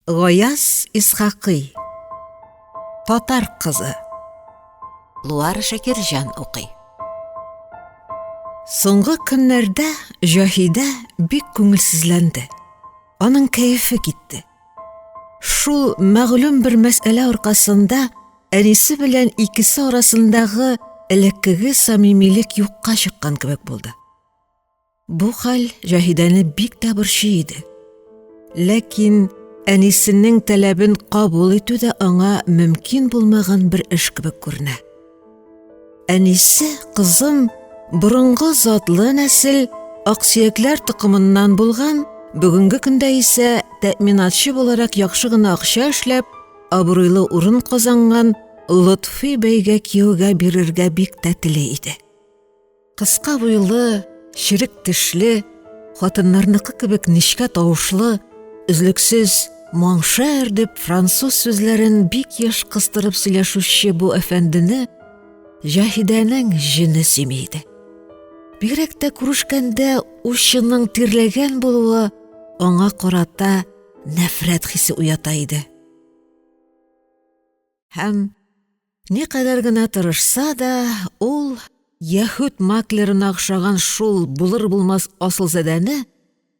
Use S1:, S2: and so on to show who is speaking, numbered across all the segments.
S1: Гаяз Исхакый. Татар кызы.
S2: Луара Шакирҗан укый.
S1: Соңгы көннәрдә Җаһидә бик күңелсезләнде. Аның кәефе китте. Шул мәгълүм бер мәсьәлә аркасында әнисе белән икесе арасындагы элеккеге самимилек юкка чыккан кебек булды. Бу хәл Җаһидәне бик тә борчый иде. Ләкин әнисенең таләбен кабул итү дә аңа мөмкин булмаган бер эш кебек күренә. Әнисе кызын борынгы затлы нәсел, аксөякләр токымыннан булган, бүгенге көндә исә тәэминатчы буларак яхшы гына акча эшләп, абруйлы урын казанган Лотфи бәйгә кияүгә бирергә бик тә тели иде. Кыска буйлы, черек тешле, хатыннарныкы кебек нечкә тавышлы, өзлексез «Моншер» дип француз сүзләрен бик еш кыстырып сөйләшүче бу әфәндене Җаһидәнең җене сөйми иде. Бигрәк тә күрешкәндә учының тирләгән булуы аңа карата нәфрәт хисе уята иде. Һәм никадәр генә тырышса да, ул яһүд маклерына охшаган шул булыр-булмас асылзадәне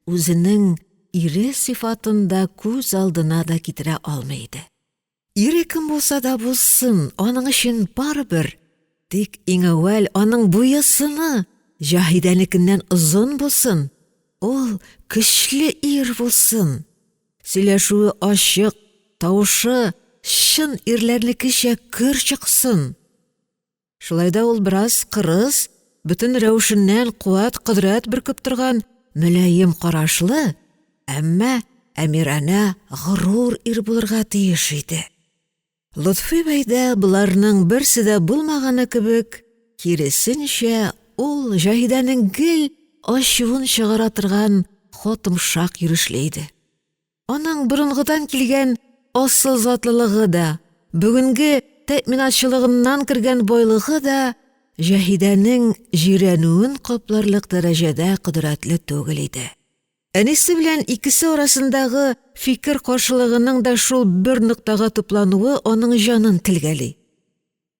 S1: үзенең ире сыйфатында күз алдына да китерә алмый иде. Ире кем булса да булсын, аның өчен барыбер, тик иң әүвәл аның буе-сыны Җаһидәнекеннән озын булсын, ул көчле ир булсын. Сөйләшүе ачык, тавышы чын ирләрнекечә көр чыксын. Шулай да ул бераз кырыс, бөтен рәвешеннән куәт-кодрәт бөркеп торган мөлаем карашлы, әмма әмиранә горур ир булырга тиеш иде. Лотфи бәйдә боларның берсе дә булмаганы кебек, киресенчә, ул Җаһидәнең гел ачуын чыгара торган хотымшак йөрешле иде. Аның борынгыдан килгән асыл затлылыгы да, бүгенге тәэминатчылыгыннан кергән байлыгы да Җаһидәнең җирәнүен капларлык дәрәҗәдә кодрәтле түгел иде. Әнисе белән икесе арасындагы фикер каршылыгының да шул бер ноктага туплануы аның җанын телгәли.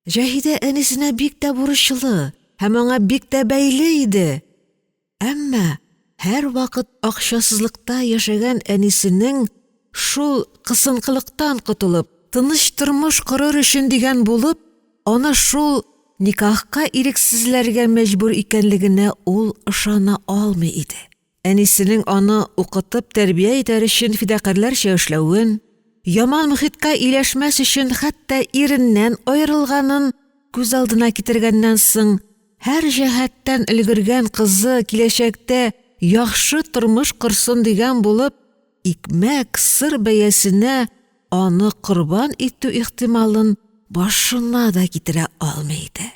S1: Җаһидә әнисенә бик тә бурычлы һәм аңа бик тә бәйле иде. Әмма һәрвакыт акчасызлыкта яшәгән әнисенең шул кысынкылыктан котылып, тыныч тормыш корыр өчен дигән булып, аны шул никахка ирексезләргә мәҗбүр икәнлегенә ул ышана алмый иде. Әнисенең аны укытып тәрбия итәр өчен фидакарьләрчә эшләвен, яман мохиткә ияләшмәс өчен хәтта иреннән аерылганын күз алдына китергәннән соң, һәр җәһәттән өлгергән кызы киләчәктә яхшы тормыш корсын дигән булып, икмәк, сыр бәясенә аны корбан итү ихтималын башына да китерә алмый иде.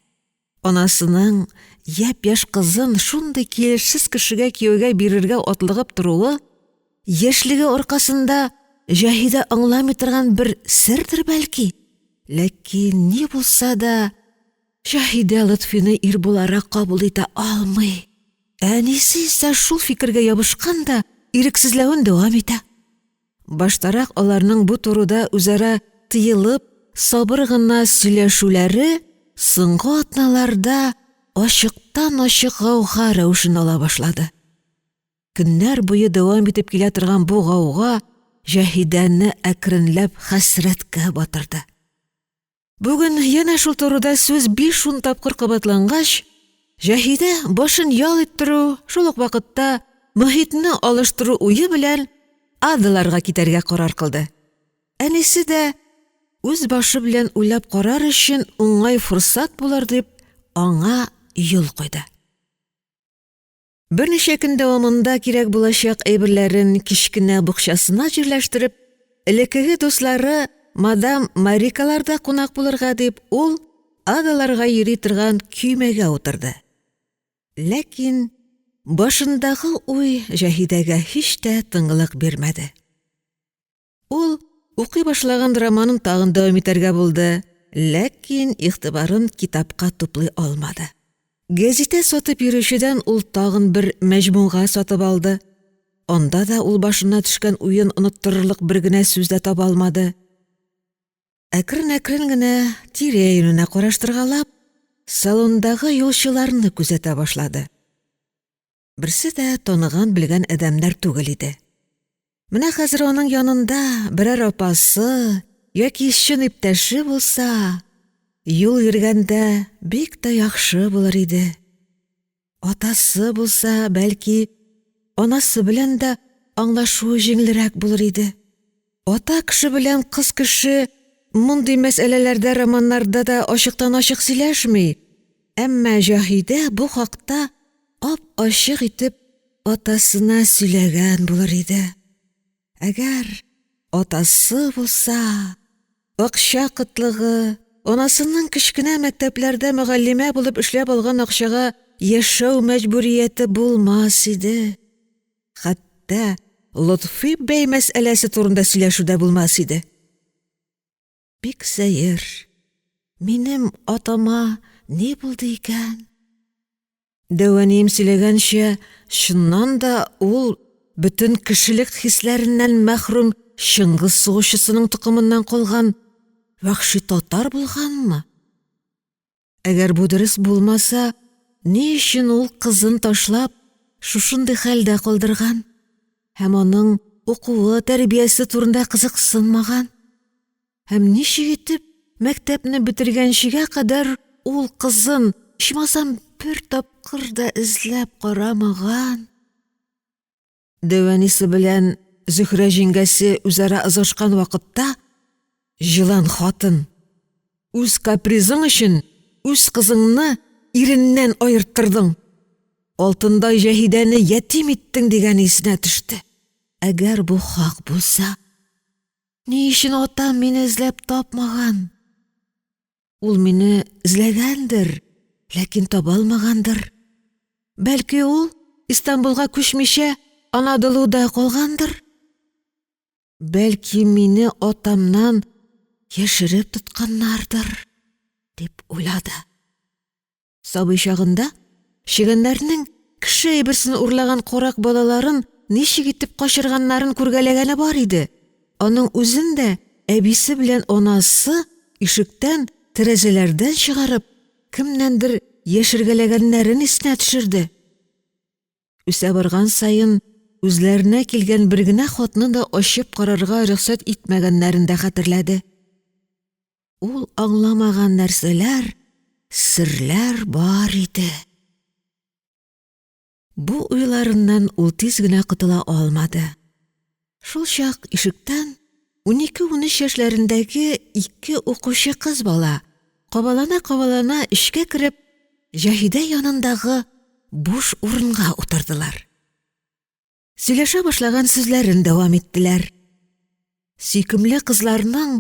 S1: Анасының япь-яшь кызын шундый килешсез кешегә кияүгә бирергә атлыгып торуы яшьлеге аркасында Җаһидә аңламый торган бер сердер бәлки. Ләкин ни булса да Җаһидә Лотфины ир буларак кабул итә алмый. Әнисе исә шул фикергә ябышкан да ирексезләвен дәвам итә. Баштарак аларның бу турыда үзара тыелып, сабыр гына сөйләшүләре соңгы атналарда ачыктан-ачык гауга рәвешен ала башлады. Көннәр буе дәвам итеп килә торган бу гауга Җаһидәне әкренләп хәсрәткә батырды. Бүген янә шул турыда сүз биш-ун тапкыр кабатлангач, Җаһидә башын ял иттерү, шул ук вакытта мохитне алыштыру уе белән Адаларга китәргә карар кылды. Әнисе дә үз башы белән уйлап карар өчен уңай форсат булыр дип аңа юл куйды. Берничә көн дәвамында кирәк булачак әйберләрен кечкенә букчасына җирләштереп, элеккеге дуслары мадам Марикаларда кунак булырга дип, ул Адаларга йөри торган көймәгә утырды. Ләкин башындагы уй Җаһидәгә һич тә тынгылык бирмәде. Ул укый башлаган романын тагын дәвам итәргә булды, ләкин игътибарын китапка туплый алмады. Гәзитә сатып йөрүчедән ул тагын бер мәҗмуга сатып алды. Анда да ул башына төшкән уен оныттырырлык бер генә сүз дә таба алмады. Әкрен-әкрен генә тирә-юненә караштыргалап, салондагы юлчыларны күзәтә башлады. Берсе дә таныган-белгән адәмнәр түгел иде. Менә хәзер аның янында берәр апасы яки чын иптәше булса, юл йөргәндә бик тә яхшы булыр иде. Атасы булса, бәлки, анасы белән дә аңлашуы җиңелрәк булыр иде. Ата кеше белән кыз кеше мондый мәсьәләләрдә романнарда да ачыктан-ачык сөйләшми, әмма Җаһидә бу хакта ап-ачык итеп атасына сөйләгән булыр иде. Әгәр атасы булса, акча кытлыгы, анасының кечкенә мәктәпләрдә мөгаллимә булып эшләп алган акчага яшәү мәҗбүрияте булмас иде. Хәтта Лотфи бәй мәсьәләсе турында сөйләшү дә булмас иде. Бик сәер, минем атама ни булды икән? Дәү әнием сөйләгәнчә, чыннан да ул бөтен кешелек хисләреннән мәхрүм Чыңгыз сугышчысының токымыннан калган вәхши татар булганмы? Әгәр бу дөрес булмаса, ни өчен ул кызын ташлап, шушындый хәлдә калдырган һәм аның укуы, тәрбиясе турында кызыксынмаган? Һәм ничек итеп мәктәпне бетергәнчегә кадәр ул кызын, ичмасам, бер тапкыр да эзләп карамаган? Дәү әнисе белән Зөһрә җиңгәсе үзара ызгышкан вакытта җылан хатын: "Үз капризың өчен үз кызыңны иреннән аерттырдың. Алтындай Җәһидәне ятим иттең", дигәне исенә төште. Әгәр бу хак булса, ни өчен атам мине эзләп тапмаган? Ул мине эзләгәндер, ләкин таба алмагандыр. Бәлки ул Истанбулга күчмичә Анадолуда калгандыр? Бәлки мине атамнан яшереп тотканнардыр, дип уйлады. Сабый чагында чегәннәрнең кеше әйберсен урлаган карак балаларын ничек итеп качырганнарын күргәләгәне бар иде. Аның үзен дә әбисе белән анасы ишектән, тәрәзәләрдән чыгарып, кемнәндер яшергәләгәннәрен исенә төшерде. Үсә барган саен үзләренә килгән бер генә хатны да ачып карарга рөхсәт итмәгәннәрен дә хәтерләде. Ул аңламаган нәрсәләр, серләр бар иде. Бу уйларыннан ул тиз генә котыла алмады. Шул чак ишектән 12-13 яшьләрендәге ике укучы кыз бала, кабалана-кабалана эчкә кереп, Җаһидә янындагы буш урынга утырдылар. Сөйләшә башлаган сүзләрен дәвам иттеләр. Сөйкемле кызларның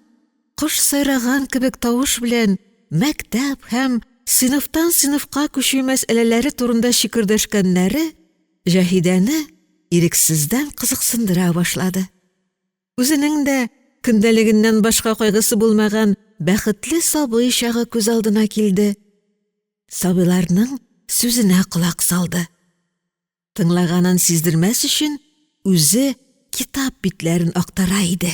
S1: кош сайраган кебек тавыш белән мәктәп һәм сыйныфтан сыйныфка күчү мәсьәләләре турында чикердәшкәннәре Җаһидәне ирексездән кызыксындыра башлады. Үзенең дә көндәлегеннән башка кайгысы булмаган бәхетле сабый чагы күз алдына килде. Сабыйларның сүзенә колак салды. Тыңлаганын сиздермәс өчен үзе китап битләрен актара иде.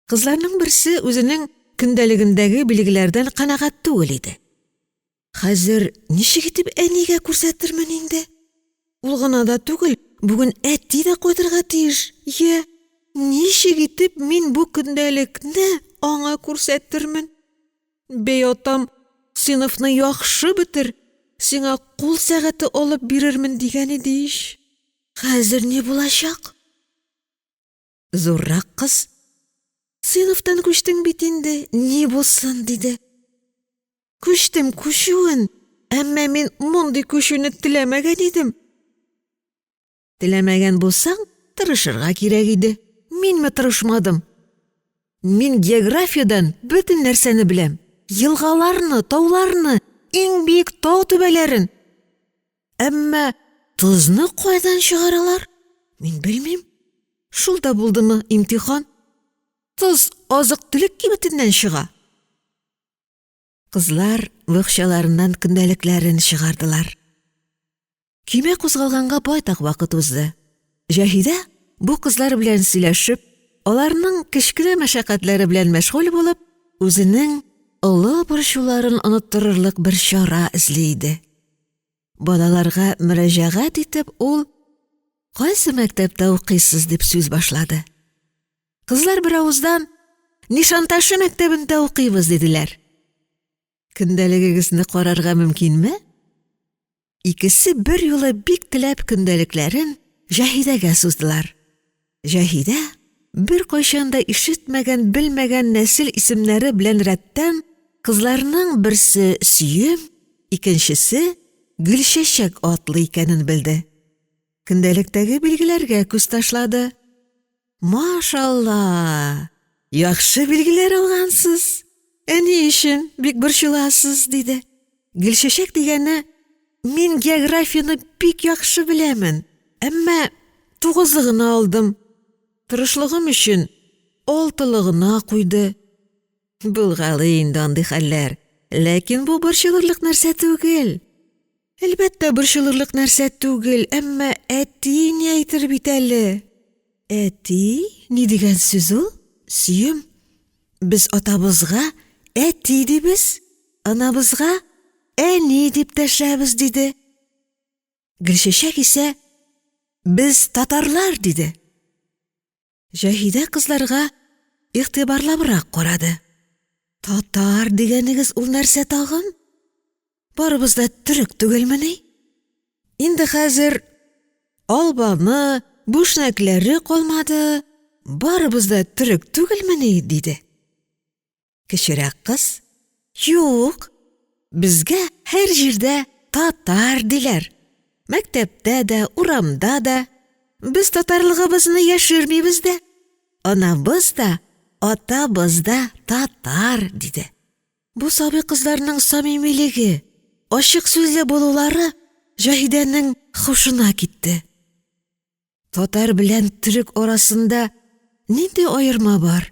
S1: Кызларның берсе үзенең көндәлегендәге билгеләрдән канәгать түгел иде. Хәзер ничек итеп әнигә күрсәтермен инде? Ул гына да түгел, бүген әти дә кайтырга тиеш. Йә, ничек итеп мин бу көндәлекне аңа күрсәтермен? Бәй, атам, сыйныфны яхшы бетер, сиңа кул сәгате алып бирермен дигән иде ич. Хәзер ни булачак? Зуррак кыз, сыйныфтан күчтең бит инде, ни булсын, диде. Күчтем күчүен, әмма мин мондый күчүне теләмәгән идем. Теләмәгән булсаң, тырышырга кирәк иде. Минме тырышмадым? Мин географиядән бөтен нәрсәне беләм. Елгаларны, тауларны, иң биек тау түбәләрен. Әмма тозны кайдан чыгаралар? Мин белмим. Шул да булдымы имтихан? Тоз азык-төлек кибетеннән чыга. Кызлар бакчаларыннан көндәлекләрен чыгардылар. Көймә кузгалганга байтак вакыт узды. Җаһидә бу кызлар белән сөйләшеп, аларның кечкенә мәшәкатьләре белән мәшгуль булып, үзенең олы борчуларын оныттырырлык бер чара эзли иде. Балаларга мөрәҗәгать итеп, ул: «Кайсы мәктәптә укыйсыз?» — дип сүз башлады. Кызлар беравыздан: «Нишанташы мәктәбендә укыйбыз», — диделәр. «Көндәлегегезне карарга мөмкинме?» Икесе берьюлы бик теләп көндәлекләрен Җаһидәгә суздылар. Җаһидә беркайчан да ишетмәгән, белмәгән нәсел исемнәре белән рәттән кызларның берсе Сөем, икенчесе Гөлчәчәк атлы икәнен белде. Көндәлектәге билгеләргә күз ташлады. «Машалла, яхшы билгеләр алгансыз, ә ни өчен бик борчыласыз?» — диде. Гөлчәчәк дигәне: «Мин географияне бик яхшы беләмен, әмма тугызы гына алдым, тырышлыгым өчен алтылы гына куйды». Булгалый инде андый хәлләр, ләкин бу борчылырлык нәрсә түгел. Әлбәттә, борчылырлык нәрсә түгел, әмма әти ни әйтер бит әле? Әти ни дигән сүз ул? Сөем, без атабызга әти дибез, анабызга әни дип дәшәбез, диде. Гөлчәчәк исә без татарлар диде. Җаһидә кызларга игътибарлабрак карады. Татар дигәнегез ул нәрсә тагын? Барыбыз да төрек түгелмени? Инде хәзер албаны, бүшнәкләре калмады, барыбыз да төрек түгелмени? диде. Кечерәк кыз: «Юк, безгә һәр җирдә татар диләр. Мәктәптә дә, урамда да. Без татарлыгыбызны яшермибез дә. Анабыз да, атабыз да татар», — диде. Бу сабый кызларның самимилеге, ачык сүзле булулары Җаһидәнең хушына китте. Татар белән төрек арасында нинди аерма бар?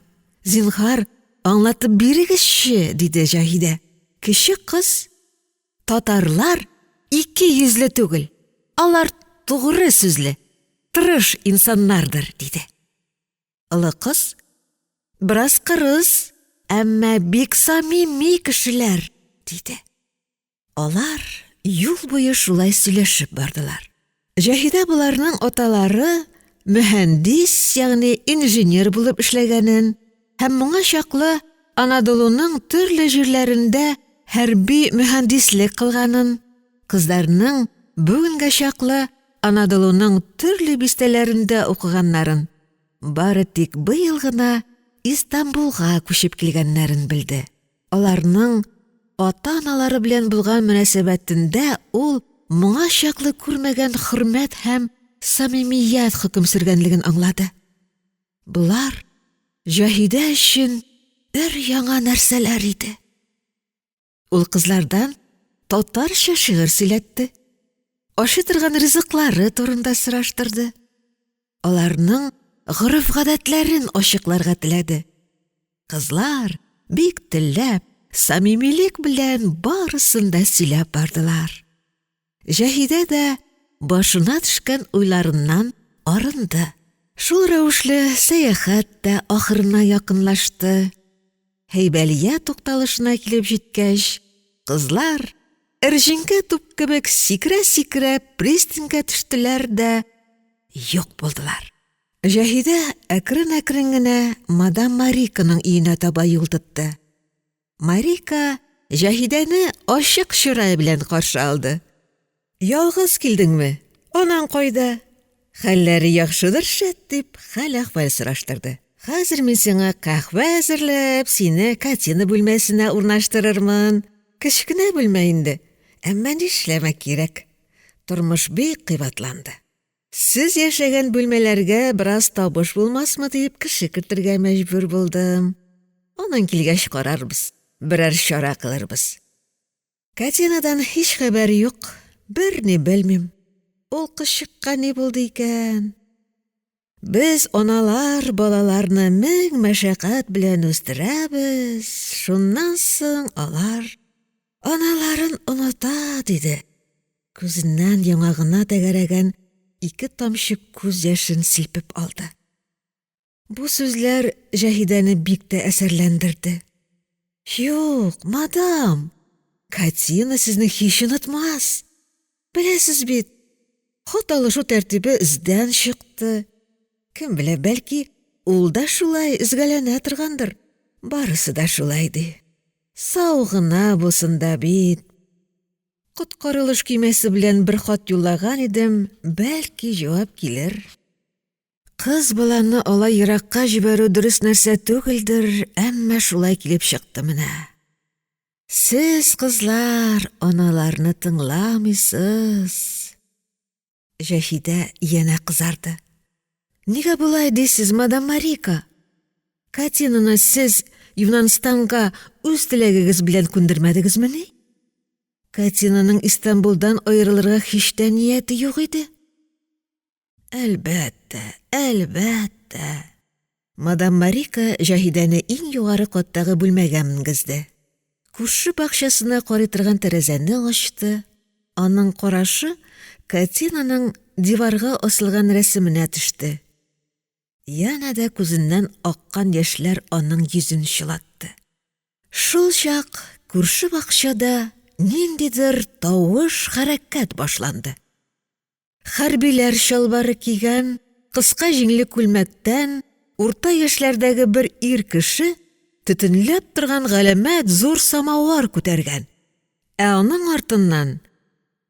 S1: Зинһар, аңлатып бирегезче, диде Җаһидә. Кече кыз: Татарлар икейөзле түгел, алар тугры сүзле, тырыш инсаннардыр, диде. Олы кыз: Бераз кырыс, әмма бик самими кешеләр, диде. Алар юл буе шулай сөйләшеп бардылар. Җаһидә боларның аталары мөһәндис, ягъни инженер булып эшләгәнен һәм моңа чаклы Анадолуның төрле җирләрендә хәрби мөһәндислек кылганын, кызларның бүгенгә чаклы Анадолуның төрле бистәләрендә укыганнарын, бары тик быел гына Истанбулга күчеп килгәннәрен белде. Аларның ата-аналары белән булган мөнәсәбәтендә ул моңа чаклы күрмәгән хөрмәт һәм самимият хөкем сөргәнлеген аңлады. Болар Җаһидә өчен өр-яңа нәрсәләр иде. Ул кызлардан татарча шигырь сөйләтте, ашый торган ризыклары турында сораштырды. Аларның гореф-гадәтләрен ачыкларга теләде. Кызлар бик теләп, самимилек белән барысын да сөйләп бардылар. Җаһидә дә башына төшкән уйларыннан арынды. Шул рәвешле сәяхәт тә ахырына якынлашты. Һәйбәлия тукталышына килеп җиткәч, кызлар эрҗиңгә туп кебек сикерә-сикерә пристаньга төштеләр дә юк булдылар. Җаһидә әкрен-әкрен генә мадам Мариканың өенә таба юл тотты. Марика Җаһидәне ачык чырай белән каршы алды. Ялгыз килдеңме? Анаң кайда? Хәлләре яхшыдыр шәт, дип хәл-әхвәл сораштырды. Хәзер мин сиңа каһвә әзерләп, сине Катина бүлмәсенә урнаштырырмын. Кечкенә бүлмә инде, әмма нишләмәк кирәк. Тормыш бик кыйбатланды. Сез яшәгән бүлмәләргә бераз табыш булмасмы дип кеше кертергә мәҗбүр булдым. Аның килгәч карарбыз, берәр чара кылырбыз. Катинадан һич хәбәр юк, берни белмим. Ул кызчыкка ни булды икән? Без, аналар, балаларны мең мәшәкать белән үстерәбез, шуннан соң алар аналарын оныта, диде. Күзеннән яңагына тәгәрәгән ике тамчы күз яшен силпеп алды. Бу сүзләр Җаһидәне бик тә әсәрләндерде. — Юк, мадам, Катина сезне һич онытмас. Беләсез бит, хат алышу тәртибе эздән чыкты, кем белә, бәлки, ул да шулай өзгәләнә торгандыр, барысы да шулай ди. Сау гына булсын да бит! Коткарылыш көймәсе белән бер хат юллаган идем, бәлки, җавап килер. Кыз баланы алай еракка җибәрү дөрес нәрсә түгелдер, әмма шулай килеп чыкты менә. Сез, кызлар, аналарны тыңламыйсыз. Җәһидә янә кызарды. Нигә болай дисез, мадам Марика? Катинаны сез Юнанстанга үз теләгегез белән күндермәдегезмени? Катинаның Истанбулдан аерылырга һич тә нияте юк иде. Әлбәттә, әлбәттә. Мадам Марика Җаһидәне иң югары каттагы бүлмәгә менгезде. Күрше бакчасына карый торган тәрәзәне ачты. Аның карашы Катинаның диварга асылган рәсеменә төште. Янә дә күзеннән аккан яшьләр аның йөзен чылатты. Шул чак күрше бакчада ниндидер тавыш-хәрәкәт башланды. Хәрбиләр чалбары кигән, кыска җиңле күлмәктән урта яшьләрдәге бер ир кеше төтенләп торган галәмәт зур самовар күтәргән. Ә аның артыннан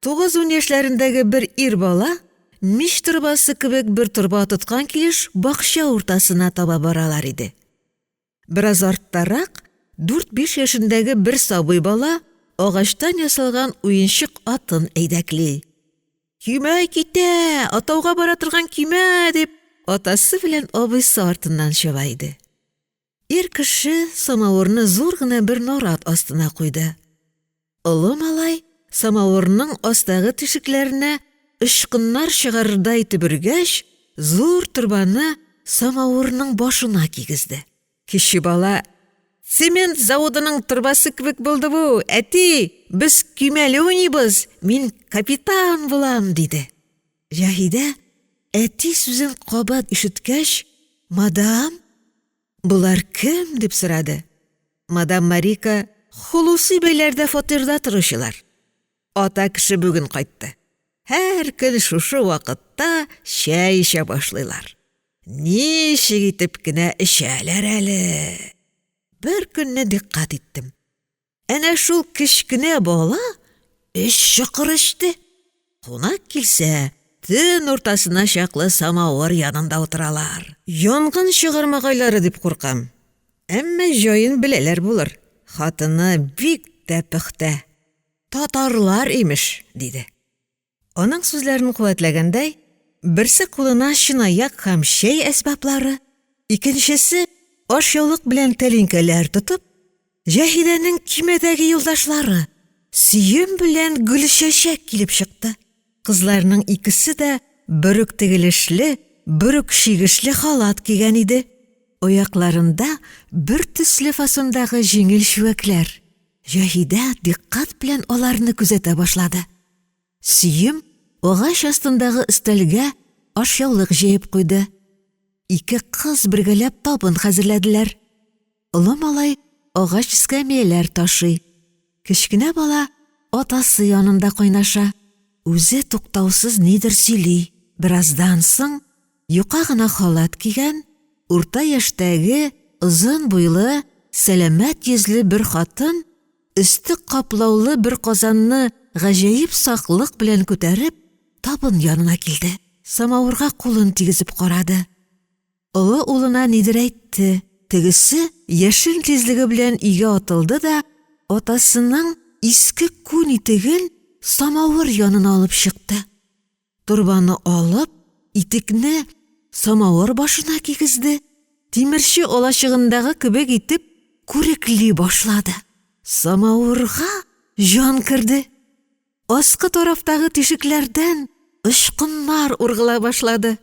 S1: 9-10 яшьләрендәге бер ир бала мич торбасы кебек бер торба тоткан килеш бакча уртасына таба баралар иде. Бераз арттарак дүрт-биш яшендәге бер сабый бала агачтан ясалган уенчык атын әйдәкли. «Көймә китә! Атауга бара торган көймә!» дип, атасы белән абыйсы артыннан чаба иде. Ир кеше самавырны зур гына бер нарат астына куйды. Олы малай самавырның астагы тишекләренә очкыннар чыгарырдай итеп өргәч, зур торбаны самавырның башына кигезде. Кече бала: "Цемент заводының торбасы кебек булды бу, әти, без көймәле уйныйбыз, мин капитан булам", диде. Җаһидә әти сүзен кабат ишеткәч: "Мадам, Болар кем? — дип сорады. Мадам Марика Хулуси бәйләрдә фатирда торучылар. Ата кеше бүген кайтты. Һәр көн шушы вакытта чәй эчә башлыйлар. Ничек итеп кенә эчәләр әле! Бер көнне дикъкать иттем. Әнә шул кечкенә бала өч чокыр эчте. Кунак килсә, төн уртасына чаклы самавыр янында утыралар. Янгын чыгармагайлары дип куркам. Әмма җаен беләләр булыр. Хатыны бик тә пөхтә. Татарлар, имеш, диде. Аның сүзләрен куәтләгәндәй, берсе кулына чынаяк һәм чәй әсбаплары, икенчесе ашъяулык белән тәлинкәләр тотып, Җаһидәнең көймәдәге юлдашлары Сөем белән Гөлчәчәк килеп чыкты. Кызларның икесе дә бер үк тегелешле, бер үк чигешле халат кигән иде. Аякларында бер төсле фасондагы җиңел чүәкләр. Җаһидә дикъкать белән аларны күзәтә башлады. Сөем агач астындагы өстәлгә ашъяулык җәеп куйды. Ике кыз бергәләп табын хәзерләделәр. Олы малай агач эскәмияләр ташый. Кечкенә бала атасы янында кайнаша. Үзе туктаусыз нидер сөйли. Бераздан соң юка гына халат кигән, урта яшьтәге, озын буйлы, сәламәт йөзле бер хатын өсте каплаулы бер казанны гаҗәеп саклык белән күтәреп, табын янына килде. Самавырга кулын тигезеп карады. Олы улына нидер әйтте, тегесе яшен тизлеге белән өйгә атылды да атасының иске күн итеген самавыр янына алып чыкты. Торбаны алып, итекне самавыр башына кигезде, тимерче алачыгындагы кебек итеп күрекли башлады. Самавырга җан керде. Аскы тарафтагы тишекләрдән очкыннар ургыла башлады.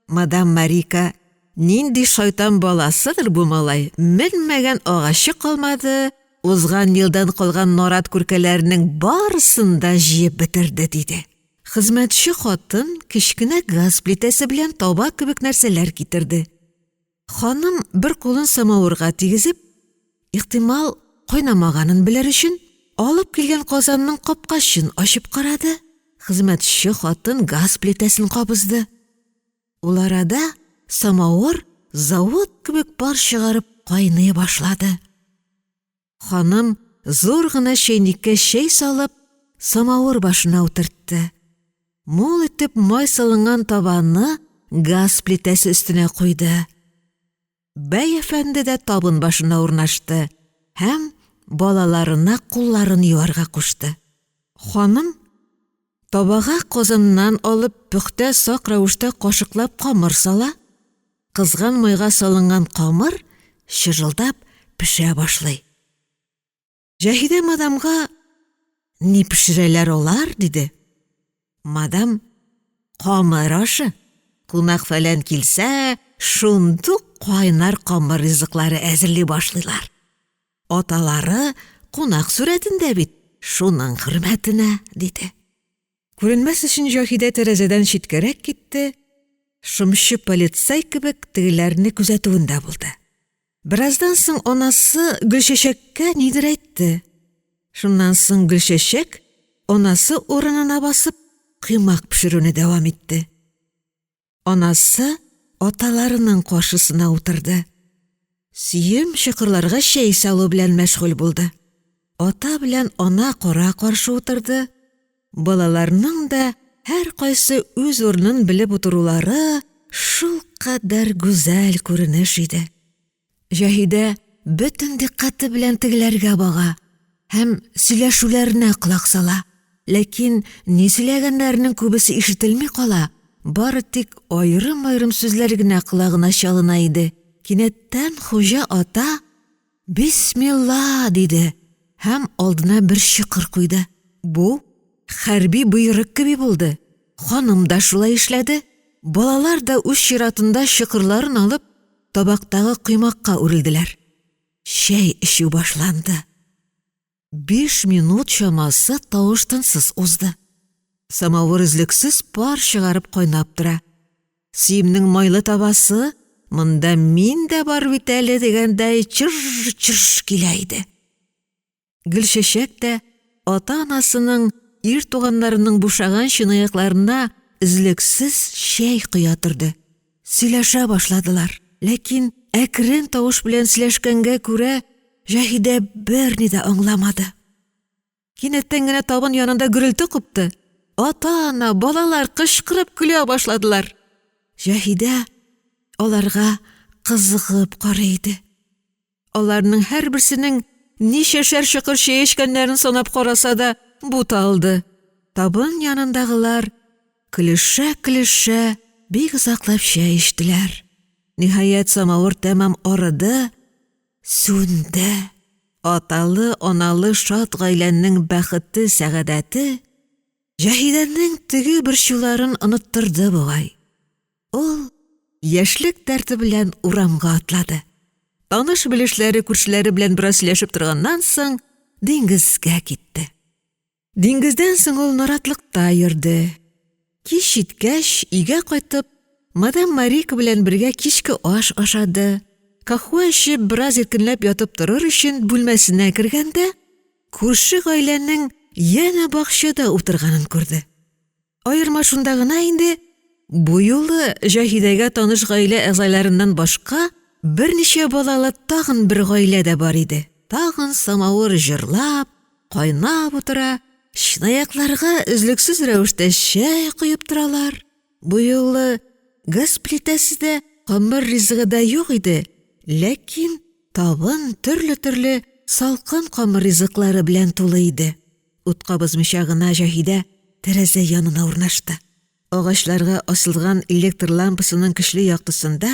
S1: Мадам Марика, нинди шайтан баласыдыр бу малай, менмәгән агачы калмады, узган елдан калган нарат күркәләренең барысын да җыеп бетерде, диде. Хезмәтче хатын кечкенә газ плитәсе белән таба кебек нәрсәләр китерде. Ханым бер кулын самавырга тигезеп, ихтимал, кайнамаганын белер өчен, алып килгән казанның капкачын ачып карады, хезмәтче хатын газ плитәсен кабызды. Ул арада самавыр завод кебек пар чыгарып кайный башлады. Ханым зур гына чәйнеккә чәй салып, самавыр башына утыртты. Мул итеп май салынган табаны газ плитәсе өстенә куйды. Бәй әфәнде дә табын башына урнашты һәм балаларына кулларын юарга кушты. Ханым табага казаннан алып пөхтә сак рәвештә кашыклап камыр сала, кызган майга салынган камыр чыжылдап пешә башлый. Җаһидә мадамга: «Ни пешерәләр алар?» — диде. Мадам: «Камыр ашы, кунак-фәлән килсә, шундук кайнар камыр ризыклары әзерли башлыйлар. Аталары кунак сурәтендә бит, шуның хөрмәтенә», — диде. Күренмәс өчен Җаһидә тәрәзәдән читкәрәк китте, шымчы полицай кебек тегеләрне күзәтүендә булды. Бераздан соң анасы Гөлчәчәккә нидер әйтте. Шуннан соң Гөлчәчәк анасы урынына басып коймак пешерүне дәвам итте. Анасы аталарының каршысына утырды. Сөем чокырларга чәй салу белән мәшгуль булды. Ата белән ана кара-каршы утырды. Балаларның да һәркайсы үз урынын белеп утырулары шулкадәр гүзәл күренеш иде. Җаһидә бөтен дикъкате белән тегеләргә бага һәм сөйләшүләренә колак сала. Ләкин ни сөйләгәннәренең күбесе ишетелми кала, бары тик аерым-аерым сүзләр генә колагына чалына иде. Кинәттән хуҗа ата «Бисмилла!» диде һәм алдына бер чокыр куйды. Бу хәрби боерык кеби булды. Ханым да шулай эшләде. Балалар да үз чиратында чокырларын алып, табактагы коймакка үрелделәр. Чәй эчү башланды. 5 минут чамасы тавыш-тынсыз узды. Самавыр өзлексез пар чыгарып кайнап тора. Сөемнең майлы табасы, монда мин дә бар бит әле дигәндәй чыж-чыж килә иде. Гөлчәчәк тә ата-анасының, ир туганнарының бушаган чынаякларына өзлексез чәй коя торды. Сөйләшә башладылар, ләкин әкрен тавыш белән сөйләшкәнгә күрә Җаһидә берни дә аңламады. Кинәттән генә табын янында гөрелте купты. Ата-ана, балалар кычкырып көлә башладылар. Җаһидә аларга кызыгып карый иде. Аларның һәрберсенең ничәшәр чокыр чәй эчкәннәрен санап караса да, буталды. Табын янындагылар көлешә-көлешә бик озаклап чәй эчтеләр. Ниһаять, самавыр тәмам арыды, сүнде. Аталы-аналы шат гаиләнең бәхете-сәгадәте Җаһидәнең теге борчуларын оныттырды бугай. Ул яшьлек дәрте белән урамга атлады. Таныш-белешләре, күршеләре белән бераз сөйләшеп торганнан соң, диңгезгә китте. Диңгездән соң ул наратлыкта йөрде. Кич җиткәч, өйгә кайтып, мадам Марика белән бергә кичке аш ашады. Каһвә эчеп, бераз иркенләп ятып торыр өчен бүлмәсенә кергәндә, күрше гаиләнең янә бакчада утырганын күрде. Аерма шунда гына инде, бу юлы Җаһидәгә таныш гаилә әгъзаларыннан башка берничә балалы тагын бер гаилә дә бар иде. Тагын самавыр җырлап, кайнап утыра, чынаякларга өзлексез рәвештә чәй коеп торалар. Бу юлы газ плитәсе дә, камыр ризыгы да юк иде, ләкин табын төрле-төрле салкын камыр ризыклары белән тулы иде. Ут кабызмыйча гына Җаһидә тәрәзә янына урнашты. Агачларга асылган электр лампасының көчле яктысында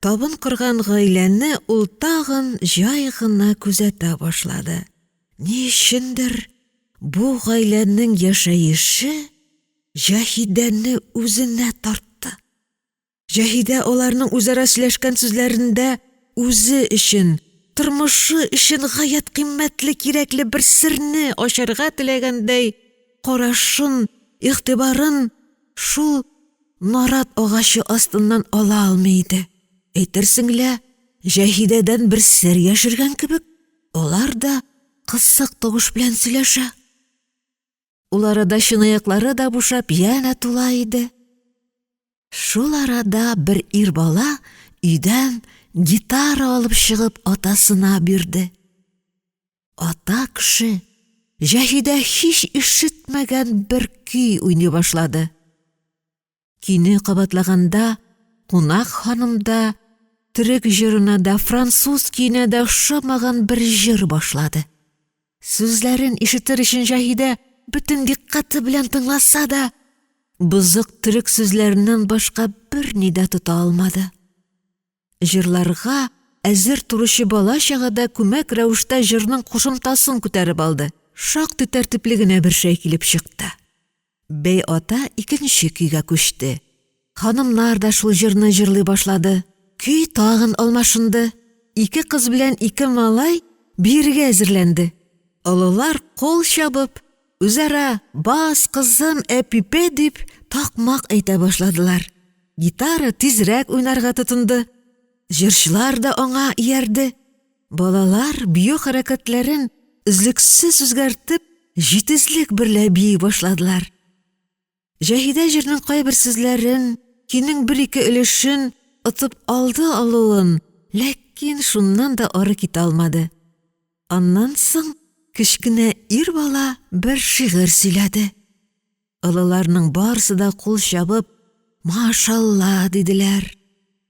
S1: табын корган гаиләне ул тагын җай гына күзәтә башлады. Ни өчендер бу гаиләнең яшәеше Җаһидәне үзенә тартты. Җаһидә аларның үзара сөйләшкән сүзләрендә үзе өчен, тормышы өчен гаять кыйммәтле, кирәкле бер серне ачарга теләгәндәй, карашын игътибарын шул нарат агачы астыннан ала алмый иде, әйтерсең лә Җәһидәдән бер сер яшергән кебек, алар да кысык тавыш белән сөйләшә. Ул арада чынаяклары да бушап янә тула иде. Шул арада бер ир бала өйдән гитара алып чыгып атасына бирде. Ата кеше Җәһидә һич ишетмәгән бер көй уйный башлады. Көйне кабатлаганда кунак ханым да төрек җырына да, француз көенә дә охшамаган бер җыр башлады. Сүзләрен ишетер өчен Җаһидә бөтен дикъкате белән тыңласа да, бозык төрек сүзләреннән башка берни дә тота алмады. Җырларга әзер торучы бала-чага да күмәк рәвештә җырның кушымтасын күтәреп алды. Шактый тәртипле генә бер шәй килеп чыкты. Бәй ата икенче көйгә күчте. Ханымнар да шул җырны җырлый башлады. Көй тагын алмашынды. Ике кыз белән ике малай биергә әзерләнде. Олылар кул чабып, үзара «Бас, кызым, әпипә» дип такмак әйтә башладылар. Гитара тизрәк уйнарга тотынды. Җырчылар да аңа иярде. Балалар бию хәрәкәтләрен өзлексез үзгәртеп, җитезлек берлә бии башладылар. Җаһидә җырның кайбер сүзләрен, көйнең бер-ике өлешен отып алды алуын, ләкин шуннан да ары китә алмады. Аннан соң кечкенә ир бала бер шигырь сөйләде. Олыларның барысы да кул чабып «Машалла!» диделәр.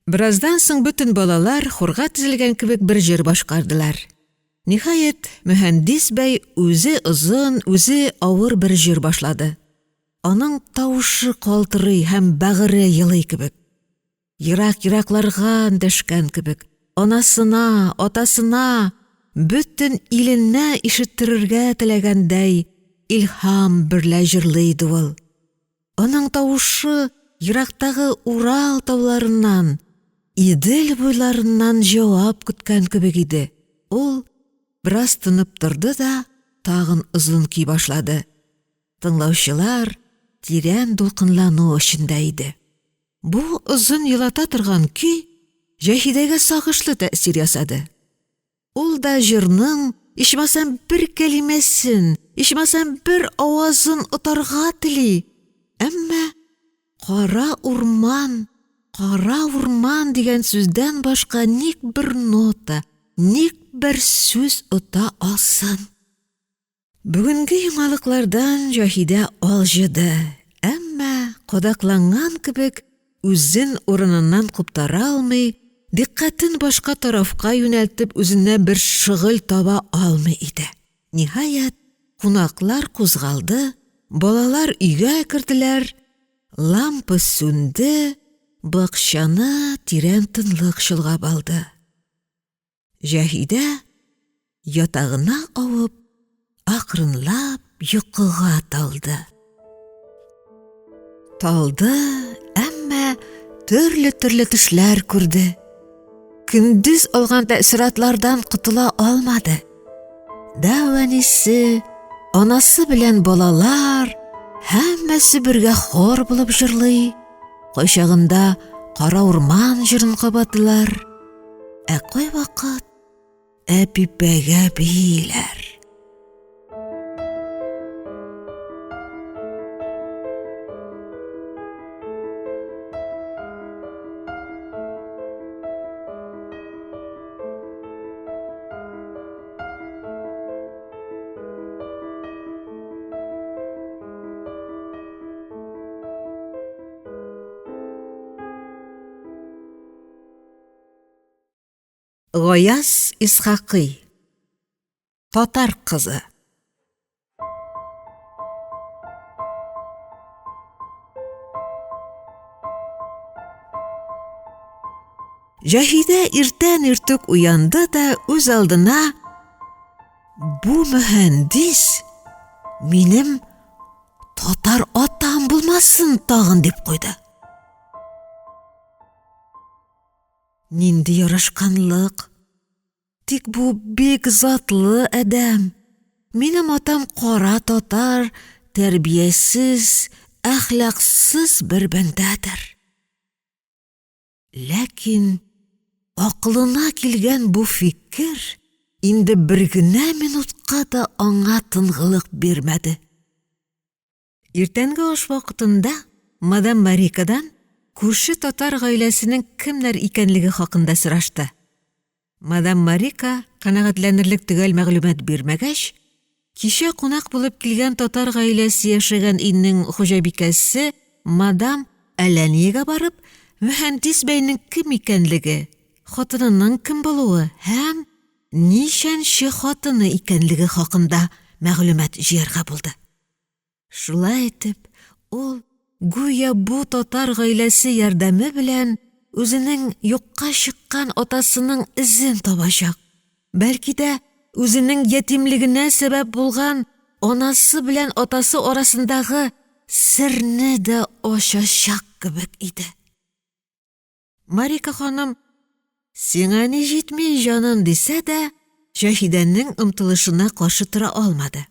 S1: Бераздан соң бөтен балалар хорга тезелгән кебек бер җыр башкардылар. Ниһаять, Мөһәндис бәй үзе озын, үзе авыр бер җыр башлады. Аның тавышы калтырый һәм бәгыре елый кебек. Ерак-еракларга эндәшкән кебек, анасына, атасына, бөтен иленә ишеттерергә теләгәндәй илһам берлә җырлый иде ул. Аның тавышы ерактагы Урал тауларыннан, Идел буйларыннан җавап көткән кебек иде. Ул бераз тынып торды да тагын озын көй башлады. Тыңлаучылар тирән дулкынлану эчендә иде. Бу озын елата торган көй Җәһидәгә сагышлы тәэсир ясады. Ул да җырның ичмасам бер кәлимәсен, ичмасам бер авазын отарга тели, әмма кара урман, кара урман дигән сүздән башка ник бер нота, ник бер сүз ота алсын? Бүгенге яңалыклардан Җаһидә алҗыды, әмма кадакланган кебек үзен урыныннан куптара алмый, дикъкатен башка тарафка юнәлтеп үзенә бер шөгыль таба алмый иде. Ниһаять, кунаклар кузгалды, балалар өйгә керделәр, лампа сүнде, бакчаны тирән тынлык чолгап алды. Җәһидә ятагына авып, акрынлап йокыга талды. Талды, әмма төрле-төрле төшләр күрде. Көндез алган тәэссоратлардан котыла алмады. Дәү әнисе, анасы белән балалар һәммәсе бергә хор булып җырлый. Кайчагында Кара урман җырын кабатлар. Ә кайвакыт Әпипәгә бииләр. Гаяз Исхакый. Татар кызы. Җаһидә иртән иртүк уянды да үз алдына бу мөһәндис минем татар атам булмасын тагын дип куйды. Нинди ярашканлык! Тик бу бик затлы адәм. Минем атам кара татар, тәрбиясез, әхлаксыз бер бәндәдер. Ләкин акылына килгән бу фикер инде бер генә минутка да аңа тынгылык бирмәде. Иртәнге аш вакытында мадам Марикадан күрше татар гаиләсенең кемнәр икәнлеге хакында сорашты. Мадам Марика канәгатьләнерлек төгәл мәгълүмат бирмәгәч, кичә кунак булып килгән татар гаиләсе яшәгән өйнең хуҗабикәсе мадам Әләниягә барып, Мөһәндис бәйнең кем икәнлеге, хатынының кем булуы һәм ничәнче хатыны икәнлеге хакында мәгълүмат җыярга булды. Шулай итеп, ул гүя бу татар гаиләсе ярдәме белән үзенең юкка чыккан атасының эзен табачак, бәлки дә үзенең ятимлегенә сәбәп булган анасы белән атасы арасындагы серне дә ачачак кебек иде. Марика ханым: "Сиңа ни җитми, җаным", дисә дә, Җаһидәнең омтылышына каршы тора алмады.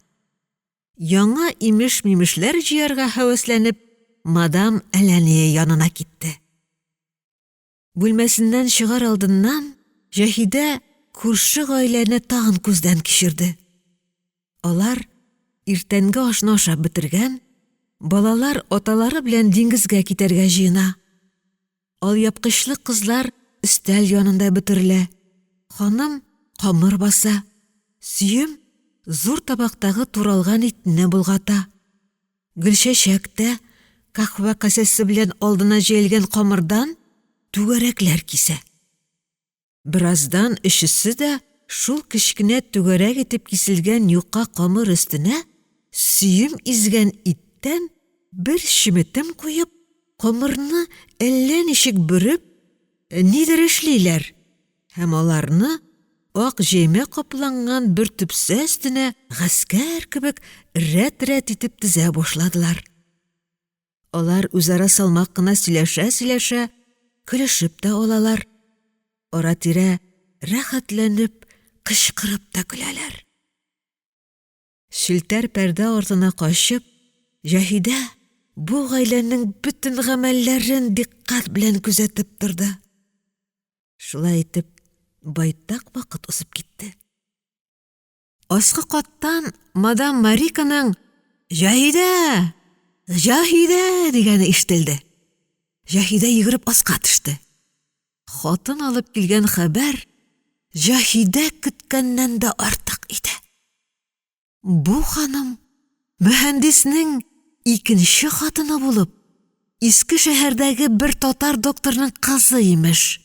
S1: Яңа имеш-мимешләр җыярга һәвәсләнеп, мадам Әләния янына китте. Бүлмәсеннән чыгар алдыннан Җаһидә күрше гаиләне тагын күздән кичерде. Алар иртәнге ашны ашап бетергән, балалар аталары белән диңгезгә китәргә җыена. Алъяпкычлы кызлар өстәл янында бөтерелә. Ханым камыр баса. Сөем зур табактагы туралган итне болгата. Гөлчәчәк тә каһвә касәсе белән алдына җәелгән камырдан түгәрәкләр кисә. Бераздан өчесе дә шул кечкенә түгәрәк итеп киселгән юка камыр өстенә сөем изгән иттән бер чеметем куеп, камырны әллә ничек бөреп, нидер эшлиләр һәм аларны ак җәймә капланган бер төпсә өстенә гаскәр кебек рәт-рәт итеп тезә башладылар. Алар үзара салмак кына сөйләшә-сөйләшә көлешеп тә алалар. Ара-тирә рәхәтләнеп кычкырып та көләләр. Челтәр пәрдә артына качып, Җаһидә бу гаиләнең бөтен гамәлләрен дикъкать белән күзәтеп торды. Шулай итеп, байтак вакыт узып китте. Аскы каттан мадам Мариканың «Җаһидә! Җаһидә!» дигәне ишетелде. Җаһидә йөгереп аска төште. Хатын алып килгән хәбәр Җаһидә көткәннән дә артык иде. Бу ханым мөһәндиснең икенче хатыны булып, Иске шәһәрдәге бер татар докторның кызы имеш.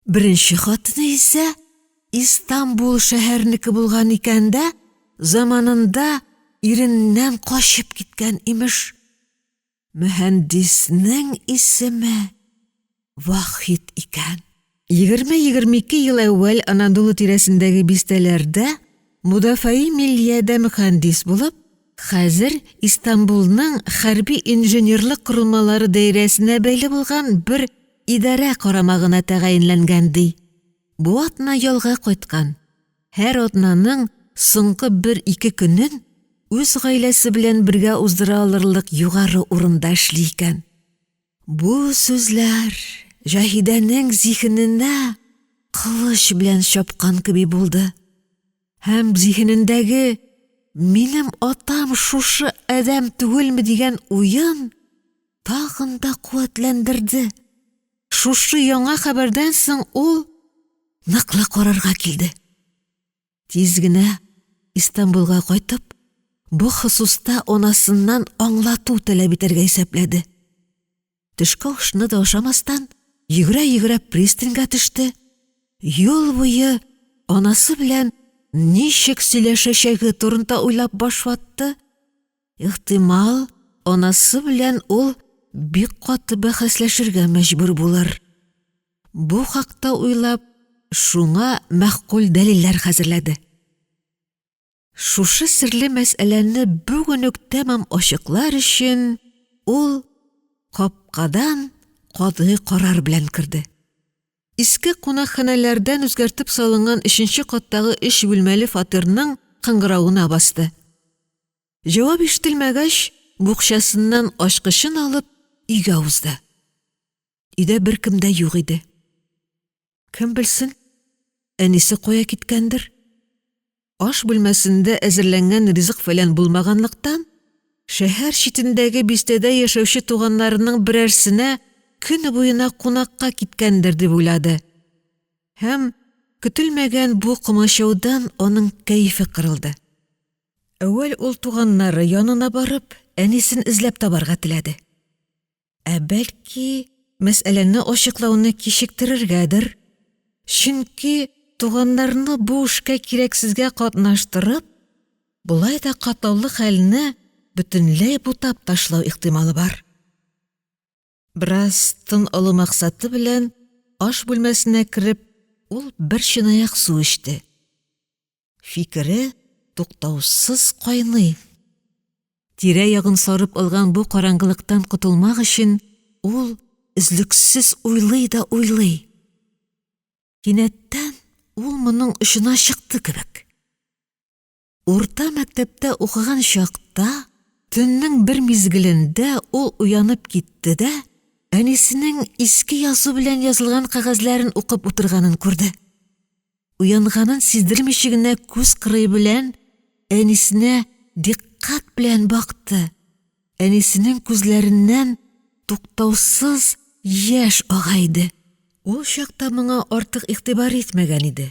S1: Беренче хатыны исә Истанбул шәһәренеке булган икән дә, заманында иреннән качып киткән имеш. Мөһәндиснең исеме Вахит икән. 20-22 ел әүвәл Анадолу тирәсендәге бистәләрдә Мудафаи миллиядә мөхәндис булып, хәзер Истанбулның хәрби инженерлык корылмалары даирәсенә бәйле булган бер идарә карамагына тәгаенләнгән, ди. Бу атна ялга кайткан. Һәр атнаның соңгы бер-ике көнен үз гаиләсе белән бергә уздыра алырлык югары урында эшли икән. Бу сүзләр Җаһидәнең зиһененә кылыч белән чапкан кеби булды. Һәм зиһенендәге минем атам шушы адәм түгелме дигән уен тагын да куәтләндерде. Шушы яңа хәбәрдән соң ул ныклы карарга килде. Тиз генә Истанбулга кайтып, бу хосуста анасыннан аңлату таләп итәргә исәпләде. Төшке ашны да ашамастан, йөгерә-йөгерә пристаньга төште. Юл буе анасы белән ничек сөйләшәчәге турында уйлап баш ватты. Ихтимал, анасы белән ул бик каты бәхәсләшергә мәҗбүр булыр. Бу хакта уйлап, шуңа мәгъкуль дәлилләр хәзерләде. Шушы серле мәсьәләне бүген үк тәмам ачыклар өчен ул капкадан катгый карар белән керде. Иске кунакханәләрдән үзгәртеп салынган өченче каттагы өч бүлмәле фатирның кыңгыравына басты. Җавап ишетелмәгәч, букчасыннан ачкычын алып, өйгә узды. Өйдә беркем дә юк иде. Кем белсен, әнисе кая киткәндер? Аш бүлмәсендә әзерләнгән ризык-фәлән булмаганлыктан, шәһәр читендәге бистәдә яшәүче туганнарының берәрсенә көне буена кунакка киткәндер дип уйлады. Һәм көтелмәгән бу комачаудан аның кәефе кырылды. Әүвәл ул туганнары янына барып, әнисен эзләп табарга теләде. Ә бәлки, мәсьәләне ачыклауны кичектерергәдер? Чөнки туганнарны бу эшкә кирәксезгә катнаштырып, болай да катлаулы хәлне бөтенләй бутап ташлау ихтималы бар. Бераз тын алу максаты белән аш бүлмәсенә кереп, ул бер чынаяк су эчте. Фикере туктаусыз кайный. Тирә-ягын сарып алган бу караңгылыктан котылмак өчен ул өзлексез уйлый да уйлый. Кинәттән ул моның очына чыкты кебек. Урта мәктәптә укыган чакта төннең бер мизгелендә ул уянып китте дә әнисенең иске язу белән язылган кәгазьләрен укып утырганын күрде. Уянганын сиздермичә генә күз кырые белән әнисенә дикъкать белән бакты. Әнисенең күзләреннән туктаусыз яшь ага иде. Ул чакта моңа артык игътибар итмәгән иде.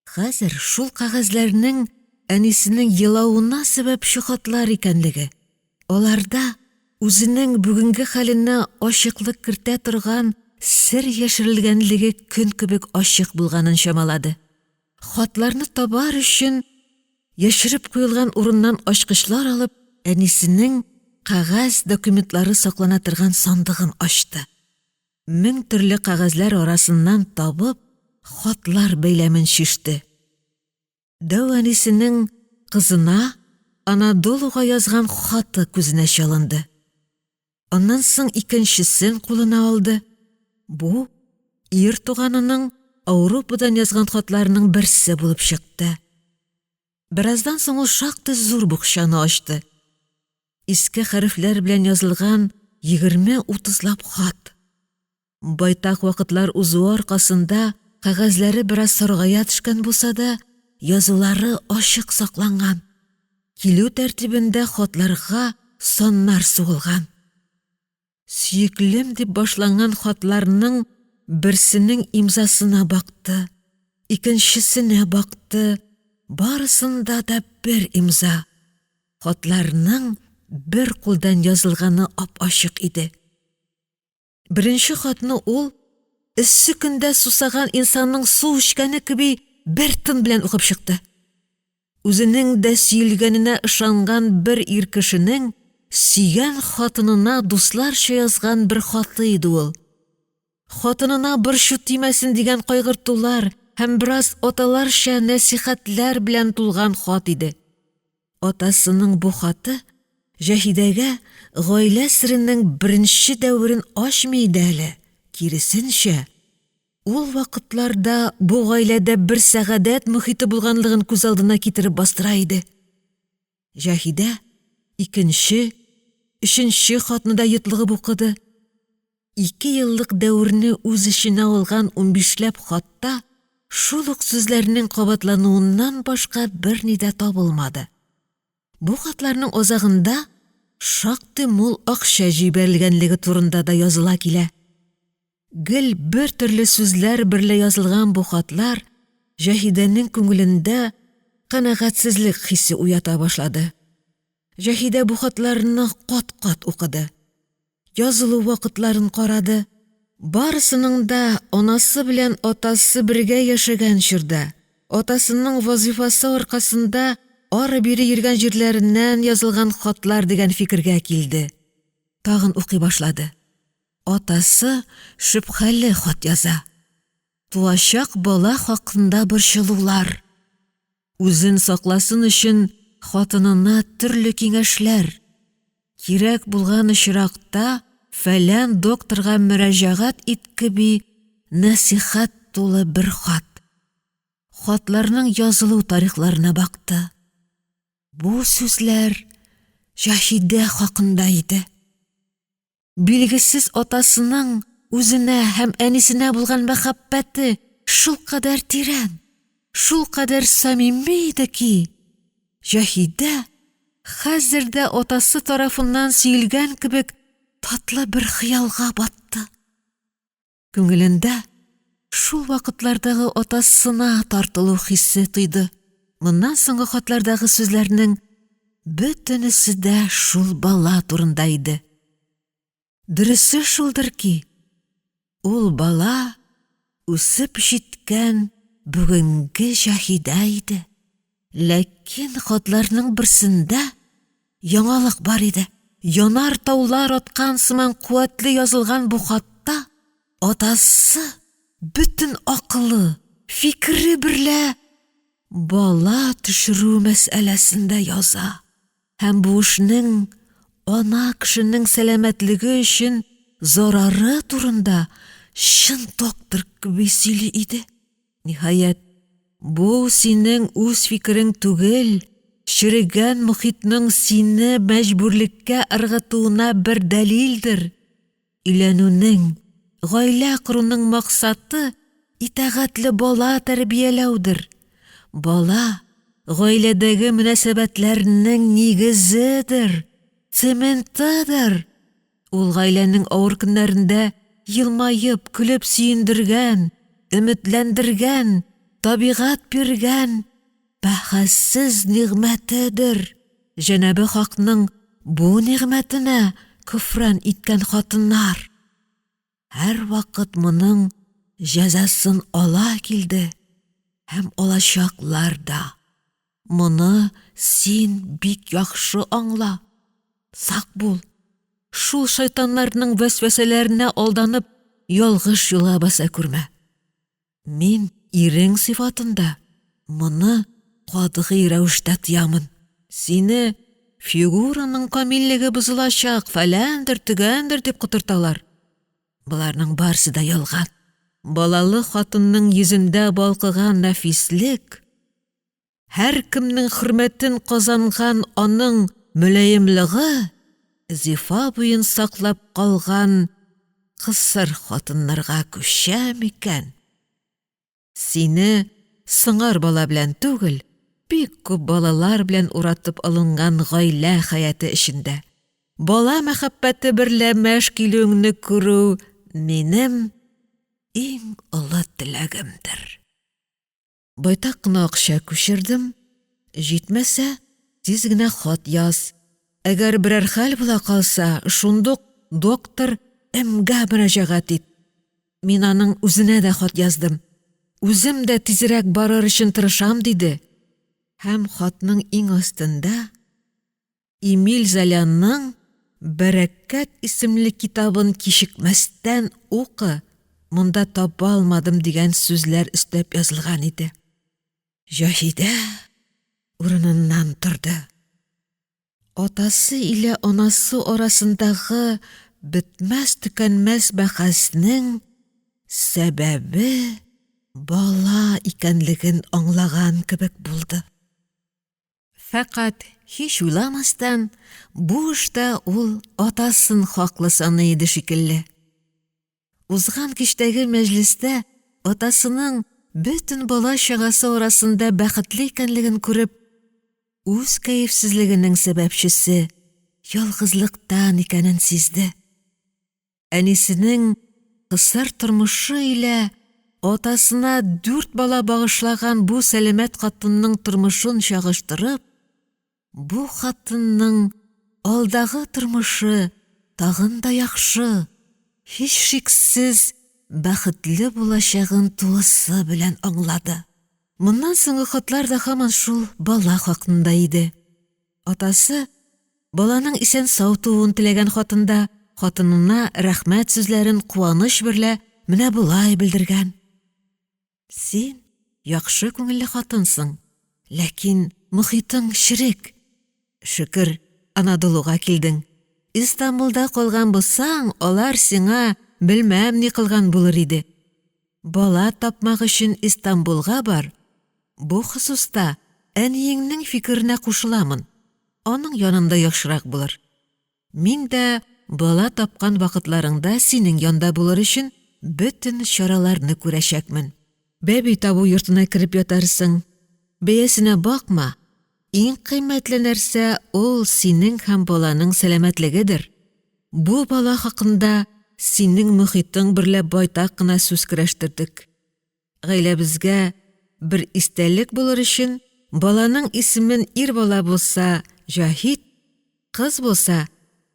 S1: Хәзер шул кәгазьләрнең әнисенең елавына сәбәпче хатлар икәнлеге, аларда үзенең бүгенге хәленә ачыклык кертә торган сер яшерелгәнлеге көн кебек ачык булганын чамалады. Хатларны табар өчен яшереп куелган урыннан ачкычлар алып, әнисенең кәгазь документлары саклана торган сандыгын ачты. Мең төрле кәгазьләр арасыннан табып, хатлар бәйләмен чиште. Дәү әнисенең кызына Анадолуга язган хаты күзенә чалынды. Аннан соң икенчесен кулына алды. Бу ир туганының Ауропадан язган хатларының берсе булып чыкты. Бераздан соң ул шактый зур букчаны ачты. Иске хәрефләр белән язылган 20-утызлап хат. Байтак вакытлар узуы аркасында кәгазьләре бераз саргая төшкән булса да, язулары ачык сакланган. Килү тәртибендә хатларга саннар сугылган. Сөеклем дип башланган хатларның берсенең имзасына бакты, икенчесенә бакты, барысында да бер имза. Хатларның бер кулдан язылганы ап-ачык иде. Беренче хатны ул эссе көндә сусаган инсанның су эчкәне кеби бер тын белән укып чыкты. Үзенең дә сөелгәненә ышанган бер ир кешенең сөйгән хатынына дусларча язган бер хаты иде ул. Хатынына борчу тимәсен дигән кайгыртулар һәм бераз аталарча нәсихәтләр белән тулган хат иде. Атасының бу хаты Җәһидәгә гаилә серенең беренче дәверен ачмый иде әле, киресенчә, Ул вакытларда бу гаиләдә бер сәгадәт мохите булганлыгын күз алдына китереп бастыра иде. Җаһидә икенче, өченче хатны да йотлыгып укыды. Ике еллык дәверне үз эченә алган унбишләп хатта шул ук сүзләрнең кабатлануыннан башка берни дә табылмады. Бу хатларның азагында шактый мул акча җибәрелгәнлеге турында да языла килә. Гел бер төрле сүзләр берлә язылган бу хатлар Җаһидәнең күңелендә канәгатьсезлек хисе уята башлады. Җаһидә бу хатларны кат-кат укыды. Язылу вакытларын карады. Барысының да анасы белән атасы бергә яшәгән чорда, атасының вазифасы аркасында ары-бире йөргән җирләреннән язылган хатлар дигән фикергә килде. Тагын укый башлады. Атасы шөбһәле хат яза. Туачак бала хакында борчылулар. Үзен сакласын өчен хатынына төрле киңәшләр. Кирәк булган очракта фәлән докторга мөрәҗәгать ит кеби нәсыйхәт тулы бер хат. Хатларның язылу тарихларына бакты. Бу сүзләр Җаһидә хакында иде. Билгесез атасының үзенә һәм әнисенә булган мәхәббәте шулкадәр тирән, шулкадәр самими иде ки, Җаһидә хәзер дә атасы тарафыннан сөелгән кебек татлы бер хыялга батты. Күңелендә шул вакытлардагы атасына тартылу хисе тойды. Моннан соңгы хатлардагы сүзләрнең бөтенесе дә шул бала турында иде. Дөресе шулдыр ки, ул бала үсеп җиткән бүгенге Җаһидә иде. Ләкин хатларның берсендә яңалык бар иде. Янар таулар аткан сыман куәтле язылган бу хатта атасы бөтен акылы, фикере берлә бала төшерү мәсьәләсен дә яза һәм бу эшнең ана кешенең сәламәтлеге өчен зарары турында чын доктор кеби сөйли иде. Ниһаять, бу синең үз фикерең түгел, черегән мохитның сине мәҗбүрлеккә ыргытуына бер дәлилдер. Өйләнүнең, гаилә коруның максаты итагатьле бала тәрбияләүдер. Бала гаиләдәге мөнәсәбәтләрнең нигезедер, цементыдыр. Ул гаиләнең авыр көннәрендә елмаеп, көлеп сөендергән, өметләндергән, табигать биргән бәһасез нигъмәтедер. Җәнабе Хакның бу нигъмәтенә көфран иткән хатыннар һәрвакыт моның җәзасын ала килде һәм алачаклар да. Моны син бик яхшы аңла. Сак бул. Шул шайтаннарның вәсвәсәләренә алданып, ялгыш юлга баса күрмә. Мин ирең сыйфатында моны катгый рәвештә тыямын. Сине фигураның камиллеге бозылачак, фәләндер, төгәндер дип котырталар. Боларның барсы да ялган. Балалы хатынның йөзендә балкыган нәфислек, һәркемнең хөрмәтен казанган аның мөлаемлыгы зифа буен саклап калган кысыр хатыннарга күчә микән? Сине сыңар бала белән түгел, бик күп балалар белән уратып алынган гаилә хәяте эчендә бала мәхәббәте берлә мәш килүеңне күрү минем иң олы теләгемдер. Байтак кына акча күчердем, җитмәсә, тиз генә хат яз. Әгәр берәр хәл була калса, шундук доктор М-гә мөрәҗәгать ит. Мин аның үзенә дә хат яздым. Үзем дә тизрәк барыр өчен тырышам, диде. Һәм хатның иң астында Эмиль Золяның Бәрәкәт исемле китабын кичекмәстән укы, монда таба алмадым дигән сүзләр өстәп язылган иде. Җаһидә урыныннан торды. Атасы илә анасы арасындагы бетмәс-төкәнмәс бәхәснең сәбәбе бала икәнлеген аңлаган кебек булды. Фәкать һич уйламастан, бу эштә ул атасын хаклы саный иде шикелле. Узган кичтәге мәҗлестә атасының бөтен бала-чагасы арасында бәхетле икәнлеген күреп, үз кәефсезлегенең сәбәпчесе ялгызлыктан икәнен сизде. Әнисенең кысыр тормышы илә атасына дүрт бала багышлаган бу сәламәт хатынның тормышын чагыштырып, бу хатынның алдагы тормышы тагын да яхшы, һичшиксез бәхетле булачагын тулысы белән аңлады. Моннан соңгы хатлар да һаман шул бала хакында иде. Атасы баланың исән-сау тууын теләгән хатында хатынына рәхмәт сүзләрен куаныч берлә менә болай белдергән. Син яхшы күңелле хатынсың, ләкин мохитың черек. Шөкер, Анадолуга килдең. Истанбулда калган булсаң, алар сиңа белмәм ни кылган булыр иде. Бала тапмак өчен Истанбулга бар. Бу хосуста әниеңнең фикеренә кушыламын. Аның янында яхшырак булыр. Мин дә бала тапкан вакытларыңда синең янда булыр өчен бөтен чараларны күрәчәкмен. Бәби табу йортына кереп ятарсың. Бәясенә бакма, иң кыйммәтле нәрсә ул синең һәм баланың сәламәтлегедер. Бу бала хакында синең мохитың берлә байтак кына сүз көрәштердек. Гаиләбезгә бер истәлек булыр өчен баланың исемен ир бала булса Җаһит, кыз булса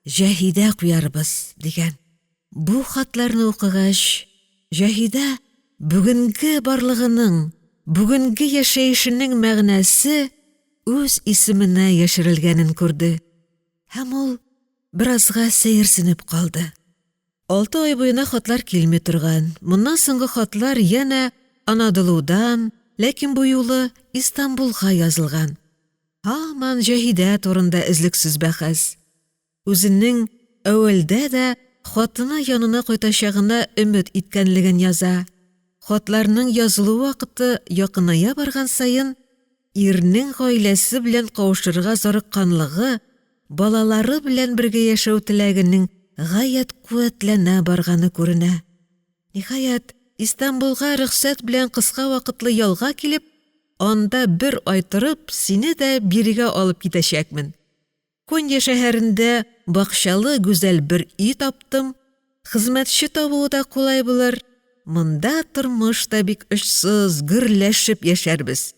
S1: Җаһидә куярбыз, дигән. Бу хатларны укыгач, Җаһидә бүгенге барлыгының, бүгенге яшәешенең мәгънәсе үз исеменә яшерелгәнен күрде һәм ул беразга сәерсенеп калды. Алты ай буена хатлар килми торган. Моннан соңгы хатлар янә Анадолудан, ләкин бу юлы Истанбулга язылган. Һаман Җаһидә турында өзлексез бәхәс. Үзенең әүвәлдә дә хатыны янына кайтачагына өмет иткәнлеген яза. Хатларның язылу вакыты якыная барган саен, ирнең гаиләсе белән кавышырга зарыкканлыгы, балалары белән бергә яшәү теләгенең гаять куәтләнә барганы күренә. Ниһаять, Истанбулга рөхсәт белән кыска вакытлы ялга килеп, анда бер ай торып, сине дә бирегә алып китәчәкмен. Конья шәһәрендә бакчалы гүзәл бер өй таптым. Хезмәтче табуы да кулай булыр. Монда тормыш та бик очсыз, гөрләшеп яшәрбез.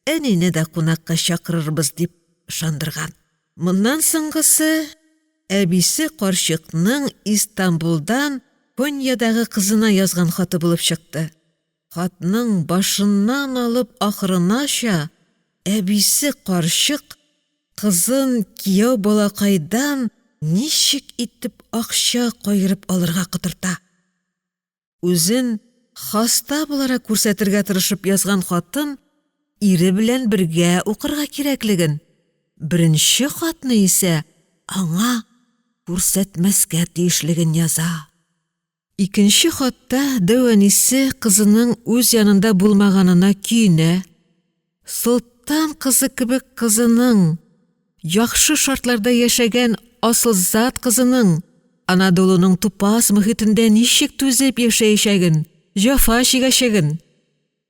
S1: Әнине дә кунакка чакырырбыз, дип ышандырган. Моннан соңгысы әбисе карчыкның Истанбулдан Коньядагы кызына язган хаты булып чыкты. Хатның башыннан алып ахырынача әбисе карчык кызын кияү балакайдан ничек итеп акча каерып алырга котырта. Үзен хаста буларак күрсәтергә тырышып язган хатын ире белән бергә укырга кирәклеген, беренче хатны исә аңа күрсәтмәскә тиешлеген яза. Икенче хатта дәү әнисе кызының үз янында булмаганына көенә, солтан кызы кебек кызының, яхшы шартларда яшәгән асылзат кызының Анадолуның тупас мохитендә ничек түзеп яшәячәген, җәфа чигәчәген,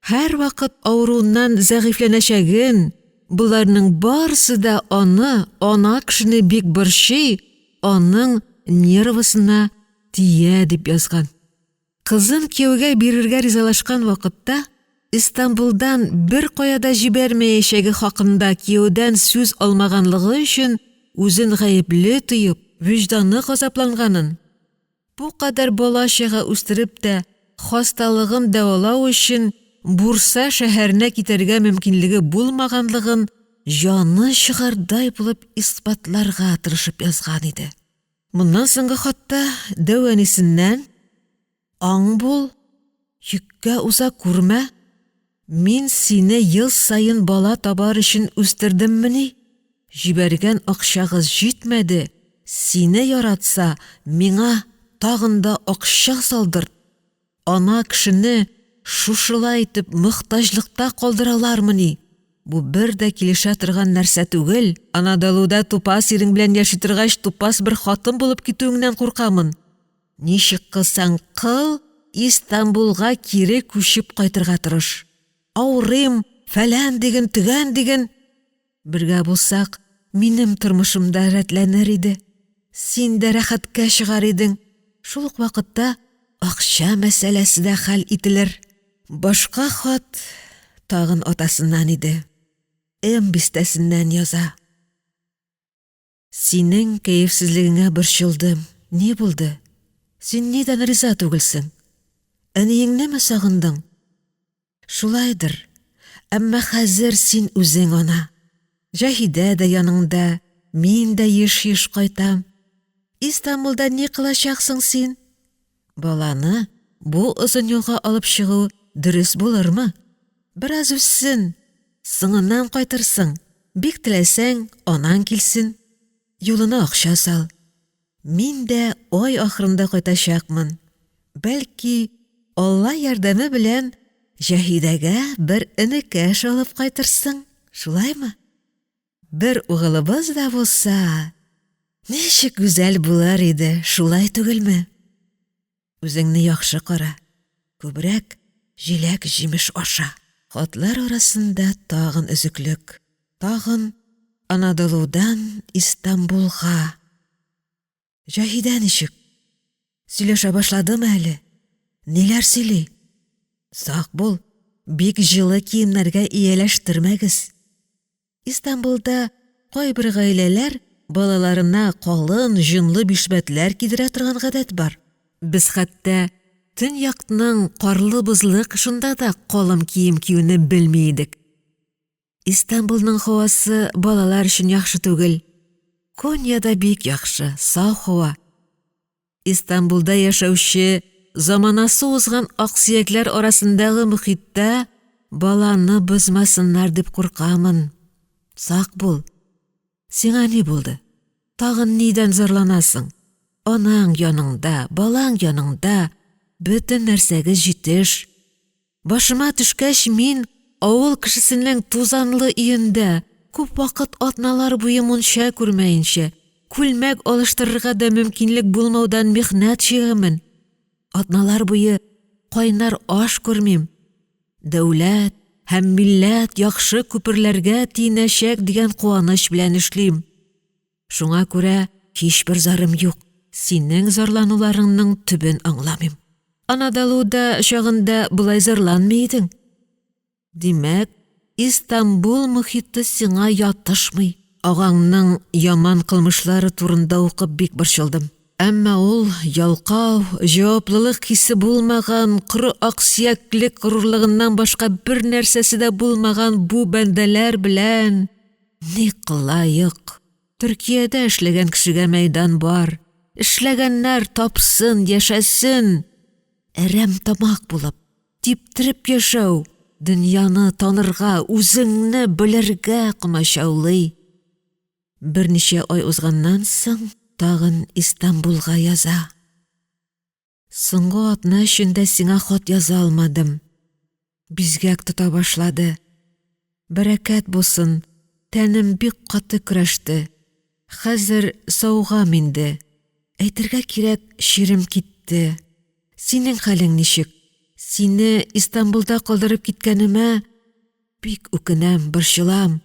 S1: һәрвакыт авыруыннан зәгыйфьләнәчәген, боларның барысы да аны, ана кешене бик борчый, аның нервысына тия дип язган. Кызын кияүгә бирергә ризалашкан вакытта Истанбулдан беркая да җибәрмәячәге хакында кияүдән сүз алмаганлыгы өчен үзен гаепле тоеп, вөҗданы газапланганын, Бу кадәр бала-чага үстереп тә, хасталыгын дәвалау өчен Бурса шәһәренә китәргә мөмкинлеге булмаганлыгын җаны чыгардай булып исбатларга тырышып язган иде. Моннан соңгы хатта дәү әнисеннән Аң бул, йөккә уза күрмә, мин сине ел саен бала табар өчен үстердеммени? Җибәргән акчагыз җитмәде, сине яратса, миңа тагын да акча салдырт. Ана кешене шушылай итеп мохтаҗлыкта калдыралармыни? Бу бер дә килешә торган нәрсә түгел. Анадолуда тупас ирең белән яши торгач, тупас бер хатын булып китүеңнән куркамын. Ничек кылсаң кыл, Истанбулга кире күчеп кайтырга тырыш. Авырыйм, фәлән диген, төгән диген. Бергә булсак, минем тормышым да рәтләнер иде. Син дә рәхәткә чыгар идең. Шул ук вакытта акча мәсьәләсе дә хәл ителер. Башка хат тагын атасыннан иде. М бистәсеннән яза. Синең кәефсезлегеңә борчылдым. Ни булды? Син нидән риза түгелсең? Әниеңнеме сагындың? Шулайдыр. Әмма хәзер син үзең ана. Җаһидә дә яныңда, мин дә еш-еш кайтам. Истанбулда ни кылачаксың син? Баланы бу озын юлга алып чыгу дөрес булырмы? Бераз үссен, соңыннан кайтырсың. Бик теләсәң, анаң килсен. Юлына акча сал. Мин дә ай ахырында кайтачакмын. Бәлки, Алла ярдәме белән Җаһидәгә бер энекәш алып кайтырсың, шулаймы? Бер угылыбыз да булса, ничек гүзәл булыр иде, шулай түгелме? Үзеңне яхшы кара, күбрәк җиләк-җимеш аша. Хатлар арасында тагын өзеклек, тагын Анадолудан Истанбулга. Җаһидә ничек? Сөйләшә башладымы әле? Ниләр сөйли? Сак бул, бик җылы киемнәргә ияләштермәгез. Истанбулда кайбер гаиләләр балаларына калын, җонлы бишмәтләр кидерә торган гадәт бар. Без хәтта төньякның карлы-бозлы кышында да калын кием киюне белми идек. Истанбулның һавасы балалар өчен яхшы түгел. Коньяда бик яхшы, саф һава. Истанбулда яшәүче заманасы узган аксөякләр арасындагы мохиттә баланы бозмасыннар дип куркамын. Сак бул. Сиңа ни булды? Тагын нидән зарланасың? Анаң яныңда, балаң яныңда, бөтен нәрсәгез җитеш. Башыма төшкәч, мин авыл кешесенең тузанлы өендә, күп вакыт атналар буе мунча күрмәенчә, күлмәк алыштырырга да мөмкинлек булмаудан михнәт чигәмен. Атналар буе кайнар аш күрмим. Дәүләт һәм милләт яхшы күперләргә тиенәчәк дигән куаныч белән эшлим. Шуңа күрә һичбер зарым юк, синең зарлануларыңның төбен аңламыйм. Анадолуда чагында болай зарланмый идең. Димәк, Истанбул мохиты сиңа ятышмый. Агаңның яман кылмышлары турында укып бик борчылдым. Әмма ул ялкау, җаваплылык хисе булмаган, коры аксөяклек горурлыгыннан башка бер нәрсәсе дә булмаган бу бәндәләр белән Ни кылаек? Төркиядә эшләгән кешегә мәйдан бар. Эшләгәннәр тапсын, яшәсен. Әрәм тамак булып, типтереп яшәү дөньяны танырга, үзеңне белергә комачаулый. Берничә ай узганнан соң тагын Истанбулга яза. Соңгы атна эчендә сиңа хат яза алмадым. Бизгәк тота башлады. Бәрәкәт булсын, тәнем бик каты көрәште. Хәзер саугам инде. Әйтергә кирәк, чирем китте. Синең хәлең ничек? Сине Истанбулда калдырып киткәнемә бик үкенәм, борчылам.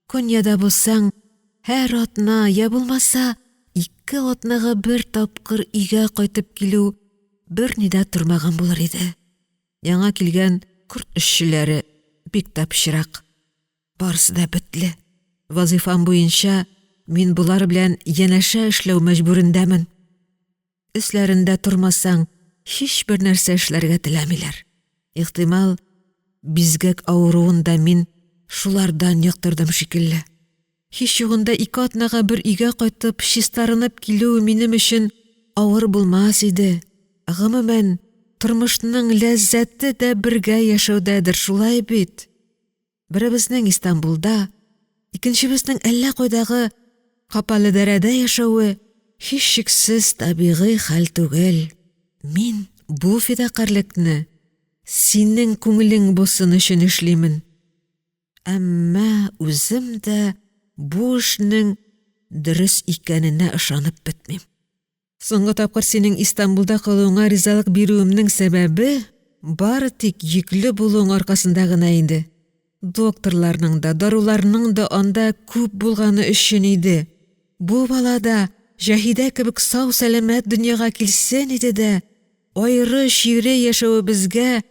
S1: Коньяда булсаң, һәр атна, я булмаса, ике атнага бер тапкыр өйгә кайтып килү берни дә тормаган булыр иде. Яңа килгән корт эшчеләре бик тә пычрак. Барысы да бетле. Вазыйфам буенча мин болар белән янәшә эшләү мәҗбүрендәмен. Өсләрендә тормасаң, һичбер нәрсә эшләргә теләмиләр. Ихтимал, бизгәк авыруын да мин шулардан йоктырдым шикелле. Һич югында ике атнага бер өйгә кайтып, чистарынып килү минем өчен авыр булмас иде. Гомумән, тормышның ләззәте дә бергә яшәүдәдер, шулай бит? Беребезнең Истанбулда, икенчебезнең әллә кайдагы Капалыдәрәдә яшәве һичшиксез табигый хәл түгел. Мин бу фидакарьлекне синең күңелең булсын өчен эшлимен. Әмма үзем дә бу эшнең дөрес икәненә ышанып бетмим. Соңгы тапкыр синең Истанбулда калуыңа ризалык бирүемнең сәбәбе бары тик йөкле булуың аркасында гына иде. Докторларның да, даруларның да анда күп булганы өчен иде. Бу бала да Җаһидә кебек сау-сәламәт дөньяга килсен иде дә, Аеры-чире яшәвебезгә,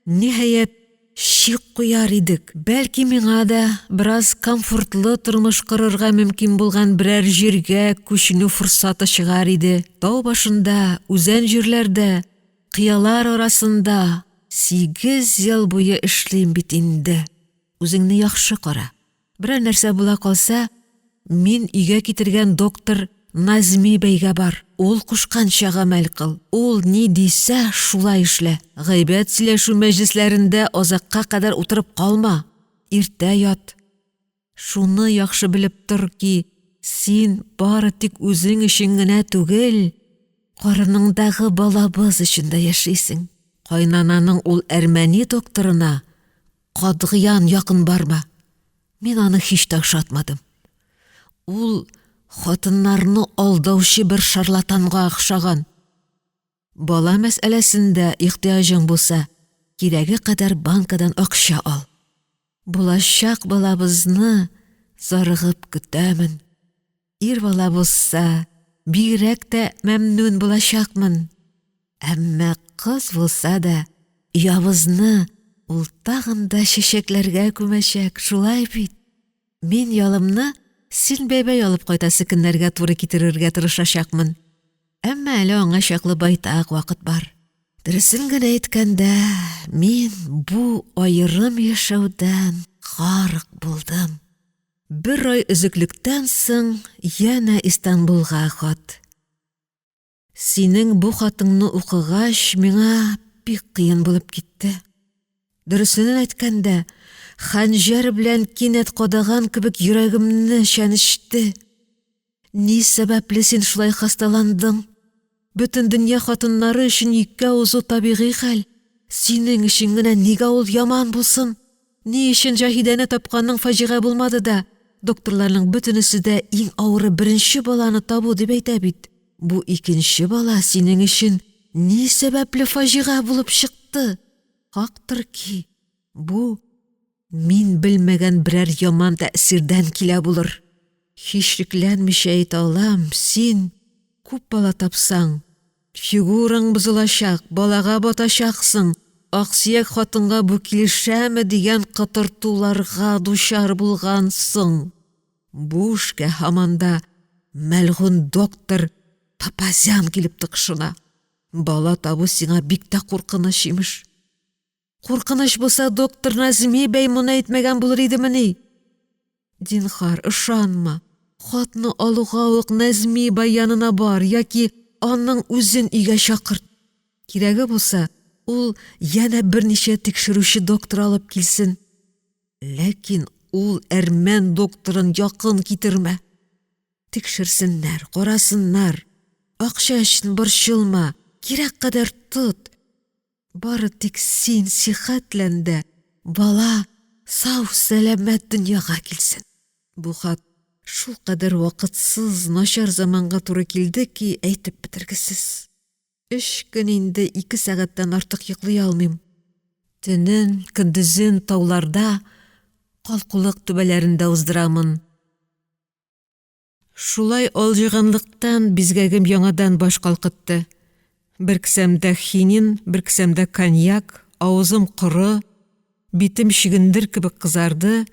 S1: ниһаять, чик куяр идек. Бәлки миңа да бераз комфортлы тормыш корырга мөмкин булган берәр җиргә күченү форсаты чыгар иде. Тау башында, үзән җирләрдә, кыялар арасында 8 ел буе эшлим бит инде. Үзеңне яхшы кара. Берәр нәрсә була калса, мин өйгә китергән доктор Назми бәйгә бар. Ул кушканча гамәл кыл. Ул ни дисә, шулай эшлә. Гайбәт сөйләшү мәҗлесләрендә азакка кадәр утырып калма. Иртә ят. Шуны яхшы белеп тор ки, син бары тик үзең өчен генә түгел, карыныңдагы балабыз өчен дә яшисең. Кайнананың ул әрмәни докторына катгыян якын барма. Мин аны һич тә ошатмадым. Ул хатыннарны алдаучы бер шарлатанга охшаган. Бала мәсьәләсендә ихтыяҗың булса, кирәге кадәр банкадан акча ал. Булачак балабызны зарыгып көтәмен. Ир бала булса, бигрәк тә мәмнүн булачакмын, әмма кыз булса да, оябызны ул тагын да чәчәкләргә күмәчәк, шулай бит? Мин ялымны син бәбәй алып кайтасы көннәргә туры китерергә тырышачакмын. Әмма әле аңа чаклы байтак вакыт бар. Дөресен генә әйткәндә, мин бу аерым яшәүдән гарык булдым. Бер ай өзеклектән соң янә Истанбулга хат. Синең бу хатыңны укыгач, миңа бик кыен булып китте. Дөресен әйткәндә, хәнҗәр белән кинәт кадаган кебек йөрәгемне чәнечте. Ни сәбәпле син шулай хасталандың? Бөтен дөнья хатыннары өчен йөккә узу табигый хәл. Синең өчен генә нигә ул яман булсын? Ни өчен Җаһидәне тапканың фаҗига булмады да, докторларның бөтенесе дә иң авыры беренче баланы табу дип әйтә бит. Бу икенче бала синең өчен ни сәбәпле фаҗига булып чыкты? Хактыр ки, бу мин белмәгән берәр яман тәэсирдән килә булыр. Һич шикләнмичә әйтә алам, син күп бала тапсаң, фигураң бозылачак, балага батачаксың, аксөяк хатынга бу килешәме дигән котыртуларга дучар булгансың. Бу эшкә һаман да мәлгунь доктор Папазян килеп тыкшына. Бала табу сиңа бик тә куркыныч, имеш. Куркыныч булса, доктор Назми бәй моны әйтмәгән булыр идемени? Зинһар, ышанма, хатны алуга ук Нәзми бай янына бар яки аның үзен өйгә чакырт. Кирәге булса, ул янә берничә тикшерүче доктор алып килсен. Ләкин ул әрмән докторын якын китермә. Тикшерсеннәр, карасыннар. Акча өчен борчылма, кирәк кадәр тот. Бары тик син сихәтлән дә, бала сау-сәламәт дөньяга килсен. Бу хат шулкадәр вакытсыз, начар заманга туры килде ки, әйтеп бетергесез. Өч көн инде 2 сәгатьтән артык йоклый алмыйм. Төнен, көндезен тауларда, калкулык түбәләрендә уздырамын. Шулай алҗыганлыктан бизгәгем яңадан баш калкытты. Бер кесәмдә хинин, бер кесәмдә коньяк, авызым коры, битем чөгендер кебек кызарды,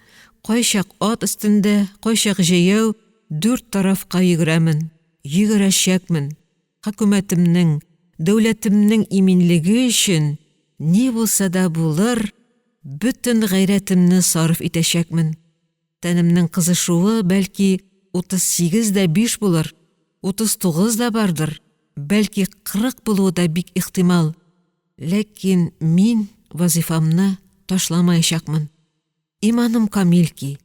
S1: кайчак ат өстендә, кайчак җәяү дүрт тарафка йөгерәмен, йөгерәчәкмен. Хөкүмәтемнең, дәүләтемнең иминлеге өчен ни булса да булыр, бөтен гайрәтемне сарыф итәчәкмен. Тәнемнең кызышуы, бәлки, 38 дә 5 булыр, 39 да бардыр, бәлки, 40 булуы да бик ихтимал. Ләкин мин вазифамны ташламаячакмын. Иманым камил ки,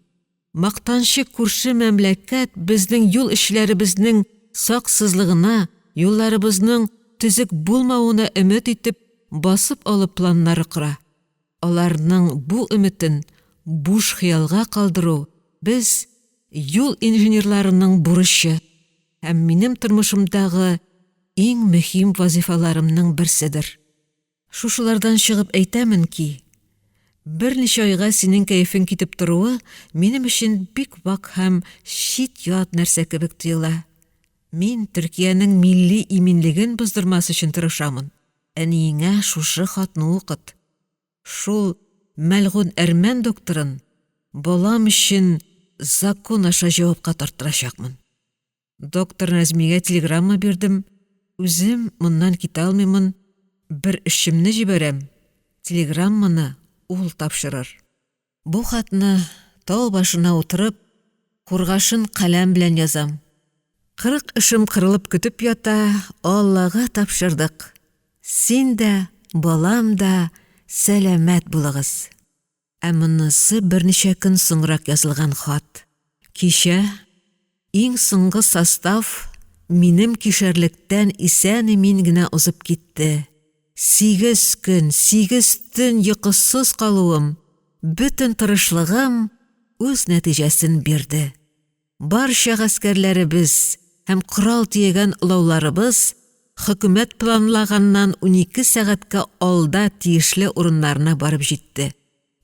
S1: мактанчык күрше мәмләкәт безнең юл эшчеләребезнең саксызлыгына, юлларыбызның төзек булмавына өмет итеп, басып алып планнары кора. Аларның бу өметен буш хыялга калдыру без, юл инженерларының бурычы һәм минем тормышымдагы иң мөһим вазифаларымның берседер. Шушылардан чыгып әйтәмен ки, берничә айга синең кәефең китеп торуы минем өчен бик вак һәм чит-ят нәрсә кебек тоела. Мин Төркиянең милли иминлеген боздырмас өчен тырышамын. Әниеңә шушы хатны укыт. Шул мәлгунь әрмән докторын балам өчен закон аша җавапка тарттырачакмын. Доктор Нәзмигә телеграмма бирдем. Үзем моннан китә алмыймын, бер эшчемне җибәрәм, телеграмманы ул тапшырыр. Бу хатны тау башына утырып, кургашын каләм белән язам. 40 эшем кырылып көтеп ята, Аллага тапшырдык. Син дә, балам да сәламәт булыгыз. Ә монысы берничә көн соңрак язылган хат. Кичә иң соңгы состав минем кишәрлектән исән-имин генә узып китте. 8 көн, 8 төн йокысыз калуым, бөтен тырышлыгым үз нәтиҗәсен бирде. Барча гаскәрләребез һәм корал төягән олауларыбыз хөкүмәт планлаганнан 12 сәгатькә алда тиешле урыннарына барып җитте.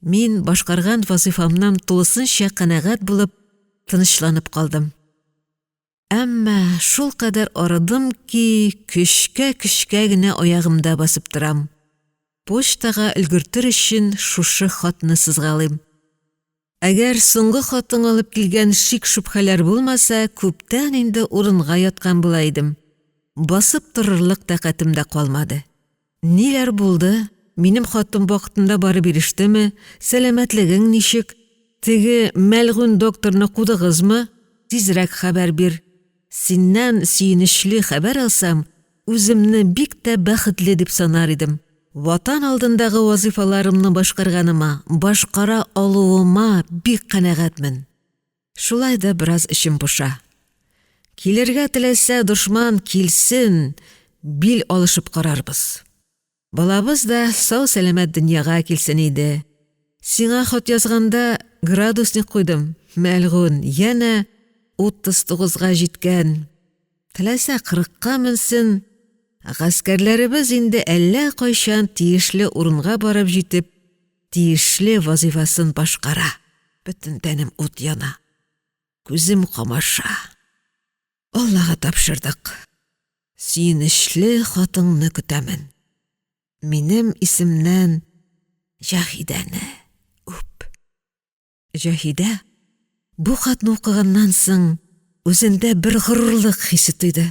S1: Мин башкарган вазифамнан тулысынча канәгать булып, тынычланып калдым. Әмма шулкадәр арыдым ки, көчкә-көчкә генә аягымда басып торам. Почтага өлгертер өчен шушы хатны сызгалыйм. Әгәр соңгы хатың алып килгән шик-шөбһәләр булмаса, күптән инде урынга яткан була идем. Басып торырлык тәкатем дә калмады. Ниләр булды, минем хатым вакытында барып ирештеме, сәламәтлегең ничек, теге мәлгунь докторны кудыгызмы, тизрәк хәбәр бир. Синнән сөенечле хәбәр алсам, үземне бик тә бәхетле дип санар идем. Ватан алдындагы вазыйфаларымны башкарганыма, башкара алуыма бик канәгатьмен. Шулай да бераз эчем поша. Килергә теләсә дошман килсен, бил алышып карарбыз. Балабыз да сау-сәламәт дөньяга килсен иде. Сиңа хат язганда градусник куйдым, мәлгунь, янә 39-га җиткән. Теләсә кырыкка менсен, гаскәрләребез инде әллә кайчан тиешле урынга барып җитеп, тиешле вазыйфасын башкара. Бөтен тәнем ут яна, күзем камаша. Аллага тапшырдык. Сөенечле хатыңны көтәмен. Минем исемнән Җаһидәне үп. Җаһидә бу хатны укыганнан соң үзендә бер горурлык хисе тойды.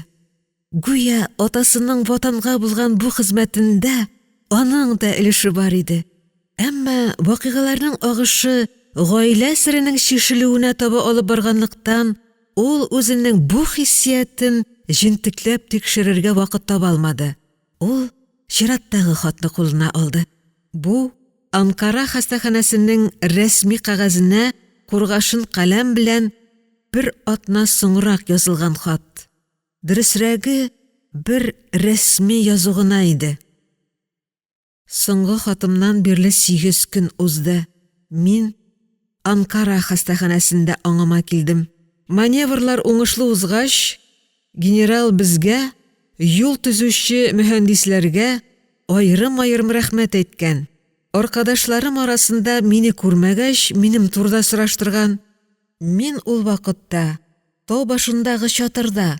S1: Гүя атасының ватанга булган бу хезмәтендә аның да өлеше бар иде. Әмма вакыйгаларның агышы гаилә серенең чишелүенә таба алып барганлыктан, ул үзенең бу хиссиятен җентекләп тикшерергә вакыт таба алмады. Ул чираттагы хатны кулына алды. Бу Анкара хастаханәсенең рәсми кәгазенә кургашын каләм белән бер атна соңрак язылган хат. Дөресрәге, бер рәсми язу гына иде. Соңгы хатымнан бирле 8 көн узды. Мин Анкара хастаханәсендә аңыма килдем. Маневрлар уңышлы узгач, генерал безгә, юл төзүче мөһәндисләргә аерым-аерым рәхмәт әйткән. Аркадашларым арасында мине күрмәгәч, минем турыда сораштырган. Мин ул вакытта тау башындагы чатырда,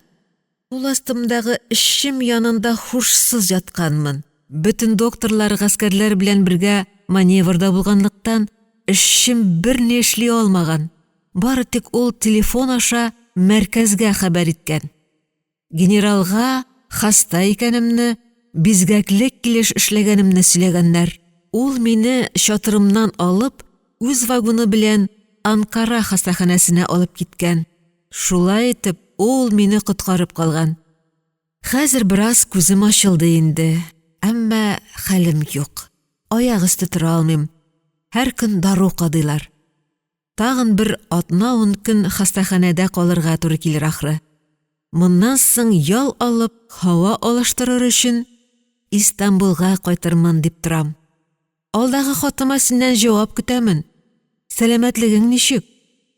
S1: кул астымдагы эшчем янында һушсыз ятканмын. Бөтен докторлар гаскәрләр белән бергә маневрда булганлыктан, эшчем берни эшли алмаган. Бары тик ул телефон аша мәркәзгә хәбәр иткән. Генералга хаста икәнемне, бизгәкле килеш эшләгәнемне сөйләгәннәр. Ул мине чатырымнан алып, үз вагоны белән Анкара хастаханәсенә алып киткән. Шулай итеп, ул мине коткарып калган. Хәзер бераз күзем ачылды инде, әмма хәлем юк. Аяк өсте тора алмыйм. Һәр көн дару кадыйлар. Тагын бер атна-ун көн хастаханәдә калырга туры килер ахры. Моннан соң ял алып, һава алыштырыр өчен Истанбулга кайтырмын дип торам. Алдагы хатыма синнән җавап көтәмен. Сәламәтлегең ничек?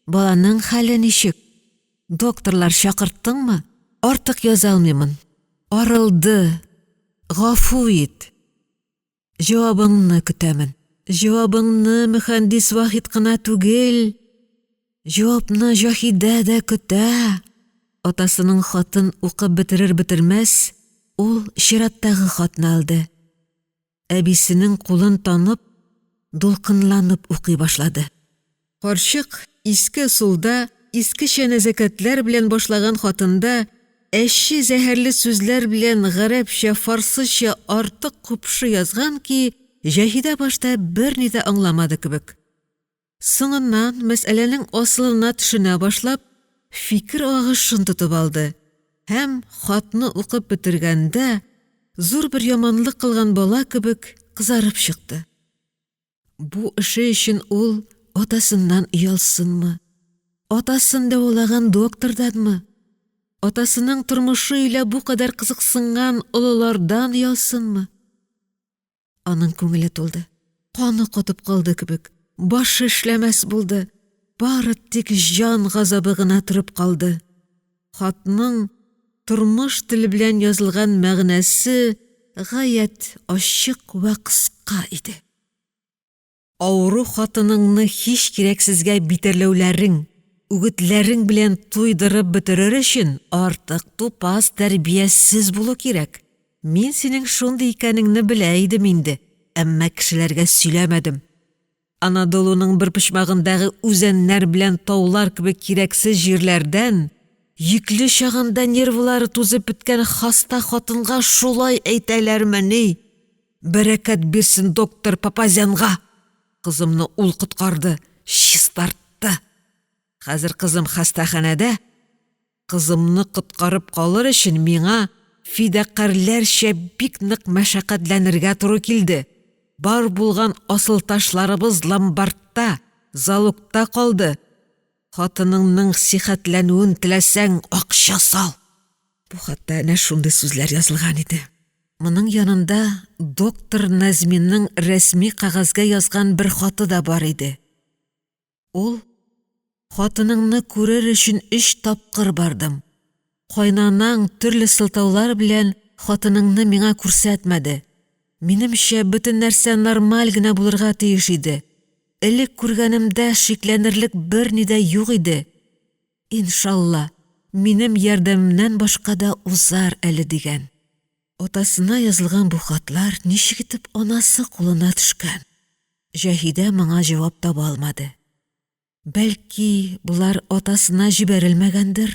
S1: Баланың хәле ничек? Докторлар чакырттыңмы? Артык яза алмыймын. Арылды. Гафу ит. Җавабыңны көтәмен. Җавабыңны мөхәндис Вахит кына түгел, җавапны Җаһидә дә көтә. Атасының хатын укып бетерер-бетермәс, ул чираттагы хатны алды. Әбисенең кулын танып, дулкынланып укый башлады. Карчык иске ысулда, искечә нәзакәтләр белән башлаган хатында әче зәһәрле сүзләр белән гарәпчә, фарсыча артык купшы язган ки, Җаһидә башта берни дә аңламады кебек. Соңыннан мәсьәләнең асылына төшенә башлап, фикер агышын тотып алды һәм хатны укып бетергәндә, зур бер яманлык кылган бала кебек кызарып чыкты. Бу эше өчен ул атасыннан оялсынмы? Атасын дәвалаган докторданмы? Атасының тормышы илә бу кадәр кызыксынган олылардан оялсынмы? Аның күңеле тулды, каны катып калды кебек, башы эшләмәс булды. Бары тик җан газабы гына торып калды. Хатның тормыш теле белән язылган мәгънәсе гаять ачык вә кыска иде: Авыру хатыныңны һич кирәксезгә битәрләүләрең, үгетләрең белән туйдырып бетерер өчен артык тупас, тәрбиясез булу кирәк, мин синең шундый икәнеңне белә идем инде, әмма кешеләргә сөйләмәдем. Анадолуның бер почмагындагы үзәннәр белән таулар кебек кирәксез җирләрдән, йөкле чагында нервылары тузып беткән хаста хатынга шулай әйтәләрмени? Бәрәкәт бирсен доктор Папазянга! Кызымны ул коткарды, чистартты. Хәзер кызым хастаханәдә. Кызымны коткарып калыр өчен миңа фидакарьләрчә бик нык мәшәкатьләнергә туры килде. Бар булган асылташларыбыз ломбардта, залогта калды. Хатыныңның сихәтләнүен теләсәң, акча сал. Бу хатта әнә шундый сүзләр язылган иде. Моның янында доктор Назминың рәсми кәгазьгә язган бер хаты да бар иде. Ул: "Хатыныңны күрер өчен өч тапкыр бардым. Кайнанаң төрле сылтаулар белән хатыныңны миңа күрсәтмәде. Минемчә, бөтен нәрсә нормаль генә булырга тиеш иде. Элек күргәнемдә шикләнерлек берни дә юк иде. Иншалла, минем ярдәмемнән башка да узар әле, дигән. Атасына язылган бу хатлар ничек итеп анасы кулына төшкән? Җаһидә моңа җавап таба алмады. Бәлки, болар атасына җибәрелмәгәндер?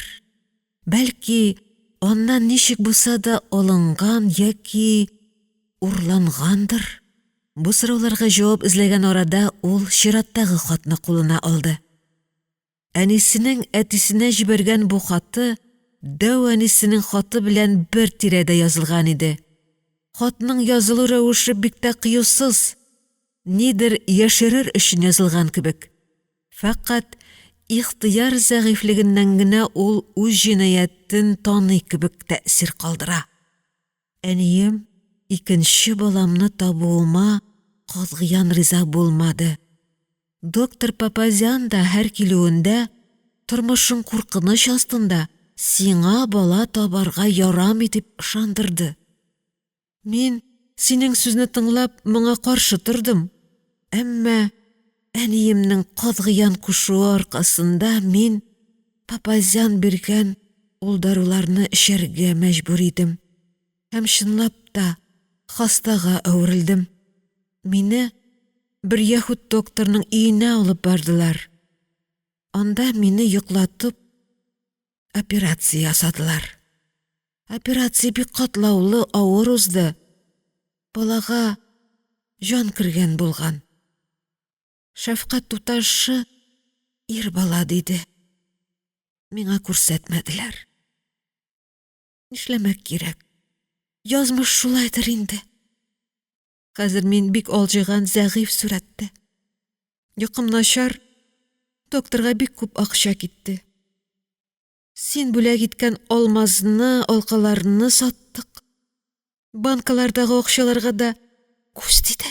S1: Бәлки, аннан ничек булса да алынган яки урлангандыр? Бу сорауларга җавап эзләгән арада ул чираттагы хатны кулына алды. Әнисенең әтисенә җибәргән бу хаты дәү әнисенең хаты белән бер тирәдә язылган иде. Хатның язылу рәвеше бик тә кыюсыз, нидер яшерер өчен язылган кебек. Фәкать ихтыяр зәгыйфьлегеннән генә ул үз җинаятен таный кебек тәэсир калдыра. Әнием икенче баламны табуыма катгыян риза булмады. Доктор Папазян да һәр килүендә тормышың куркыныч астында, сиңа бала табарга ярамый дип ышандырды. Мин синең сүзне тыңлап моңа каршы тордым. Әмма әниемнең катгыян кушуы аркасында мин Папазян биргән ул даруларны эчәргә мәҗбүр идем. Һәм чынлап та хастага әверелдем. Мине бер яһүд докторның өенә алып бардылар. Анда мине йоклатып операция ясадылар. Операция бик катлаулы, авыр узды. Балага җан кергән булган. Шәфкать туташы ир бала диде. Миңа күрсәтмәделәр. Нишләмәк кирәк? Язмыш шулайдыр инде. Хәзер мин бик алҗыган, зәгыйфь сурәттә. Йокым начар, докторга бик күп акча китте. Син бүләк иткән алмазны, алкаларны саттык. Банкалардагы акчаларга да күз тиде.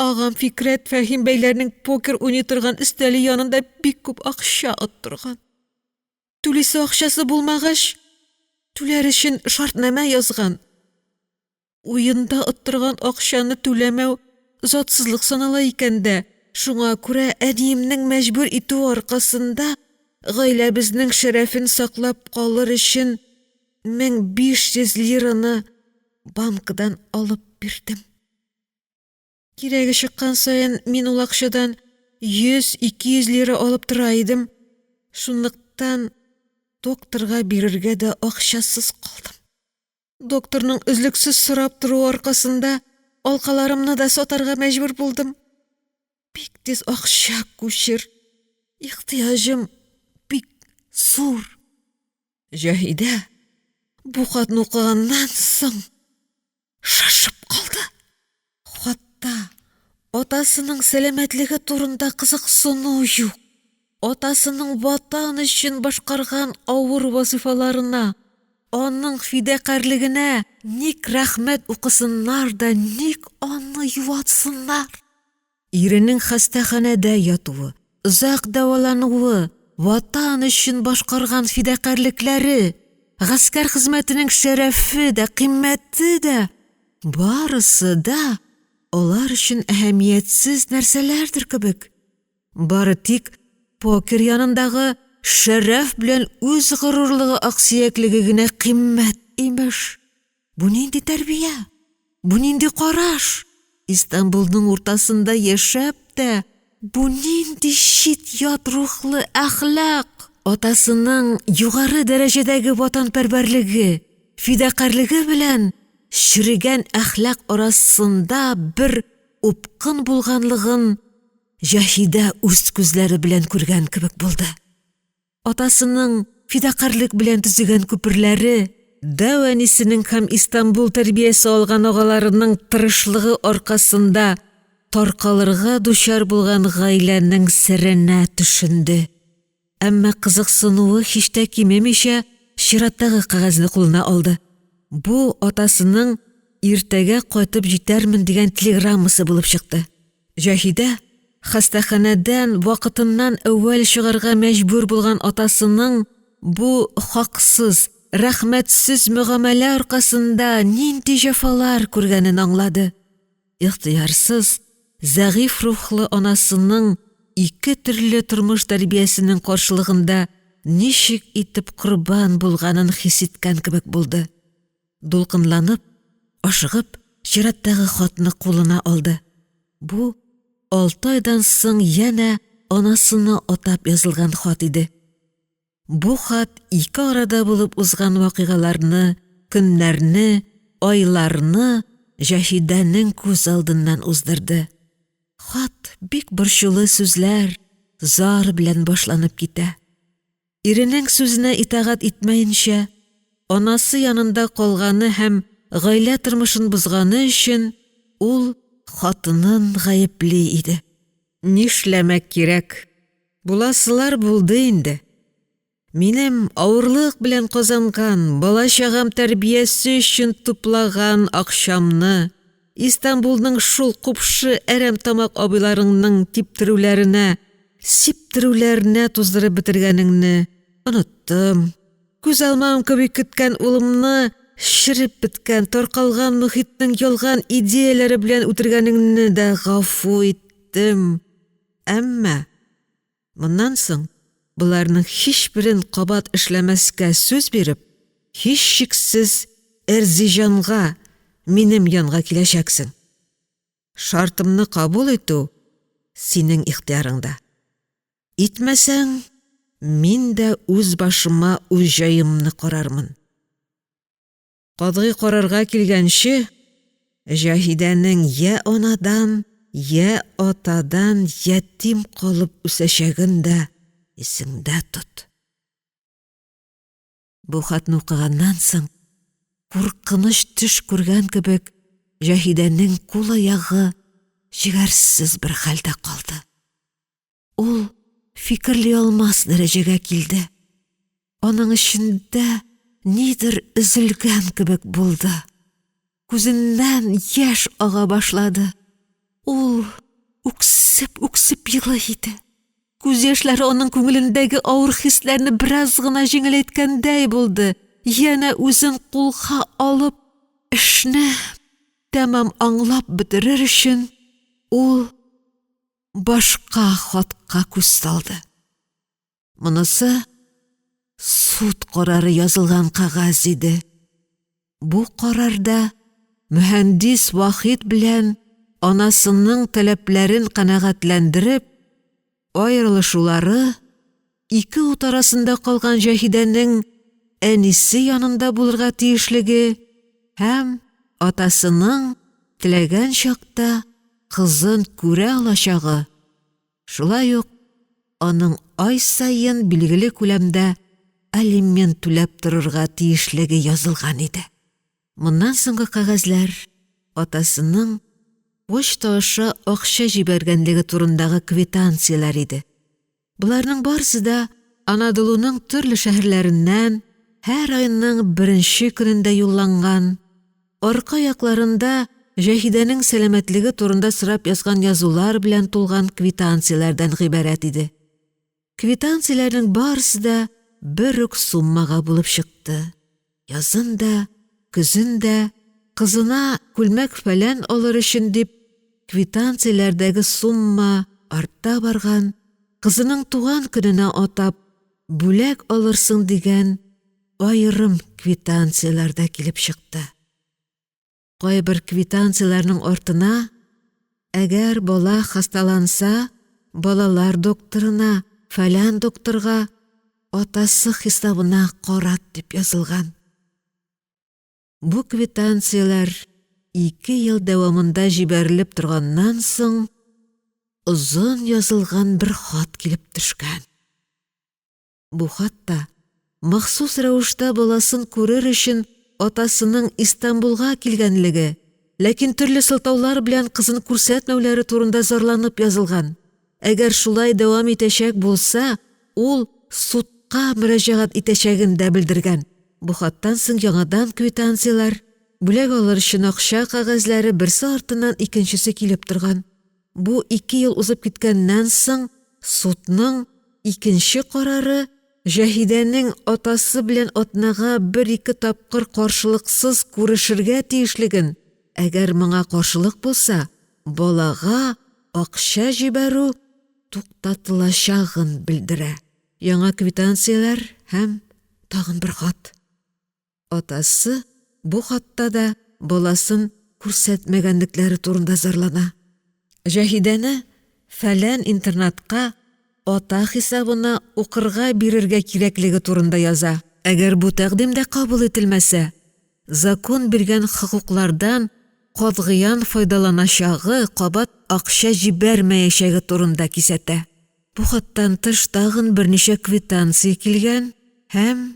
S1: Агам Фикрәт Фәһим бәйләрнең покер уйный торган өстәле янында бик күп акча оттырган. Түлисе акчасы булмагач, түләр өчен шартнамә язган. Уенда оттырган акчаны түләмәү затсызлык санала икән дә, шуңа күрә әниемнең мәҗбүр итүе аркасында гаиләбезнең шәрәфен саклап калыр өчен 1500 лираны банкадан алып бирдем. Кирәге чыккан саен мин ул акчадан 100-200 лира алып тора идем. Шунлыктан докторга бирергә дә акчасыз калдым. Докторның өзлексез сорап торуы аркасында алкаларымны да сатарга мәҗбүр булдым. Бик тиз акча күчер. Ихтыяҗым бик зур. Җаһидә бу хатны укыганнан соң шашып калды. Хатта атасының сәламәтлеге турында кызыксыну юк. Атасының Ватан өчен башкарган авыр вазыйфаларына, аның фидакарьлегенә ник рәхмәт укысыннар да ник аны юатсыннар? Иренең хастаханәдә ятуы, озак дәвалануы, Ватан өчен башкарган фидакарьлекләре, гаскәр хезмәтенең шәрәфе дә, кыйммәте дә — барысы да алар өчен әһәмиятсез нәрсәләрдер кебек, бары тик покер янындагы шәрәф белән үз горурлыгы аксөяклеге генә кыйммәт, имеш! Бу нинди тәрбия, бу нинди караш, Истанбулның уртасында яшәп тә бу нинди чит-ят рухлы әхлак, атасының югары дәрәҗәдәге ватанпәрвәрлеге, фидакарьлеге белән черегән әхлак арасында бер упкын булганлыгын Җаһидә үз күзләре белән күргән кебек булды. Атасының фидакарьлек белән төзегән күперләре, дәү әнисенең һәм Истанбул тәрбиясе алган агаларының тырышлыгы аркасында таркалырга дучар булган гаиләнең серенә төшенде. Әмма кызыксынуы һич тә кимемичә чираттагы кәгазьне кулына алды. Бу атасының иртәгә кайтып җитәрмен дигән телеграммасы булып чыкты. Җаһидә хастаханәдән вакытыннан әүвәл чыгарга мәҗбүр булган атасының бу хаксыз, рәхмәтсез мөгамәлә аркасында нинди җәфалар күргәнен аңлады. Ихтыярсыз, зәгыйфь рухлы анасының ике төрле тормыш тәрбиясенең каршылыгында ничек итеп корбан булганын хис иткән кебек булды. Дулкынланып, ашыгып, чираттагы хатны кулына алды. Бу алты айдан соң янә анасына атап язылган хат иде. Бу хат ике арада булып узган вакыйгаларны, көннәрне, айларны Җаһидәнең күз алдыннан уздырды. Хат бик борчулы сүзләр, зар белән башланып китә. Иренең сүзенә итагать итмәенчә, анасы янында калганы һәм гаилә тормышын бозганы өчен ул хатынын гаепли иде. Нишләмәк кирәк, буласылар булды инде. Минем авырлык белән казанган, бала-чагам тәрбиясе өчен туплаган акчамны Истанбулның шул купшы әрәмтамак абыйларыңның типтерүләренә, сиптерүләренә туздырып бетергәнеңне оныттым. Күз алмам кеби көткән улымны череп беткән, таркалган мохитнең ялган идеяләре белән үтергәнеңне дә гафу иттем. Әмма моннан соң боларның һичберен кабат эшләмәскә сүз биреп, һичшиксез Эрзиҗанга, минем янга киләчәксең. Шартымны кабул итү синең ихтыярыңда. Итмәсәң, мин дә үз башыма үз җаемны карармын. Катгый карарга килгәнче, Җаһидәнең йә анадан, йә атадан ятим калып үсәчәген дә исеңдә тот. Бу хатны укыганнан соң, куркыныч төш күргән кебек, Җаһидәнең кул-аягы җегәрсез бер хәлдә калды. Ул фикерли алмас дәрәҗәгә килде. Аның эчендә нидер өзелгән кебек булды. Күзеннән яшь ага башлады. Ул үксеп-үксеп елый иде. Күз яшьләре аның күңелендәге авыр хисләрне бераз гына җиңеләйткәндәй булды. Янә үзен кулга алып, эшне тәмам аңлап бетерер өчен ул башка хатка күз салды. Монысы суд карары язылган кәгазь иде. Бу карарда мөһәндис Вахит белән анасының таләпләрен канәгатьләндереп, аерылышулары, ике ут арасында калган Җаһидәнең әнисе янында булырга тиешлеге һәм атасының теләгән чакта кызын күрә алачагы, шулай ук аның ай саен билгеле күләмдә алимент түләп торырга тиешлеге язылган иде. Моннан соңгы кәгазьләр атасының почта аша акча җибәргәнлеге турындагы квитанцияләр иде. Боларның барысы да Анадолуның төрле шәһәрләреннән һәр айның беренче көнендә юлланган, арка якларында Җаһидәнең сәламәтлеге турында сорап язган язулар белән тулган квитанцияләрдән гыйбарәт иде. Квитанцияләрнең барысы да бер үк суммага булып чыкты, язын да, көзен дә кызына күлмәк-фәлән алыр өчен дип квитанцияләрдәге сумма арта барган, кызының туган көненә атап бүләк алырсың дигән аерым квитанцияләр дә килеп чыкты. Кайбер квитанцияләрнең артына «Әгәр бала хасталанса, балалар докторына, фәлән докторга, атасы хисабына карат» дип язылган. Бу квитанцияләр ике ел дәвамында җибәрелеп торганнан соң, озын язылган бер хат килеп төшкән. Бу хатта махсус рәвештә баласын күрер өчен атасының Истанбулга килгәнлеге, ләкин төрле сылтаулар белән кызын күрсәтмәүләре турында зарланып язылган. Әгәр шулай дәвам итәчәк булса, ул судка мөрәҗәгать итәчәген дә белдергән. Бу хаттан соң яңадан квитанцияләр, бүләк алыр өчен акча кәгазьләре берсе артыннан икенчесе килеп торган. Бу ике ел узып киткәннән соң судның икенче карары Җаһидәнең атасы белән атнага бер-ике тапкыр каршылыксыз күрешергә тиешлеген, әгәр моңа каршылык булса, балага акча җибәрү туктатылачагын белдерә. Яңа квитанцияләр һәм тагын бер хат. Атасы бу хатта да баласын күрсәтмәгәнлекләре турында зарлана. Җаһидәне фәлән интернатка ата хисабына укырга бирергә кирәклеге турында яза. Әгәр бу тәкъдим дә кабул ителмәсә, закон биргән хокуклардан катгыян файдаланачагы, кабат акча җибәрмәячәге турында кисәтә. Бу хаттан тыш тагын берничә квитанция килгән һәм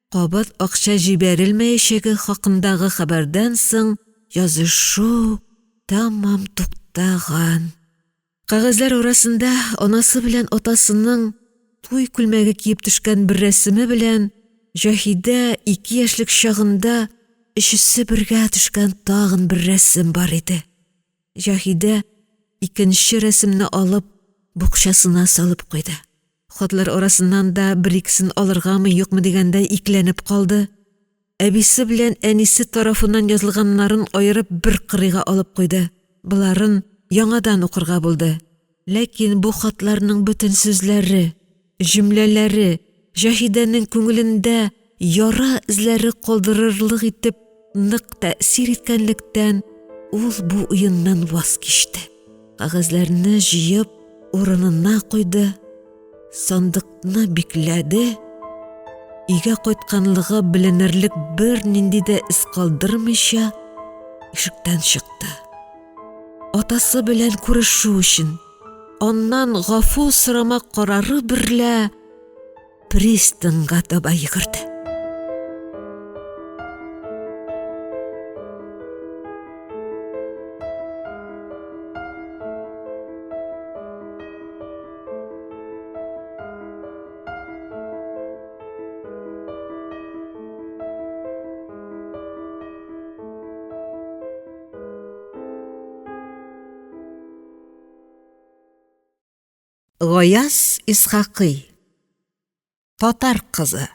S1: кабат акча җибәрелмәячәге хакындагы хәбәрдән соң язышу тәмам туктаган. Кәгазьләр арасында анасы белән атасының туй күлмәге киеп төшкән бер рәсеме белән Җаһидә ике яшьлек чагында өчесе бергә төшкән тагын бер рәсем бар иде. Җаһидә икенче рәсемне алып букчасына салып куйды. Хатлар арасыннан да бер-икесен алыргамы-юкмы дигәндәй икеләнеп калды. Әбисе белән әнисе тарафыннан язылганнарын аерып бер кырыйга алып куйды. Боларын яңадан укырга булды. Ләкин бу хатларның бөтен сүзләре, җөмләләре Җаһидәнең күңелендә яра эзләре калдырырлык итеп нык тәэсир иткәнлектән, ул бу уеннан ваз кичте. Кәгазьләрне җыеп урынына куйды, сандыкны бикләде. Өйгә кайтканлыгы беленерлек бернинди дә эз калдырмыйча ишектән чыкты. Атасы белән күрешү өчен, аннан гафу сорамак карары берлә пристаньга таба йөгерде. Гаяз Исхакый. Татар кызы.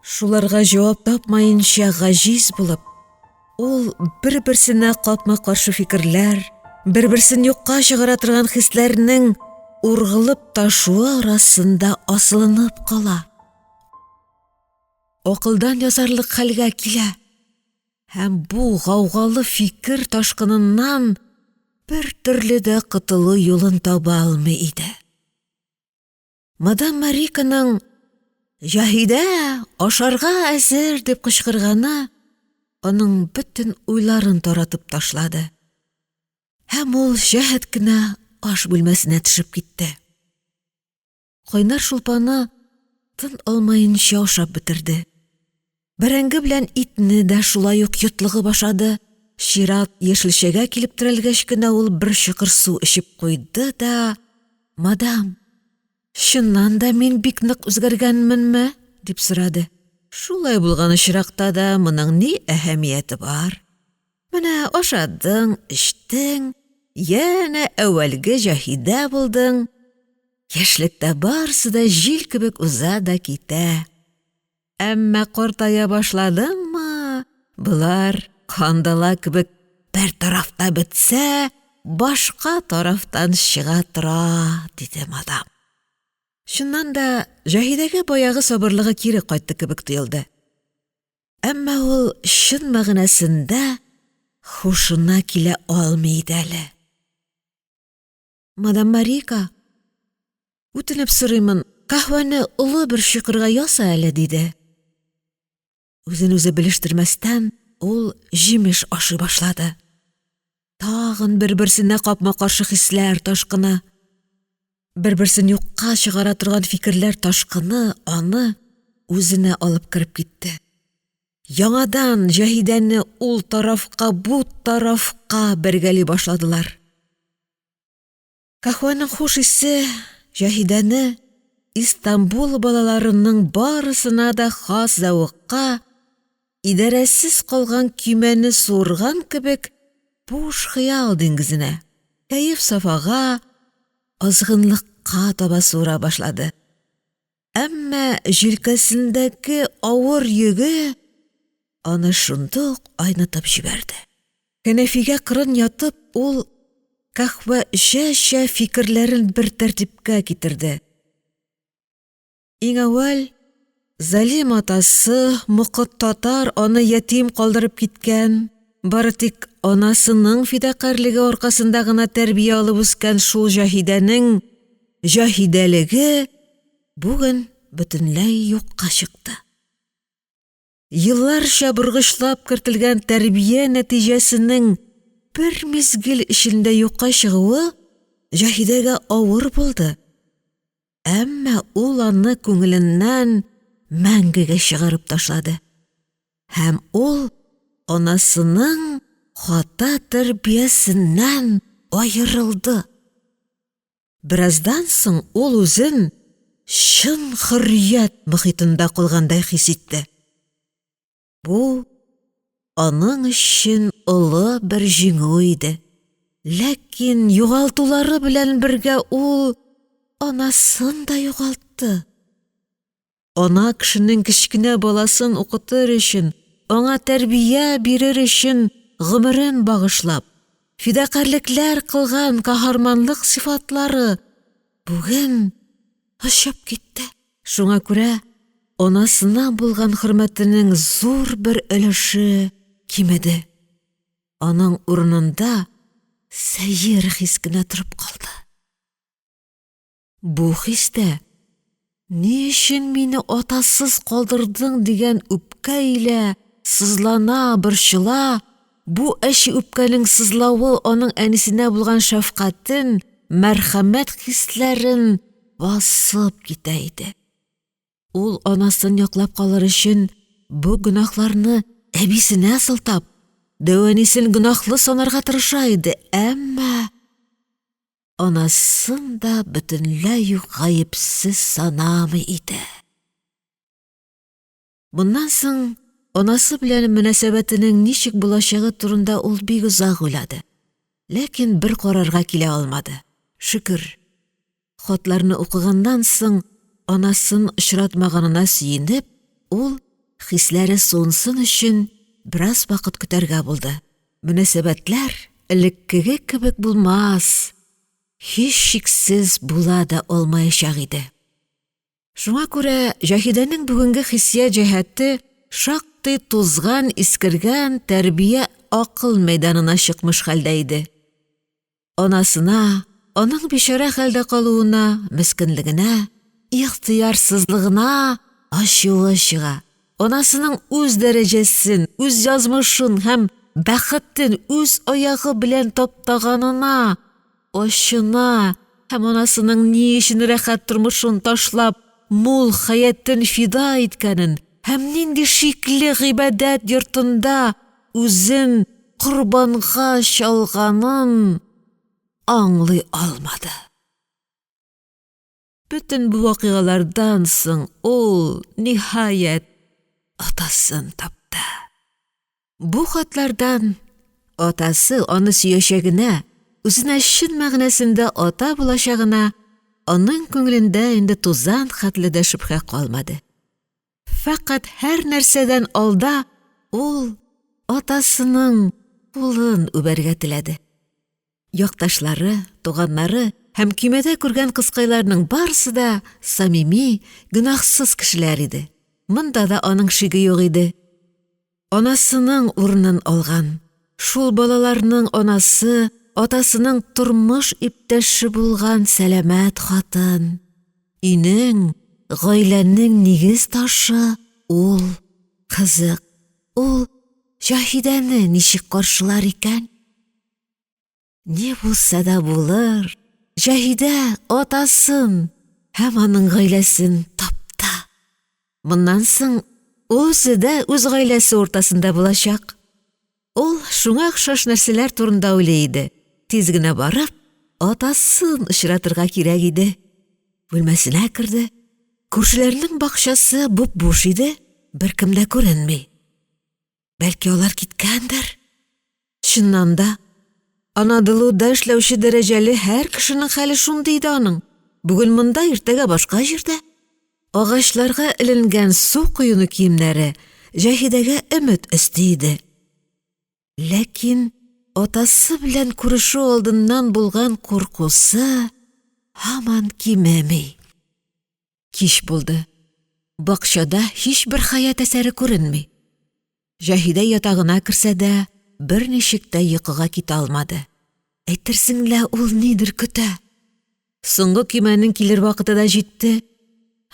S1: Шуларга җавап тапмаенча гаҗиз булып, ул бер-берсенә капма-каршы фикерләр, бер-берсен юкка чыгара торган хисләрнең ургылып ташуы арасында асылынып кала. Акылдан язарлык хәлгә килә һәм бу гаугалы фикер ташкыныннан бер төрле дә котылу юлын таба алмый иде. Мадам Мариканың «Җаһидә, ашарга әзер!» дип кычкырганы аның бөтен уйларын таратып ташлады. Һәм ул җәһәт кенә аш бүлмәсенә төшеп китте. Кайнар шулпаны тын алмаенча ашап бетерде. Бәрәңге белән итне дә шулай ук йотлыгып ашады. Чират яшелчәгә килеп терәлгәч кенә ул бер чокыр су эчеп куйды да: «Мадам, Чыннан да мин бик нык үзгәргәнменме? — дип сорады. — Шулай булган очракта да моның ни әһәмияте бар? Менә ашадың, эчтең, янә әүвәлге Җаһидә булдың, яшьлектә барысы да җил кебек уза да китә, әмма картая башладыңмы, болар кандала кебек бер тарафта бетсә, башка тарафтан чыга тора, — диде мадам. Чыннан да, Җаһидәгә баягы сабырлыгы кире кайтты кебек тоелды, әмма ул чын мәгънәсендә һушына килә алмый иде әле. — Мадам Марийка, үтенеп сорыймын, каһвәне олы бер чокырга яса әле, — диде. Үзен үзе белештермәстән ул җимеш ашый башлады. Тагын бер-берсенә капма-каршы хисләр ташкыны, бер-берсен юкка чыгара торган фикерләр ташкыны аны үзенә алып кереп китте. Яңадан Җаһидәне ул тарафка, бу тарафка бәргәли башладылар. Каһвәнең хуш исе Җаһидәне Истанбул балаларының барысына да хас зәвыкка, идарәсез калган көймәне суырган кебек, буш хыял диңгезенә, кәеф-сафага, азгынлыкка таба суыра башлады. Әмма җилкәсендәге авыр йөге аны шундук айнытып җибәрде. Кәнәфигә кырын ятып, ул каһвә эчә-эчә фикерләрен бер тәртипкә китерде. Иң әүвәл залим атасы мокыт татар аны ятим калдырып киткән, бары тик анасының фидакарьлеге аркасында гына тәрбия алып үскән шул Җаһидәнең Җаһидәлеге бүген бөтенләй юкка чыкты. Елларча боргычлап кертелгән тәрбия нәтиҗәсенең бер мизгел эчендә юкка чыгуы Җаһидәгә авыр булды. Әмма ул аны күңеленнән мәңгегә чыгарып ташлады. Һәм ул анасының хата тәрбиясеннән аерылды. Бераздан соң ул үзен чын хөррият мохитында калгандай хис итте. Бу аның өчен олы бер җиңү иде. Ләкин югалтулары белән бергә ул анасын да югалтты. Ана кешенең кечкенә баласын укытыр өчен, аңа тәрбия бирер өчен гомерен багышлап, фидакарьлекләр кылган каһарманлык сыйфатлары бүген очып китте. Шуңа күрә анасына булган хөрмәтенең зур бер өлеше кимеде. Аның урынында сәер хис кенә торып калды. Бу хис тә «Ни өчен мине атасыз калдырдың?» дигән үпкә илә сызлана, борчыла, бу әче үпкәнең сызлавы аның әнисенә булган шәфкатен, мәрхәмәт хисләрен басып китә иде. Ул анасын яклап калыр өчен бу гөнаһларны әбисенә сылтап, дәү әнисен гөнаһлы санарга тырыша иде, әмма анасын да бөтенләй үк гаепсез санамый иде. Моннан соң анасы белән мөнәсәбәтенең ничек булачагы турында ул бик озак уйлады. Ләкин бер карарга килә алмады. Шөкер, хатларны укыганнан соң анасын очратмаганына сөенеп, ул хисләре суынсын өчен бераз вакыт көтәргә булды. Мөнәсәбәтләр элеккеге кебек булмас, һичшиксез була да алмаячак иде. Шуңа күрә Җаһидәнең бүгенге хиссият җәһәте шактый тузган, искергән тәрбия акыл мәйданына чыкмыш хәлдә иде. Анасына, аның бичара хәлдә калуына, мескенлегенә, ихтыярсызлыгына ачуы чыга. Анасының үз дәрәҗәсен, үз язмышын һәм бәхетен үз аягы белән таптаганына ачына һәм анасының ни өчен рәхәт тормышын ташлап, мул хәятен фида иткәнен һәм нинди шикле гыйбадәт йортында үзен корбанга чалганын аңлый алмады. Бөтен бу вакыйгалардан соң ул, ниһаять, атасын тапты. Бу хатлардан атасы аны сөячәгенә, үзенә чын мәгънәсендә ата булачагына аның күңелендә инде тузан хәтле дә шөбһә калмады. Фәкать һәрнәрсәдән алда ул атасының кулын үбәргә теләде. Якташлары, туганнары һәм көймәдә күргән кызкайларның барысы да самими, гөнаһсыз кешеләр иде. Монда да аның шиге юк иде. Анасының урынын алган, шул балаларның анасы, атасының тормыш иптәше булган сәламәт хатын. Өйнең, гаиләнең нигез ташы ул. Кызык, ул Җаһидәне ничек каршылар икән? Ни булса да булыр, Җаһидә атасын һәм аның гаиләсен тапты. Моннан соң ул үзе дә үз гаиләсе уртасында булачак. Ул шуңа охшаш нәрсәләр турында уйлый иде. Тиз генә барып, атасын очратырга кирәк иде. Бүлмәсенә керде. Күршеләрнең бакчасы буп-буш иде, беркем дә күренми. Бәлки алар киткәндер? Чыннан да, Анадолуда эшләүче дәрәҗәле һәр кешенең хәле шундый иде аның. Бүген монда, иртәгә башка җирдә. Агачларга эленгән су коену киемнәре Җаһидәгә өмет өсти иде. Ләкин атасы белән күрешү алдыннан булган куркусы һаман кимеми. Кич булды. Бакчада һичбер хәят әсәре күренми. Җаһидә ятагына керсә дә, берничек тә йокыга китә алмады. Әйтерсең лә ул нидер көтә. Соңгы көймәнең килер вакыты да җитте.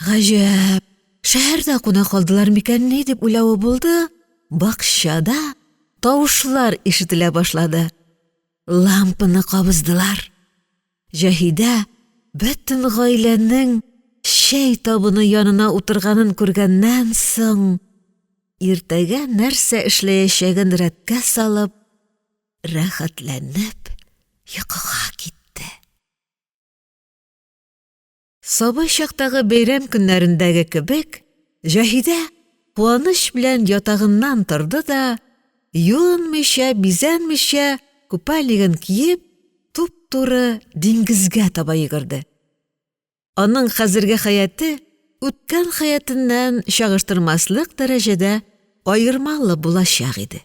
S1: Гаҗәп, шәһәрдә куна калдылар микәнни дип уйлавы булды, бакчада тавышлар ишетелә башлады. Лампаны кабыздылар. Җаһидә бөтен гаиләнең чәй табыны янына утырганын күргәннән соң, иртәгә нәрсә эшләячәген рәткә салып, рәхәтләнеп йокыга китте. Сабый чактагы бәйрәм көннәрендәге кебек, Җаһидә куаныч белән ятагыннан торды да, юынмыйча, бизәнмичә, купальнигын киеп, туп-туры диңгезгә таба йөгерде. Аның хәзерге хәяте үткән хәятеннән чагыштырмаслык дәрәҗәдә аермалы булачак иде.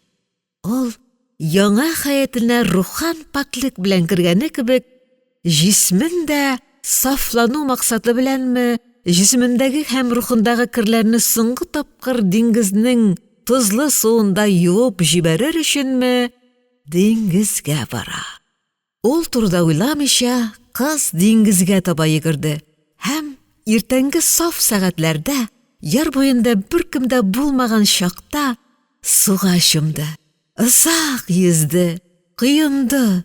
S1: Ул яңа хәятенә рухан пакьлек белән кергәне кебек, җисмен дә сафлану максаты беләнме, җисемендәге һәм рухындагы керләрне соңгы тапкыр диңгезнең тозлы суында юып җибәрер өченме, диңгезгә бара. Ул турыда уйламыйча, кыз диңгезгә таба йөгерде һәм иртәнге саф сәгатьләрдә, яр буенда беркем дә булмаган чакта суга чумды. Озак йөзде, коенды.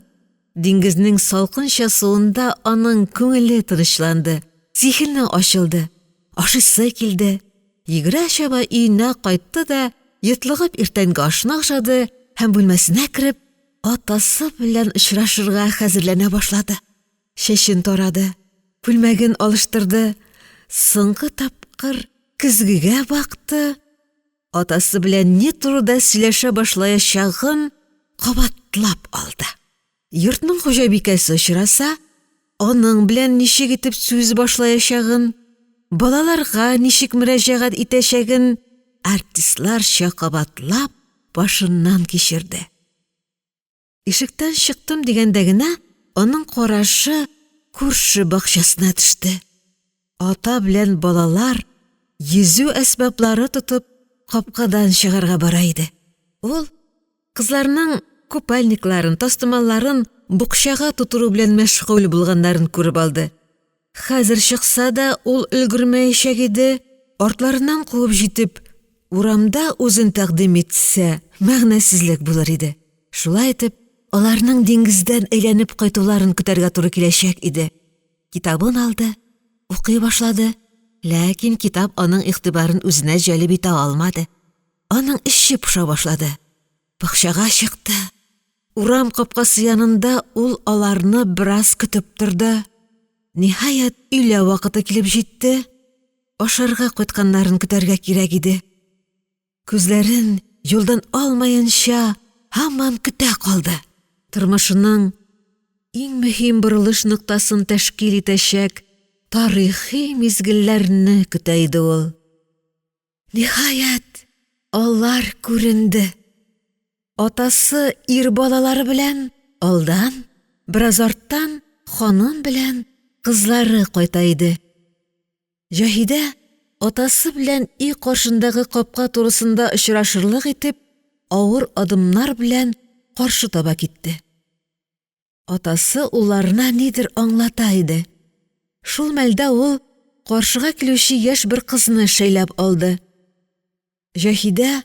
S1: Диңгезнең салкынча суында аның күңеле тынычланды, зиһене ачылды, ашыйсы килде. Йөгерә-чаба өенә кайтты да, йотлыгып иртәнге ашны ашады һәм бүлмәсенә кереп, атасы белән очрашырга хәзерләнә башлады. Чәчен тарады, күлмәген алыштырды, соңгы тапкыр көзгегә бакты, атасы белән ни турыда сөйләшә башлаячагын кабатлап алды. Йортның хуҗабикәсе очраса, аның белән ничек итеп сүз башлаячагын, балаларга ничек мөрәҗәгать итәчәген артистларча кабатлап башыннан кичерде. Ишектән чыктым дигәндә генә аның карашы күрше бакчасына төште. Ата белән балалар йөзү әсбаплары тотып капкадан чыгарга бара иде. Ул кызларның купальникларын, тастымалларын букчага тутыру белән мәшгуль булганнарын күреп алды. Хәзер чыкса да ул өлгермәячәк иде, артларыннан куып җитеп, урамда үзен тәкъдим итсә, мәгънәсезлек булыр иде. Шулай итеп, аларның диңгездән әйләнеп кайтуларын көтәргә туры киләчәк иде. Китабын алды, укый башлады, ләкин китап аның игътибарын үзенә җәлеп итә алмады. Аның эче поша башлады. Бакчага чыкты. Урам капкасы янында ул аларны бераз көтеп торды. Ниһаять, өйлә вакыты килеп җитте, ашарга кайтканнарын көтәргә кирәк иде. Күзләрен юлдан алмаенча һаман көтә калды, тормышының иң мөһим борылыш ноктасын тәшкил итәчәк тарихи мизгелләрне көтә иде ул. Ниһаять, алар күренде. Атасы ир балалары белән алдан, бераз арттан ханым белән кызлары кайта иде. Җаһидә атасы белән өй каршындагы капка турысында очрашырлык итеп авыр адымнар белән каршы таба китте. Атасы улларына нидер аңлата иде. Шул мәлдә ул каршыга килүче яшь бер кызны шәйләп алды. Җаһидә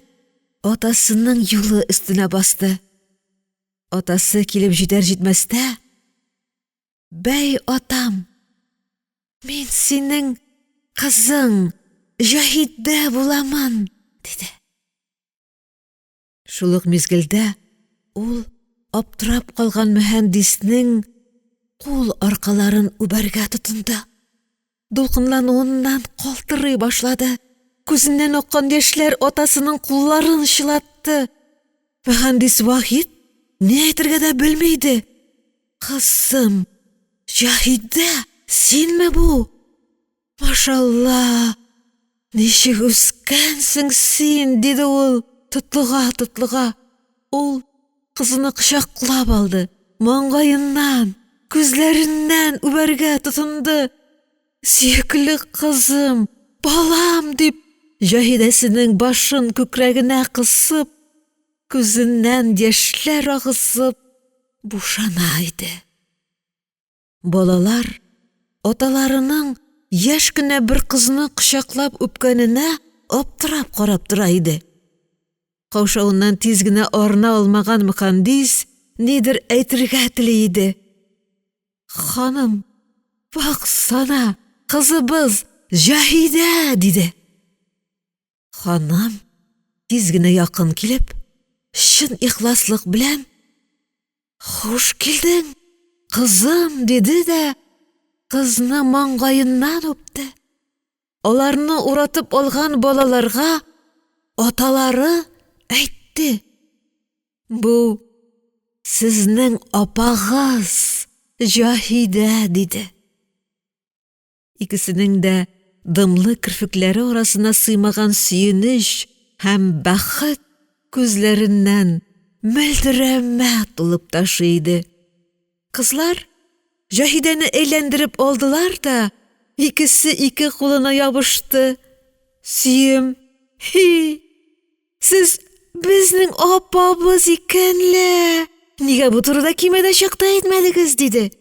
S1: атасының юлы өстенә басты. Атасы килеп җитәр-җитмәстә: "Бәй, атам, мин синең кызың Җаһидә буламын", диде. Шул ук мизгелдә ул аптырап калган мөһәндиснең кул аркаларын үбәргә тотынды. Дулкынлануыннан калтырый башлады. Күзеннән аккан яшьләр атасының кулларын чылатты. Мөһәндис Вахит ни әйтергә дә белми иде. Кызым, Җаһидә, синме бу? Машалла, ничек үскәнсең син, диде ул, тотлыга-тотлыга. Ул кызны кочаклап алды, маңгаеннан, күзләреннән үбәргә тотынды. Сөекле кызым, балам, дип, Җаһидәсенең башын күкрәгенә кысып, күзеннән яшьләр агызып бушана иде. Балалар аталарының яшь кенә бер кызны кочаклап үпкәненә аптырап карап тора иде. Каушавыннан тиз генә арына алмаган Мөхәндис нидер әйтергә тели иде. Ханым, баксана, кызыбыз Җаһидә, диде. Ханым тиз генә якын килеп, чын ихласлык белән: "Хуш килдең, кызым", диде дә кызны маңгаеннан үпте. Аларны уратып алган балаларга аталары әйтте: "Бу сезнең апагыз Җаһидә", диде. Икесенең дә дымлы керфекләре арасына сыймаган сөенеч һәм бәхет күзләреннән мөлдерәмә тулып ташый иде. Кызлар Җаһидәне әйләндереп алдылар да, икесе ике кулына ябышты. Сөем, һи, сез безнең апабыз икән лә, нигә бу турыда кимәдә чакта әйтмәдегез, диде.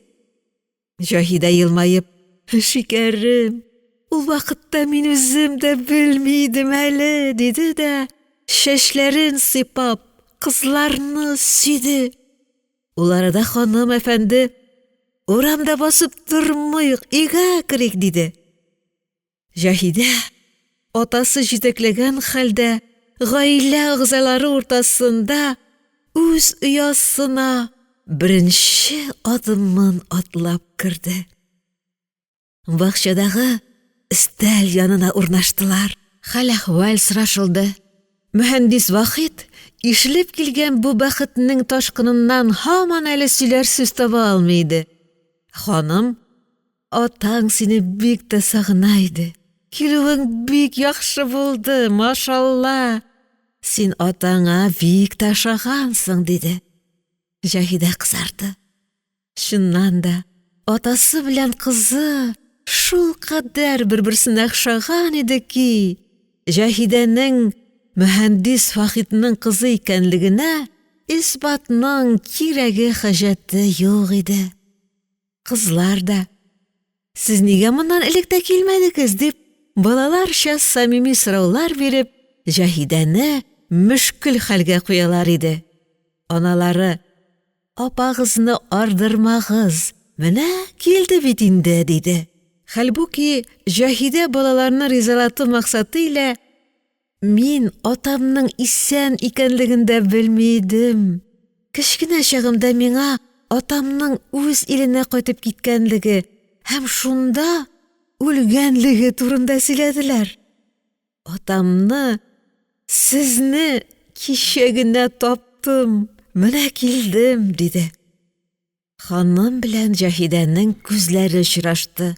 S1: Җаһидә елмаеп, "Шикәрем, ул вакытта мин үзем дә белми идем әле", диде дә, чәчләрен сыйпап, кызларны сөйде. Ул арада ханым әфәнде: "Урамда басып тормыйк, өйгә керик", диде. Җаһидә атасы җитәкләгән хәлдә гаилә әгъзалары уртасында үз оясына беренче адымын атлап керде. Бакчадагы өстәл янына урнаштылар. Хәл-әхвәл сорашылды. Мөһәндис Вахит ишелеп килгән бу бәхетнең ташкыныннан һаман әле сөйләр сүз таба алмый иде. Ханым Атаң сине бик тә сагына иде. Килүең бик яхшы булды, машалла. Син атаңа бик тә ошагансың, диде. Җаһидә кызарды. Чыннан да, атасы белән кызы шулкадәр бер-берсенә охшаган иде ки, Җаһидәнең мөһәндис Вахитның кызы икәнлегенә исбатның кирәге-хаҗәте юк иде. Кызлар да: "Сез нигә моннан элек тә килмәдегез?" дип, балаларча самими сораулар биреп, Җаһидәне мөшкел хәлгә куялар иде. Аналары: "Апагызны ардырмагыз, менә килде бит инде", диде. Хәлбуки Җаһидә балаларны ризалату максаты илә: Мин атамның исән икәнлеген дә белми идем. Кечкенә чагымда миңа атамның үз иленә кайтып киткәнлеге Һәм шунда үлгәнлеге турында сөйләделәр. Атамны, сезне кичә генә таптым, менә килдем, диде. Ханым белән Җаһидәнең күзләре очрашты,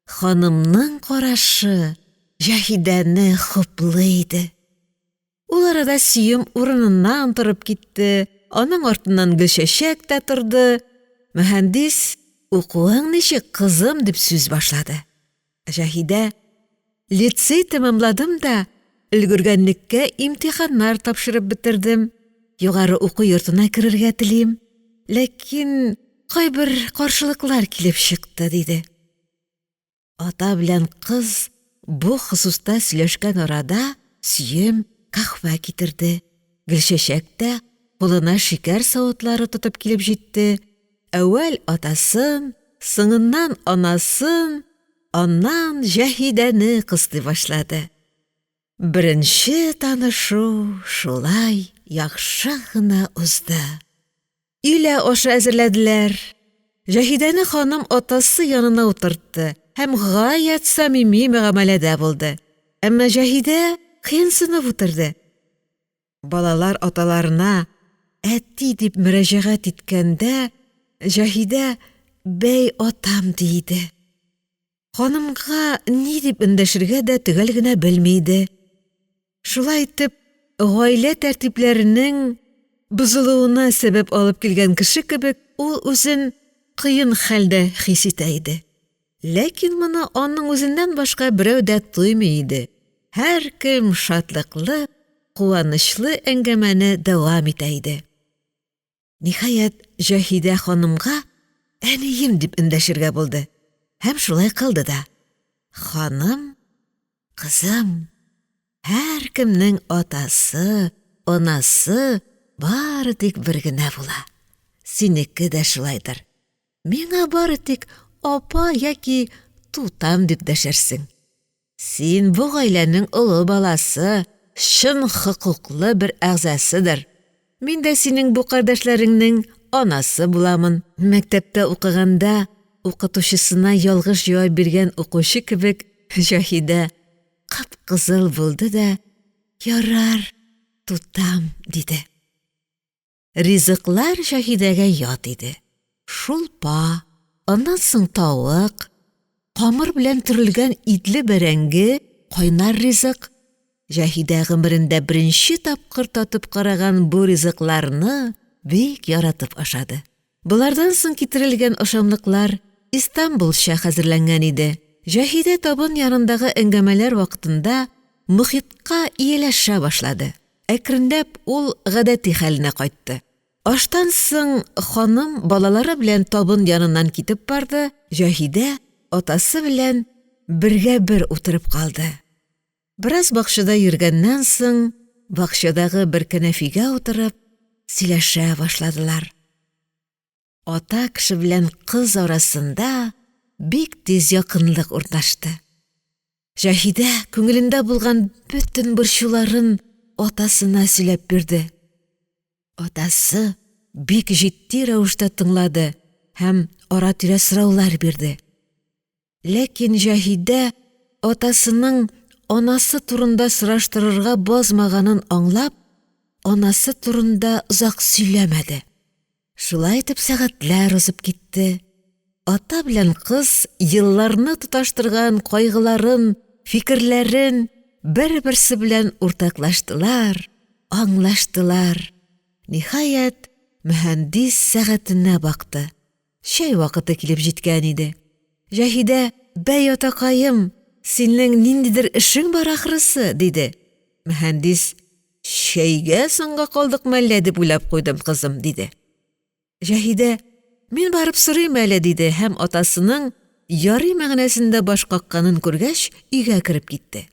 S1: ханымның карашы Җаһидәне хуплый иде. Ул арада Сөем урыныннан торып китте, аның артыннан Гөлчәчәк тә торды, Мөһәндис: «Укуың ничек, кызым?» — дип сүз башлады. Җаһидә: «Лицей тәмамладым да өлгергәнлеккә имтиханнар тапшырып бетердем, югары уку йортына керергә телим, ләкин кайбер каршылыклар килеп чыкты», — диде. Ата белән кыз бу хосуста сөйләшкән арада Сөем каһвә китерде, Гөлчәчәк тә кулына шикәр савытлары тотып килеп җитте, әүвәл атасын, соңыннан анасын, аннан Җаһидәне кыстый башлады. Беренче танышу шулай яхшы гына узды. Өйлә ашы әзерләделәр. Җаһидәне ханым атасы янына утыртты һәм гаять самими мөгамәләдә булды. Әмма Җаһидә кыенсынып утырды. Балалар аталарына әти дип мөрәҗәгать иткәндә, Җаһидә бәй атам ди иде. Ханымга ни дип эндәшергә дә төгәл генә белми иде. Шулай итеп, гаилә тәртипләренең бозылуына сәбәп алып килгән кеше кебек, ул үзен кыен хәлдә хис итә иде. Ләкин моны аның үзеннән башка берәү дә тоймый иде. Һәркем шатлыклы, куанычлы әңгәмәне дәвам итә иде. Ниһаять, Җаһидә ханымга әнием дип эндәшергә булды һәм шулай кылды да. Ханым, кызым, һәркемнең атасы, анасы бары тик бер генә була. Синеке дә шулайдыр. Миңа бары тик апа яки тутам дип дәшәрсең. Син бу гаиләнең олы баласы, чын хокуклы бер әгъзасыдыр. Мин дә синең бу кардәшләреңнең анасы буламын. Мәктәптә укыганда укытучысына ялгыш җавап биргән укучы кебек Җаһидә кып-кызыл булды да, «Ярар, тутам», диде. Ризыклар Шәһидәгә ят иде. Шулпа, аннан соң тавык, камыр белән төрелгән итле бәрәңге, кайнар ризык. Җаһидә гомерендә беренче тапкыр татып караган бу ризыкларны бик яратып ашады. Болардан соң китерелгән ашамлыклар Истанбулча хәзерләнгән иде. Җаһидә табын янындагы әңгәмәләр вакытында мохитка ияләшә башлады. Әкренләп ул гадәти хәленә кайтты. Аштан соң ханым балалары белән табын яныннан китеп барды, Җаһидә атасы белән бергә-бер утырып калды. Бераз бакчада йөргәннән соң, бакчадагы бер кәнәфигә утырып, сөйләшә башладылар. Ата кеше белән кыз арасында бик тиз якынлык урнашты. Җаһидә күңелендә булган бөтен борчуларын атасына сөйләп бирде. Атасы бик җитди рәвештә тыңлады һәм ара-тирә сораулар бирде. Ләкин Җаһидә атасының анасы турында сораштырырга базмаганын аңлап, анасы турында озак сөйләмәде. Шулай итеп сәгатьләр узып китте. Ата белән кыз елларны тоташтырган кайгыларын, фикерләрен бер-берсе белән уртаклаштылар, аңлаштылар. Ниһаять, мөһәндис сәгатенә бакты. Чәй вакыты килеп җиткән иде. Җаһидә, бәй, атакаем, синең ниндидер эшең бар ахрысы, диде. Мөһәндис, чәйгә соңга калдыкмы әллә дип уйлап куйдым, кызым, диде. Җаһидә, мин барып сорыйм әле, диде һәм атасының ярый мәгънәсендә баш какканын күргәч, өйгә кереп китте.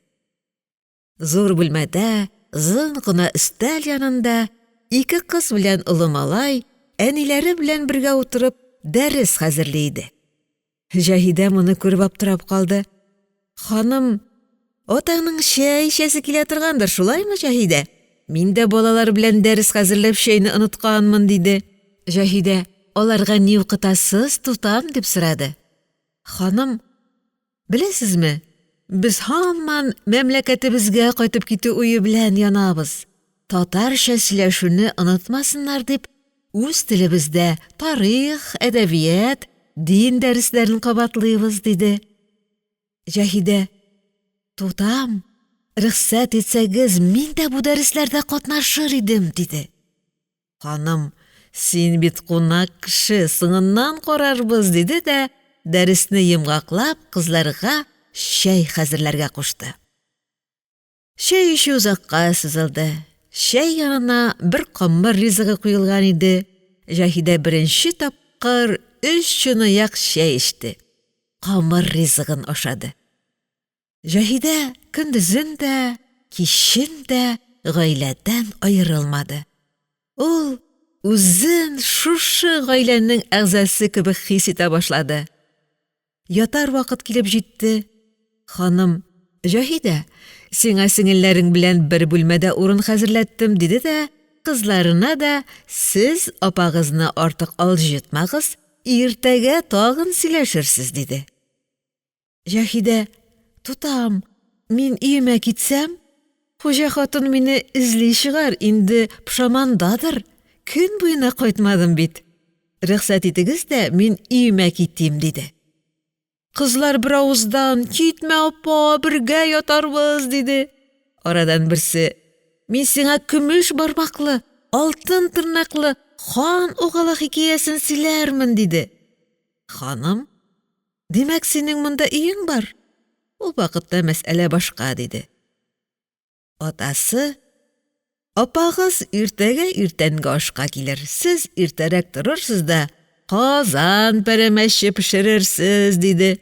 S1: Зур бүлмәдә, озын гына өстәл янында ике кыз белән олы малай әниләре белән бергә утырып дәрес хәзерли иде. Җаһидә моны күреп аптырап калды. Ханым, атаңның чәй эчәсе килә торгандыр, шулаймы, Җаһидә? Мин дә балалар белән дәрес хәзерләп чәйне онытканмын, диде. Җаһидә, аларга ни укытасыз, тутам, дип сорады. Ханым: «Беләсезме, без һаман мәмләкәтебезгә кайтып китү уе белән янабыз, татарча сөйләшүне онытмасыннар дип үз телебездә тарих, әдәбият, дин дәресләрен кабатлыйбыз», — диде. Җаһидә: «Тутам, рөхсәт итсәгез, мин дә бу дәресләрдә катнашыр идем», — диде. Ханым: «Син бит кунак кеше, соңыннан карарбыз», — диде дә дәресне йомгаклап, кызларга чәй хәзерләргә кушты. Чәй эчү озакка сузылды, чәй янына бер камыр ризыгы куелган иде, Җаһидә беренче тапкыр өч чынаяк чәй эчте, камыр ризыгын ашады. Җаһидә көндезен дә, кичен дә гаиләдән аерылмады. Ул үзен шушы гаиләнең әгъзасы кебек хис итә башлады. Ятар вакыт килеп җитте. Ханым: "Җаһидә, сиңа сеңелләрең белән бер бүлмәдә урын хәзерләттем", — диде дә кызларына да: "Сез апагызны артык алҗытмагыз, иртәгә тагын сөйләшерсез", — диде. Җаһидә: "Тутам, мин өемә китсәм, хуҗа хатын мине эзли чыгар, инде пошамандадыр, көн буена кайтмадым бит. Рөхсәт итегез дә, мин өемә китим", — диде. Кызлар беравыздан: "Китмә, апа, бергә ятарбыз", — диде. Арадан берсе: "Мин сиңа көмеш бармаклы, алтын тырнаклы хан угылы хикәясен сөйләрмен", — диде. Ханым: "Димәк, синең монда өең бар, ул вакытта мәсьәлә башка", — диде. Атасы: "Апагыз иртәгә иртәнге ашка килер, сез иртәрәк торырсыз да казан пәрәмәче пешерерсез", — диде.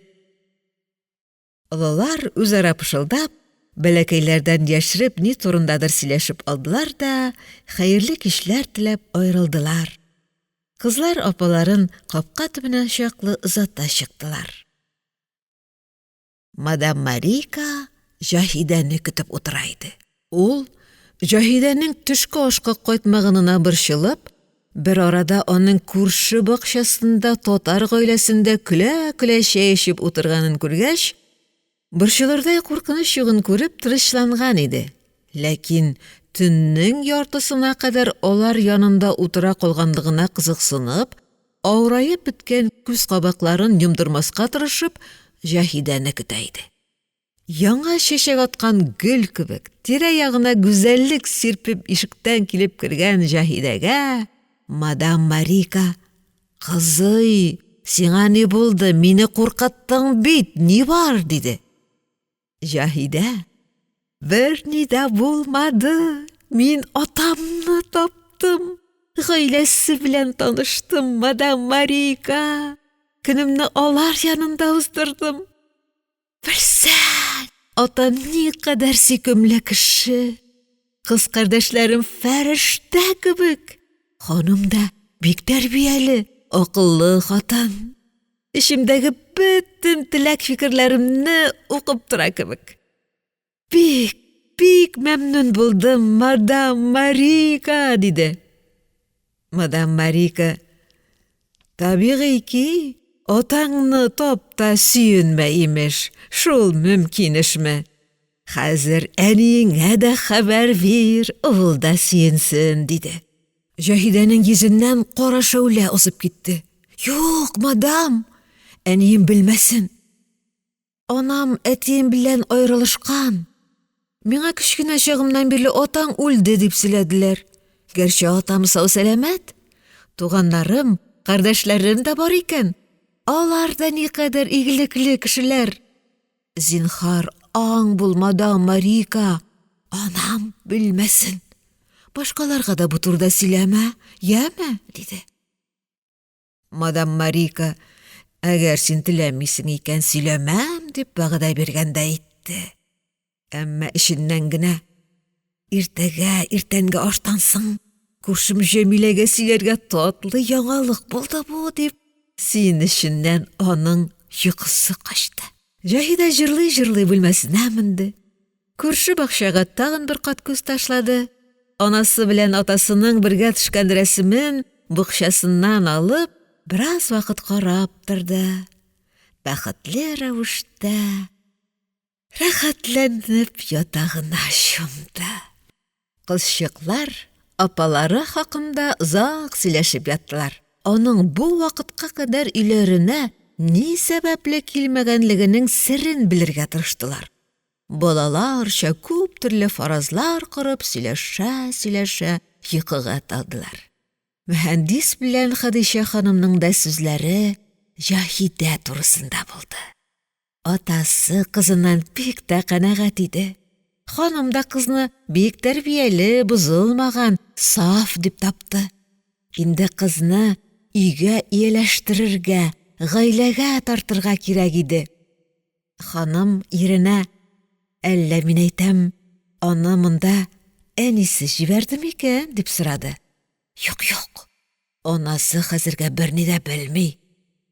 S1: Олылар үзара пышылдап, бәләкәйләрдән яшереп ни турындадыр сөйләшеп алдылар да хәерле кичләр теләп аерылдылар. Кызлар апаларын капка төбенә чаклы озата чыктылар. Мадам Марийка Җаһидәне көтеп утыра иде. Ул Җаһидәнең төшке ашка кайтмаганына борчылып, бер арада аның күрше бакчасында татар гаиләсендә көлә-көлә чәй эчеп утырганын күргәч, борчылырдай куркыныч югын күреп тынычланган иде. Ләкин төннең яртысына кадәр алар янында утыра калганлыгына кызыксынып, авыраеп беткән күз кабакларын йомдырмаска тырышып, Җаһидәне көтә иде. Яңа чәчәк аткан гөл кебек, тирә-ягына гүзәллек сирпеп ишектән килеп кергән Җаһидәгә мадам Марийка: "Кызый, сиңа ни булды, мине куркыттың бит, ни бар?" — диде. Җаһидә: "Берни дә булмады, мин атамны таптым, гаиләсе белән таныштым, мадам Марийка, көнемне алар янында уздырдым. Белсәң, атам никадәр сөйкемле кеше, кыз кардәшләрем фәрештә кебек, ханым да бик тәрбияле, акыллы хатын. Эчемдәге бөтен теләк-фикерләремне укып тора кебек. Бик, бик мәмнүн булдым, мадам Марийка, диде. Мадам Марийка: "Табигый ки, атаңны тап та сөенмә, имеш, шул мөмкин эшме? Хәзер әниеңә дә хәбәр бир, ул да сөенсен", диде. Җаһидәнең йөзеннән кара шәүлә узып китте. — Юк, мадам, әнием белмәсен. Анам әтием белән аерылышкан. Миңа кечкенә чагымнан бирле атаң үлде дип сөйләделәр. Гәрчә атам сау-сәламәт. Туганнарым, кардәшләрем дә бар икән. Алар да никадәр игелекле кешеләр. Зинһар, аң бул, мадам Марийка, анам белмәсен. Башкаларга да бу турыда сөйләмә, яме, диде. Мадам Марийка: "Әгәр син теләмисең икән, сөйләмәм", дип вәгъдә биргәндәй итте. Әмма эченнән генә: "Иртәгә иртәнге аштан соң күршем Җәмиләгә сөйләргә татлы яңалык булды бу", дип, сөенеченнән аның йокысы качты. Җаһидә җырлый-җырлый бүлмәсенә менде. Күрше бакчага тагын бер кат күз ташлады, анасы белән атасының бергә төшкән рәсемен букчасыннан алып, бераз вакыт карап торды. Бәхетле рәвештә рәхәтләнеп ятагына чумды. Кызчыклар апалары хакында озак сөйләшеп яттылар, аның бу вакытка кадәр өйләренә ни сәбәпле килмәгәнлегенең серен белергә тырыштылар, балаларча күп төрле фаразлар корып сөйләшә-сөйләшә йокыга талдылар. Мөһәндис белән Хәдичә ханымның да сүзләре Җаһидә турысында булды. Атасы кызыннан бик тә канәгать иде. Ханым да кызны бик тәрбияле, бозылмаган, саф дип тапты. Инде кызны өйгә ияләштерергә, гаиләгә тартырга кирәк иде. Ханым иренә: «Әллә, мин әйтәм, аны монда әнисе җибәрде микән?» — дип сорады. Юк, юк, анасы хәзергә берни дә белми.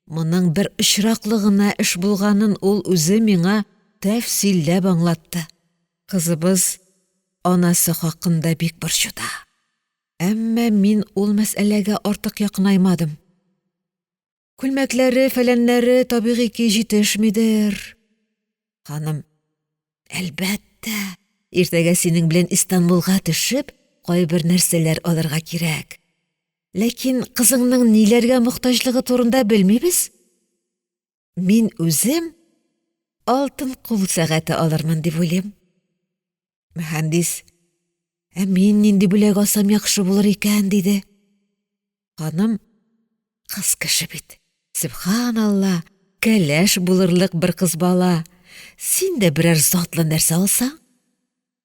S1: Моның бер очраклы гына эш булганын ул үзе миңа тәфсилләп аңлатты. Кызыбыз анасы хакында бик борчуда. Әмма мин ул мәсьәләгә артык якынаймадым. Күлмәкләре, фәләннәре, табигый ки, җитешмидер. Ханым, әлбәттә, иртәгә синең белән Истанбулга төшеп, кайбер нәрсәләр алырга кирәк. Ләкин кызыңның ниләргә мохтаҗлыгы турында белмибез. Мин үзем алтын кул сәгате алырмын дип уйлыйм. Мөһәндис, ә мин нинди бүләк алсам яхшы булыр икән, диде. Ханым, кыз кеше бит. Сөбханалла, кәләш булырлык бер кыз бала. Син дә берәр затлы нәрсә алсаң?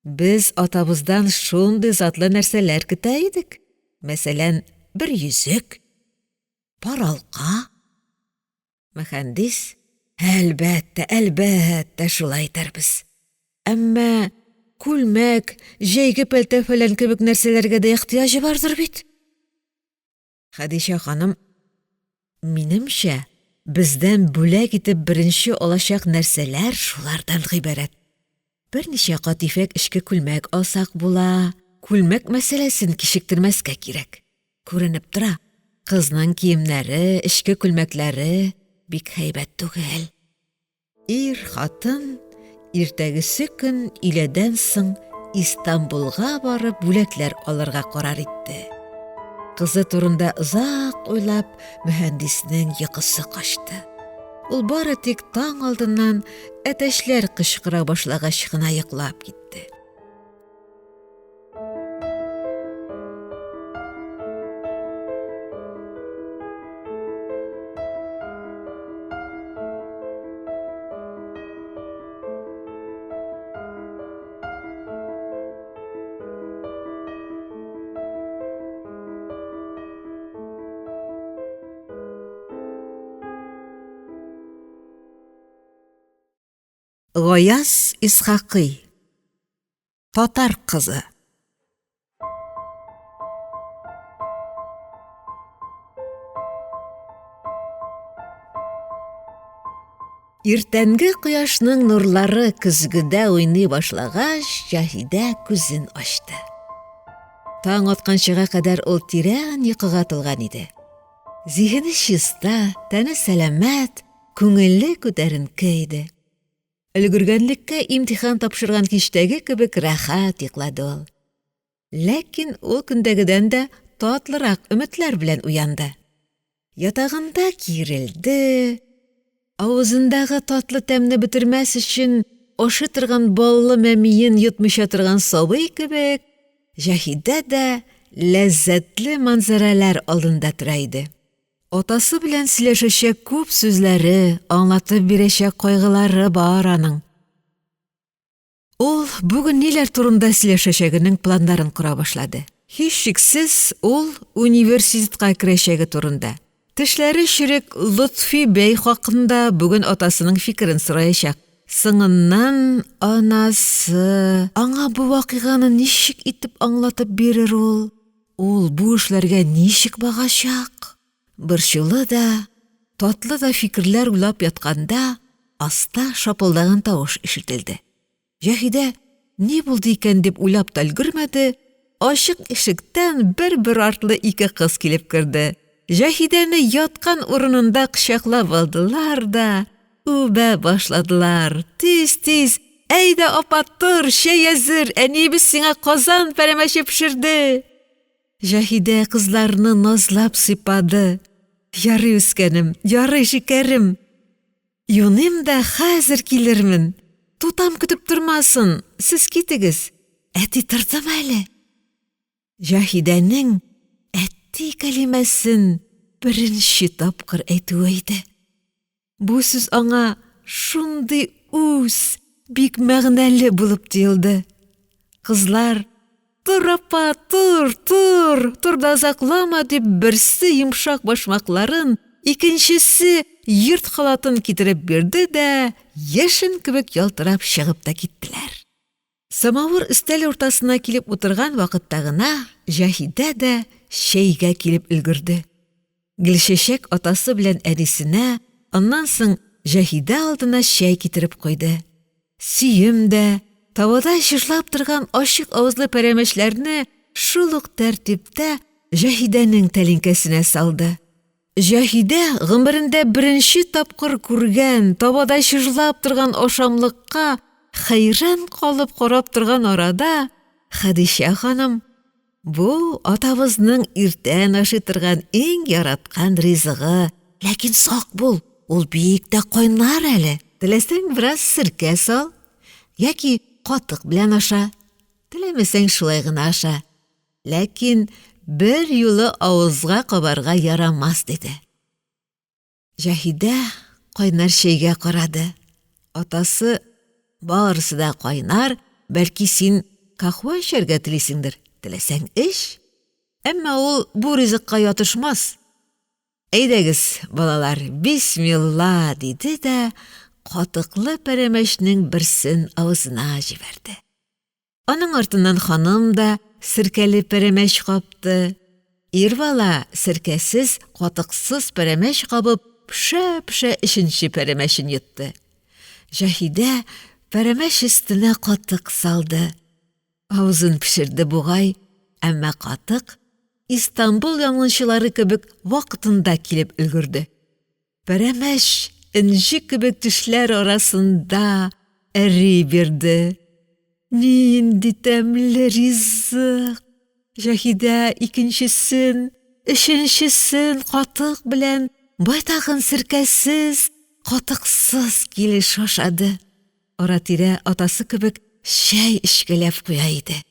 S1: Без атабыздан шундый затлы нәрсәләр көтә идек. Мәсәлән, бер йөзек, пар алка. Мөхәндис, әлбәттә, әлбәттә, шулай итәрбез. Әмма күлмәк, җәйге пәлтә-фәлән кебек нәрсәләргә дә ихтыяҗы бардыр бит. Хәдичә ханым, минемчә, бездән бүләк итеп беренче алачак нәрсәләр шулардан гыйбарәт. Берничә кат ефәк эчке күлмәк алсак була, күлмәк мәсьәләсен кичектермәскә кирәк. Күренеп тора, кызның киемнәре, эчке күлмәкләре бик һәйбәт түгел. Ир, хатын иртәгесе көн өйләдән соң Истанбулга барып бүләкләр алырга карар итте. Кызы турында озак уйлап, мөһәндиснең йокысы качты. Ул бары тик таң алдыннан әтәчләр кычкыра башлагач кына йоклап китте. Гаяз Исхакый. Татар кызы. Иртәнге кояшның нурлары көзгедә уйный башлагач, Җаһидә күзен ачты. Таң атканчыга кадәр ул тирән йокыга талган иде. Зиһене чиста, тәне сәламәт, күңеле күтәренке иде. Өлгергәнлеккә имтихан тапшырган кичтәге кебек рәхәт йоклады ул. Ләкин ул көндәгедән дә татлырак өметләр белән уянды. Ятагында киерелде, авызындагы татлы тәмне бетермәс өчен ашый торган баллы мәмиен йотмыйча торган сабый кебек, Җаһидә дә ләззәтле манзарәләр алдында тора иде. Атасы белән сөйләшәчәк күп сүзләре, аңлатып бирәчәк кайгылары бар аның. Ул бүген ниләр турында сөйләшәчәгенең планнарын кора башлады. Һичшиксез, ул университетка керәчәге турында, тешләре черек Лотфи бәй хакында бүген атасының фикерен сораячак. Соңыннан анасы аңа бу вакыйганы ничек итеп аңлатып бирер ул? Ул бу эшләргә ничек багачак? Борчулы да, татлы да фикерләр уйлап ятканда, аста шапылдаган тавыш ишетелде. Җаһидә ни булды икән дип уйлап та өлгермәде, ачык ишектән бер-бер артлы ике кыз килеп керде. Җаһидәне яткан урынында кочаклап алдылар да, үбә башладылар. Тиз-тиз, әйдә, апа, тор, чәй әзер, әниебез сиңа казан пәрәмәче пешерде. Җаһидә кызларны назлап сыйпады. Ярый, үскәнем, ярый, шикәрем. Юныйм да хәзер килермен. Тутам көтеп тормасын, сез китегез. Әти тордымы әле? Җаһидәнең әти кәлимәсен беренче тапкыр әйтүе иде. Бу сүз аңа шундый үз, бик мәгънәле булып тоелды. Кызлар: "Тор, апа, тор, тор, тор да озаклама", дип берсе йомшак башмакларын, икенчесе йорт халатын китереп бирде дә, яшен кебек ялтырап чыгып та киттеләр. Самавыр өстәл уртасына килеп утырган вакытта гына Җаһидә дә чәйгә килеп өлгерде. Гөлчәчәк атасы белән әнисенә, аннан соң Җаһидә алдына чәй китереп куйды. Сөем дә табада чыжлап торган ачык авызлы пәрәмәчләрне шул ук тәртиптә Җаһидәнең тәлинкәсенә салды. Җаһидә гомерендә беренче тапкыр күргән, табада чыжлап торган ашамлыкка хәйран калып карап торган арада Хәдичә ханым: "Бу атабызның иртән ашый торган иң яраткан ризыгы, ләкин сак бул, ул бик тә кайнар әле, теләсәң бераз серкә сал яки катык белән аша, теләмәсәң шулай гына аша. Ләкин бер юлы авызга кабарга ярамас, диде. Җаһидә кайнар чәйгә карады. Атасы, барысы да кайнар, бәлки син кахва эчәргә телисеңдер, теләсәң эч. Әмма ул бу ризыкка ятышмас. Әйдәгез, балалар, бисмилла, диде дә катыклы пәрәмәчнең берсен авызына җибәрде. Аның артыннан ханым да серкәле пәрәмәч капты. Ир бала серкәсез, катыксыз пәрәмәч кабып, пешә-пешә өченче пәрәмәчен йотты. Җаһидә пәрәмәч өстенә катык салды. Авызын пешерде бугай, әмма катык Истанбул янгынчылары кебек вакытында килеп өлгерде. Пәрәмәч энҗе кебек тешләр арасында эри бирде. Нинди тәмле ризык! Җаһидә икенчесен, өченчесен катык белән, байтагын серкәсез, катыксыз килеш ашады. Ара-тирә атасы кебек чәй эчкәләп куя иде.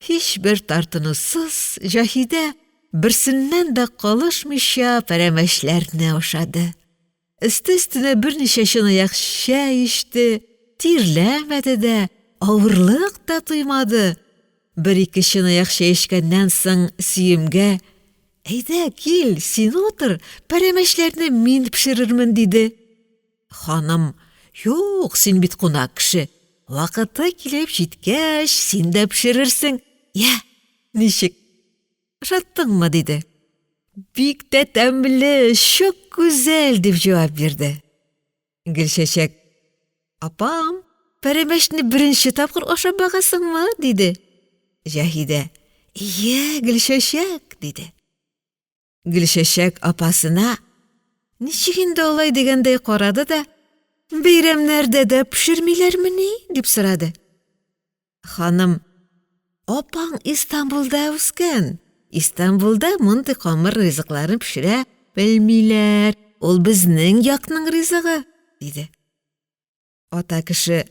S1: Һичбер тартынусыз Җаһидә берсеннән дә калышмыйча пәрәмәчләрне ашады. Өсте-өстенә берничә чынаяк чәй эчте, тирләмәде дә, авырлык та тоймады. Бер-ике чынаяк чәй эчкәннән соң Сөемгә: "Әйдә, кил, син утыр, пәрәмәчләрне мин пешерермен", диде. Ханым: "Юк, син бит кунак кеше, вакыты килеп җиткәч, син дә пешерерсең. Я, ничек, ошаттыңмы?" — диде. Бик тә тәмле, чук гүзәл, дип җавап бирде. Гөлчәчәк: "Апам, пәрәмәчне беренче тапкыр ашап багасыңмы?" — диде. Җаһидә: "Ие, Гөлчәчәк", диде. Гөлчәчәк апасына ничек инде алай дигәндәй карады да, бәйрәмнәрдә дә пешермиләрмени дип сорады. Ханым, апаң Истанбулда үскән, Истанбулда мондый камыр ризыкларын пешерә белмиләр, ул безнең якның ризыгы, диде. Ата кеше: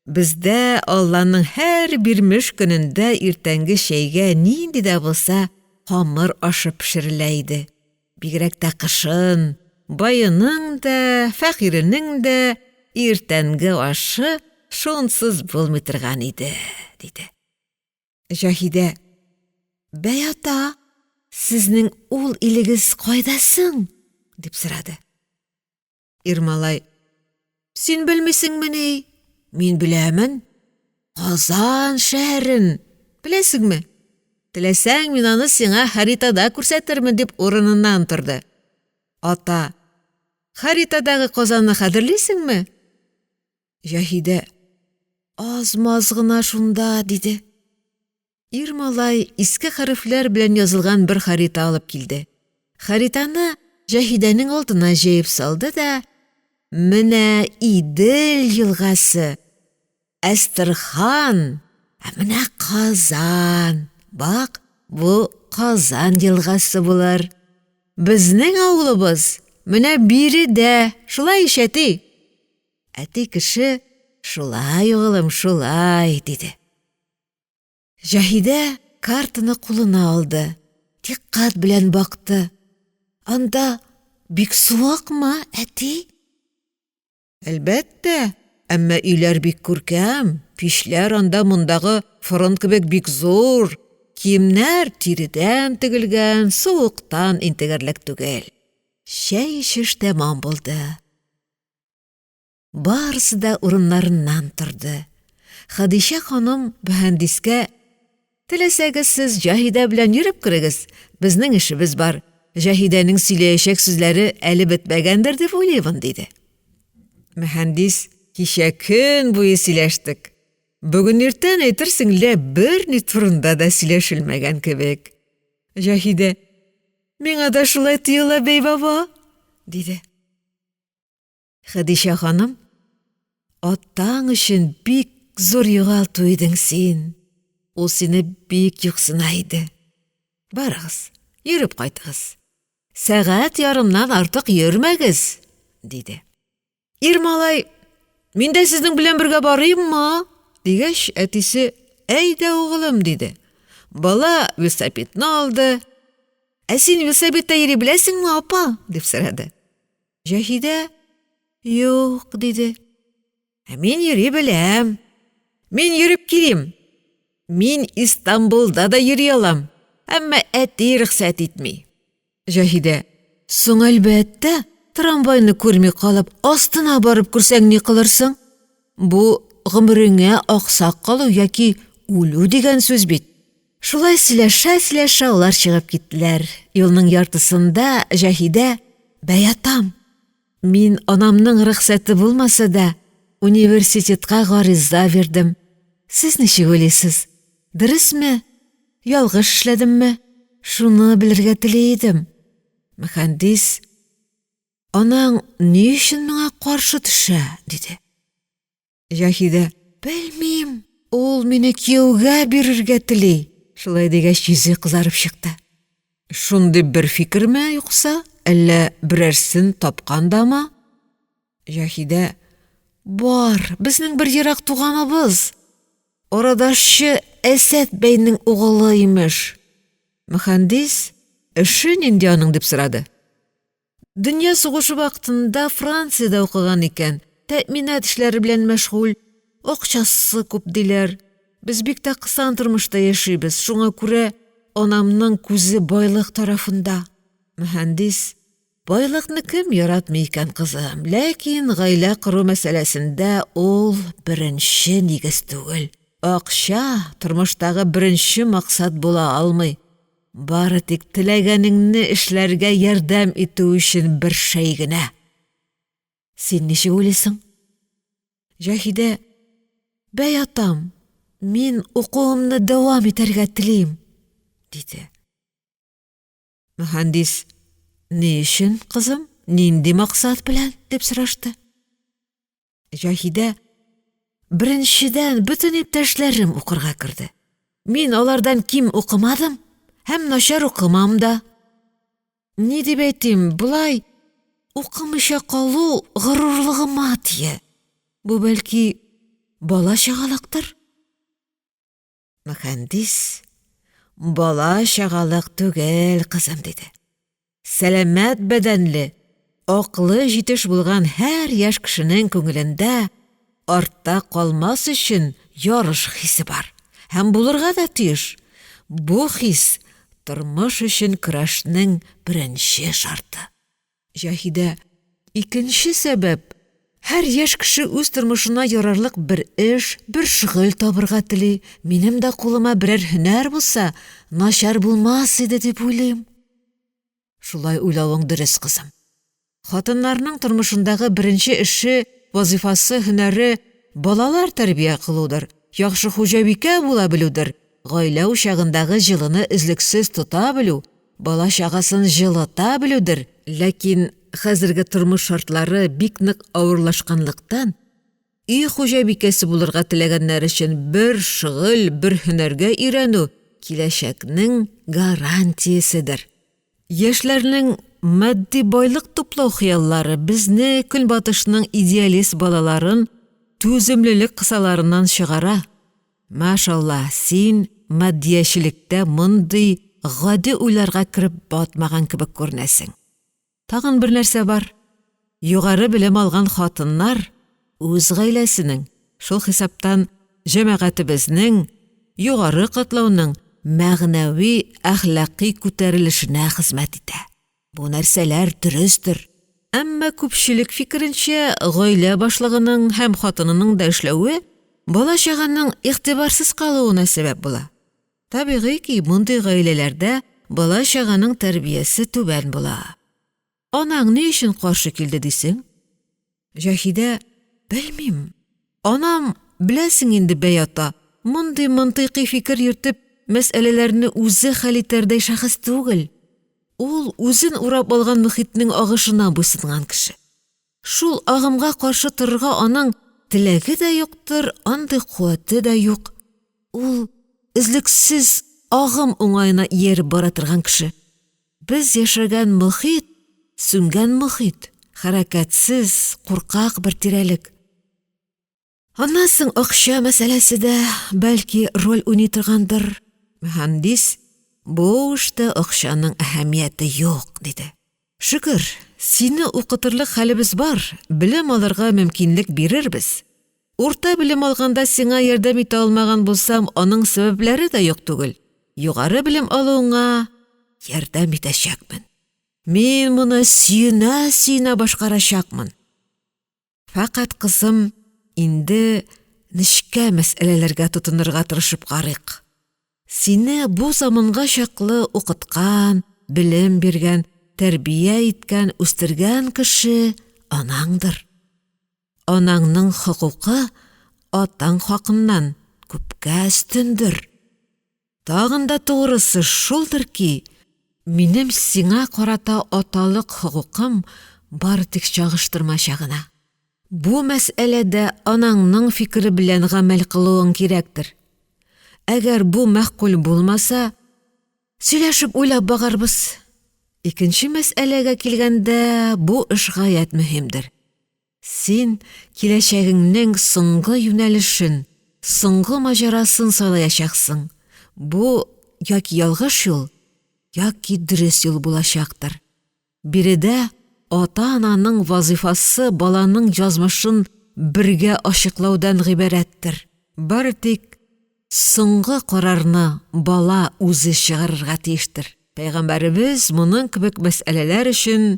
S1: Бездә Алланың һәр бирмеш көнендә иртәнге чәйгә нинди дә булса камыр ашы пешерелә иде. Бигрәк тә кышын, баеның да, фәкыйренең дә иртәнге ашы шунсыз булмый торган иде, диде. Җаһидә: Бәй, ата, сезнең ул илегез кайда соң? дип сорады. Ирмалай: Син белмисеңмени? Мин беләмен. Казан шәһәрен беләсеңме? Теләсәң, мин аны сиңа харитада күрсәтермен, дип урыныннан торды. Ата: Харитадагы Казанны хәтерлисеңме? Җаһидә: Аз-маз гына шунда, диде. Ир малай иске хәрефләр белән язылган бер харита алып килде. Хаританы Җаһидәнең алдына җәеп салды да: Менә Идел елгасы, Әстерхан, ә менә Казан, бак, бу Казан елгасы булыр. Безнең авылыбыз менә биредә, шулай ич, әти? Әти кеше: «Шулай, угылым, шулай», — диде. Җаһидә картаны кулына алды, дикъкать белән бакты: — Анда бик суыкмы, әти? — Әлбәттә, әмма өйләр бик күркәм, мичләр анда мондагы форын кебек бик зур, киемнәр тиредән тегелгән, суыктан интегерлек түгел. Чәй эчеш тәмам булды. Барысы да урыннарыннан торды. Хәдичә ханым Мөһәндискә: «Теләсәгез, сез Җаһидә белән йөреп керегез, безнең эшебез бар, Җаһидәнең сөйләячәк сүзләре әле бетмәгәндер дип уйлыймын», — диде. Мөһәндис: «Кичә көн буе сөйләштек. Бүген иртән, әйтерсең лә, берни турында да сөйләшелмәгән кебек». Җаһидә: «Миңа да шулай тоела, бәй баба», — диде. Хәдичә ханым: «Атаң өчен бик зур югалту идең син, ул сине бик юксына иде. Барыгыз, йөреп кайтыгыз, сәгать ярымнан артык йөрмәгез», — диде. Ир малай: «Мин дә сезнең белән бергә барыйммы?» — дигәч, әтисе: «Әйдә, угылым», — диде. Бала велосипедны алды. «Ә син велосипедта йөри беләсеңме, апа?» — дип сорады. Җаһидә: «Юк», — диде. «Ә мин йөри беләм. Мин йөреп килим. Мин Истанбулда да йөри алам, әмма әти рөхсәт итми». Җаһидә: «Соң, әлбәттә, трамвайны күрми калып, астына барып керсәң ни кылырсың? Бу гомереңә аксак калу яки үлү дигән сүз бит». Шулай сөйләшә-сөйләшә алар чыгып киттеләр. Юлның яртысында Җаһидә: «Бәй, атам, мин анамның рөхсәте булмаса да, университетка гариза бирдем. Сез ничек уйлыйсыз, дөресме, ялгыш эшләдемме? Шуны белергә тели идем». Мөхәндис: «Анаң ни өчен моңа каршы төшә?» — диде. Җаһидә: «Белмим, ул мине кияүгә бирергә тели», шулай дигәч, йөзе кызарып чыкты. Шундый бер фикерме юкса, әллә берәрсен тапкан дамы? Җаһидә: «Бар, безнең бер ерак туганыбыз, арадашчы Әсәт бәйнең угылы, имеш». Мөхәндис: «Эше нинди аның?» — дип сорады. Дөнья сугышы вакытында Франциядә укыган икән, тәэминат эшләре белән мәшгуль, акчасы күп диләр. Без бик тә кысан тормышта яшибез, шуңа күрә анамның күзе байлык тарафында. Мөһәндис: «Байлыкны кем яратмый икән, кызым, ләкин гаилә кору мәсьәләсендә ул беренче нигез түгел. Акча тормыштагы беренче максат була алмый. Бары тик теләгәнеңне эшләргә ярдәм итү өчен бер шәй генә. Син ничек уйлыйсың? Җаһидә: «Бәй, атам, мин укуымны дәвам итәргә телим», диде. Мөхәндис: «Ни өчен, кызым, нинди максат белән?» дип сорашты. Җаһидә: «Беренчедән, бөтен иптәшләрем укырга керде. Мин алардан ким укымадым һәм начар укымам да. Ни дип әйтим, болай укымыйча калу горурлыгыма тия. Бу, бәлки, бала-чагалыктыр?» Мөхәндис: «Бала-чагалык түгел, кызым, — диде. — Сәламәт бәдәнле, акылы җитеш булган һәр яшь кешенең күңелендә артта калмас өчен ярыш хисе бар һәм булырга да тиеш. Бу хис тормыш өчен көрәшнең беренче шарты». Җаһидә: «Икенче сәбәп — һәр яшь кеше үз тормышына ярарлык бер эш, бер шөгыль табырга тели, минем дә кулыма берәр һөнәр булса, начар булмас иде дип уйлыйм». Шулай уйлавың дөрес, кызым. Хатыннарның тормышындагы беренче эше, вазифасы, һөнәре балалар тәрбия кылудыр, яхшы хуҗабикә була белүдер, гаилә учагындагы җылыны өзлексез тота белү, бала-чагасын җылыта белүдер, ләкин хәзерге тормыш шартлары бик нык авырлашканлыктан, өй хуҗабикәсе булырга теләгәннәр өчен бер шөгыль, бер һөнәргә өйрәнү киләчәкнең гарантияседер. Яшьләрнең матди байлык туплау хыяллары безне, көнбатышның идеалист балаларын, түземлелек кысаларыннан чыгара. Машалла, син матдиячелектә мондый гади уйларга кереп батмаган кебек күренәсең. Тагын бер нәрсә бар, югары белем алган хатыннар үз гаиләсенең, шул хисаптан җәмәгатебезнең, югары катлауның мәгънәви-әхлакый күтәрелешенә хезмәт итә. Бу нәрсәләр дөрестер. Әмма күпчелек фикеренчә, гаилә башлыгының һәм хатынының да эшләве бала-чаганың игътибарсыз калуына сәбәп була. Табигый ки, мондый гаиләләрдә бала-чаганың тәрбиясе түбән була. Анаң ни өчен каршы килде дисең? Җаһидә, белмим. Анам, беләсең инде, бәй ата, мондый мантыйкый фикер йөртеп, мәсьәләләрне үзе хәл итәрдәй шәхес түгел. Ул үзен урап алган мөхитнең агышына буйсынган кеше. Шул агымга каршы торырга аның теләге дә юктыр, андый куәте дә юк. Ул өзлексез агым уңаена ияреп бара торган кеше. Без яшәгән мохит, сүнгән мохит, хәрәкәтсез, куркак бер тирәлек. Аннан соң акча мәсьәләсе дә, бәлки, роль уйный торгандыр. Мөһәндис, бу эштә акчаның әһәмияте юк, диде. Шөкер, сине укытырлык хәлебез бар, белем алырга мөмкинлек бирербез. Урта белем алганда сиңа ярдәм итә алмаган булсам, аның сәбәпләре дә юк түгел. Югары белем алуыңа ярдәм итәчәкмен. Мин моны сөенә-сөенә башкарачакмын. Фәкать, кызым, инде нечкә мәсьәләләргә тотынырга тырышып карыйк. Сине бу заманга чаклы укыткан, белем биргән, тәрбия иткән, үстергән кеше анаңдыр. Анаңның хокукы атаң хакыннан күпкә өстендер. Тагын да тугрысы шулдыр ки, минем сиңа карата аталык хокукым бары тик чагыштырмача гына. Бу мәсьәләдә анаңның фикере белән гамәл кылуың кирәктер. Әгәр бу мәгъкуль булмаса, сөйләшеп уйлап багарбыз. Икенче мәсьәләгә килгәндә, бу эш гаять мөһимдер. Син киләчәгеңнең соңгы юнәлешен, соңгы маҗарасын сайлаячаксың. Бу яки ялгыш юл, яки дөрес юл булачактыр. Биредә ата-ананың вазыйфасы баланың язмышын бергә ачыклаудан гыйбарәттер. Бары тик соңгы карарны бала үзе чыгарырга тиештер. Пәйгамбәребез моның кебек мәсьәләләр өчен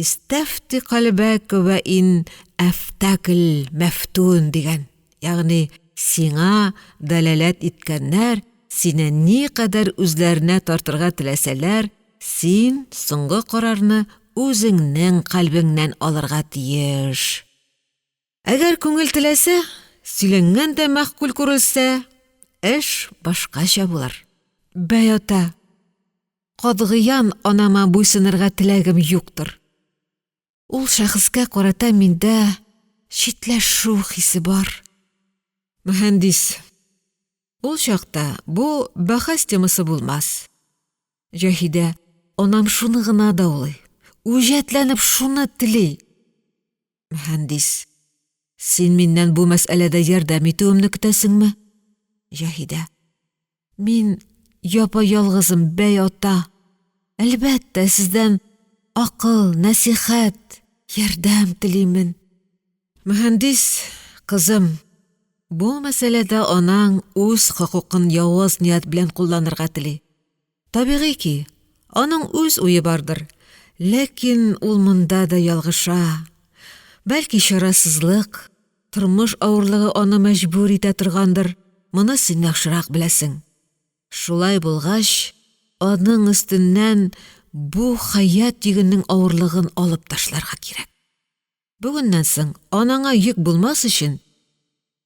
S1: Истәфти кальбәк вә ин әфтәкел мәфтүн дигән, ягъни сиңа дәлаләт иткәннәр сине никадәр үзләренә тартырга теләсәләр, син соңгы карарны үзеңнең кальбеңнән алырга тиеш. Әгәр күңел теләсә, сөйләнгән дә мәгъкуль күрелсә, эш башкача булыр. Бәй ата, катгыян анама буйсынырга теләгем юктыр. Ул шәхескә карата миндә читләшү хисе бар. Мөһәндис. Ул чакта бу бәхәс темасы булмас. Җаһидә, анам шуны гына даулый, үҗәтләнеп шуны тели. Мөһәндис. Син миннән бу мәсьәләдә ярдәм итүемне көтәсеңме? Җаһидә. Мин япа-ялгызым, бәй ата. Әлбәттә, сездән акыл, нәсихәт, ярдәм телимен. Мөһәндис, кызым, бу мәсьәләдә анаң үз хокукын явыз ният белән кулланырга тели. Табигый ки, аның үз уе бардыр, ләкин ул монда да ялгыша. Бәлки чарасызлык, тормыш авырлыгы аны мәҗбүр итә торгандыр, моны син яхшырак беләсең. Шулай булгач, аның өстеннән бу хәят йөгенең авырлыгын алып ташларга кирәк. Бүгеннән соң анаңа йөк булмас өчен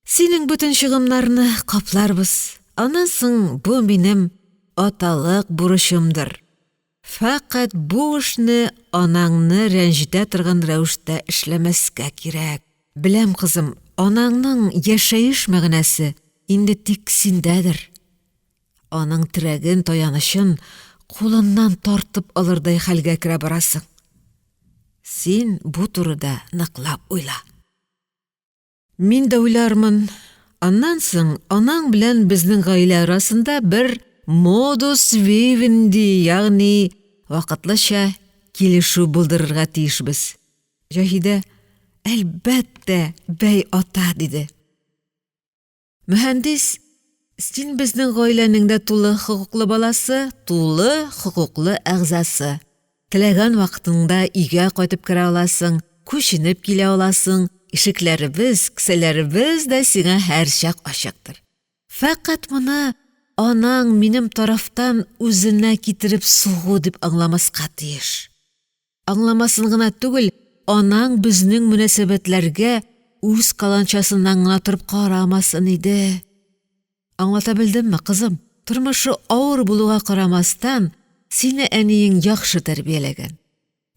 S1: синең бөтен чыгымнарны капларбыз. Аннан соң бу минем аталык бурычымдыр. Фәкать бу эшне анаңны рәнҗетә торган рәвештә эшләмәскә кирәк. Беләм, кызым, анаңның яшәеш мәгънәсе инде тик синдәдер. Аның терәген, таянычын кулыннан тартып алырдай хәлгә керә барасың. Син бу турыда ныклап уйла. Мин дә уйлармын. Аннан соң анаң белән безнең гаилә арасында бер модус вивенди, ягъни вакытлыча килешү булдырырга тиешбез. Җаһидә: «Әлбәттә, бәй ата», диде. Мөһәндис, син безнең гаиләнең дә тулы хокуклы баласы, тулы хокуклы әгъзасы. Теләгән вакытыңда өйгә кайтып керә аласың, күченеп килә аласың, ишекләребез, кесәләребез дә сиңа һәрчак ачыктыр. Фәкать моны анаң минем тарафтан үзенә китереп сугу дип аңламаска тиеш. Аңламасын гына түгел, анаң безнең мөнәсәбәтләргә үз каланчасыннан гына торып карамасын иде. Аңлата белдемме, кызым? Тормышы авыр булуга карамастан, сине әниең яхшы тәрбияләгән.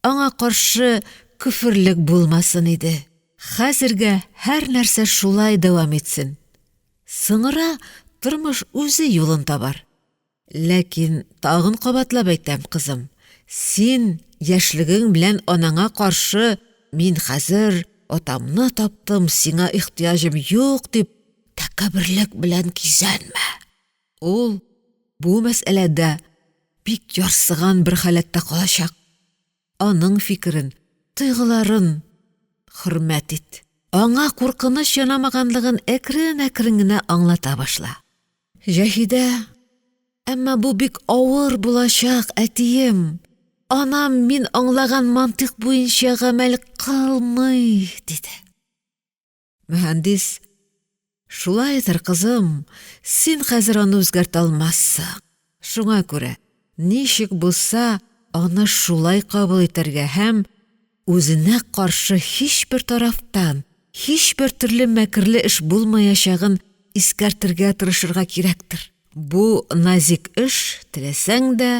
S1: Аңа каршы көферлек булмасын иде. Хәзергә һәр нәрсә шулай дәвам итсен. Соңра тормыш үзе юлын табар. Ләкин тагын кабатлап әйтәм, кызым, син яшьлегең белән анаңа каршы мин хәзер атамны таптым, сиңа ихтыяҗым юк дип тәкәбберлек белән кизәнмә. Ул бу мәсьәләдә бик ярсыган бер халәттә калачак. Аның фикерен, тойгыларын хөрмәт ит. Аңа куркыныч янамаганлыгын әкрен-әкрен генә аңлата башла. Җаһидә, әмма бу бик авыр булачак, әтием. Анам мин аңлаган мантыйк буенча гамәл кылмый, диде. Мөһәндис, шулайдыр, кызым, син хәзер аны үзгәртә алмассың. Шуңа күрә, ничек булса, аны шулай кабул итәргә һәм үзенә каршы һичбер тарафтан, һичбер төрле мәкерле эш булмаячагын искәртергә тырышырга кирәктер. Бу назик эш, теләсәң дә,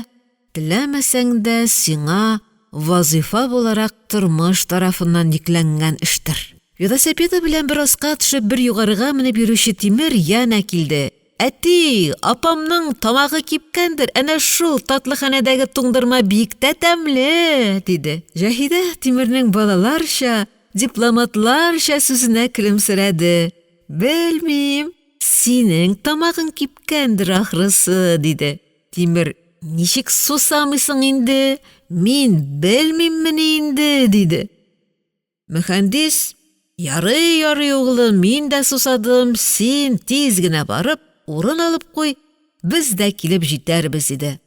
S1: теләмәсәң дә, сиңа вазыйфа буларак тормыш тарафыннан йөкләнгән эштер. Велосипеды белән бер аска төшеп, бер югарыга менеп йөрүче Тимер янә килде. Әти, апамның тамагы кипкәндер, әнә шул татлыханәдәге туңдырма бик тә тәмле, диде. Җаһидә Тимернең балаларча, дипломатларча сүзенә көлемсерәде. Белмим, синең тамагың кипкәндер ахрысы, диде. Тимер, ничек сусамыйсың инде, мин белмиммени инде, диде. Мөхәндис, ярый, ярый, углым, мин дә сусадым, син тиз генә барып, урын алып куй, без дә килеп җитәрбез, диде.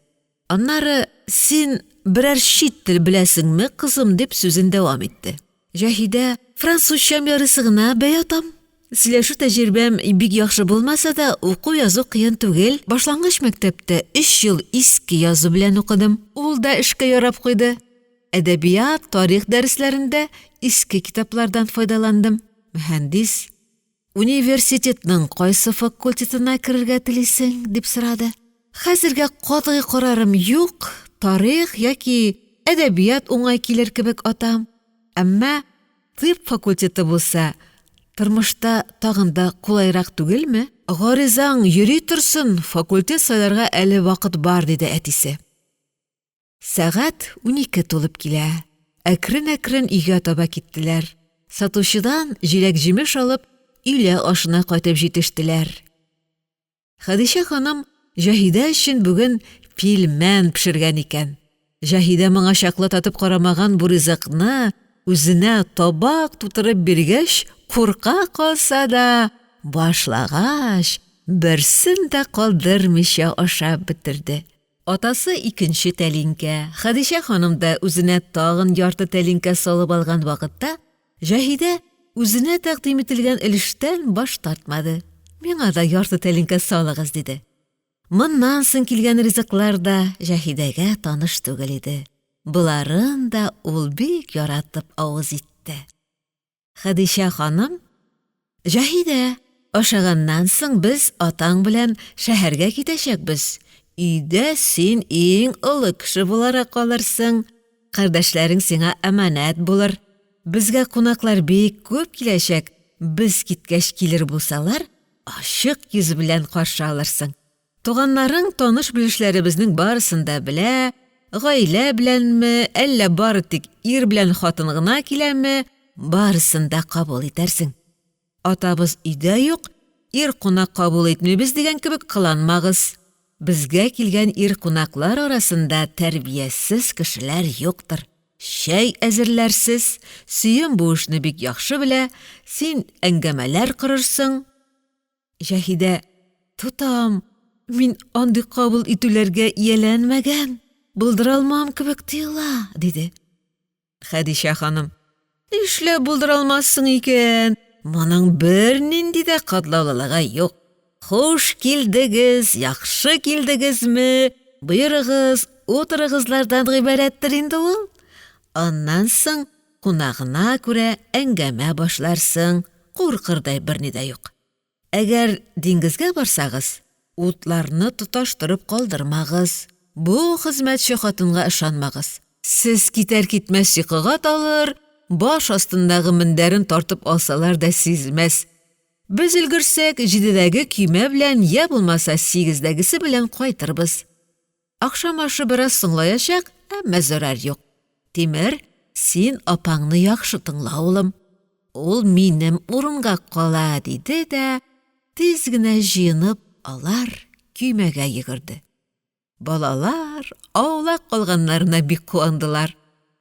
S1: Аннары, син берәр чит тел беләсеңме, кызым, дип сүзен дәвам итте. Җаһидә, французчам ярыйсы гына бәя атам. Сөйләшү тәҗрибәм бик яхшы булмаса да, уку-язу кыен түгел. Башлангыч мәктәптә өч ел иске язу белән укыдым. Ул да эшкә ярап куйды. Әдәбият, тарих дәресләрендә иске китаплардан файдаландым. Мөһәндис, университетның кайсы факультетына керергә телисең, дип сорады. Хәзергә катгый карарым юк, тарих яки әдәбият уңай килер кебек атам. Әмма тыйб факультеты булса, тормышта тагын да кулайрак түгелме? Гаризаң йөри торсын, факультет сайларга әле вакыт бар, диде әтисе. Сәгать 12 тулып килә. Әкрен-әкрен өйгә таба киттеләр. Сатучыдан җиләк-җимеш алып, өйлә ашына кайтып җитештеләр. Хәдичә ханым Җаһидә өчен бүген пилмән пешергән икән. Җаһидә моңа чаклы татып карамаган бу ризыкны үзенә табак тутырып биргәч, курка калса да, башлагач, берсен дә калдырмыйча ашап бетерде. Атасы икенче тәлинкә, Хәдичә ханым да үзенә тагын ярты тәлинкә салып алган вакытта Җаһидә үзенә тәкъдим ителгән өлештән баш тартмады. Миңа да ярты тәлинкә салыгыз, диде. Моннан соң килгән ризыклар да Җаһидәгә таныш түгел иде. Боларын да ул бик яратып авыз итте. Хәдичә ханым, Җаһидә, ашаганнан соң без атаң белән шәһәргә китәчәкбез. Өйдә син иң олы кеше буларак калырсың, кардәшләрең сиңа әманәт булыр. Безгә кунаклар бик күп киләчәк, без киткәч килер булсалар, ачык йөз белән каршы алырсың. Туганнарың таныш-белешләребезнең барысын да белә, гаилә беләнме, әллә бары тик ир белән хатын гына киләме, барысын да кабул итәрсең. Атабыз өйдә юк, ир кунак кабул итмибез дигән кебек кыланмагыз. Безгә килгән ир кунаклар арасында тәрбиясез кешеләр юктыр. Чәй әзерләрсез, Сөем бу эшне бик яхшы белә, син әңгәмәләр корырсың. Җаһидә: «Тотам, мин андый кабул итүләргә ияләнмәгән, булдыра алмам кебек тоела», — диде. Хәдичә ханым: «Нишләп булдыра алмассың икән? Моның бернинди дә катлаулылыгы юк. Хуш килдегез, яхшы килдегезме, боерыгыз, утырыгызлардан гыйбарәттер инде ул. Аннан соң кунагына күрә әңгәмә башларсың, куркырдай берни дә юк. Әгәр диңгезгә барсагыз, утларны тоташтырып калдырмагыз. Бу хезмәтче хатынга ышанмагыз. Сез китәр-китмәс йокыга талыр, баш астындагы мендәрен тартып алсалар да сизмәс. Без өлгерсәк, җидедәге көймә белән йә булмаса сигездәгесе белән кайтырбыз. Ахшам ашы бераз соңлаячак, әмма зарар юк. Тимер, син апаңны яхшы тыңла, улым. Ул минем урынга кала, диде дә, тиз генә җыенып, алар көймәгә йөгерде. Балалар аулак калганнарына бик куандылар.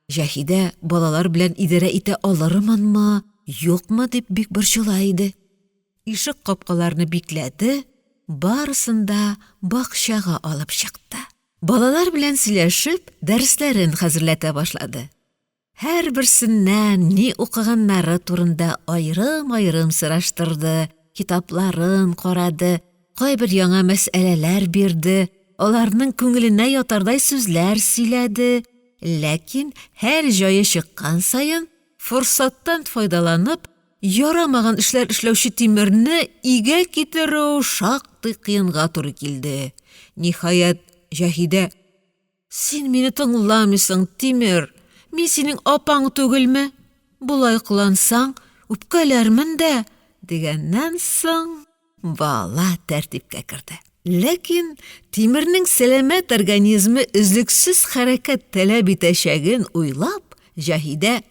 S1: Җаһидә балалар белән идарә итә алырмынмы, юкмы дип бик борчыла иде. Ишек капкаларны бикләде, барысын да бакчага алып чыкты. Балалар белән сөйләшеп, дәресләрен хәзерләтә башлады. Һәрберсеннән ни укыганнары турында аерым-аерым сораштырды, китапларын карады, кайбер яңа мәсьәләләр бирде, аларның күңеленә ятардай сүзләр сөйләде. Ләкин һәр җае чыккан саен, форсаттан файдаланып, ярамаган эшләр эшләүче Тимерне игә китерү шактый кыенга туры килде. Ниһаять, Җаһидә: «Син мине тыңламыйсың, Тимер, мин синең апаң түгелме? Болай кылансаң, үпкәләрмен дә», дигәннән соң бала тәртипкә керде. Ләкин Тимернең сәламәт организмы өзлексез хәрәкәт таләп итәчәген уйлап, Җаһидә: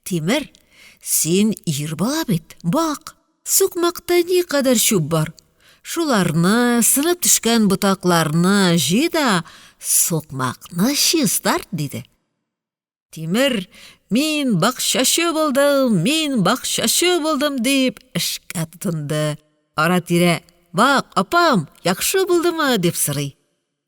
S1: Тимер, син ир бала бит, бак, сукмакта никадәр чүп бар. Шуларны, сынып төшкән ботакларны җый да сукмакны чистарт, диде. Тимер: «Мин бакчачы булдым, мин бакчачы булдым», дип эшкә тотынды. Ара-тирә: «Бак, апам, яхшы булдымы?» дип сорый.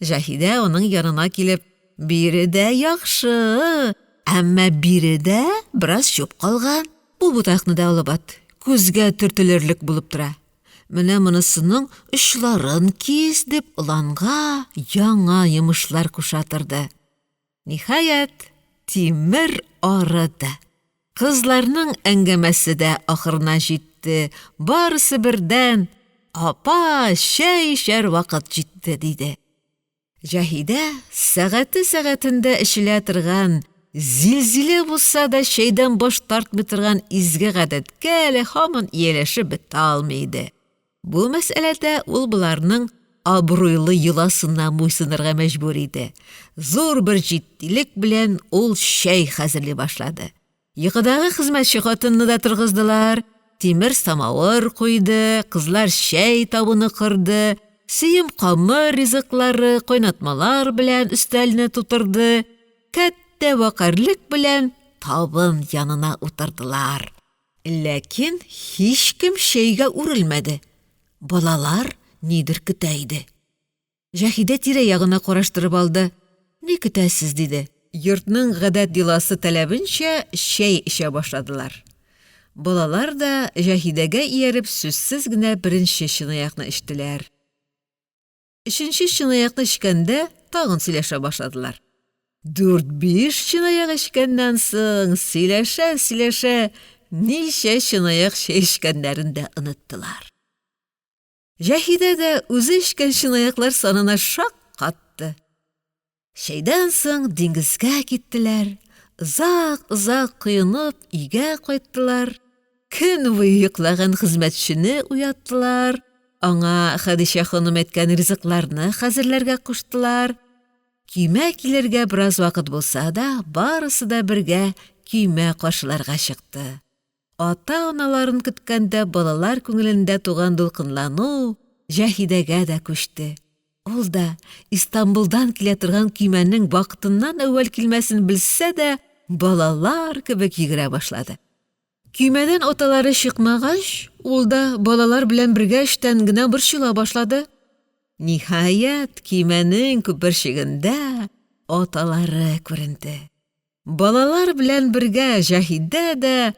S1: Җаһидә аның янына килеп: «Биредә яхшы, әмма биредә бераз чүп калган. Бу ботакны да алып ат, күзгә төртелерлек булып тора. Менә монысының очларын кис», дип оланга яңа йомышлар куша торды. Ниһаять, тимер арыды. Кызларның әңгәмәсе дә ахырына җитте, барысы бердән: «Апа, чәй эчәр вакыт җитте», диде. Җаһидә сәгате-сәгатендә эчелә торган, зилзилә булса да чәйдән баш тартмый торган изге гадәткә әле һаман ияләшеп бетә алмый иде. Бу мәсьәләдә ул боларның абруйлы йоласына буйсынырга мәҗбүр иде. Зур бер җитдилек белән ул чәй хәзерли башлады. Йокыдагы хезмәтче хатынны да торгыздылар, тимер самавыр куйды, кызлар чәй табыны корды, сөем камыр ризыклары, кайнатмалар белән өстәлне тутырды, кәттә вәкарьлек белән табын янына утырдылар. Ләкин һичкем чәйгә үрелмәде. Балалар нидер көтә иде. Җаһидә тирә-ягына караштырып алды. Ни көтәсез? диде. Йортның гадәт-йоласы таләбенчә чәй эчә башладылар. Балалар да Җаһидәгә ияреп сүзсез генә беренче чынаякны эчтеләр. Өченче чынаякны эчкәндә тагын сөйләшә башладылар. Дүрт-биш чынаяк эчкәннән соң, сөйләшә-сөйләшә, ничә чынаяк чәй эчкәннәрен дә оныттылар. Җаһидә дә үзе эчкән чынаяклар санына шактый шаккатты. Чәйдән соң диңгезгә киттеләр, озак-озак коенып өйгә кайттылар, көн буе йоклаган хезмәтчене уяттылар, аңа Хәдичә ханым әйткән ризыкларны хәзерләргә куштылар, көймә килергә бераз вакыт булса да, барысы да бергә көймә каршыларга чыкты. Ата-аналарын көткәндә балалар күңелендә туган дулкынлану Җаһидәгә дә күчте, ул да Истанбулдан килә торган көймәнең вакытыннан әүвәл килмәсен белсә дә, балалар кебек йөгерә башлады. Көймәдән аталары чыкмагач, ул да балалар белән бергә эчтән генә борчыла башлады. Ниһаять, көймәнең күперчегендә аталары күренде. Балалар белән бергә Җаһидә дә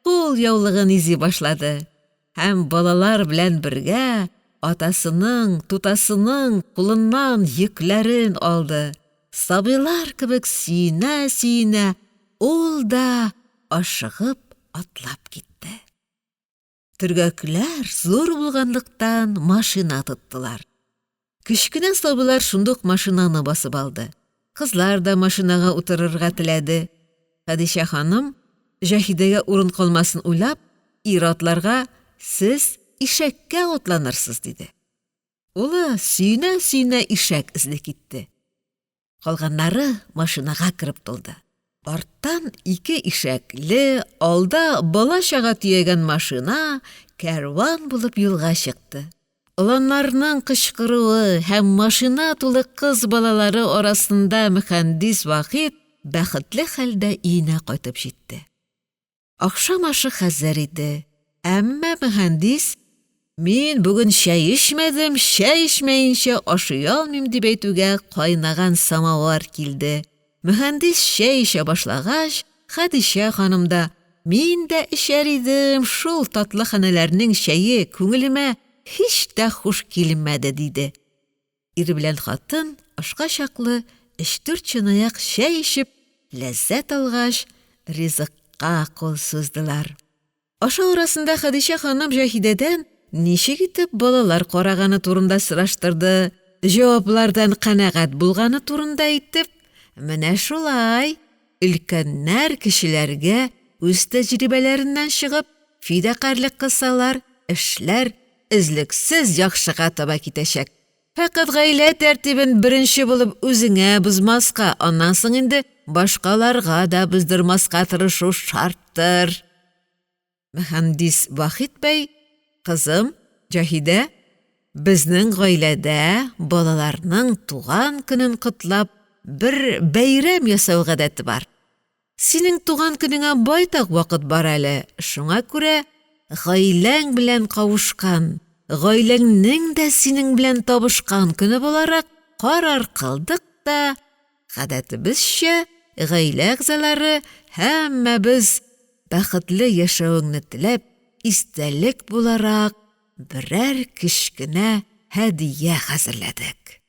S1: кул яулыгын изи башлады һәм балалар белән бергә атасының, тутасының кулыннан йөкләрен алды. Сабыйлар кебек сөенә-сөенә ул да ашыгып атлап китте. Төргәкләр зур булганлыктан машина тоттылар. Кечкенә сабыйлар шундук машинаны басып алды. Кызлар да машинага утырырга теләде. Хәдичә ханым, Җаһидәгә урын калмасын уйлап, ир-атларга «Сез ишәккә атланырсыз» диде. Улы сөенә-сөенә ишәк эзли китте. Калганнары машинага кереп тулды. Арттан ике ишәкле, алда бала-чага төягән машина кәрван булып юлга чыкты. Оланнарның кычкыруы һәм машина тулы кыз балалары арасында мөхәндис Вахит бәхетле хәлдә өенә кайтып җитте. Ахшам ашы хәзер иде, әмма мөһәндис: «Мин бүген чәй эчмәдем, чәй эчмәенчә ашый алмыйм», дип әйтүгә кайнаган самовар килде. Мөһәндис чәй эчә башлагач, Хәдичә ханым да: «Мин дә эчәр идем, шул татлы ханәләрнең чәе күңелемә һич тә хуш килмәде», диде. Ир белән хатын ашка чаклы өч-дүрт чынаяк чәй эчеп, ләззәт алгач, ризыкка кул суздылар. Ашау арасында Хәдичә ханым Җаһидәдән ничек итеп балалар караганы турында сораштырды, җаваплардан канәгать булганы турында әйтеп, менә шулай, өлкәннәр кечеләргә үз тәҗрибәләреннән чыгып, фидакарьлек кылсалар, эшләр өзлексез яхшыга таба китәчәк. Фәкать гаилә тәртибен беренче булып үзеңә бозмаска, аннан соң инде башкаларга да боздырмаска тырышу шарттыр. Мөхәндис Вахит бәй, кызым Җаһидә, безнең гаиләдә балаларның туган көнен котлап бер бәйрәм ясау гадәте бар. Синең туган көнеңә байтак вакыт бар әле, шуңа күрә гаиләң белән кавышкан, гаиләңнең дә синең белән табышкан көне буларак карар кылдык та, гадәтебезчә, гаилә әгъзалары һәммәбез бәхетле яшәвеңне теләп, истәлек буларак берәр кечкенә һәдия хәзерләдек.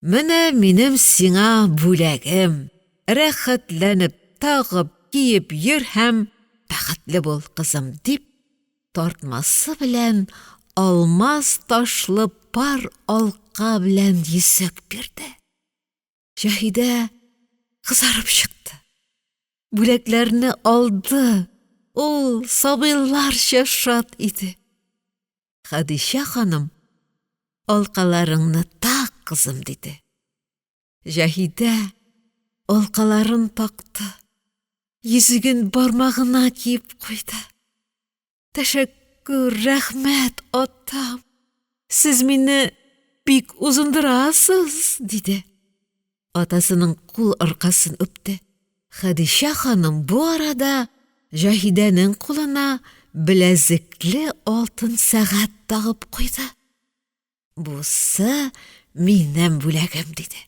S1: Менә минем сиңа бүләгем, рәхәтләнеп тагып, киеп йөр һәм бәхетле бул, кызым, дип, тартмасы белән алмаз ташлы пар алка белән йөзек бирде. Җаһидә кызарып чыкты. Бүләкләрне алды, ул сабыйларча шат иде. Хәдичә ханым, алкаларыңны так, кызым, диде. Җаһидә алкаларын такты, йөзеген бармагына киеп куйды. Тәшәккүр, рәхмәт, атам. Сез мине бик узындырасыз, диде. Атасының кул аркасын үпте. Хәдичә ханым бу арада Җаһидәнең кулына беләзекле алтын сәгать тагып куйды. Бусы минем бүләгем, диде.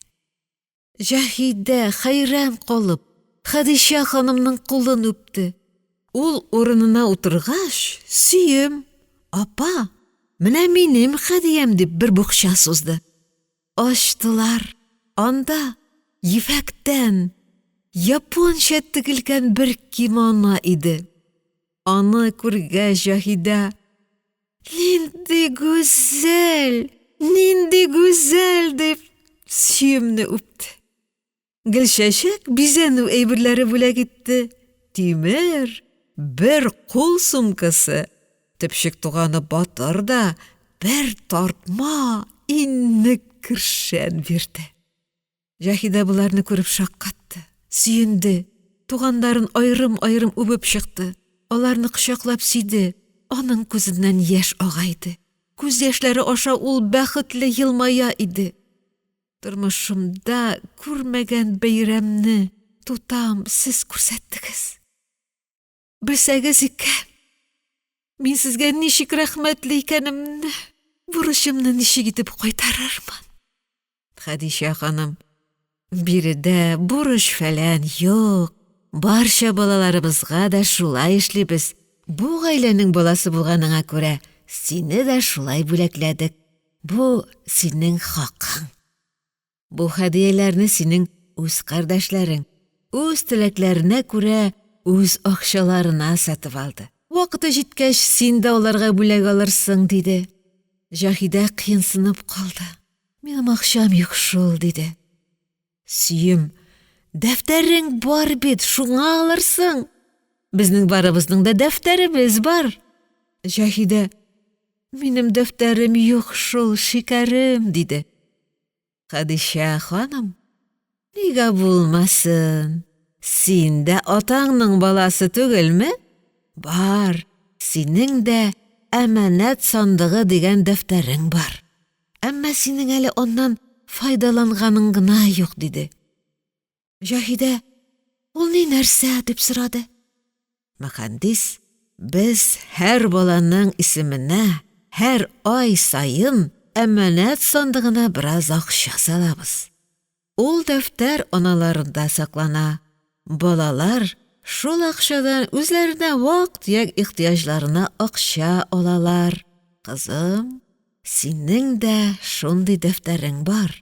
S1: Җаһидә хәйран калып Хәдичә ханымның кулын үпте. Ул урынына утыргач, Сөем, апа, менә минем хәдиям дип бер букча сузды. Ачтылар, анда ефәктән, японча тегелгән бер кимоно иде. Аны күргәч, Җаһидә: "Нинди гүзәл, нинди гүзәл!" дип, Сөемне үпте. Гөлчәчәк бизәнү әйберләре бүләк итте, Тимер бер кул сумкасы, төпчек туганы Батыр да бер тартма иннек-кершән бирде. Җаһидә боларны күреп шаккатты, сөенде, туганнарын аерым-аерым үбеп чыкты, аларны кочаклап сөйде, аның күзеннән яшь ага иде, күз яшьләре аша ул бәхетле елмая иде. Тормышымда күрмәгән бәйрәмне, тутам, сез күрсәттегез. Белсәгез икән, мин сезгә ничек рәхмәтле икәнемне, бурычымны ничек итеп кайтарырмын. Хәдичә ханым, биредә бурыч-фәлән юк, барча балаларыбызга да шулай эшлибез. Бу гаиләнең баласы булганыңа күрә, сине дә шулай бүләкләдек. Бу синең хакың. Бу һәдияләрне синең үз кардәшләрең, үз теләкләренә күрә үз акчаларына сатып алды. Вакыты җиткәч, син дә аларга бүләк алырсың, диде. Җаһидә кыенсынып калды. Минем акчам юк шул, диде. Сөем, дәфтәрең бар бит, шуңа алырсың. Безнең барыбызның да дәфтәребез бар. Җаһидә, минем дәфтәрем юк шул, шикәрем, диде. Хәдичә ханым, нигә булмасын? Син дә атаңның баласы түгелме? Бар, синең дә әманәт сандыгы дигән дәфтәрең бар. Әмма синең әле аннан файдаланганың гына юк, диде. Җаһидә, ул ни нәрсә, дип сорады. Мөхәндис, без һәр баланың исеменә һәр ай саен әманәт сандыгына бераз акча салабыз. Ул дәфтәр аналарында саклана. Балалар шул акчадан үзләренә вак-төяк ихтыяҗларына акча алалар. Кызым, синең дә шундый дәфтәрең бар.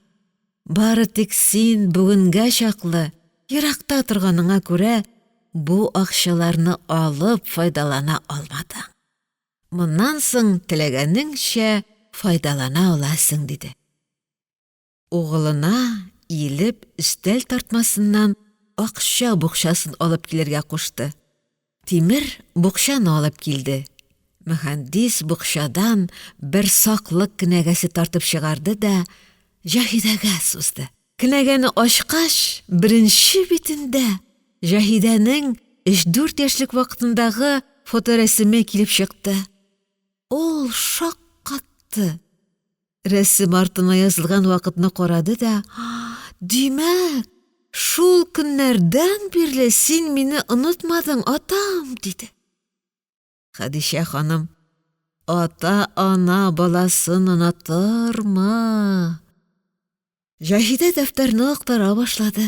S1: Бары тик син бүгенгә чаклы еракта торганыңа күрә бу акчаларны алып файдалана алмадың. Моннан соң теләгәнеңчә файдалана аласың, диде. Угылына иелеп өстәл тартмасыннан акча букчасын алып килергә кушты. Тимер букчаны алып килде. Мөхәндис букчадан бер саклык кенәгәсе тартып чыгарды да Җаһидәгә сузды. Кенәгәне ачкач, беренче битендә Җаһидәнең өч-дүрт яшьлек вакытындагы фоторәсеме килеп чыкты. Ул шаккатты. Рәсем артына язылган вакытны карады да, "Димәк, шул көннәрдән бирле син мине онытмадың, атам", диде. Хәдичә ханым, "Ата-ана баласын онытырмы?" Җаһидә дәфтәрне актара башлады.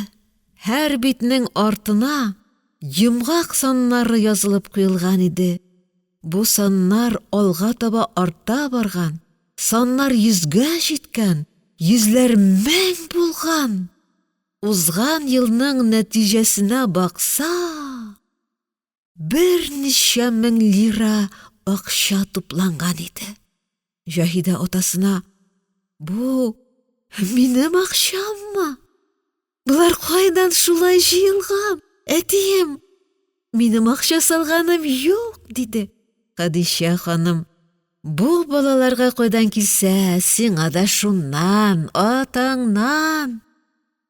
S1: Һәр битнең артына йомгак саннары язылып куелган иде. Бу саннар алга таба арта барган, саннар йөзгә җиткән, йөзләр 1000 булган. Узган елның нәтиҗәсенә баксак, берничә мең лира акча тупланган иде. Җаһидә атасына: "Бу минем акчаммы? Болар кайдан шулай җыелган, әтием? Минем акча салганым юк", диде. Хәдичә ханым: "Бу балаларга кайдан килсә, сиңа да шуннан, атаңнан.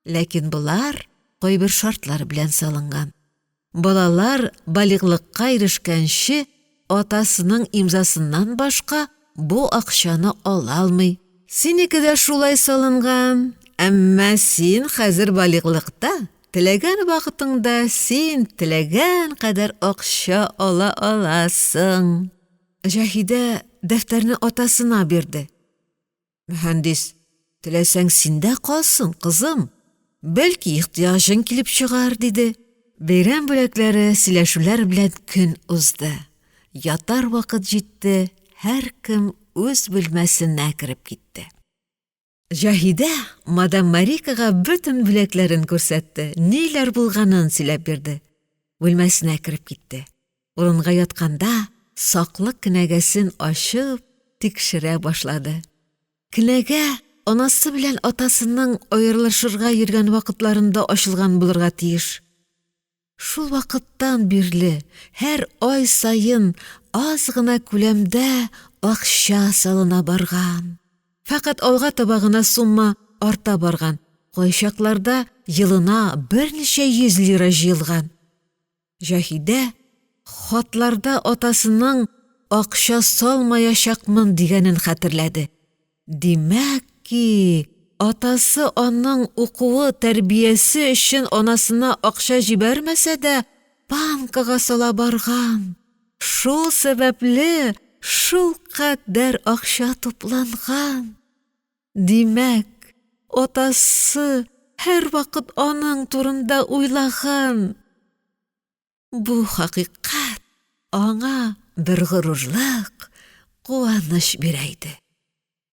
S1: Ләкин болар кайбер шартлар белән салынган. Балалар балигълыкка ирешкәнче атасының имзасыннан башка бу акчаны ала алмый. Синеке дә шулай салынган, әмма син хәзер балигълыкта, теләгән вакытыңда син теләгән кадәр акча ала аласың. Җаһидә дәфтәрне атасына бирде. Мөһәндис, теләсәң синдә калсын, кызым. Бәлки ихтыяҗың килеп чыгар, диде. Бәйрәм бүләкләре, сөйләшүләр белән көн узды. Ятар вакыт җитте, һәркем үз бүлмәсенә кереп китте. Җаһидә мадам Марикага бөтен бүләкләрен күрсәтте, ниләр булганын сөйләп бирде. Бүлмәсенә кереп китте. Урынга ятканда саклык кенәгәсен ачып тикшерә башлады. Кенәгә анасы белән атасының аерылышырга йөргән вакытларында ачылган булырга тиеш. Шул вакыттан бирле һәр ай саен аз гына күләмдә акча салына барган, фәкать алга таба гына сумма арта барган, кайчакларда елына берничә йөз лира җыелган. Җаһидә хатларда атасының «акча салмаячакмын» дигәнен хәтерләде, димәк ки, атасы аның укуы, тәрбиясе өчен анасына акча җибәрмәсә дә, банкага сала барган, шул сәбәпле шулкадәр акча тупланган! Димәк, атасы һәрвакыт аның турында уйлаган! Бу хакыйкать аңа бер горурлык, куаныч бирә иде.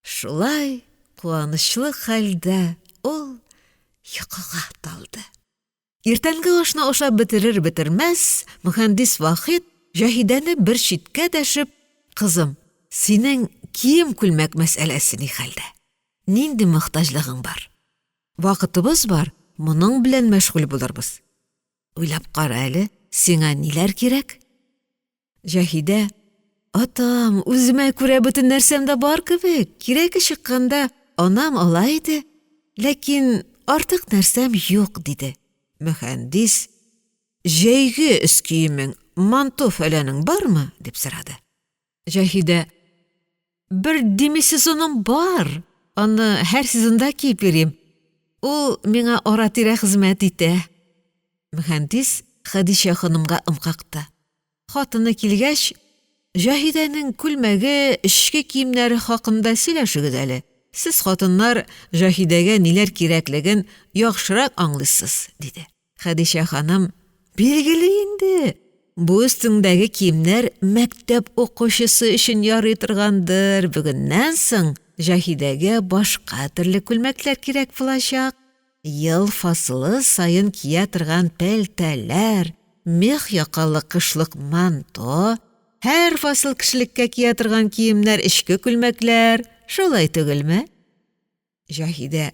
S1: Шулай куанычлы хәлдә ул йокыга талды. Иртәнге ашны ашап бетерер-бетермәс, мөһәндис Вахит Җаһидәне бер читкә дәшеп: «Кызым, синең кием-күлмәк мәсьәләсе ни хәлдә? Нинди мохтаҗлыгың бар? Вакытыбыз бар, моның белән мәшгуль булырбыз. Уйлап кара әле, сиңа ниләр кирәк? Җаһидә: Атам, үземә күрә бөтен нәрсәм дә бар кебек, кирәге чыкканда анам ала иде, ләкин артык нәрсәм юк, диде. Мөһәндис: Җәйге өс киемең, манто-фәләнең бармы? дип сорады. Җаһидә: Бер демисезоным бар, аны һәр сезонда киеп йөрим. Ул миңа ара-тирә хезмәт итә. Мөһәндис Хәдичә ханымга ым какты. Хатыны килгәч, Җаһидәнең күлмәге, эчке киемнәре хакында сөйләшегез әле. Сез, хатыннар, Җаһидәгә ниләр кирәклеген яхшырак аңлыйсыз, диде. Хәдичә ханым: Билгеле инде, бу өстеңдәге киемнәр мәктәп укучысы өчен ярый торгандыр, бүгеннән соң Җаһидәгә башка төрле күлмәкләр кирәк булачак. Ел фасылы саен кия торган пәлтәләр, мех якалы кышлык манто, һәр фасыл кешелеккә кия торган киемнәр, эчке күлмәкләр, шулай түгелме? Җаһидә: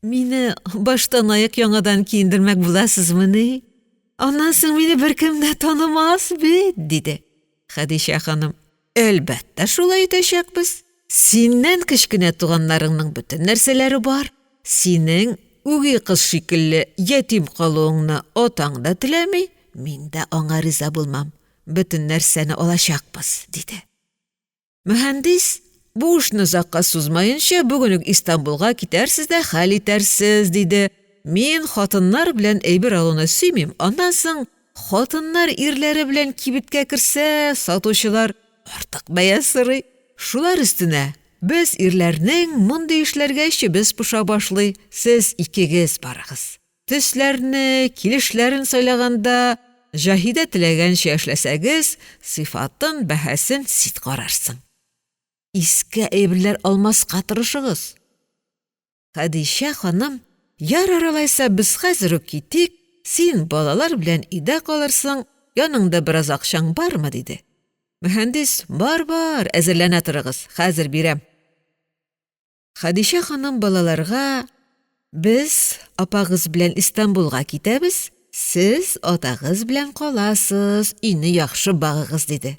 S1: Мине баштанаяк яңадан киендермәк буласызмыни? Аннан соң мине беркем дә танымас бит, диде. Хәдичә ханым: Әлбәттә, шулай итәчәкбез. Синнән кечкенә туганнарыңның бөтен нәрсәләре бар. Синең үги кыз шикелле ятим калуыңны атаң да теләми, мин дә аңа риза булмам. Бөтен нәрсәне алачакбыз, диде. Мөһәндис, бу эшне озакка сузмаенча, бүген үк Истанбулга китәрсез дә хәл итәрсез, диде. Мин хатыннар белән әйбер алуны сөймим, аннан соң хатыннар ирләре белән кибеткә керсә, сатучылар артык бәя сорый. Шулар өстенә без ирләрнең мондый эшләргә эчебез поша башлый, сез икегез барыгыз. Төсләрне, килешләрен сайлаганда Җаһидә теләгәнчә эшләсәгез, сыйфатын, бәһасен син карарсың. Иске әйберләр алмаска тырышыгыз. Хәдичә ханым: «Ярар алайса, без хәзер үк китик, син балалар белән өйдә калырсың, яныңда бераз акчаң бармы?» — диде. Мөһәндис: «Бар, бар, әзерләнә торыгыз, хәзер бирәм». Хәдичә ханым балаларга: «Без апагыз белән Истанбулга китәбез, сез атагыз белән каласыз, өйне яхшы багыгыз», — диде.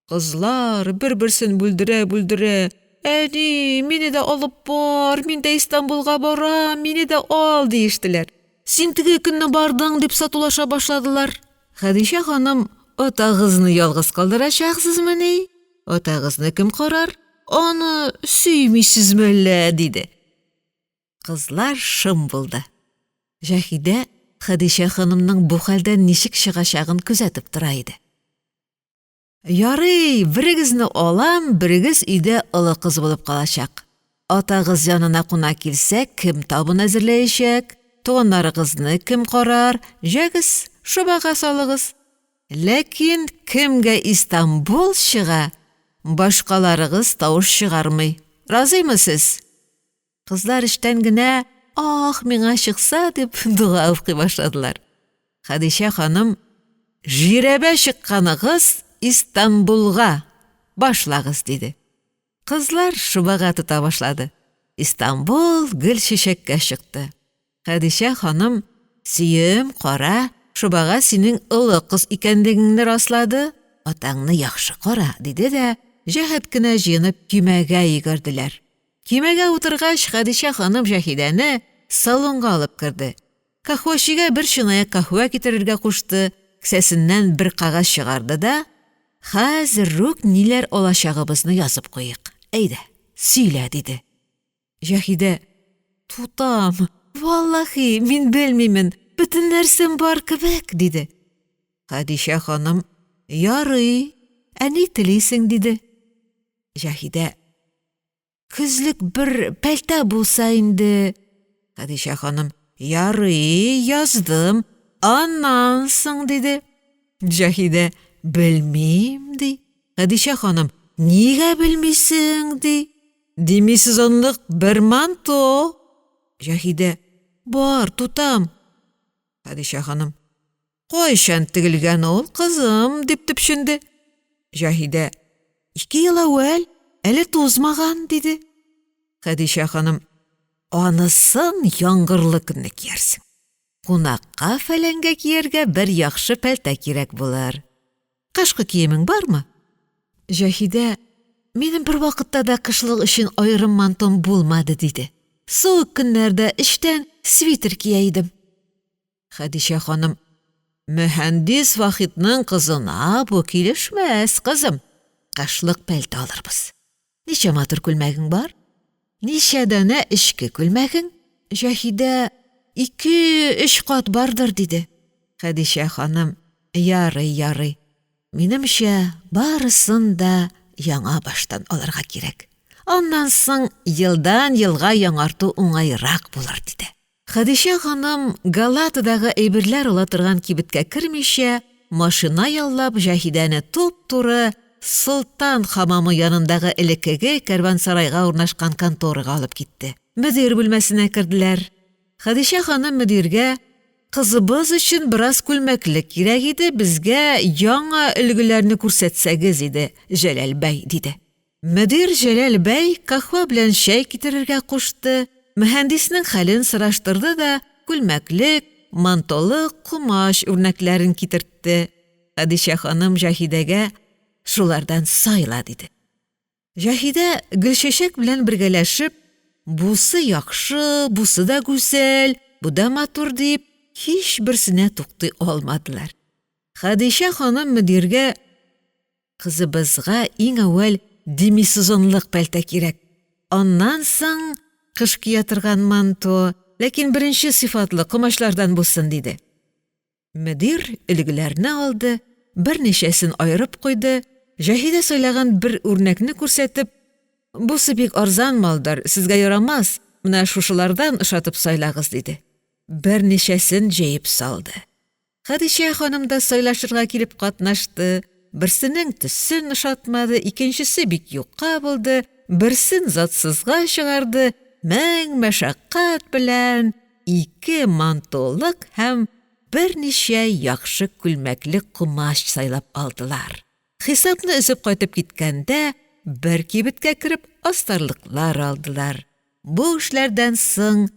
S1: Кызлар бер-берсен бүлдерә-бүлдерә: «Әни, мине дә алып бар, мин дә Истанбулга барам, мине дә ал», — диештеләр. «Син теге көнне бардың», — дип сатулаша башладылар. Хәдичә ханым: «Атагызны ялгыз калдырачаксызмыни? Атагызны кем карар? Аны сөймисезме әллә? — диде. Кызлар шым булды. Җаһидә Хәдичә ханымның бу хәлдән ничек чыгачагын күзәтеп тора иде. Ярый, берегезне алам, берегез өйдә олы кыз булып калачак. Атагыз янына кунак килсә, кем табын әзерләячәк? Туганнарыгызны кем карар? Җәгез, шобага салыгыз. Ләкин кемгә Истанбул чыга, башкаларыгыз тавыш чыгармый. Разыймы сез? Кызлар эчтән генә «Ах, миңа чыкса!» дип дога укый башладылар. Хәдичә ханым: «Жирәбә чыкканыгыз Истанбулга, башлагыз!» диде. Кызлар шобага тота башлады. Истанбул гөл-чәчәккә чыкты. Хәдичә ханым: «Сөем, кара, шобага синең олы кыз икәнлегеңне раслады, атаңны яхшы кара», диде дә җәһәт кенә җыенып көймәгә йөгерделәр. Көймәгә утыргач, Хәдичә ханым Җаһидәне салонга алып керде. Каһвәчегә бер чынаяк каһвә китерергә кушты, кесәсеннән бер кәгазь чыгарды да: «Хәзер үк ниләр алачагыбызны язып куйыйк, әйдә, сөйлә», диде. Җаһидә: «Тутам, валлаһи, мин белмимен, бөтен нәрсәм бар кебек», диде. Хәдичә ханым: «Ярый, ә ни телисең?» диде. Җаһидә: «Көзлек бер пәлтә булса инде». Хәдичә ханым: «Ярый, яздым, аннан соң?» диде. Җаһидә: «Белмим», ди. Хәдичә ханым: «Нигә белмисең?» ди. «Демисезонлык бер манто». Җаһидә: «Бар, тутам». Хәдичә ханым: «Кайчан тегелгән ул, кызым?» дип төпченде. Җаһидә: «Ике ел әүвәл, әле тузмаган», диде. Хәдичә ханым: «Анысын яңгырлы көнне киярсең. Кунакка-фәләнгә кияргә бер яхшы пәлтә кирәк булыр. Кышкы киемең бармы?» Җаһидә: «Минем бервакытта да кышлык өчен аерым мантом булмады», диде. «Суык көннәрдә эчтән свитер кия идем». Хәдичә ханым: «Мөһәндис Вахитның кызына бу килешмәс, кызым, кышлык пәлтә алырбыз. Ничә матур күлмәгең бар? Ничә данә эчке күлмәгең?» Җаһидә: «Ике-өч кат бардыр», диде. Хәдичә ханым: «Ярый, ярый, минемчә, барысын да яңа баштан алырга кирәк. Аннан соң елдан-елга яңарту уңайрак булыр», диде. Хәдичә ханым Галатадагы әйберләр ала торган кибеткә кермичә, машина яллап Җаһидәне туп-туры Солтан хамамы янындагы элеккеге кәрвансарайга урнашкан конторага алып китте. Мөдир бүлмәсенә керделәр. Хәдичә ханым мөдиргә: «Кызыбыз өчен бераз күлмәклек кирәк иде, безгә яңа өлгеләрне күрсәтсәгез иде, Җәләл бәй», диде. Мөдир Җәләл бәй каһвә белән чәй китерергә кушты, мөһәндиснең хәлен сораштырды да күлмәклек, мантолы комач үрнәкләрен китертте. Хәдичә ханым Җаһидәгә: «Шулардан сайла», диде. Җаһидә Гөлчәчәк белән бергәләшеп, бусы яхшы, бусы да гүзәл, бу да матур дип, һичберсенә туктый алмадылар. Хәдичә ханым мөдиргә: «Кызыбызга иң әүвәл демисезонлык пәлтә кирәк, аннан соң кыш кия торган манто, ләкин беренче сыйфатлы комачлардан булсын», диде. Мөдир өлгеләрне алды, берничәсен аерып куйды, Җаһидә сайлаган бер үрнәкне күрсәтеп: «Бусы бик арзан малдыр, сезгә ярамас, менә шушылардан ошатып сайлагыз», диде. Берничәсен җәеп салды. Хәдичә ханым да сайлашырга килеп катнашты, берсенең төсен ошатмады, икенчесе бик юка булды, берсен затсызга чыгарды, мең мәшәкать белән ике мантолык һәм берничә яхшы күлмәкле комач сайлап алдылар. Хисапны өзеп кайтып киткәндә бер кибеткә кереп астарлыклар алдылар. Бу эшләрдән соң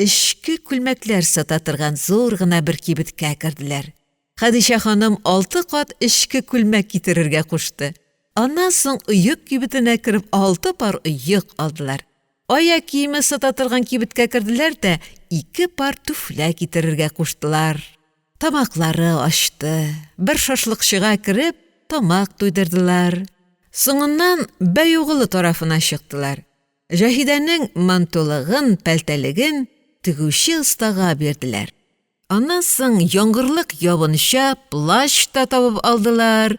S1: эчке күлмәкләр сата торган зур гына бер кибеткә керделәр. Хәдичә ханым 6 кат эчке күлмәк китерергә кушты. Аннан соң оек кибетенә кереп 6 пар оек алдылар. Аяк киеме сата торган кибеткә керделәр дә 2 пар түфлә китерергә куштылар. Тамаклары ачты. Бер шашлыкчыга кереп тамак туйдырдылар. Соңыннан Бәйугылы тарафына чыктылар. Җаһидәнең мантулыгын, пәлтәлеген тегүче остага бирделәр. Аннан соң яңгырлык ябынча плащ та табып алдылар.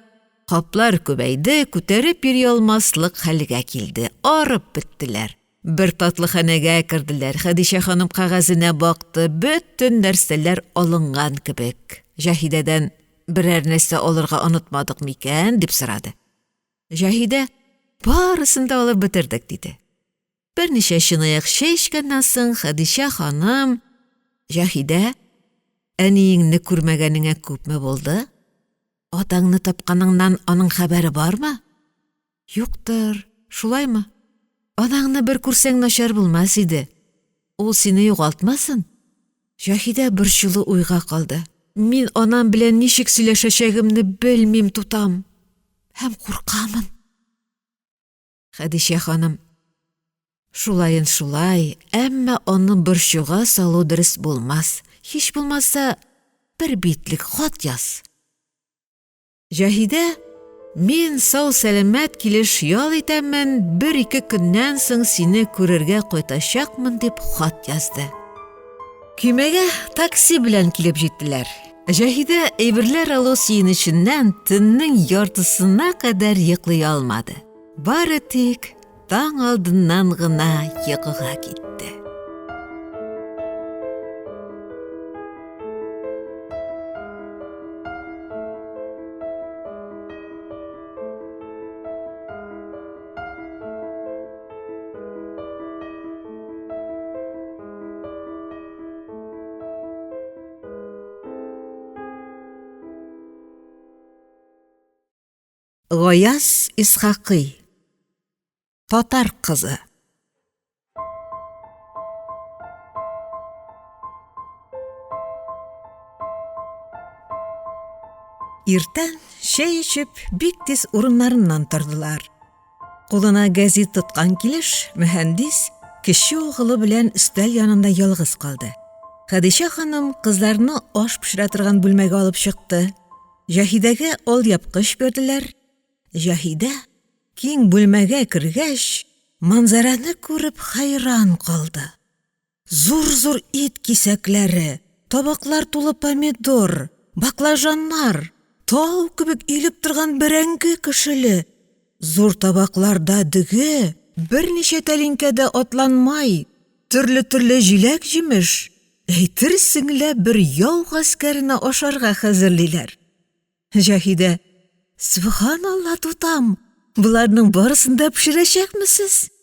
S1: Каплар күбәйде, күтәреп йөри алмаслык хәлгә килде, арып беттеләр. Бер татлыханәгә керделәр, Хәдичә ханым кәгазенә бакты, бөтен нәрсәләр алынган кебек. Җаһидәдән берәр нәрсә алырга онытмадык микән, дип сорады. Җаһидә: «Барысын да алып бетердек», диде. Берничә чынаяк чәй эчкәннән соң Хәдичә ханым: «Җаһидә, әниеңне күрмәгәнеңә күпме булды? Атаңны тапканыңнан аның хәбәре бармы?» «Юктыр, шулаймы?» Анаңны бер күрсәң начар булмас иде, ул сине югалтмасын. Җаһидә борчулы уйга калды: мин анам белән ничек сөйләшәчәгемне белмим, тутам, һәм куркамын. Хәдичә ханым: «Шулаен шулай, әмма аны борчуга салу дөрес булмас, һич булмаса, бер битлек хат яз». Җаһидә: «Мин сау-сәламәт килеш ял итәмен, бер-ике көннән соң сине күрергә кайтачакмын», — дип хат язды. Көймәгә такси белән килеп җиттеләр. Җаһидә әйберләр алу сөенеченнән төннең яртысына кадәр йоклый алмады. Бары тик таң алдыннан гына йокыга китте. Гаяз Исхакый. Татар кызы. Иртән чәй эчеп, бик тиз урыннарыннан тордылар. Кулына гәзит тоткан килеш, мөһәндис кече угылы белән өстәл янында ялгыз калды. Хәдичә ханым кызларны аш пешерә торган бүлмәгә алып чыкты. Җаһидәгә алъяпкыч бирделәр. Җаһидә киң бүлмәгә кергәч, манзараны күреп хәйран калды. Зур-зур ит кисәкләре, табаклар тулы помидор, баклажаннар, тау кебек өелеп торган бәрәңге көшеле, зур табакларда дөге, берничә тәлинкәдә атланмай, төрле-төрле җиләк-җимеш, әйтерсең лә бер яу гаскәренә ашарга хәзерлиләр. Җаһидә: «Сөбханалла, тутам, боларның барысын да пешерәчәкмесез?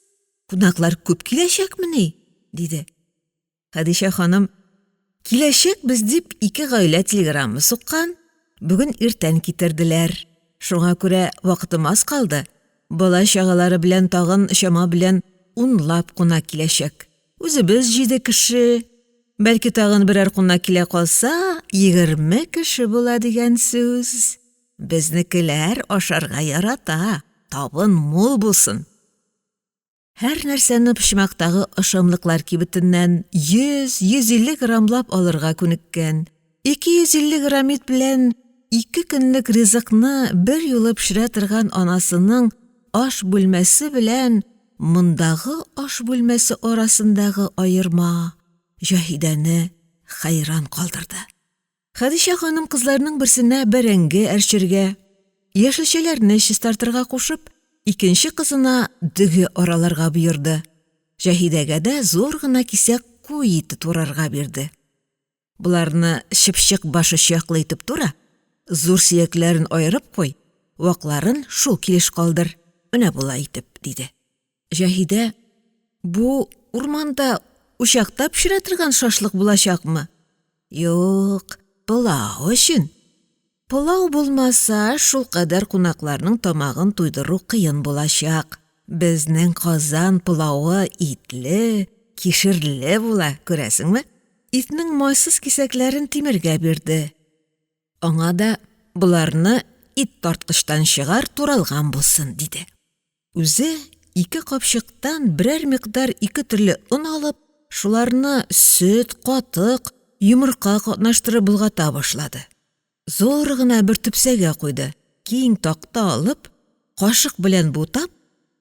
S1: Кунаклар күп киләчәкмени?» — диде. Хәдичә ханым: «Киләчәкбез дип ике гаилә телеграмма суккан, бүген иртән китерделәр. Шуңа күрә вакытым аз калды. Бала-чагалары белән тагын чама белән унлап кунак киләчәк. Үзебез җиде кеше, бәлки тагын берәр кунак килә калса, 20 кеше була дигән сүз. Безнекеләр ашарга ярата, табын мул булсын. Һәр нәрсәне почмактагы ашамлыклар кибетеннән 100-150 граммлап алырга күнеккән. 250 грамм ит белән ике көнлек ризыкны бер юлы пешерә торган анасының аш бүлмәсе белән мондагы аш бүлмәсе арасындагы аерма Җаһидәне хәйран калдырды. Хәдичә ханым кызларның берсенә бәрәңге әрчергә, яшелчәләрне чистартырга кушып, икенче кызына дөге араларга боерды. Җаһидәгә дә зур гына кисәк куй ите турарга бирде. Боларны чыпчык башы чаклы итеп тура, зур сөякләрен аерып куй, вакларын шул килеш калдыр, менә болай итеп, диде. Җаһидә, бу урманда учакта пешерә торган шашлык булачакмы? Юк, пылау өчен. Пылау булмаса, шулкадәр кунакларның тамагын туйдыру кыен булачак. Безнең Казан пылавы итле, кишерле була, күрәсеңме? Итнең майсыз кисәкләрен Тимергә бирде. Аңа да боларны ит тарткычтан чыгар, туралган булсын, диде. Үзе ике капчыктан берәр микъдар ике төрле он алып, шуларны сөт, катык, йомырка катнаштырып болгата башлады. Зур гына бер төпсәгә куйды, киң такта алып, кашык белән бутап,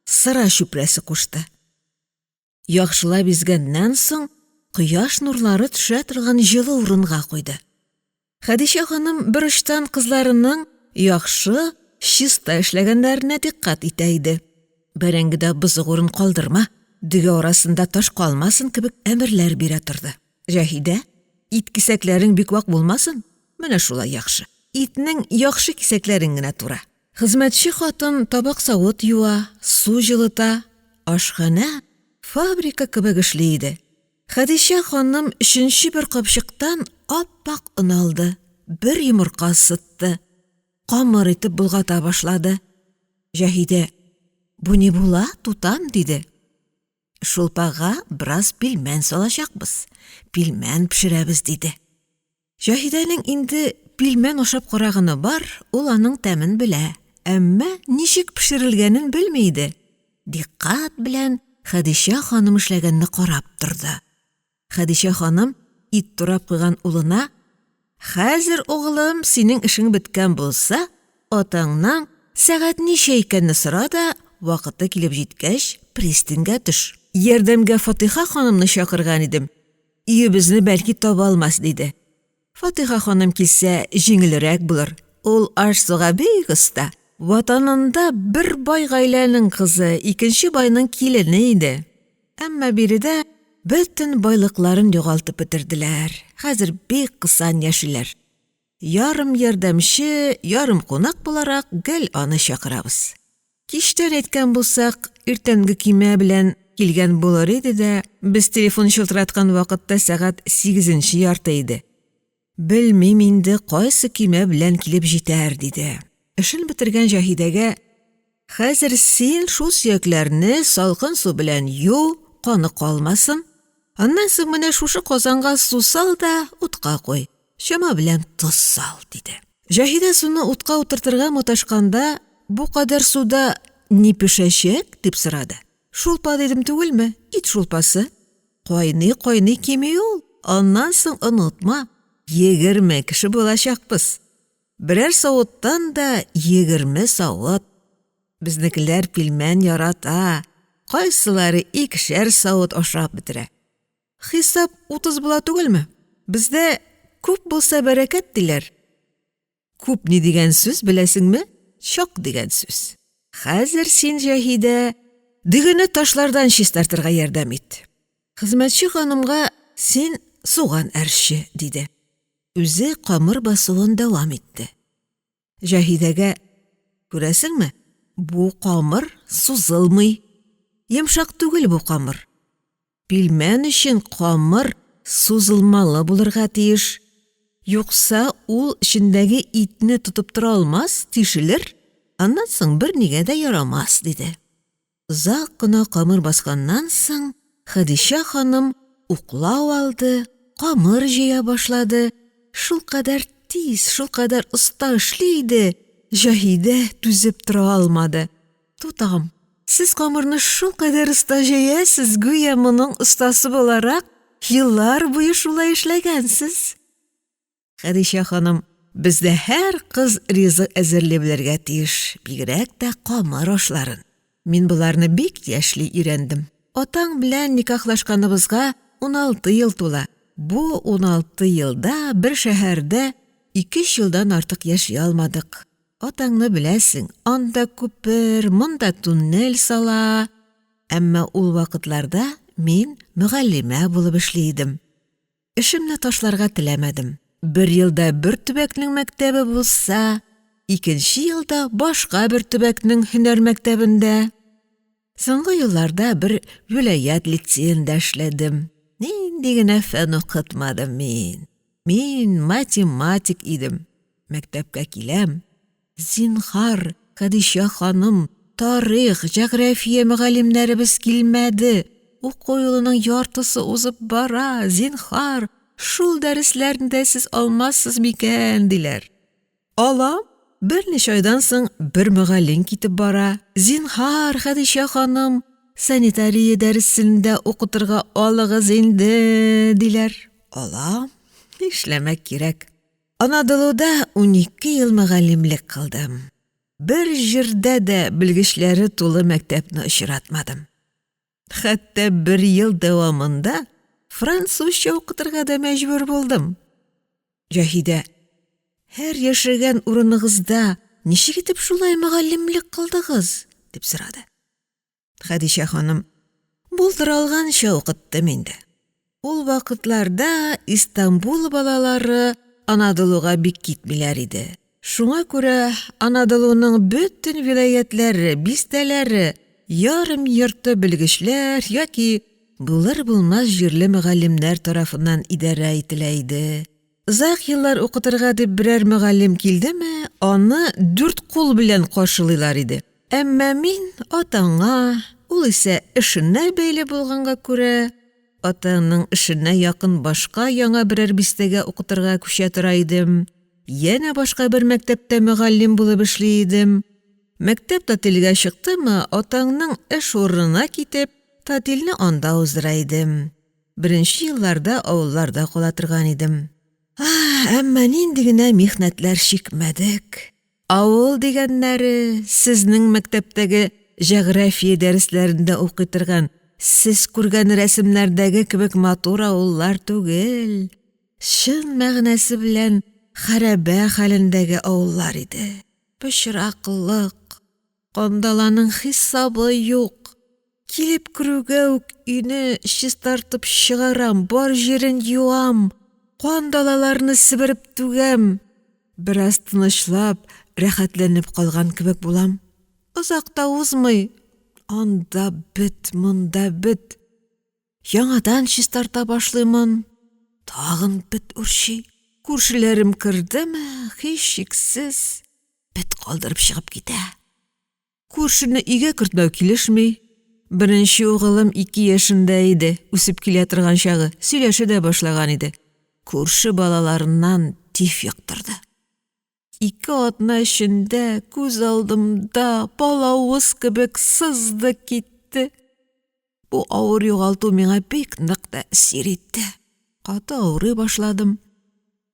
S1: сыра чүпрәсе кушты. Яхшылап изгәннән соң, кояш нурлары төшә торган җылы урынга куйды. Хәдичә ханым бер очтан кызларының яхшы, чиста эшләгәннәренә дикъкать итә иде. Бәрәңгедә бозык урын калдырма, дөге арасында таш калмасын кебек әмерләр бирә торды. Җаһидә, ит кисәкләрең бик вак булмасын, менә шулай яхшы. Итнең яхшы кисәкләрен генә тура. Хезмәтче хатын табак-савыт юа, су җылыта, ашханә фабрика кебек эшли иде. Хәдичә ханым өченче бер капчыктан ап-ак он алды, бер йомырка сытты, камыр итеп болгата башлады. Җаһидә: «Бу ни була, тутам?» — диде. Шулпага бераз пилмән салачакбыз, пилмән пешерәбез, диде. Җаһидәнең инде пилмән ашап караганы бар, ул аның тәмен белә, әмма ничек пешерелгәнен белми иде, дикъкать белән Хәдичә ханым эшләгәнне карап торды. Хәдичә ханым ит турап куйган улына: «Хәзер, угылым, синең эшең беткән булса, атаңнан сәгать ничә икәнне сора да, вакыты килеп җиткәч, пристаньга төш. Ярдәмгә Фатыйха ханымны чакырган идем, өебезне бәлки таба алмас», — диде. Фатыйха ханым килсә җиңелрәк булыр, ул аш-суга бик оста, ватанында бер бай гаиләнең кызы, икенче байның килене иде. Әмма биредә бөтен байлыкларын югалтып бетерделәр, хәзер бик кысан яшиләр. Ярым ярдәмче, ярым кунак буларак гел аны чакырабыз. Кичтән әйткән булсак, иртәнге көймә белән килгән булыр иде дә, без телефон чылтыраткан вакытта сәгать сигезенче ярты иде. Белмим инде, кайсы көймә белән килеп җитәр, диде. Эшен бетергән Җаһидәгә: "Хәзер син шул сөякләрне салкын су белән ю, каны калмасын. Аннан соң менә шушы казанга су сал да утка куй. Чама белән тоз сал, диде. Җаһидә суны утка утыртырга маташканда, бу кадәр суда ни пешәчәк, дип сорады. Шулпа дидем түгелме? Ит шулпасы. Кайный-кайный кими ул. Аннан соң онытма, 20 кеше булачакбыз. Берәр савыттан да 20 савыт. Безнекеләр пилмән ярата, кайсылары икешәр савыт ашап бетерә. Хисап 30 була түгелме? Бездә күп булса бәрәкәт диләр. Күп ни дигән сүз беләсеңме? Чак дигән сүз. Хәзер син, Җаһидә, дөгене ташлардан чистартырга ярдәм ит. Хезмәтче ханымга син суган әрче, диде. Үзе камыр басуын дәвам итте. Җаһидәгә: "Күрәсеңме, бу камыр сузылмый. Йомшак түгел бу камыр. Пилмән өчен камыр сузылмалы булырга тиеш. Юкса ул эчендәге итне тотып тора алмас, тишелер, аннан соң бернигә дә ярамас", диде. Озак кына камыр басканнан соң, Хәдичә ханым уклау алды, камыр җәя башлады. Шулкадәр тиз, шулкадәр оста эшли иде, Җаһидә түзеп тора алмады. Тутам, сез камырны шулкадәр оста җәясез, гүя моның остасы буларак еллар буе шулай эшләгәнсез. Хәдичә ханым, бездә һәр кыз ризык әзерли белергә тиеш, бигрәк тә камыр ашларын. Мин боларны бик яшьли өйрәндем. Атаң белән никахлашканыбызга 16 ел тула. Бу 16 елда бер шәһәрдә ике-өч елдан артык яши алмадык. Атаңны беләсең, анда күпер, монда туннель сала. Әмма ул вакытларда мин мөгаллимә булып эшли идем. Эшемне ташларга теләмәдем. Бер елда бер төбәкнең мәктәбе булса, икенче елда башка бер төбәкнең һөнәр мәктәбендә. Соңгы елларда бер вилаять лицеенда эшләдем. Нинди генә фән укытмадым мин. Мин математик идем. Мәктәпкә киләм. Зинһар, Хәдичә ханым, тарих, җәгърафия мөгаллимнәребез килмәде. Уку юлының яртысы узып бара, зинһар, шул дәресләрне дә сез алмассыз микән, диләр. Алам. Берничә айдан соң бер мөгаллим китеп бара. Зинһар, Хәдичә ханым, санитария дәресен дә укытырга алыгыз инде, диләр. Алам. Нишләмәк кирәк. Анадолуда 12 ел мөгаллимлек кылдым. Бер җирдә дә белгечләре тулы мәктәпне очратмадым. Хәтта бер ел дәвамында французча укытырга да мәҗбүр булдым. Җаһидә, һәр яшәгән урыныгызда ничек итеп шулай мөгаллимлек кылдыгыз? дип сорады. Хәдичә ханым, булдыра алганча укыттым инде. Ул вакытларда Истанбул балалары Анадолуга бик китмиләр иде. Шуңа күрә Анадолуның бөтен вилаятьләре, бистәләре ярым-йорты белгечләр яки булыр-булмас җирле мөгаллимнәр тарафыннан идарә ителә иде. Озак еллар укытырга дип берәр мөгаллим килдеме, аны дүрт кул белән каршылыйлар иде. Әмма мин атаңа, Ул исә эшенә бәйле булганга күрә, атаңның эшенә якын башка яңа берәр бистәгә укытырга күчә тора идем, янә башка бер мәктәптә мөгаллим булып эшли идем. Мәктәп татильгә чыктымы, атаңның эш урынына китеп, татильне анда уздыра идем. Беренче елларда авылларда кала торган идем. Әмма нинди генә михнәтләр чикмәдек! Авыл дигәннәре сезнең мәктәптәге җәгърафия дәресләрендә укый торган, сез күргән рәсемнәрдәге кебек матур авыллар түгел, чын мәгънәсе белән хәрабә хәлендәге авыллар иде. Пычраклык, кандаланың хисабы юк. Килеп керүгә үк өйне чистартып чыгарам, бар җирен юам, кандалаларны себереп түгәм. Бераз тынычлап, рәхәтләнеп калган кебек булам. Озак та узмый, анда бет, монда бет. Яңадан чистарта башлыймын, тагын бет үрчи. Күршеләрем кердеме, һичшиксез, бет калдырып чыгып китә. Күршене өйгә кертмәү килешми. Беренче угылым 2 яшендә иде, үсеп килә торган чагы, сөйләшә дә башлаган иде. Күрше балаларыннан тиф йоктырды. 2 атна эчендә күз алдымда балавыз кебек сызды китте. Бу авыр югалту миңа бик нык тәэсир итте. Каты авырый башладым.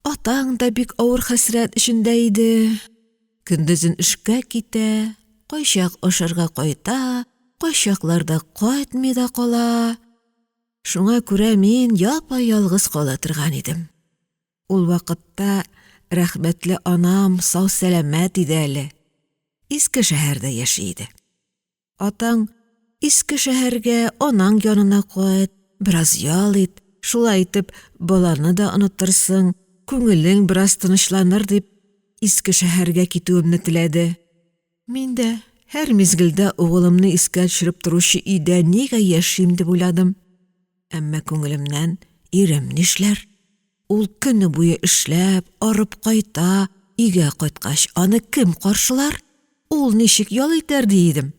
S1: Атаң да бик авыр хәсрәт эчендә иде. Көндезен эшкә китә, кайчак ашарга кайта, кайчакларда кайтмый да кала. Шуңа күрә мин япа-ялгыз кала торган идем. Ул вакытта рәхмәтле анам сау-сәламәт иде әле. Иске шәһәрдә яши иде. Атаң: «Иске шәһәргә, анаң янына кайт, бераз ял ит, шулай итеп баланы да онытырсың, күңелең бераз тынычланыр», — дип, Иске шәһәргә китүемне теләде. Мин дә һәр мизгелдә угылымны искә төшереп торучы өйдә нигә яшим дип уйладым. Әмма күңелемнән ирем нишләр? Ул көне буе эшләп, арып кайта, өйгә кайткач аны кем каршылар? Ул ничек ял итәр ди идем.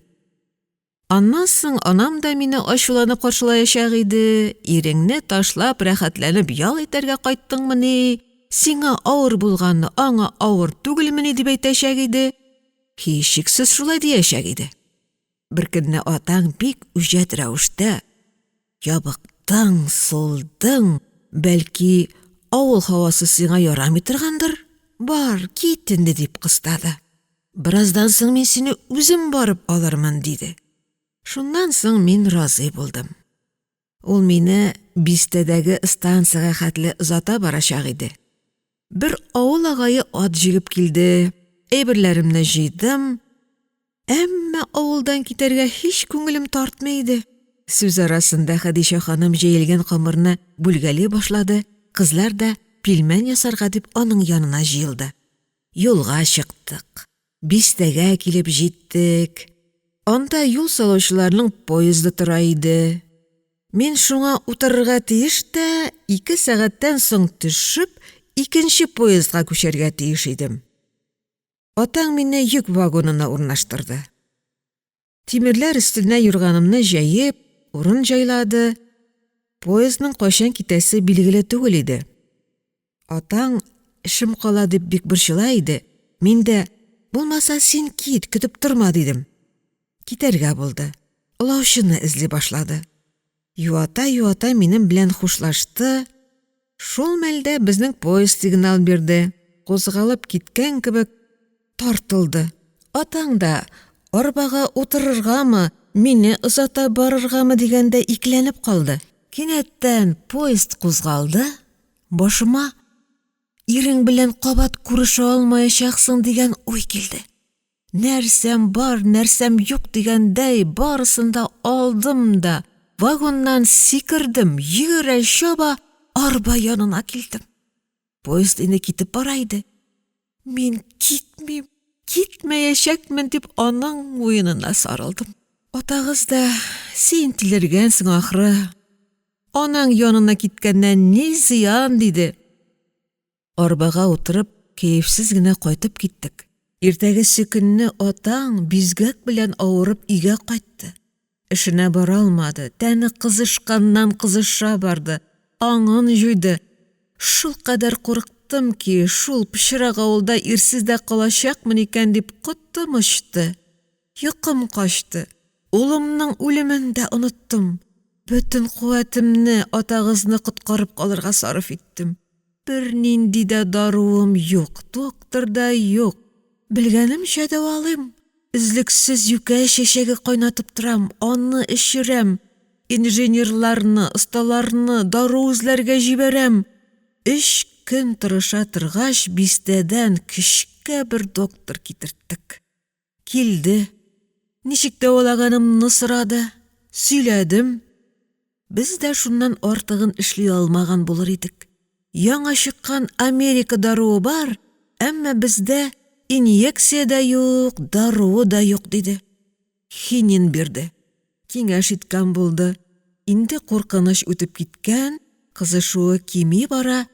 S1: Аннан соң анам да мине ачуланып каршылаячак иде, иреңне ташлап рәхәтләнеп ял итәргә кайттыңмыни, сиңа авыр булганны аңа авыр түгелмени дип әйтәчәк иде. Һичшиксез шулай диячәк иде. Беркөнне атаң бик үҗәт рәвештә: «Ябыктың, сулдың, бәлки авыл һавасы сиңа ярамый торгандыр, бар, кит инде», дип кыстады. Бераздан соң мин сине үзем барып алырмын, диде. Шуннан соң мин разый булдым. Ул мине бистәдәге станциягә хәтле озата барачак иде. Бер авыл агае ат җигеп килде, әйберләремне җыйдым. Әмма авылдан китәргә һич күңелем тартмый иде. Сүз арасында Хәдичә ханым җәелгән камырны бүлгәли башлады, кызлар да пилмән ясарга дип аның янына җыелды. Юлга чыктык. Бистәгә килеп җиттек. Анда юл салучыларның поезды тора иде. Мин шуңа утырырга тиеш тә, 2 сәгатьтән соң төшеп, икенче поездга күчәргә тиеш идем. Атаң мине йөк вагонына урнаштырды. Тимерләр өстенә юрганымны җәеп, урын җайлады. Поездның кайчан китәсе билгеле түгел иде. Атаң эшем кала дип бик борчыла иде. Мин дә, булмаса син кит, көтеп торма, дидем. Китәргә булды. Олаучыны эзли башлады. Юата-юата минем белән хушлашты. Шул мәлдә безнең поезд сигнал бирде. Кузгалып киткән кебек тартылды. Атаң да арбага утырыргамы, мине озата барыргамы дигәндә икеләнеп калды. Кинәттән поезд кузгалды, башыма ирең белән кабат күрешә алмаячаксың дигән уй килде. Нәрсәм бар, нәрсәм юк дигәндәй, барысын да алдым да, вагоннан сикердем, йөгерә-чаба арба янына килдем. Поезд инде китеп бара иде. Мин китмим, китмәячәкмен дип аның муенына сарылдым. Атагыз да, син тилергәнсең ахры, анаң янына киткәннән ни зыян, диде. Арбага утырып, кәефсез генә кайтып киттек. Иртәгесе көнне атаң бизгәк белән авырып өйгә кайтты. Эшенә бара алмады, тәне кызышканнан-кызыша барды, аңын җуйды, шулкадәр курыктым ки, шул пычрак авылда ирсез дә калачакмын икән дип котым очты, йокым качты, улымның үлемен дә оныттым, бөтен куәтемне атагызны коткарып калырга сарыф иттем, бернинди дә даруым юк, доктор да юк, белгәнемчә дәвалыйм, өзлексез юкә чәчәге кайнатып торам, аны эчерәм, инженерларны, осталарны дару эзләргә җибәрәм, өч көн тырыша торгач, бистәдән көчкә бер доктор китерттек, килде, ничек дәвалаганымны сорады, сөйләдем, без дә шуннан артыгын эшли алмаган булыр идек, яңа чыккан Америка даруы бар, әмма бездә инъекция дә юк, даруы да юк, диде. Хинин бирде, киңәш иткән булды, инде куркыныч үтеп киткән, кызышуы кими бара,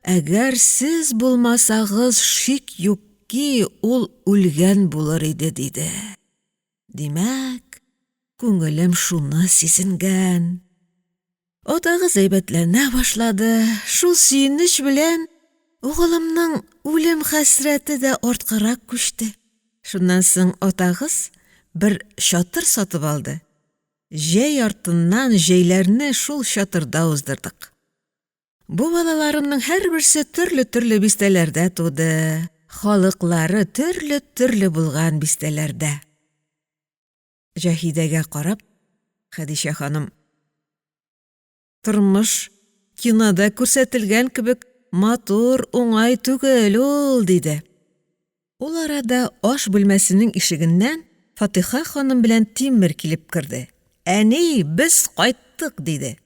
S1: әгәр сез булмасагыз, шик юк ки, ул үлгән булыр иде, диде. Димәк, күңелем шуны сизенгән. Атагыз әйбәтләнә башлады, шул сөенеч белән угылымның үлем хәсрәте дә арткарак күчте. Шуннан соң атагыз бер чатыр сатып алды. Җәй артыннан җәйләрне шул чатырда уздырдык. Бу балаларымның һәрберсе төрле-төрле бистәләрдә туды, халыклары төрле-төрле булган бистәләрдә. Җаһидәгә карап, Хәдичә ханым: «Тормыш кинода күрсәтелгән кебек матур, уңай түгел ул», — диде. Ул арада аш бүлмәсенең ишегеннән Фатыйха ханым белән Тимер килеп керде. «Әни, без кайттык», — диде.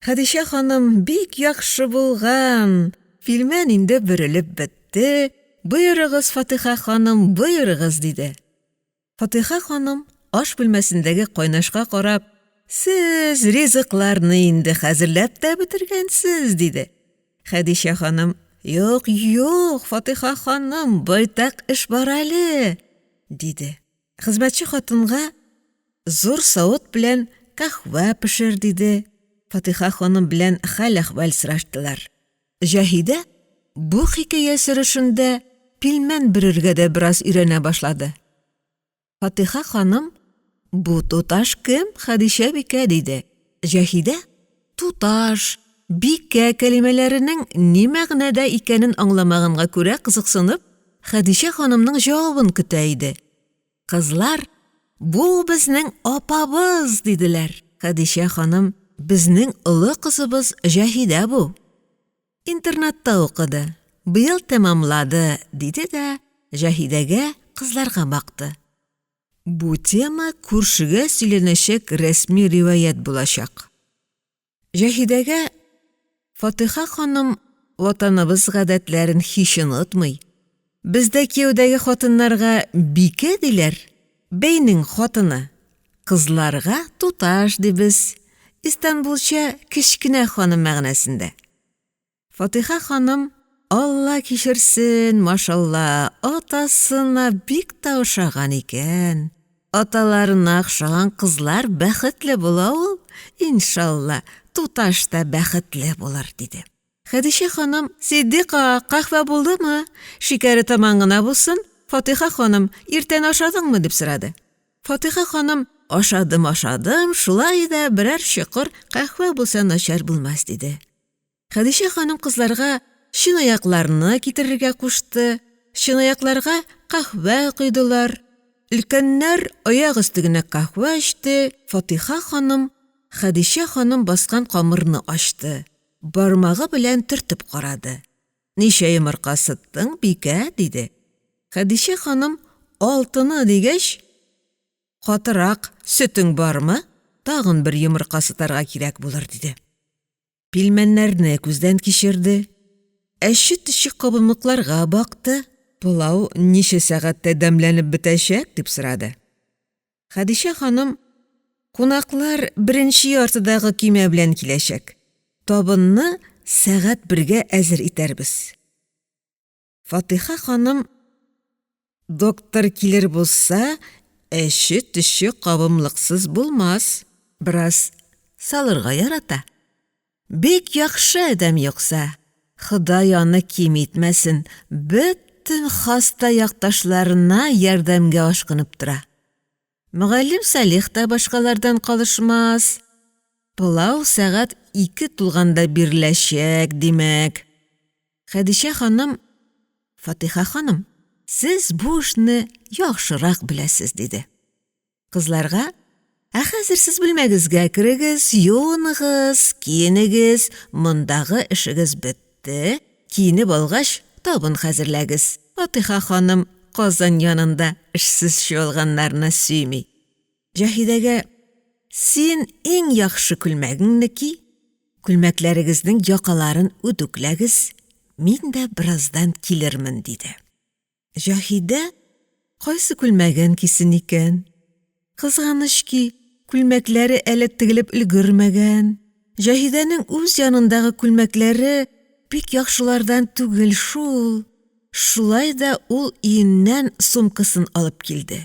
S1: Хәдичә ханым: «Бик яхшы булган, пилмән инде бөрелеп бетте, боерыгыз, Фатыйха ханым, боерыгыз», — диде. Фатыйха ханым аш бүлмәсендәге кайнашка карап: «Сез ризыкларны инде хәзерләп тә бетергәнсез», — диде. Хәдичә ханым: «Юк, юк, Фатыйха ханым, байтак эш бар әле», — диде. Хезмәтче хатынга: «Зур савыт белән каһвә пешер», — диде. Фатыйха ханым белән хәл-әхвәл сораштылар. Җаһидә бу хикәя сөрешендә пилмән бөрергә дә бераз өйрәнә башлады. Фатыйха ханым: «Бу туташ кем, Хәдичә бикә?» — диде. Җаһидә «туташ», «бикә» кәлимәләренең ни мәгънәдә икәнен аңламаганга күрә кызыксынып, Хәдичә ханымның җавабын көтә иде. Кызлар: «Бу безнең апабыз», — диделәр. Хәдичә ханым: «Безнең олы кызыбыз Җаһидә бу. Интернатта укыды, быел тәмамлады», — диде дә Җаһидәгә, кызларга бакты. Бу тема күршегә сөйләнәчәк рәсми риваять булачак. Җаһидәгә Фатыйха ханым ватаныбыз гадәтләрен һич онытмый. Бездә кияүдәге хатыннарга бикә диләр, бәйнең хатыны. Кызларга туташ дибез, истанбулча кечкенә ханым мәгънәсендә. Фатыйха ханым, Алла кичерсен, машалла, атасына бик тә ошаган икән. Аталарына охшаган кызлар бәхетле була ул, иншалла, туташ та бәхетле булыр, диде. Хәдичә ханым: «Ситдыйка, каһвә булдымы? Шикәре таман гына булсын. Фатыйха ханым, иртән ашадыңмы?» — дип сорады. Фатыйха ханым: «Ашадым, ашадым, шулай да берәр чокыр каһвә булса начар булмас», — диде. Хәдичә ханым кызларга чынаякларны китерергә кушты, чынаякларга каһвә койдылар. Өлкәннәр аяк өсте генә каһвә эчте, Фатыйха ханым Хәдичә ханым баскан камырны ачты, бармагы белән төртеп карады. «Ничә йомырка сыттың, бикә?» — диде. Хәдичә ханым «алтыны» дигәч, «Катырак сөтең бармы, тагын бер йомырка сытарга кирәк булыр», — диде. Пилмәннәрне күздән кичерде, әче-төче кабымлыкларга бакты, пылау ничә сәгатьтә дәмләнеп бетәчәк, дип сорады. Хәдичә ханым, кунаклар беренче яртыдагы көймә белән киләчәк, табынны сәгать бергә әзер итәрбез. Фатыйха ханым, доктор килер булса, Әче-төче кабымлыксыз булмас, бераз салырга ярата. Бик яхшы адәм юкса, ходай аны ким итмәсен, бөтен хаста якташларына ярдәмгә ашкынып тора. Мөгаллим Салих та башкалардан калышмас. Пылау сәгать 2 тулганда биреләчәк, димәк. Хәдичә ханым: «Фатыйха ханым, сез бу эшне яхшырак беләсез», — диде. Кызларга: «Ә хәзер сез бүлмәгезгә керегез, юыныгыз, киенегез, мондагы эшегез бетте, киенеп алгач, табын хәзерләгез, Фатыйха ханым казан янында эшсез чуалганнарны сөйми». Җаһидәгә: «Син иң яхшы күлмәгеңне ки, күлмәкләрегезнең якаларын үтүкләгез, мин дә бераздан килермен», — диде. Җаһидә кайсы күлмәген кисен икән? Кызганыч ки, күлмәкләре әле тегелеп өлгермәгән. Җаһидәнең үз янындагы күлмәкләре бик яхшылардан түгел шул. Шулай да ул өеннән сумкасын алып килде.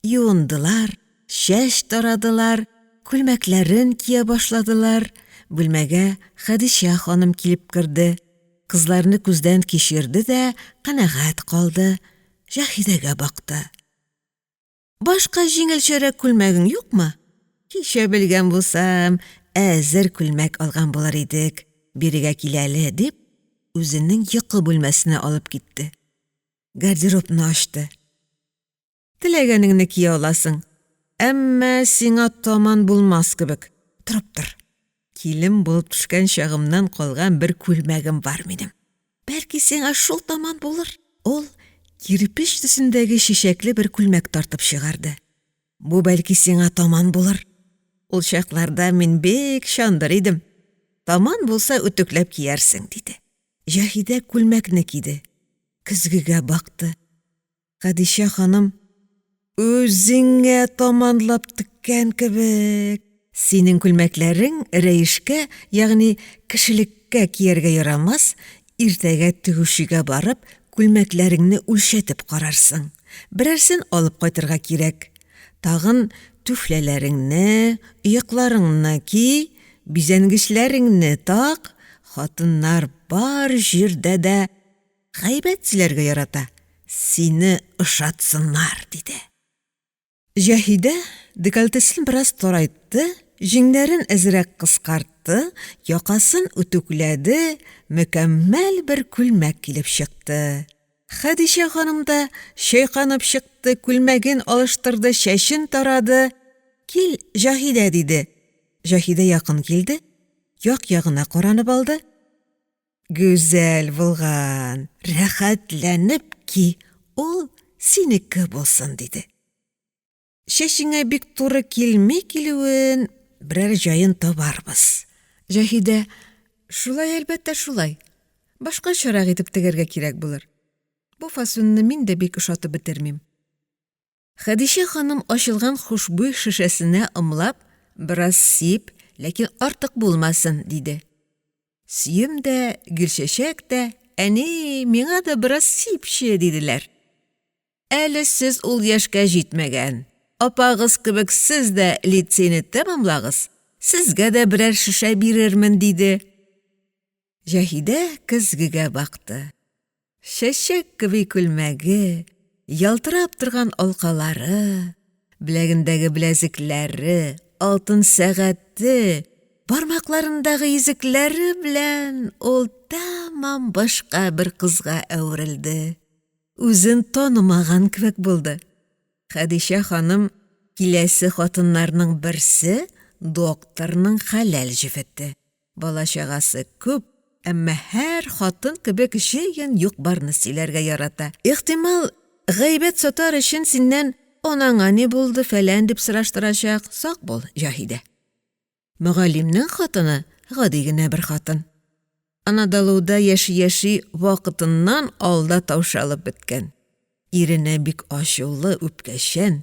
S1: Юындылар, чәч тарадылар, күлмәкләрен кия башладылар. Бүлмәгә Хәдичә ханым килеп керде. Кызларны күздән кичерде дә канәгать калды, Җаһидәгә бакты. — Башка җиңелчәрәк күлмәгең юкмы? Кичә белгән булсам, әзер күлмәк алган булыр идек, бирегә кил әле, дип, үзенең йокы бүлмәсенә алып китте. Гардеробны ачты. Теләгәнеңне кия аласың, әмма сиңа таман булмас кебек. Торып тор. Килен булып төшкән чагымнан калган бер күлмәгем бар минем. Бәлки сиңа шул таман булыр. Ул кирпеч төсендәге чәчәкле бер күлмәк тартып чыгарды. Бу бәлки сиңа таман булыр. Ул чакларда мин бик чандыр идем. Таман булса үтүкләп киярсең, диде. Җаһидә күлмәкне киде. Көзгегә бакты. Хәдичә ханым: «Үзеңә таманлап теккән кебек, синең күлмәкләрең рәешкә, ягъни кешелеккә кияргә ярамас, иртәгә тегүчегә барып, күлмәкләреңне үлчәтеп карарсың. Берәрсен алып кайтырга кирәк. Тагын түфләләреңне, оекларыңны ки, бизәнгечләреңне так, хатыннар бар җирдә дә гайбәт сөйләргә ярата, сине ошатсыннар, диде. Җаһидә декольтесын бераз тарайтты, җиңнәрен әзрәк кыскартты, якасын үтүкләде, мөкәммәл бер күлмәк килеп чыкты. Хәдичә ханым да чайканып чыкты, күлмәген алыштырды, чәчен тарады. «Кил, Җаһидә», диде. Җаһидә якын килде, як-ягына каранып алды. Гүзәл булган, рәхәтләнеп ки, ул синеке булсын, диде. Чәчеңә бик туры килми килүен, берәр җаен табарбыз. Җаһидә, шулай, әлбәттә, шулай. Башкачарак итеп тегәргә кирәк булыр. Бу фасонны мин дә бик ошатып бетермим. Хәдичә ханым ачылган хушбуй шешәсенә ымлап, бераз сип, ләкин артык булмасын, диде. Сөем дә, Гөлчәчәк тә, әни, миңа да бераз сипче, диделәр. Әле сез ул яшькә җитмәгән. Апагыз кебек сез дә лицейны тәмамлагыз, сезгә дә берәр шешә бирермен, диде. Җаһидә көзгегә бакты. Чәчәк кеби күлмәге, ялтырап торган алкалары, беләгендәге беләзекләре, алтын сәгате, бармакларындагы йөзекләре белән ул тәмам башка бер кызга әверелде. Үзен танымаган кебек булды. Хәдичә ханым киләсе хатыннарның берсе докторның хәләл җефете. Бала-чагасы күп, әмма һәр хатын кебек җыен юк-барны сөйләргә ярата. Ихтимал, гайбәт сатар өчен синнән анаңа ни булды фәлән дип сораштырачак, сак бул, Җаһидә. Мөгаллимнең хатыны гади генә бер хатын. Анадолуда яши-яши вакытыннан алда таушалып беткән. Иренә бик ачулы, үпкәчән,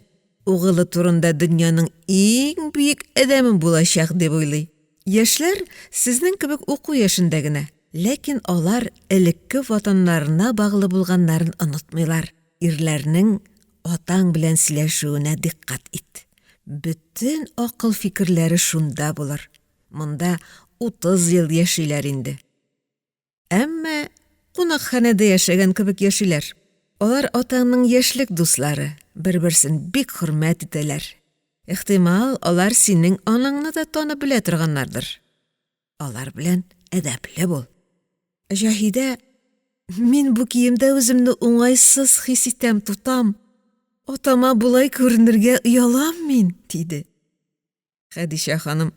S1: угылы турында дөньяның иң бөек адәме булачак дип уйлый. Яшьләр сезнең кебек уку яшендә генә, ләкин алар элекке ватаннарына баглы булганнарын онытмыйлар. Ирләрнең Атаң белән сөйләшүенә дикъкать ит, бөтен акыл-фикерләре шунда булыр, монда 30 ел яшиләр инде. Әмма кунакханәдә яшәгән кебек яшиләр. Алар атаңның яшьлек дуслары, бер-берсен бик хөрмәт итәләр. Ихтимал, алар синең анаңны да танып белә торганнардыр. Алар белән әдәпле бул. Җаһидә: «Мин бу киемдә үземне уңайсыз хис итәм, тутам. Атама болай күренергә оялам мин», — диде. Хәдичә ханым: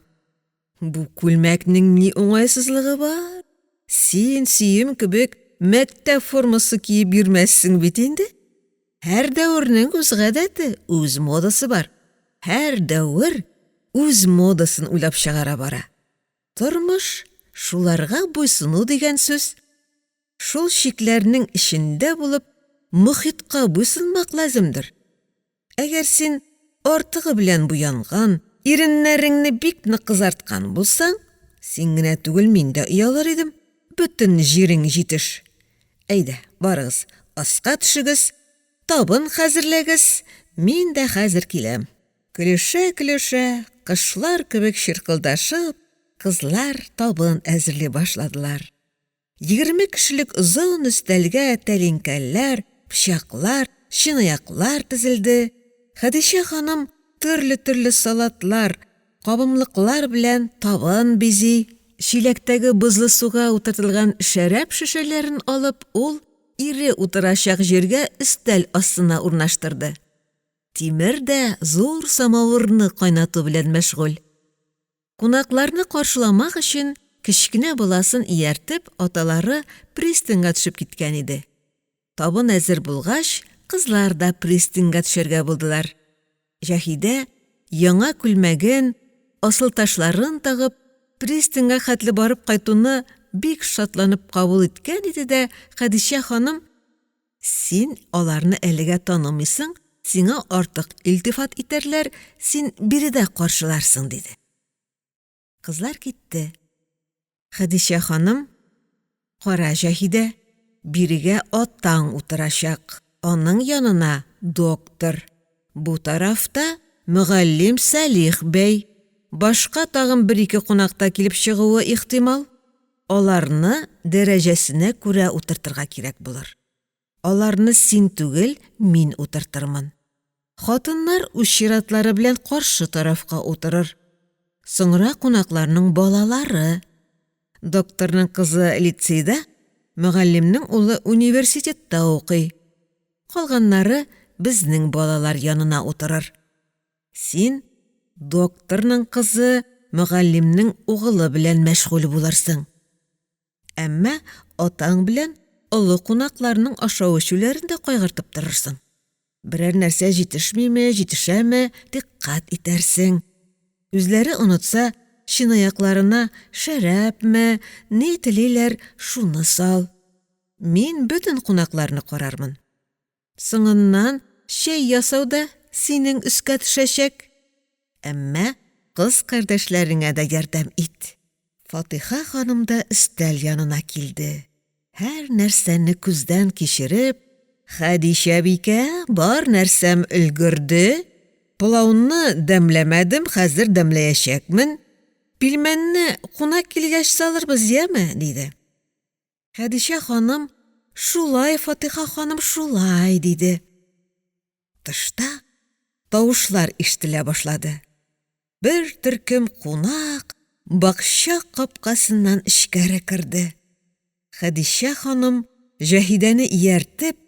S1: «Бу күлмәкнең ни уңайсызлыгы бар? Син Сөем кебек мәктәп формасы киеп йөрмәссең бит инде. Һәр дәвернең үз гадәте, үз модасы бар. Һәр дәвер үз модасын уйлап чыгара бара. Тормыш шуларга буйсыну дигән сүз. Шул чикләрнең эчендә булып, мохитка буйсынмак лаземдер. Әгәр син артыгы белән буянган, иреннәреңне бик нык кызарткан булсаң, син генә түгел, мин дә оялыр идем. Бөтен җирең җитеш. Әйдә, барыгыз, аска төшегез, табын хәзерләгез, мин дә хәзер киләм. Көлешә-көлешә, кошлар кебек чыркылдашып, кызлар табын әзерли башладылар. 20 кешелек озын өстәлгә тәлинкәләр, пычаклар, чынаяклар тезелде. Хәдичә ханым төрле-төрле салатлар, кабымлыклар белән табын бизи. Чиләктәге бозлы суга утыртылган шәраб шешәләрен алып, ул ире утырачак җиргә өстәл астына урнаштырды. Тимер дә зур самавырны кайнату белән мәшгуль. Кунакларны каршыламак өчен кечкенә баласын ияртеп, аталары пристаньга төшеп киткән иде. Табын әзер булгач, кызлар да пристаньга төшәргә булдылар. Җаһидә яңа күлмәген, асылташларын тагып, пристаньга хәтле барып кайтуны бик шатланып кабул иткән иде дә, Хәдичә ханым: Син аларны әлегә танымыйсың, сиңа артык илтифат итәрләр, син биредә каршыларсың, диде. Кызлар китте. Хәдичә ханым: "Кара, Җаһидә, бирегә атаң утырачак, аның янына доктор. Бу тарафта мөгаллим Сәлих бәй. Башка тагын бер-ике кунак та килеп чыгуы ихтимал. Аларны дәрәҗәсенә күрә утыртырга кирәк булыр. Аларны син түгел, мин утыртырмын. Хатыннар үз чиратлары белән каршы тарафка утырыр. Соңра кунакларның балалары. Докторның кызы лицейда, мөгаллимнең улы университетта укый. Калганнары безнең балалар янына утырыр. Син докторның кызы, мөгаллимнең угылы белән мәшгуль булырсың. Әмма атаң белән олы кунакларның ашау-эчүләрен дә кайгыртып торырсың. Берәр нәрсә җитешмиме, җитешәме, дикъкать итәрсең. Үзләре онытса, чынаякларына шәрабме, ни телиләр, шуны сал. Мин бөтен кунакларны карармын. Соңыннан чәй ясау да синең өскә төшәчәк. Әмма кыз кардәшләреңә дә ярдәм ит. Фатыйха ханым да өстәл янына килде. Һәр нәрсәне күздән кичереп, Хәдичә бикә, бар нәрсәм өлгерде. Пылауны дәмләмәдем, хәзер дәмләячәкмен. Пилмәнне кунак килгәч салырбыз, яме, диде. Хәдичә ханым: "Шулай, Фатыйха ханым, шулай", диде. Тышта тавышлар ишетелә башлады. Бер төркем кунак бакча капкасыннан эчкәре керде. Хәдичә ханым Җаһидәне ияртеп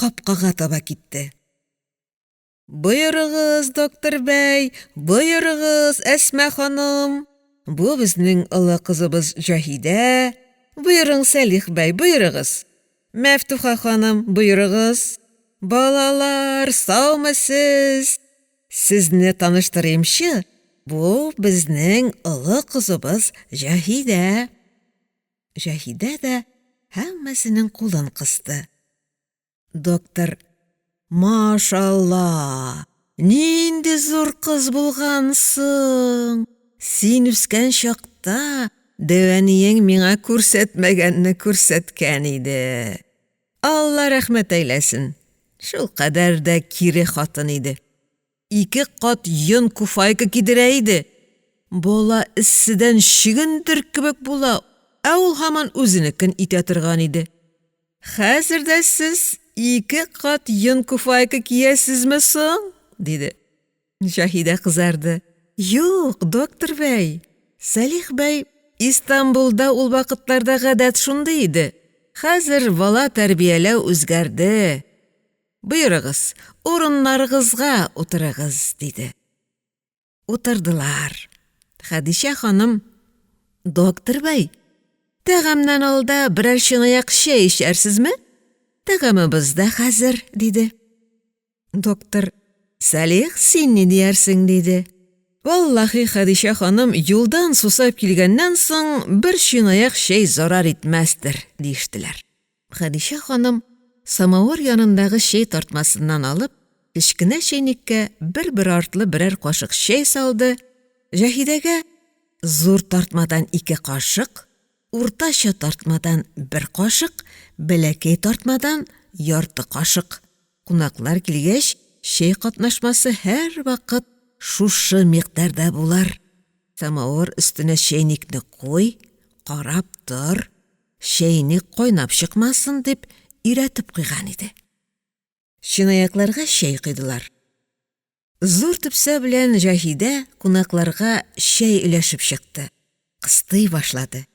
S1: капкага таба китте. Боерыгыз, доктор бәй, боерыгыз, Әсма ханым. Бу безнең олы кызыбыз Җаһидә. Боерың, Сәлих бәй, боерыгыз. Мәфтуха ханым, боерыгыз. Балалар, саумы сез? Сезне таныштырыймчы, бу безнең олы кызыбыз Җаһидә. Җаһидә дә һәммәсенең кулын кысты. Доктор: "Машалла, нинди зур кыз булгансың! Син үскән чакта дәү әниең миңа күрсәтмәгәнне күрсәткән иде. Алла рәхмәт әйләсен. Шулкадәр дә кире хатын иде, ике кат йон куфайка кидерә иде, бала эсседән чөгендер кебек була, ә ул һаман үзенекен итә торган иде: «Хәзер дә сез ике кат йон куфайка киясезме соң?» — диде. Җаһидә кызарды: — Юк, доктор бәй, Сәлих бәй, Истанбулда ул вакытларда гадәт шундый иде, хәзер бала тәрбияләү үзгәрде, боерыгыз, урыннарыгызга утырыгыз, — диде. Утырдылар. Хәдичә ханым: — Доктор бәй, тәгамнан алда берәр чынаяк чәй эчәрсезме, тәгамыбыз да хәзер, — диде. Доктор: — Сәлих, син ни диярсең? — диде. Валлаһи, Хәдичә ханым, юлдан сусап килгәннән соң бер чынаяк чәй зарар итмәстер, диештеләр. Хәдичә ханым самавыр янындагы чәй тартмасыннан алып кечкенә чәйнеккә бер-бер артлы берәр кашык чәй салды, Җаһидәгә зур тартмадан ике кашык, уртача тартмадан бер кашык, бәләкәй тартмадан ярты кашык, кунаклар килгәч, чәй катнашмасы һәрвакыт шушы микъдарда булыр, самавыр өстенә чәйнекне куй, карап тор, чәйнек кайнап чыкмасын, дип өйрәтеп куйган иде. Чынаякларга чәй койдылар. Зур төпсә белән Җаһидә кунакларга чәй өләшеп чыкты, кыстый башлады.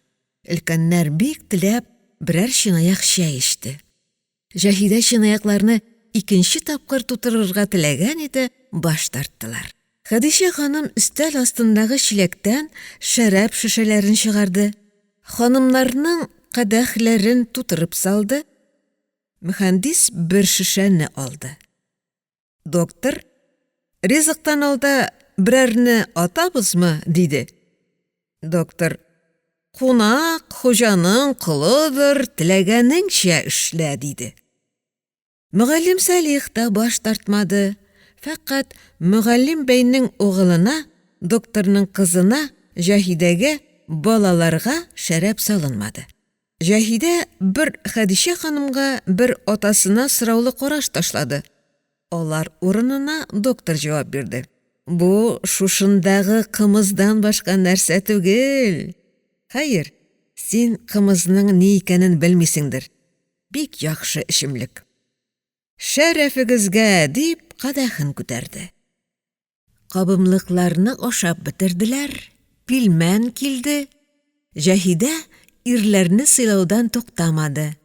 S1: Өлкәннәр бик теләп берәр чынаяк чәй эчте. Җаһидә чынаякларны икенче тапкыр тутырырга теләгән иде, баш тарттылар. Хәдичә ханым өстәл астындагы чиләктән шәраб шешәләрен чыгарды, ханымнарның кадәхләрен тутырып салды, мөхәндис бер шешәне алды. Доктор: «Ризыктан алда берәрне атабызмы?» — диде. Доктор: «Кунак хуҗаның колыдыр, теләгәнеңчә эшлә», — диде. Мөгаллим Сәлих та баш тартмады, фәкать мөгаллим бәйнең угылына, докторның кызына, Җаһидәгә, балаларга шәраб салынмады. Җаһидә бер Хәдичә ханымга, бер атасына сораулы караш ташлады. Алар урынына доктор җавап бирде: — Бу шушындагы кымыздан башка нәрсә түгел. Хәер, син кымызның ни икәнен белмисеңдер, бик яхшы эчемлек. Шәрәфегезгә! — дип кадәхен күтәрде. Кабымлыкларны ашап бетерделәр, пилмән килде, Җаһидә ирләрне сыйлаудан туктамады,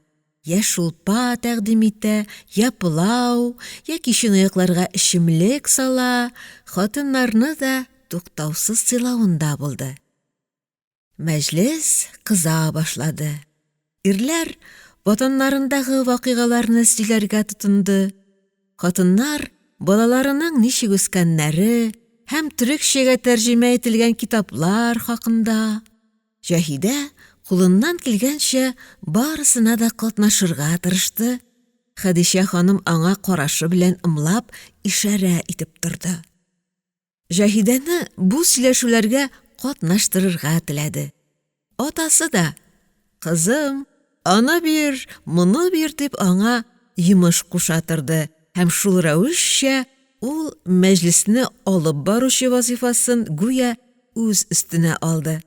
S1: я шулпа тәкъдим итә, я пылау, яки чынаякларга эчемлек сала, хатыннарны да туктаусыз сыйлавында булды. Мәҗлес кыза башлады, ирләр ватаннарындагы вакыйгаларны сөйләргә тотынды, хатыннар балаларының ничек үскәннәре һәм төрекчәгә тәрҗемә ителгән китаплар хакында, Җаһидә кулыннан килгәнчә барысына да катнашырга тырышты, Хәдичә ханым аңа карашы белән ымлап ишарә итеп торды. Җаһидәне бу сөйләшүләргә катнаштырырга теләде. Атасы да: «Кызым, аны бир, моны бир», — дип аңа йомыш куша торды һәм шул рәвешчә ул мәҗлесне алып баручы вазифасын гүя үз өстенә алды.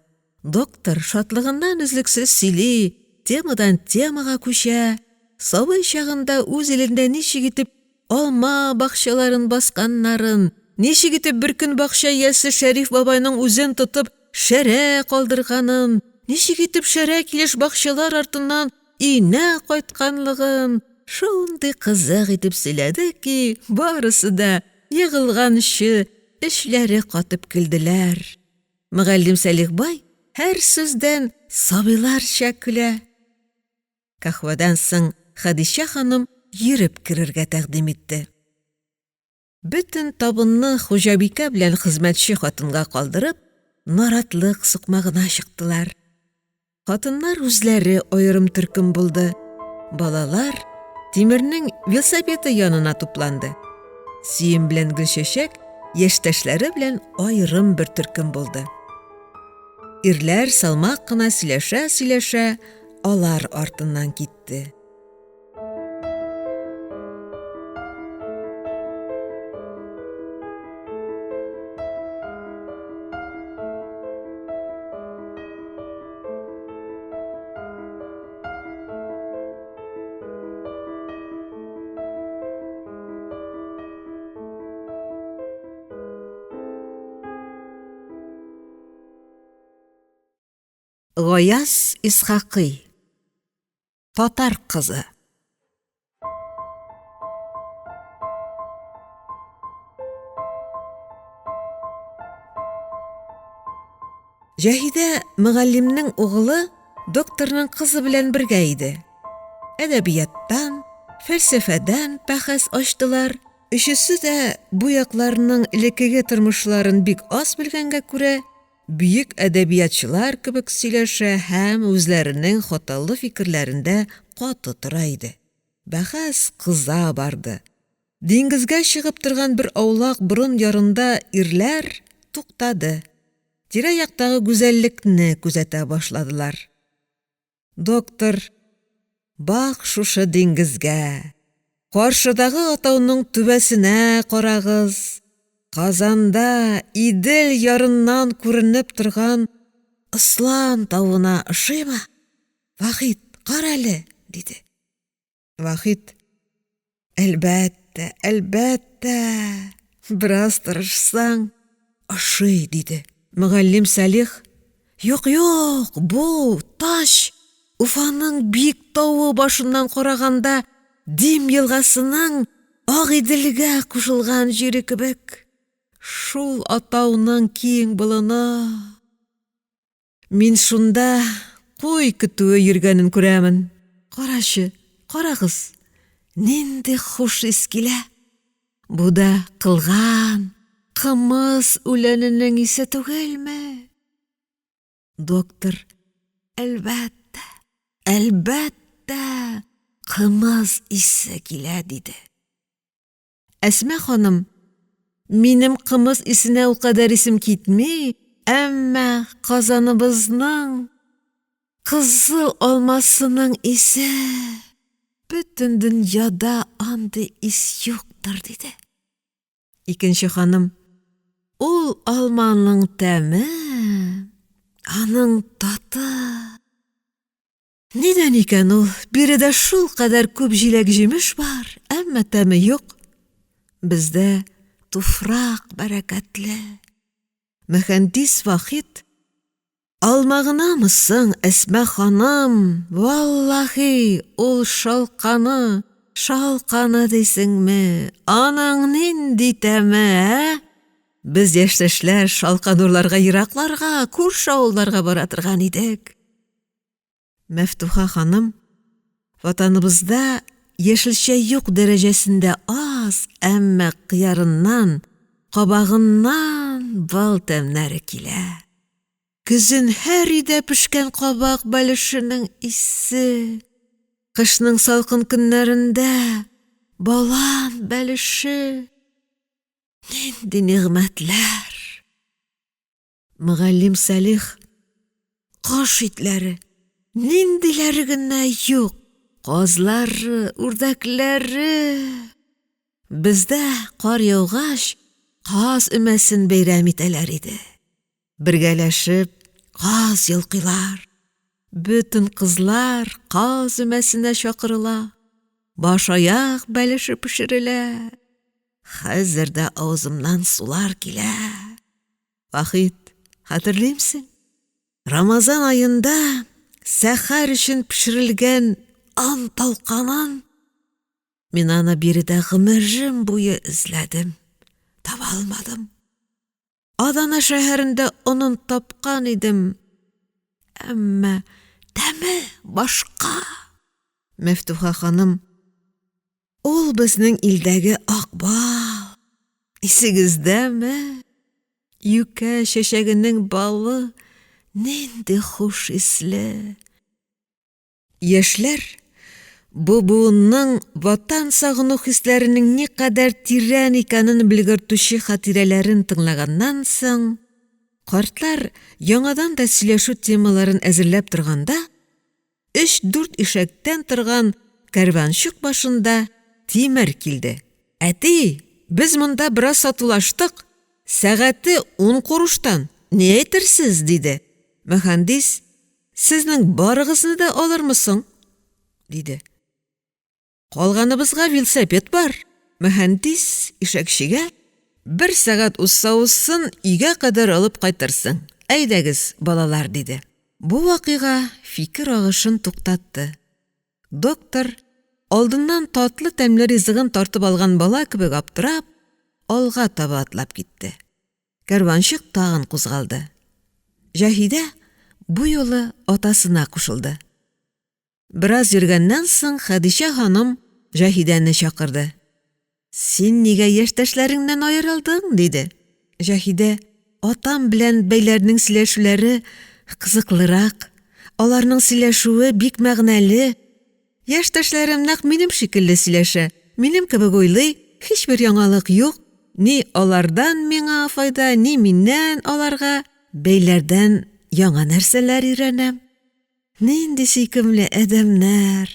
S1: Доктор шатлыгыннан өзлексез сөйли, темадан темага күчә, сабый чагында үз илендә ничек итеп алма бакчаларын басканнарын, ничек итеп беркөн бакча иясе Шәриф бабайның үзен тотып шәрә калдырганын, ничек итеп шәрә килеш бакчалар артыннан өенә кайтканлыгын шундый кызык итеп сөйләде ки, барысы да егылганчы эчләре катып көлделәр. Мөгаллим Сәлих бай һәр сүздән сабыйларча көлә. Каһвәдән соң Хәдичә ханым йөреп керергә тәкъдим итте. Бөтен табынны хуҗабикә белән хезмәтче хатынга калдырып, наратлык сукмагына чыктылар. Хатыннар үзләре аерым төркем булды. Балалар Тимернең велосипеды янына тупланды. Сөем белән Гөлчәчәк яшьтәшләре белән аерым бер төркем булды. Ирләр салмак кына сөйләшә-сөйләшә алар артыннан китте. Гаяз Исхакый. Татар кызы. Җаһидә мөгаллимнең угылы докторның кызы белән бергә иде. Әдәбияттан, фәлсәфәдән бәхәс ачтылар. Өчесе дә бу якларның элеккеге тормышларын бик аз белгәнгә күрә, бөек әдәбиятчылар кебек сөйләшә һәм үзләренең хаталы фикерләрендә каты тора иде. Бәхәс кыза барды. Диңгезгә чыгып торган бер аулак борын ярында ирләр туктады. Тирә-яктагы гүзәллекне күзәтә башладылар. Доктор: "Бак шушы диңгезгә, каршыдагы атауның түбәсенә карагыз, Казанда Идел ярыннан күренеп торган Ослан тавына ошыймы, Вахит, кара әле!" диде. Вахит: "Әлбәттә, әлбәттә, бераз тырышсаң, ошый", диде. Мөгаллим Салих: "Юк, юк, бу тач Уфаның биек тавы башыннан караганда Дим елгасының Агыйделгә кушылган җире кебек, шул атауның киң болыны. Мин шунда куй көтүе йөргәнен күрәмен. Карачы, карагыз, нинди хуш ис килә! Бу да кылган, кымыз үләненең исе түгелме? Доктор: "Әлбәттә, әлбәттә, кымыз исе килә", диде. Әсма ханым: "Минем кымыз исенә ул кадәр исем китми, әмма Казаныбызның кызыл алмасының исе, бөтен дөньяда андый ис юктыр", диде. Икенче ханым: "Ул алманың тәме, аның таты!" Нидән икән ул, биредә шулкадәр күп җиләк-җимеш бар, әмма тәме юк. Бездә туфрак бәрәкәтле. Мөхәндис Вахит: "Алма гынамы соң, Әсма ханым, валлаһи, ул шалканы, шалканы дисеңме, аның нинди тәме, ә? Без яшьтәшләр шалкан урларга еракларга, күрше авылларга бара торган идек." Мәфтуха ханым: "Ватаныбызда яшелчә юк дәрәҗәсендә аз, әмма кыярыннан, кабагыннан бал тәмнәре килә. Көзен һәр өйдә пешкән кабак бәлешенең исе, кышның салкын көннәрендә балан бәлеше, нинди нигъмәтләр!" Мөгаллим Салих: "Кош итләре, ниндиләре генә юк, казлары, үрдәкләре! Бездә кар яугач каз өмәсен бәйрәм итәләр иде. Бергәләшеп каз йолкыйлар, бөтен кызлар каз өмәсенә чакырыла, баш-аяк бәлеше пешерелә. Хәзер дә авызымнан сулар килә. Вахит, хәтерлимсең, Рамазан аенда сәхәр өчен пешерелгән он талканын? Мин аны биредә гомерем буе эзләдем, таба алмадым. Адана шәһәрендә онын тапкан идем, әмма тәме башка. Мәфтуха ханым: "Ул безнең илдәге ак бал, исегездәме? Юкә чәчәгенең балы нинди хуш исле!" Яшьләр бу буынның Ватан сагыну хисләренең никадәр тирән икәнен белгертүче хатирәләрен тыңлаганнан соң, картлар яңадан да сөйләшү темаларын әзерләп торганда, өч-дүрт ишәктән торган кәрванчык башында Тимер килде. «Әти, без монда бераз сатулаштык, сәгате ун куруштан, ни әйтерсез?» диде. Мөхәндис: «Сезнең барыгызны да алырмы соң?» диде. «Калганыбызга велосипед бар». Мөхәндис ишәкчегә: «Бер сәгать узса узсын, өйгә кадәр алып кайтырсың, әйдәгез, балалар», диде. Бу вакыйга фикер агышын туктатты, доктор, алдыннан татлы-тәмле ризыгын тартып алган бала кебек аптырап, алга таба атлап китте, кәрванчык тагын кузгалды, Җаһидә бу юлы атасына кушылды. Бераз йөргәннән соң Хәдичә ханым Җаһидәне чакырды: — Син нигә яшьтәшләреңнән аерылдың? — диде. Җаһидә: — Атам белән бәйләрнең сөйләшүләре кызыклырак, аларның сөйләшүе бик мәгънәле, яшьтәшләрем нәкъ минем шикелле сөйләшә, минем кебек уйлый, һичбер яңалык юк, ни алардан миңа файда, ни миннән аларга, бәйләрдән яңа нәрсәләр өйрәнәм. Нинди сөйкемле адәмнәр,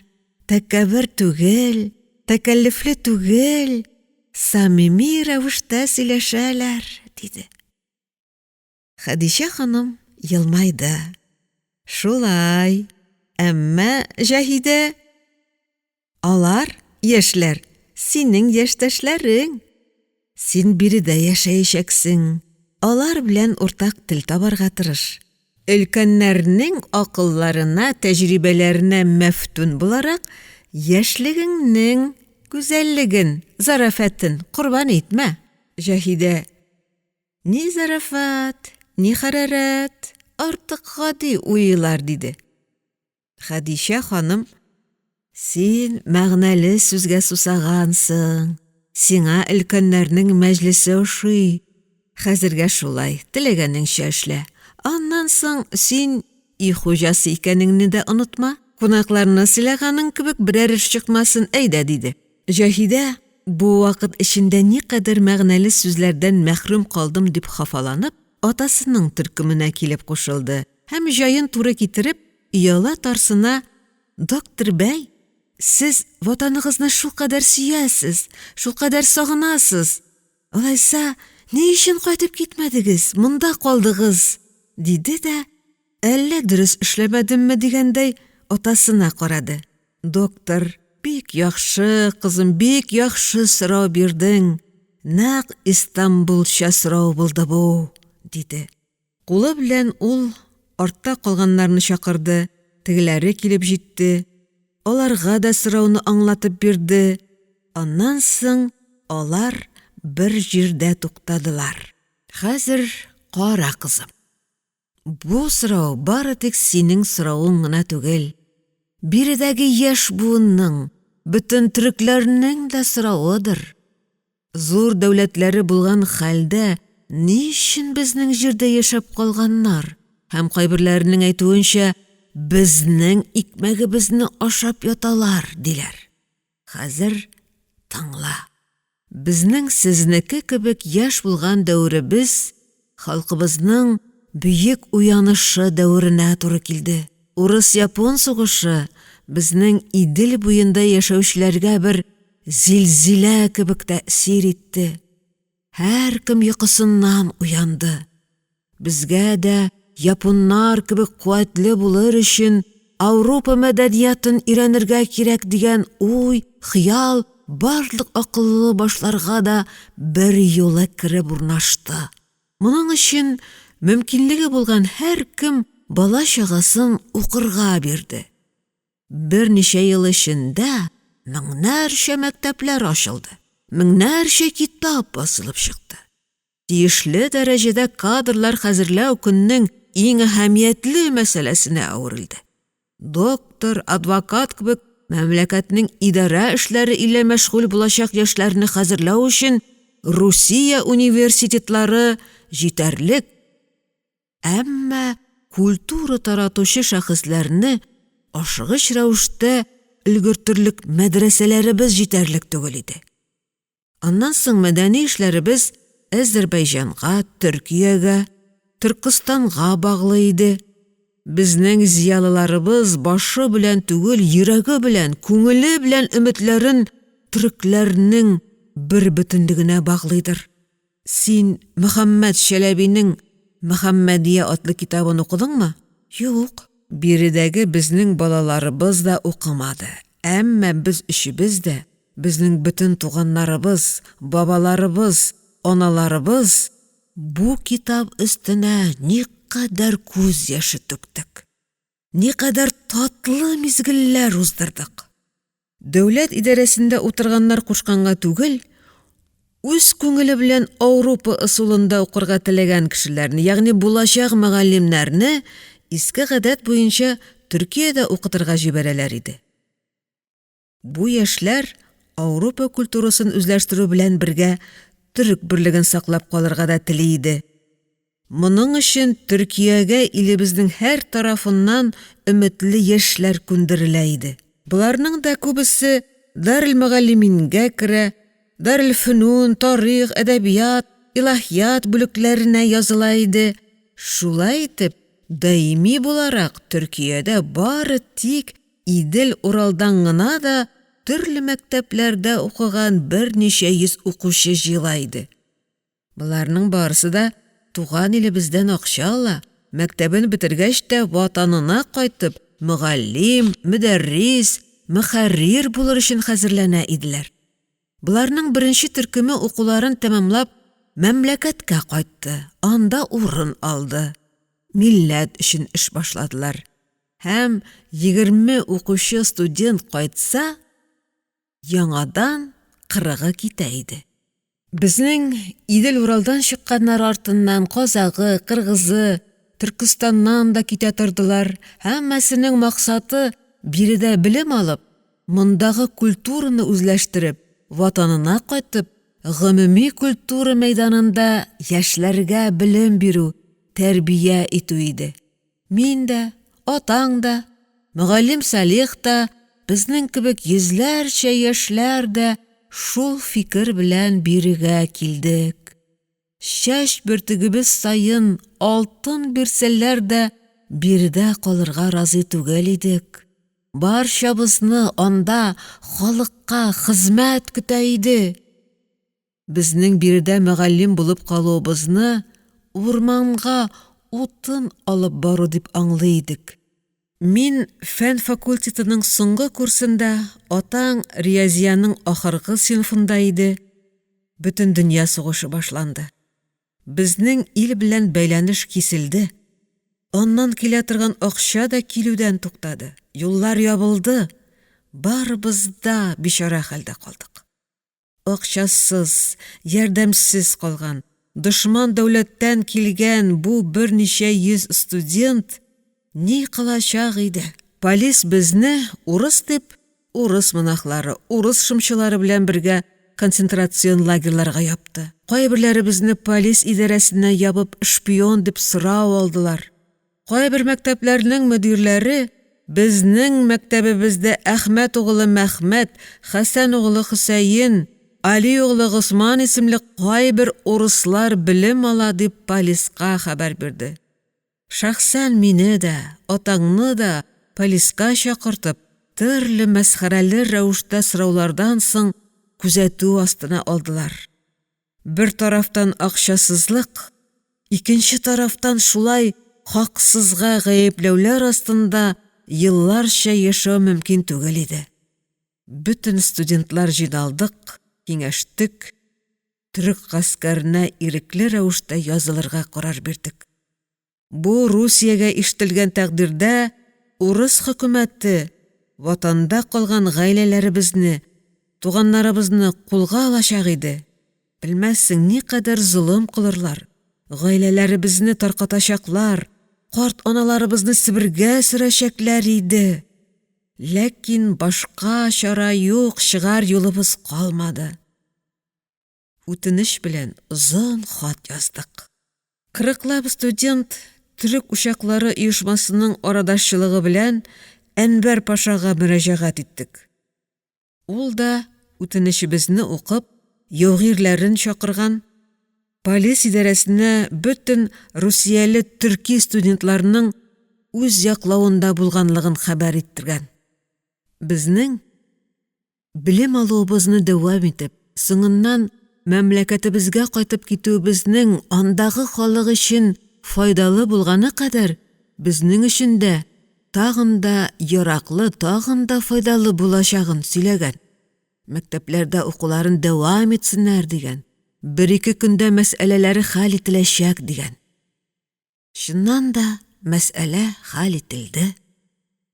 S1: тәкәббер түгел, тәкәллефле түгел, самими рәвештә сөйләшәләр, диде. Хәдичә ханым елмайды. Шулай, әмма, Җаһидә, алар, яшьләр, синең яшьтәшләрең. Син биредә яшәячәксең, алар белән уртак тел табарга тырыш. Өлкәннәрнең акылларына, тәҗрибәләренә мәфтүн буларак, яшьлегеңнең гүзәллеген, зарафәтен корбан итмә. Җаһидә: «Ни зарафәт, ни хәрарәт, артык гади уйлар», — диде. Хәдичә ханым: «Син мәгънәле сүзгә сусагансың, сиңа өлкәннәрнең мәҗлесе ошый, хәзергә шулай, теләгәнеңчә эшлә, аннан соң син өй хуҗасы икәнеңне дә онытма, кунакларны сыйлаганың кебек берәр эш чыкмасын, әйдә», — диде. Җаһидә, бу вакыт эчендә никадәр мәгънәле сүзләрдән мәхрүм калдым дип хафаланып, атасының төркеменә килеп кушылды һәм җаен туры китереп, ояла-тарсына: «Доктор бәй, сез ватаныгызны шулкадәр сөясез, шулкадәр сагынасыз, алайса ни өчен кайтып китмәдегез, монда калдыгыз?» — диде дә, әллә дөрес эшләмәдемме дигәндәй, атасына карады. Доктор: «Бик яхшы, кызым, бик яхшы сорау бирдең, нәкъ Истанбулча сорау булды бу», — диде. Кулы белән ул артта калганнарны чакырды, тегеләре килеп җитте, аларга да сорауны аңлатып бирде, аннан соң алар бер җирдә туктадылар. Хәзер кара, кызым, бу сорау бары тик синең соравың гына түгел, биредәге яшь буынның, бөтен төрекләрнең дә соравыдыр. Зур дәүләтләре булган хәлдә ни өчен безнең җирдә яшәп калганнар һәм кайберләренең әйтүенчә, безнең икмәгебезне ашап яталар, диләр. Хәзер тыңла. Безнең сезнеке кебек яшь булган дәверебез халкыбызның бөек уянышы дәверенә туры килде. Урыс-япон сугышы безнең Идел буенда яшәүчеләргә бер зилзилә кебек тәэсир итте. Һәркем йокысыннан уянды. Безгә дә японнар кебек куәтле булыр өчен Ауропа мәдәниятын өйрәнергә кирәк дигән уй, хыял барлык акыллы башларга да берьюлы кереп урнашты. Моның өчен мөмкинлеге булган һәркем бала-чагасын укырга бирде. Берничә ел эчендә меңнәрчә мәктәпләр ачылды, меңнәрчә китап басылып чыкты. Тиешле дәрәҗәдә кадрлар хәзерләү көннең иң әһәмиятле мәсьәләсенә әверелде. Доктор, адвокат кебек мәмләкәтнең идарә эшләре илә мәшгуль булачак яшьләрне хәзерләү өчен Русия университетлары җитәрлек. Әмма культура таратучы шәхесләрне ашыгыч рәвештә өлгертерлек мәдрәсәләребез җитәрлек түгел иде. Аннан соң мәдәни эшләребез Әзербәйҗанга, Төркиягә, Төркестанга баглы иде. Безнең зыялыларыбыз башы белән түгел, йөрәге белән, күңеле белән өметләрен төрекләрнең бербөтенлегенә баглыйдыр. Син Мөхәммәт Чәләбинең Мөхәммәдия атлы китабын укыдыңмы? Юк. Биредәге безнең балаларыбыз да укымады. Әмма без өчебез дә, безнең бөтен туганнарыбыз, бабаларыбыз, аналарыбыз бу китап өстенә никадәр күз яше түктек. Никадәр татлы мизгелләр уздырдык. Дәүләт идарәсендә утырганнар кушканга түгел, үз күңеле белән Аурупа ысулында укырга теләгән кешеләрне, ягъни булачак мөгаллимнәрне иске гадәт буенча Төркиядә укытырга җибәрәләр иде. Бу яшьләр Аурупа культурасын үзләштерү белән бергә төрек берлеген саклап калырга да тели иде. Моның өчен Төркиягә илебезнең һәр тарафыннан өметле яшьләр күндерелә иде. Боларның да күбесе Дарелмөгаллимингә керә, Дарелфөнүн, тарих, әдәбият, илаһият бүлекләренә языла иде. Шулай итеп, даими буларак Төркиядә бары тик Идел-Уралдан гына да төрле мәктәпләрдә укыган берничә йөз укучы җыела иде. Боларның барысы да туган илебездән акча ала, мәктәбен бетергәч тә ватанына кайтып, мөгаллим, мөдәррис, мөхәррир булыр өчен хәзерләнә иделәр. Боларның беренче төркеме укуларын тәмамлап мәмләкәткә кайтты, анда урын алды, милләт өчен эш башладылар. Һәм 20 укучы студент кайтса, яңадан кырыгы китә иде. Безнең Идел-Уралдан чыкканнар артыннан казагы, кыргызы, Төркестаннан да китә тордылар, һәммәсенең максаты биредә белем алып, мондагы культураны үзләштереп, ватанына кайтып, гомуми культура мәйданында яшьләргә белем бирү, тәрбия итү иде. Мин дә, атаң да, мөгаллим Салих та, безнең кебек йөзләрчә яшьләр дә шул фикер белән бирегә килдек. Чәч бөртегебез саен алтын бирсәләр дә биредә калырга разый түгел идек. Барчабызны анда халыкка хезмәт көтә иде. Безнең биредә мөгаллим булып калуыбызны урманга утын алып бару дип аңлый идек. Мин фән факультетының соңгы курсында, атаң риязияның ахыргы сыйныфында иде. Бөтендөнья сугышы башланды. Безнең ил белән бәйләнеш киселде. Аннан килә торган акча да килүдән туктады, юллар ябылды. Барыбыз да бичара хәлдә калдык. Акчасыз, ярдәмсез калган, дошман дәүләттән килгән бу берничә йөз студент ни кылачак иде? Полис безне урыс дип, урыс монахлары, урыс шымчылары белән бергә концентрацион лагерьларга япты. Кайберләребезне полис идарәсенә ябып шпион дип сорау алдылар. Кайбер мәктәпләрнең мөдирләре безнең мәктәбебездә Әхмәт угылы Мәхмәт, Хәсән угылы Хөсәен, Али угылы Госман исемле кайбер урыслар белем ала дип полиска хәбәр бирде. Шәхсән мине дә, атаңны да полиска чакыртып, төрле мәсхәрәле рәвештә сораулардан соң күзәтү астына алдылар. Бер тарафтан акчасызлык, икенче тарафтан шулай хаксызга гаепләүләр астында елларча яшәү мөмкин түгел иде. Бөтен студентлар җыйналдык, киңәштек, төрек гаскәренә ирекле рәвештә язылырга карар бирдек. Бу Русиягә ишетелгән тәкъдирдә урыс хөкүмәте ватанда калган гаиләләребезне, туганнарыбызны кулга алачак иде. Белмәссең, никадәр золым кылырлар, гаиләләребезне таркатачаклар, карт аналарыбызны Себергә сөрәчәкләр иде. Ләкин башка чара юк, чыгар юлыбыз калмады. Үтенеч белән озын хат яздык. Кырыклап студент төрек учаклары оешмасының арадашчылыгы белән Әнвәр пашага мөрәҗәгать иттек. Ул да үтенечебезне укып, яугирләрен чакырган, полис идарәсенә бөтен русияле төрки студентларның үз яклавында булганлыгын хәбәр иттергән. Безнең Белем алуыбызны дәвам итеп, соңыннан мәмләкәтебезгә кайтып китүебезнең андагы халык өчен файдалы булганы кадәр, безнең өчен дә тагын да яраклы, тагын да файдалы булачагын сөйләгән. Мәктәпләрдә укуларын дәвам итсеннәр дигән, бер-ике көндә мәсьәләләре хәл ителәчәк дигән. Чыннан да, мәсьәлә хәл ителде.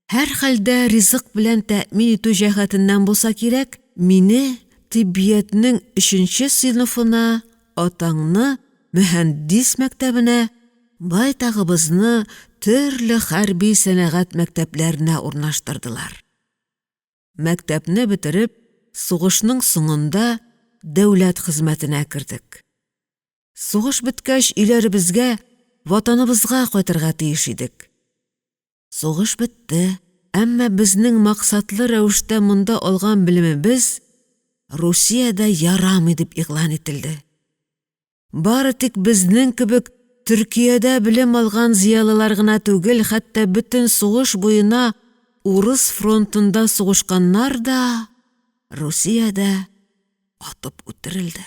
S1: Һәрхәлдә ризык белән тәэмин итү җәһәтеннән булса кирәк, мине тиббиятнең өченче сыйныфына, атаңны мөһәндис мәктәбенә, байтагыбызны төрле хәрби-сәнәгать мәктәпләренә урнаштырдылар. Мәктәпне бетереп, сугышның соңында дәүләт хезмәтенә кердек. Сугыш беткәч өйләребезгә, ватаныбызга кайтырга тиеш идек. Сугыш бетте, әмма безнең максатлы рәвештә монда алган белемебез Русиядә ярамый дип игълан ителде. Бары тик безнең кебек Төркиядә белем алган зыялылар гына түгел, хәтта бөтен сугыш буена урыс фронтында сугышканнар да Русиядә атып үтерелде.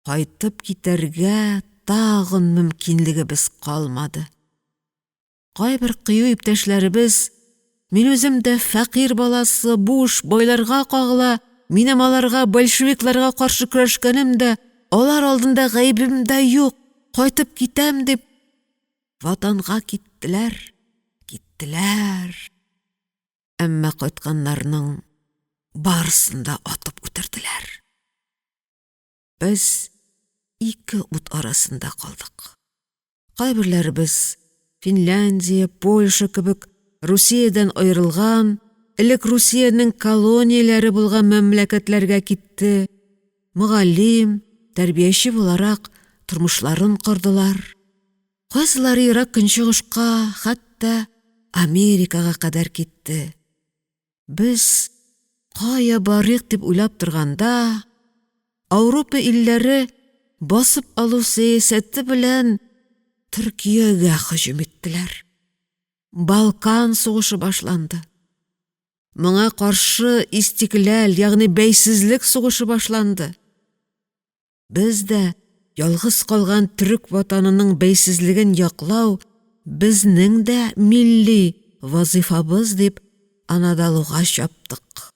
S1: Кайтып китәргә тагын мөмкинлегебез калмады. Кайбер кыю иптәшләребез: «Мин үзем дә фәкыйрь баласы, бу эш байларга кагыла, минем аларга, большевикларга каршы көрәшкәнем дә, алар алдында гаебем дә юк, кайтып китәм», — дип, ватанга киттеләр, киттеләр. Әмма кайтканнарның барысын да атып үтерделәр. Без ике ут арасында калдык. Кайберләребез Финляндия, Польша кебек Русиядән аерылган, элек Русиянең колонияләре булган мәмләкәтләргә китте, мөгаллим, тәрбияче буларак тормышларын кордылар. Кайсылары Ерак Көнчыгышка, хәтта Америкага кадәр китте. Без кая барыйк дип уйлап торганда, Ауропа илләре басып алу сәясәте белән Төркиягә һөҗүм иттеләр. Балкан сугышы башланды. Моңа каршы истикляль, ягъни бәйсезлек сугышы башланды. Без дә ялгыз калган төрек ватанының бәйсезлеген яклау безнең дә милли вазыйфабыз дип Анадолуга чаптык.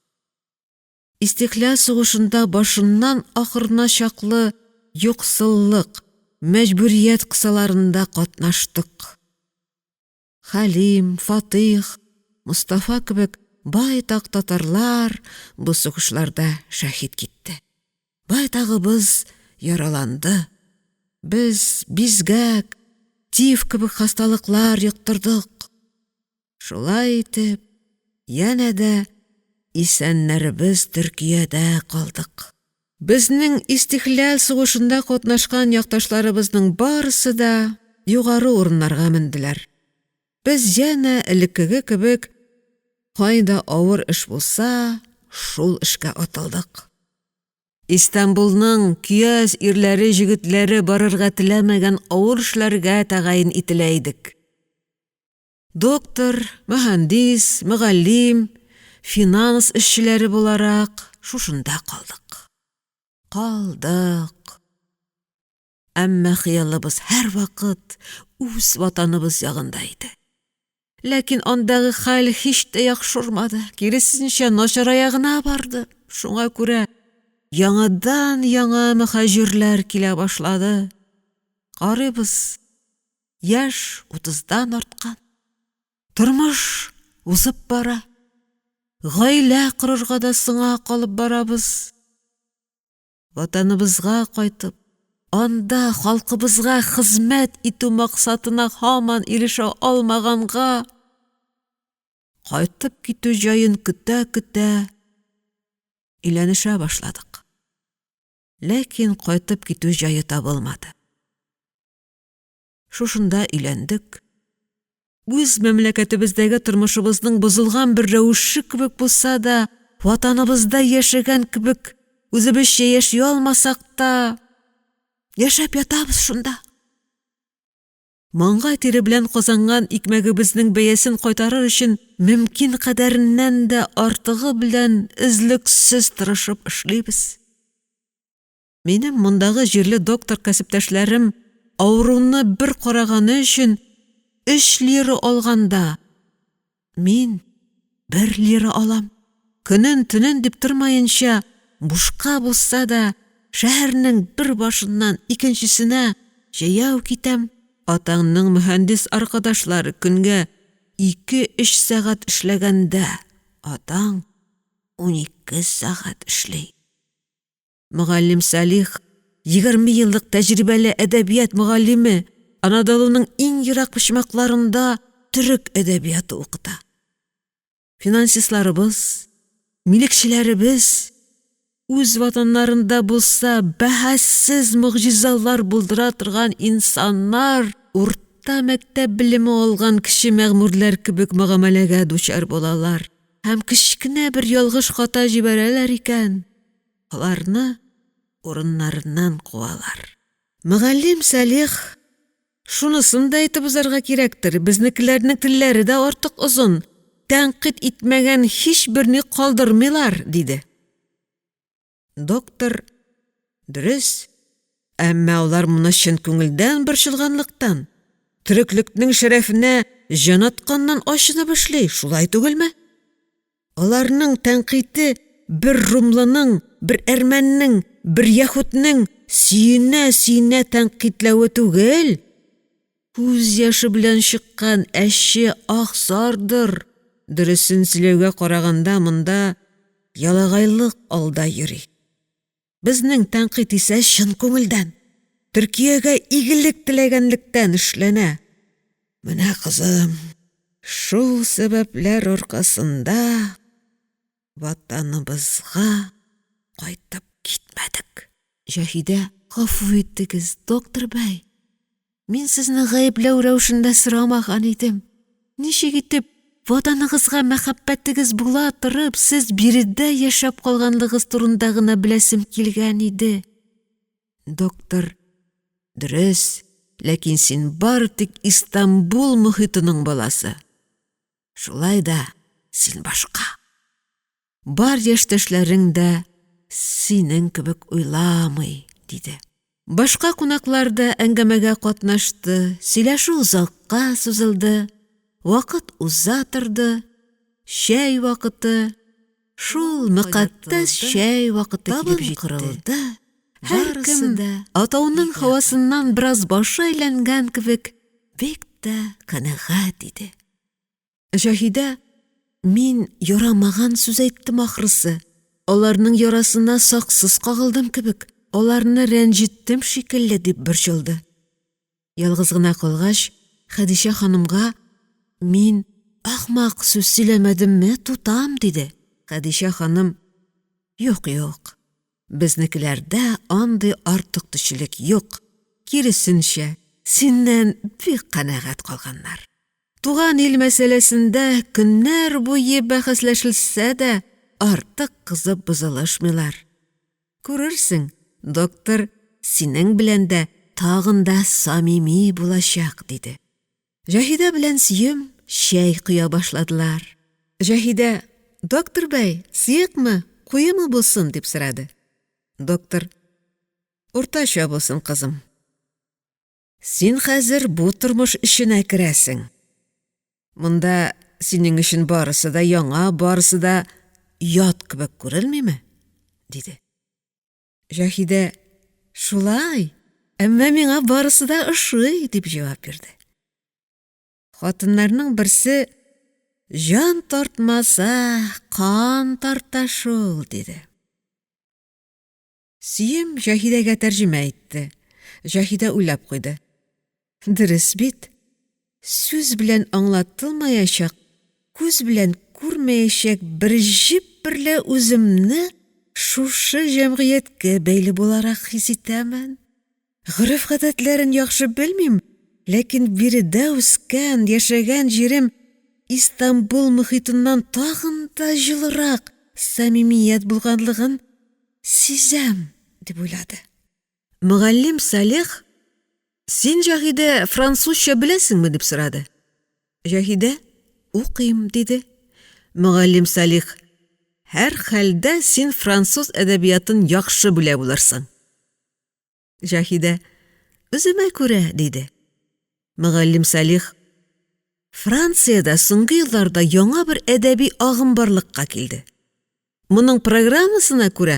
S1: Истикляль сугышында башыннан ахырына чаклы юксыллык, мәҗбүрият кысаларында катнаштык. Хәлим, Фатих, Мостафа кебек байтак татарлар бу сугышларда шәһит китте. Байтагыбыз яраланды. Без бизгәк, тиф кебек хасталыклар йоктырдык. Шулай итеп, янә дә исәннәребез Төркиядә калдык. Безнең истикляль сугышында катнашкан якташларыбызның барысы да югары урыннарга менделәр. Без янә элеккеге кебек кайда авыр эш булса, шул эшкә атылдык. Истанбулның көяз ирләре-җегетләре барырга теләмәгән авыр эшләргә тәгаен ителә идек. Доктор, мөһәндис, мөгаллим, финанс эшчеләре буларак шушында калдык. Калдык. Әмма хыялыбыз һәрвакыт үз ватаныбыз ягында иде. Ләкин андагы хәл һич тә яхшырмады, киресенчә, начарая гына барды. Шуңа күрә яңадан-яңа мөһаҗирләр килә башлады. Карыйбыз, Яшь утыздан арткан. Тормыш узып бара. Гаилә корырга да соңа калып барабыз. Ватаныбызга кайтып, анда халкыбызга хезмәт итү максатына һаман ирешә алмаганга, кайтып китү җаен көтә-көтә өйләнешә башладык. Ләкин кайтып китү җае табылмады. Шушында өйләндек. Үз мәмләкәтебездәге тормышыбызның бозылган бер рәвеше кебек булса да, ватаныбызда яшәгән кебек үзебезчә яши алмасак та, яшәп ятабыз шунда. Маңгай тире белән казанган икмәгебезнең бәясен кайтарыр өчен мөмкин кадәреннән дә артыгы белән өзлексез тырышып эшлибез. Минем мондагы җирле доктор кәсептәшләрем авыруны бер караганы өчен өч лира алганда, мин бер лира алам. Көнен-төнен дип тормаенча, бушка булса да, шәһәрнең бер башыннан икенчесенә җәяү китәм. Атаңның мөһәндис аркадашлары көнгә 2-3 сәгать эшләгәндә, атаң 12 сәгать эшли. Мөгаллим Салих, 20 еллык тәҗрибәле әдәбият мөгаллиме, Анадолуның иң ерак почмакларында төрек әдәбияты укыта. Финансистларыбыз, милекчеләребез үз ватаннарында булса бәһасез могҗизалар булдыра торган инсаннар урта мәктәп белеме алган кече мәгъмүрләр кебек мөгамәләгә дучар булалар һәм кечкенә бер ялгыш хата җибәрәләр икән, аларны урыннарыннан куалар. Мөгаллим Салих, шунысын да әйтеп узарга кирәктер, безнекеләрнең телләре дә артык озын, тәнкыйть итмәгән һичбер ни калдырмыйлар, диде. Доктор, дөрес, әмма алар моны чын күңелдән борчылганлыктан, төреклекнең шәрәфенә җан атканнан ачынып эшли, шулай түгелме? Аларның тәнкыйте бер румлының, бер әрмәннең, бер яһүднең сөенә-сөенә тәнкыйтьләве түгел, күз яше белән чыккан әче ах-зардыр. Дөресен сөйләүгә караганда монда ялагайлык алда йөри. Безнең тәнкыйть исә чын күңелдән, Төркиягә игелек теләгәнлектән эшләнә. Менә, кызым, шул сәбәпләр аркасында ватаныбызга кайтып китмәдек. Җаһидә, гафу итегез, доктор бәй. Мин сезне гаепләү рәвешендә сорамаган идем. Ничек итеп ватаныгызга мәхәббәтегез була торып, сез биредә яшәп калганлыгыз турында гына беләсем килгән иде. Доктор, дөрес, ләкин син бары тик Истанбул мохитының баласы. Шулай да син башка. Бар яшьтәшләрең дә синең кебек уйламый, диде. Башка кунаклар да әңгәмәгә катнашты, сөйләшү озакка сузылды, вакыт уза торды, чәй вакыты, шул мөкатдәс чәй вакыты килеп җитте. Корылды, һәркем атауның һавасыннан бераз башы әйләнгән кебек бик тә канәгать иде. Җаһидә, мин ярамаган сүз әйттем ахрысы, аларның ярасына саксыз кагылдым кебек, аларны рәнҗеттем шикелле дип борчылды. Ялгыз гына калгач, Хәдичә ханымга мин ахмак сүз сөйләмәдемме, тутам, диде. Хәдичә ханым, юк-юк, безнекеләрдә андый артык төчелек юк, киресенчә, синнән бик канәгать калганнар. Туган ил мәсьәләсендә көннәр буе бәхәсләшелсә дә, артык кызып бозылышмыйлар. Күрерсең, доктор синең белән дә тагын да самими булачак, диде. Җаһидә белән Сөем чәй коя башладылар. Җаһидә, доктор бәй, сыекмы, куемы булсын, дип сорады. Доктор, уртача булсын, кызым. Син хәзер бу тормыш эченә керәсең. Монда синең өчен барысы да яңа, барысы да ят кебек күренмиме? диде. Җаһидә, шулай, әмма миңа барысы да ошый, дип җавап бирде. Хатыннарның берсе, җан тартмаса, кан тарта шул, диде. Сөем Җаһидәгә тәрҗемә итте. Җаһидә уйлап куйды. Дөрес бит. Сүз белән аңлатылмаячак, күз белән күрмәячәк бер җеп берлә үземне шушы җәмгыятькә бәйле буларак хис итәмен. Гореф-гадәтләрен яхшы белмим, ләкин биредә үскән, яшәгән җирем Истанбул мохитыннан тагын да җылырак самимият булганлыгын сизәм, дип уйлады. Мөгаллим Салих, син, Җаһидә, французча беләсеңме, дип сорады. Җаһидә, укыйм, диде. Мөгаллим Салих, һәрхәлдә син француз әдәбиятын яхшы белә булырсың. Җаһидә, үземә күрә, диде. Мөгаллим Салих, Франциядә соңгы елларда яңа бер әдәби агым барлыкка килде. Моның программасына күрә,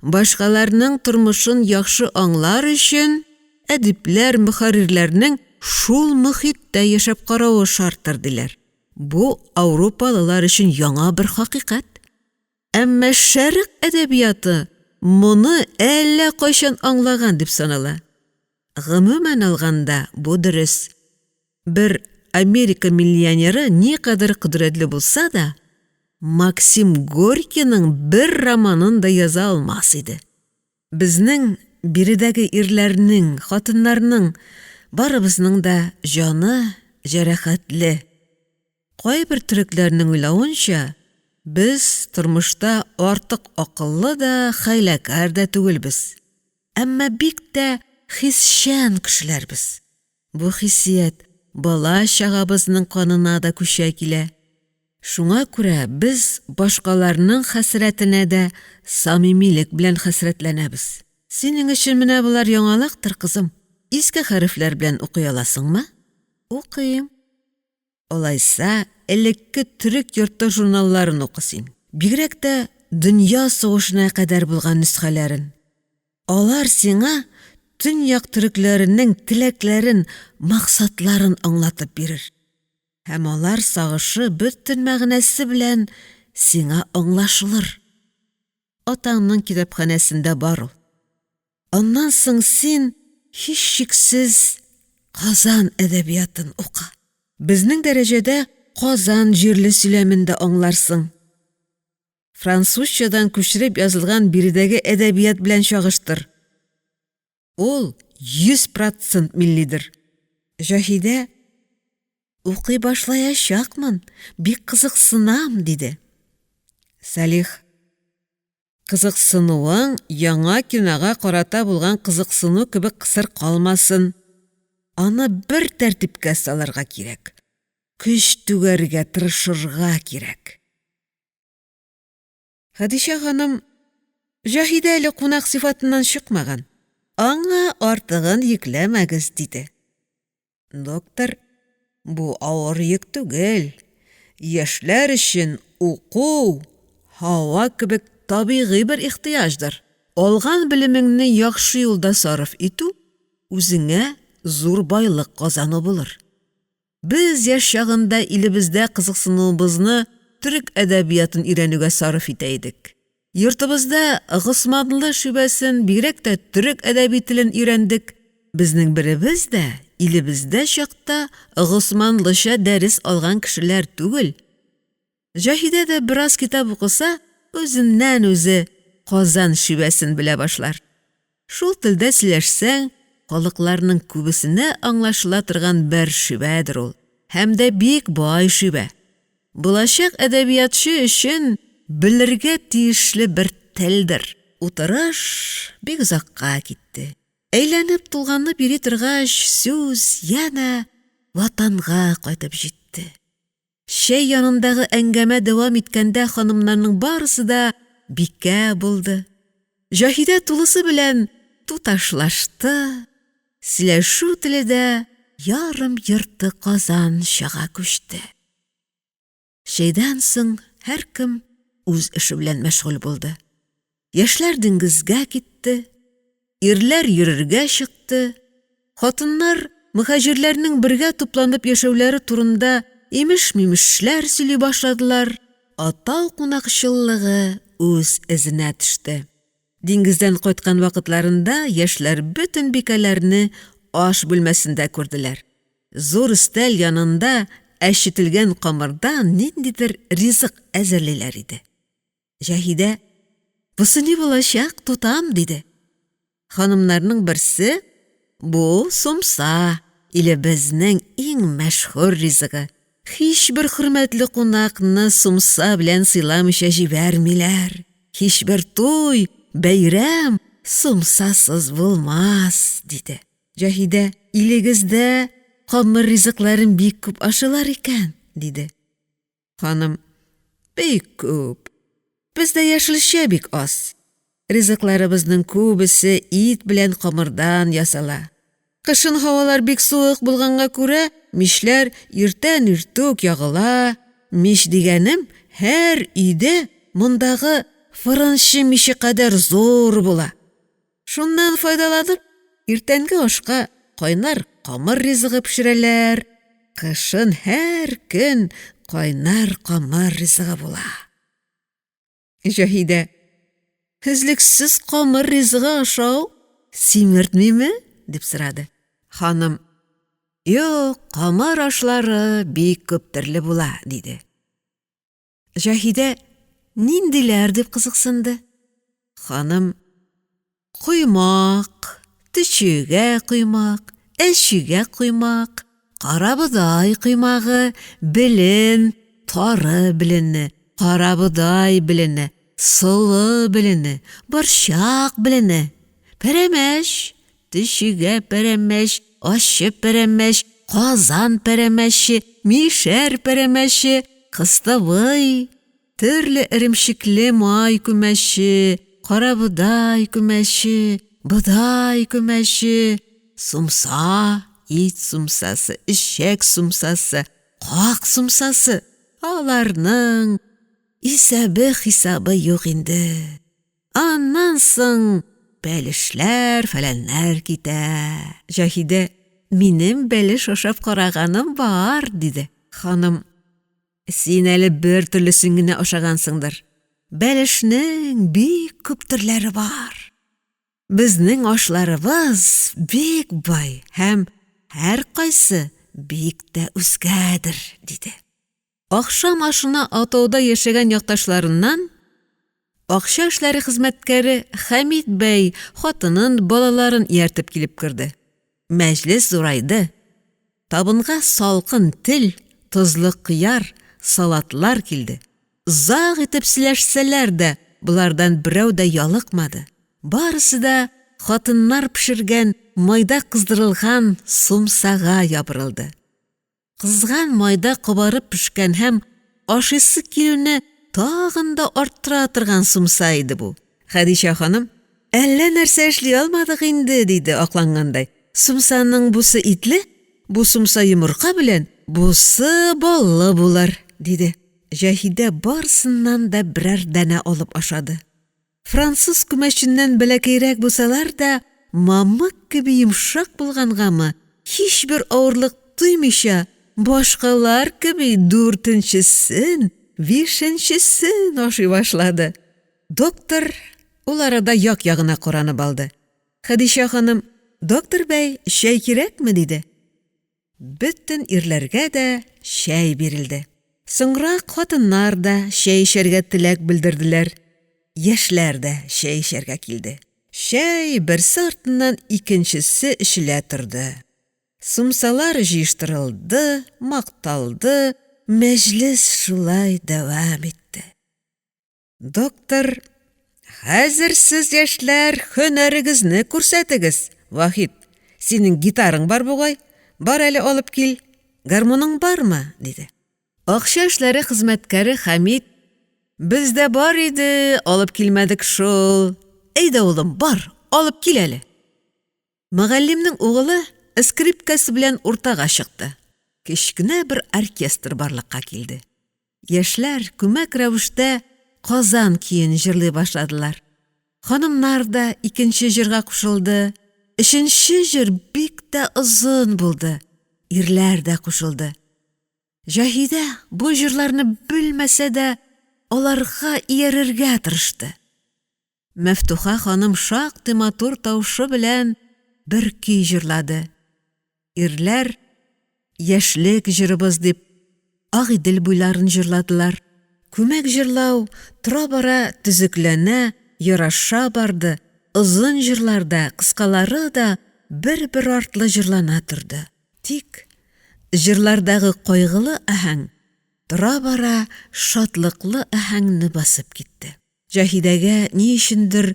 S1: башкаларның тормышын яхшы аңлар өчен әдипләр, мөхәррирләрнең шул мохиттә яшәп каравы шарттыр, диләр. Бу аурупалылар өчен яңа бер хакыйкать. Әмма шәрык әдәбияты моны әллә кайчан аңлаган дип санала. Гомумән алганда, бу дөрес. Бер Америка миллионеры никадәр кодрәтле булса да, Максим Горькийның бер романын да яза алмас иде. Безнең биредәге ирләрнең, хатыннарның барыбызның да җаны җәрәхәтле. Кайбер төрекләрнең уйлавынча, без тормышта артык акыллы да, хәйләкәр дә түгелбез. Әмма бик тә хисчән кешеләрбез. Бу хиссият бала-чагабызның канына да күчә килә. Шуңа күрә без башкаларның хәсрәтенә дә самимилек белән хәсрәтләнәбез. Синең өчен менә болар яңалыктыр, кызым. Иске хәрефләр белән укый аласыңмы? Укыйм. Алайса, элекке төрек йорты журналларын укы син. Бигрәк тә дөнья сугышына кадәр булган нөсхәләрен. Алар сиңа төньяк төрекләренең теләкләрен, максатларын аңлатып бирер. Һәм алар сагышы бөтен мәгънәсе белән сиңа аңлашылыр. Атаңның китапханәсендә бар ул. Аннан соң син, һичшиксез, Казан әдәбиятын укы. Безнең дәрәҗәдә Казан җирле сөйләмен дә аңларсың. Французчадан күчереп язылган биредәге әдәбият белән чагыштыр. Ул 100% миллидер. Җаһидә, укый башлаячакмын, бик кызыксынам, диде. Салих, кызыксынуың яңа кинога карата булган кызыксыну кебек кысыр калмасын. Аны бер тәртипкә салырга кирәк. Көч түгәргә тырышырга кирәк. Хәдичә ханым, Җаһидә әле кунак сыйфатыннан чыкмаган, аңа артыгын йөкләмәгез, диде. Доктор, бу авыр йөк түгел, яшьләр өчен уку һава кебек табигый бер ихтыяҗдыр. Алган белемеңне яхшы юлда сарыф итү үзеңә зур байлык казану булыр. Без яшь чагында илебездә кызыксынуыбызны төрек әдәбиятын өйрәнүгә сарыф итә идек. Йортыбызда госманлы шивәсен, бигрәк тә төрек әдәби телен өйрәндек. Безнең беребез дә илебездә чакта госманлыча дәрес алган кешеләр түгел. Җаһидә дә бераз китап укыса, үзеннән-үзе Казан шивәсен белә башлар. Шул телдә сөйләшсәң, халыкларның күбесенә аңлашыла торган бер шивәдер ул. Һәм дә бик бай шивә. Булачак әдәбиятчы өчен белергә тиешле бер телдер. Утырыш бик озакка китте. Әйләнеп-тулганып йөри торгач, сүз янә Ватанга кайтып җитте. Чәй янындагы әңгәмә дәвам иткәндә ханымнарның барысы да бикә булды. Җаһидә тулысы белән туташлашты, сөйләшү теле дә ярым-йорты казанчага күчте. Чәйдән соң һәркем үз эше белән мәшгуль булды. Яшьләр диңгезгә китте, ирләр йөрергә чыкты, хатыннар мөһаҗирләрнең бергә тупланып яшәүләре турында имеш-мимешләр сөйли башладылар, атау кунакчыллыгы үз эзенә төште. Диңгездән кайткан вакытларында яшьләр бөтен бикәләрне аш бүлмәсендә күрделәр. Зур өстәл янында әчетелгән камырдан ниндидер ризык әзерлиләр иде. Җаһидә: "Бусы ни булачак, тутам?" диде. Ханымнарның берсе: "Бу сумса, илебезнең иң мәшһүр ризыгы. Һичбер хөрмәтле кунакны сумса белән сыйламыйча җибәрмиләр. Һичбер туй, бәйрәм сумсасыз булмас", диде. Җаһидә: "Илегездә камыр ризыкларын бик күп ашыйлар икән", диде. Ханым: "Бик күп. Бездә яшелчә бик аз. Ризыкларыбызның күбесе ит белән камырдан ясала. Кышын һавалар бик суык булганга күрә, мичләр иртән иртүк ягыла. Мич дигәнем һәр өйдә мондагы фырынчы миче кадәр зур була. Шуннан файдаланып, иртәнге ашка кайнар камыр ризыгы пешерәләр, кышын һәр көн кайнар камыр ризыгы була. Җаһидә: «Өзлексез камыр ризыгы ашау симертмиме?» — дип сорады. Ханым: «Юк, камыр ашлары бик күп төрле була», — диде. Җаһидә: «Ниндиләр?» — дип кызыксынды. Ханым: «Коймак, төчегә коймак, әчегә коймак, карабодай коймагы, белен, тары белене, карабодай белене, солы белене, борчак белене, пәрәмәч, төчегә пәрәмәч, ачы пәрәмәч, Казан пәрәмәче, мишәр пәрәмәче, кыстыбый, төрле эремчекле май күмәче, карабодай күмәче, бодай күмәче, сумса, ит сумсасы, эчәк сумсасы, как сумсасы, аларның исәбе-хисабы юк инде, аннан соң бәлешләр-фәләннәр китә. Җаһидә: «Минем бәлеш ашап караганым бар», — диде. Ханым: «Син әле бер төрлесен генә ашагансыңдыр, бәлешнең бик күп төрләре бар. Безнең ашларыбыз бик бай һәм һәркайсы бик тә үзгәдер», — диде. Ахшам ашына атауда яшәгән якташларыннан акча эшләре хезмәткәре Хәмит бәй хатынын, балаларын ияртеп килеп керде. Мәҗлес зурайды. Табынга салкын тел, тозлы кыяр, салатлар килде. Озак итеп сөйләшсәләр дә, болардан берәү дә ялыкмады. Барысы да хатыннар пешергән, майда кыздырылган сумсага ябырылды. Кызган майда кабарып пешкән һәм ашыйсы килүне тагын да арттыра торган сумса иде бу. Хәдичә ханым: «Әллә нәрсә эшли алмадык инде», — диде аклангандай. «Сумсаның бусы итле, бу сумса йомырка белән, бусы баллы булыр», — диде. Җаһидә барысыннан да берәр данә алып ашады. Француз күмәченнән бәләкәйрәк булсалар да, мамык кеби йомшак булгангамы, һичбер авырлык тоймыйча, башкалар кеби дүртенчесен, бишенчесен ашый башлады. Доктор ул арада як-ягына каранып алды. Хәдичә ханым: «Доктор бәй, чәй кирәкме?» — диде. Бөтен ирләргә дә чәй бирелде. Соңрак хатыннар да чәй эчәргә теләк белдерделәр. Яшьләр дә чәй эчәргә килде. Чәй берсе артыннан икенчесе эчелә торды. Сумсалар җыештырылды, макталды, мәҗлес шулай дәвам итте. Доктор: «Хәзер сез, яшьләр, һөнәрегезне күрсәтегез, Вахит, синең гитараң бар бугай, бар әле алып кил, гармуның бармы?» — диде. Акча эшләре хезмәткәре Хәмит: «Бездә бар иде, алып килмәдек шул, әйдә, улым, бар, алып кил әле». Мөгаллимнең угылы скрипкәсе белән уртага чыкты. Кечкенә бер оркестр барлыкка килде. Яшьләр күмәк рәвештә Казан көен җырлый башладылар. Ханымнар да икенче җырга кушылды. Өченче җыр бик тә озын булды. Ирләр дә кушылды. Җаһидә бу җырларны белмәсә дә, аларга иярергә тырышты. Мәфтуха ханым шактый матур тавышы белән бер көй җырлады. Ирләр «Яшьлек җырыбыз» дип Агыйдел буйларын җырладылар. Күмәк җырлау тора-бара төзекләнә, яраша барды, озын җырлар да, кыскалары да бер-бер артлы җырлана торды. Тик җырлардагы кайгылы аһәң тора-бара шатлыклы аһәңне басып китте. Җаһидәгә ни өчендер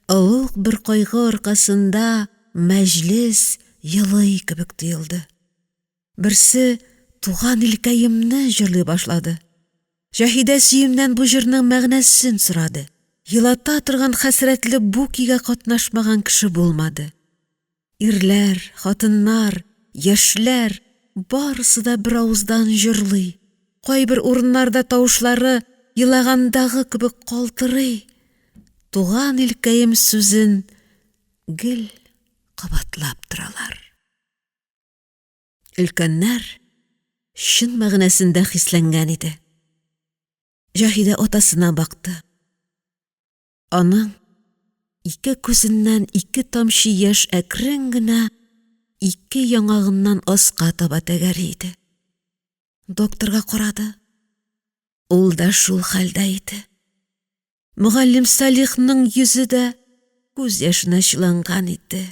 S1: олуг бер кайгы аркасында мәҗлес елый кебек тоелды. Берсе «Туган илкәемне» җырлый башлады. Җаһидә сөемнән бу җырның мәгънәсен сорады. Елата торган хәсрәтле бу көйгә катнашмаган кеше булмады. Ирләр, хатыннар, яшьләр барысы да беравыздан җырлый. Кайбер урыннарда тавышлары елагандагы кебек калтырый. Туган илкәем сүзен гел кабатлап торалар. Өлкәннәр. чын мәгънәсендә хисләнгән иде. Җаһидә атасына бакты. Аның ике күзеннән ике тамчы яшь әкрен генә ике яңагыннан аска таба тәгәри иде. Докторга карады, ул да шул хәлдә иде. Мөгаллим Салихның йөзе дә күз яшенә чыланган иде.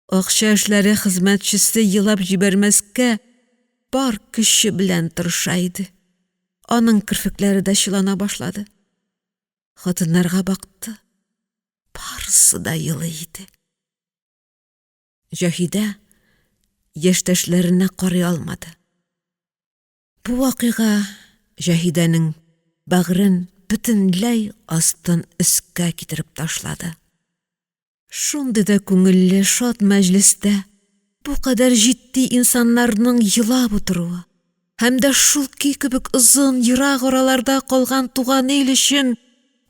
S1: Акча эшләре хезмәтчесе елап җибәрмәскә бар көче белән тырыша иде, аның керфекләре дә чылана башлады. Хатыннарга бакты, барысы да елый иде. Җаһидә яшьтәшләренә карый алмады. Бу вакыйга Җаһидәнең бәгырен бөтенләй астын өскә китереп ташлады. Шундый да күңелле, шат мәҗлестә бу кадәр җитди инсаннарның елап утыруы һәм дә шул көй кебек озын, ерак араларда калган туган ил өчен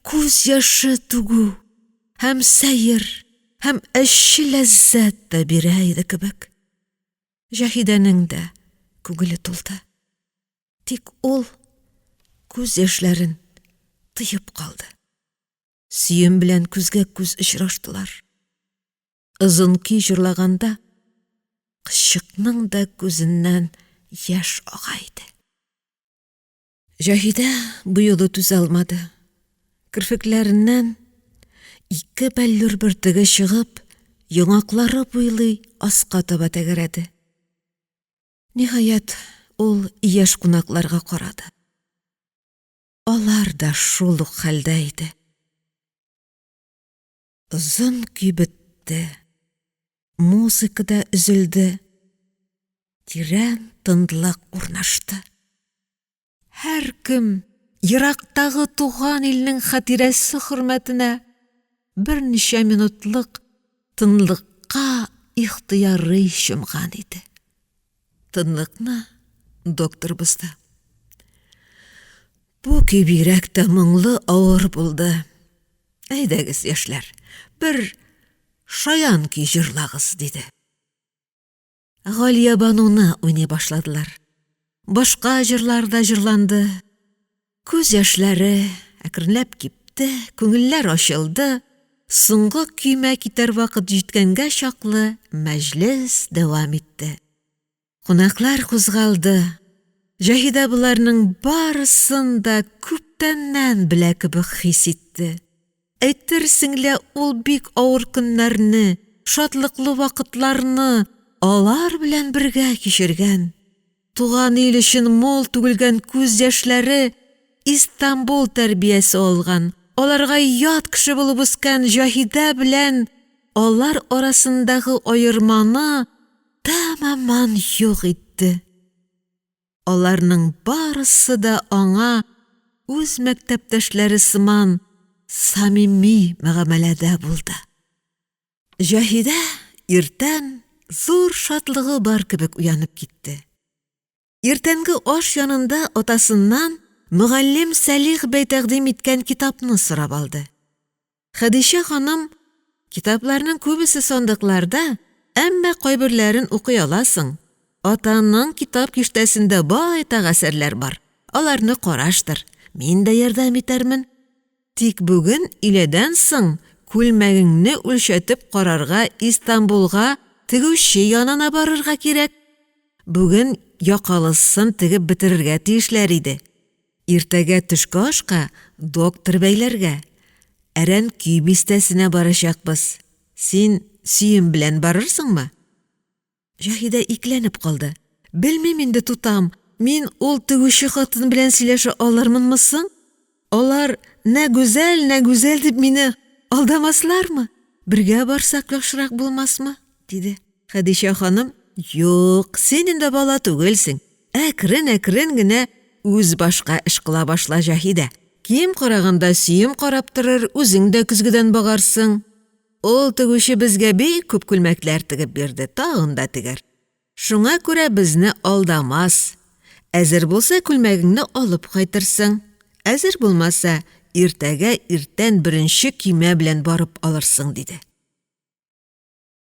S1: күз яше түгү һәм сәер, һәм әче ләззәт тә бирә иде кебек. Җаһидәнең дә күңеле тулды. Тик ул күз яшьләрен тыеп калды. Сөем белән күзгә күз очраштылар. Озын көй җырлаганда кызчыкның да күзеннән яшь ага иде. Җаһидә бу юлы түзә алмады. Керфекләреннән ике бәллүр бөртеге чыгып, яңаклары буйлый аска таба тәгәрәде. Ниһаять, ул яшь кунакларга карады. Алар да шул ук хәлдә иде. Озын көй бетте. Музыка да өзелде. Тирән тынлык урнашты. Һәркем ерактагы туган илнең хатирәсе хөрмәтенә берничә минутлык тынлыкка ихтыярый чумган иде. Тынлыкны доктор бозды. Бу көй бигрәк тә моңлы, авыр булды. Әйдәгез, яшьләр, бер шаян көй җырлагыз, диде. Галиябануны уйный башладылар. Башка җырлар да җырланды. Күз яшьләре әкренләп кипте, күңелләр ачылды. Соңгы көймә китәр вакыт җиткәнгә чаклы мәҗлес дәвам итте. Кунаклар кузгалды. Җаһидә боларның барысын да күптәннән белә кебек хис итте. Әйтерсең лә ул бик авыр көннәрне, шатлыклы вакытларны алар белән бергә кичергән. Туган ил өчен мул түгелгән күз яшьләре Истанбул тәрбиясе алган, аларга ят кеше булып үскән Җаһидә белән алар арасындагы аерманы тәмамән юк итте. Аларның барысы да аңа үз мәктәптәшләре сыман самими мөгамәләдә булды. Җаһидә иртән зур шатлыгы бар кебек уянып китте. Иртәнге аш янында атасыннан мөгаллим Сәлих бәй тәкъдим иткән китапны сорап алды. Хәдичә ханым, китапларның күбесе сандыкларда, әмма кайберләрен укый аласың. Атаның китап киштәсендә байтак әсәрләр бар. Аларны караштыр, мин дә ярдәм итәрмен. Тик бүген өйләдән соң күлмәгеңне үлчәтеп карарга Истанбулга тегүче янына барырга кирәк. Бүген якалысын тегеп бетерергә тиешләр иде. Иртәгә төшке ашка доктор бәйләргә, Әрәнкөй бистәсенә барачакбыз. Син Сөем белән барырсыңмы? Җаһидә икеләнеп калды. Белмим инде, тутам, мин ул тегүче хатын белән сөйләшә алырмынмы соң? Алар нә гүзәл, нә гүзәл дип мине алдамаслармы? Бергә барсак яхшырак булмасмы? диде. Хәдичә ханым, юк, син инде бала түгелсең. Әкрен-әкрен генә үз башка эш кыла башла, Җаһидә. Кием караганда сөем карап торыр, үзең дә көзгедән багарсың. Ул тегүче безгә бик күп күлмәкләр тегеп бирде, тагын да тегәр. Шуңа күрә безне алдамас. Әзер булса, күлмәгеңне алып кайтырсың. Әзер булмаса, иртәгә иртән беренче көймә белән барып алырсың, диде.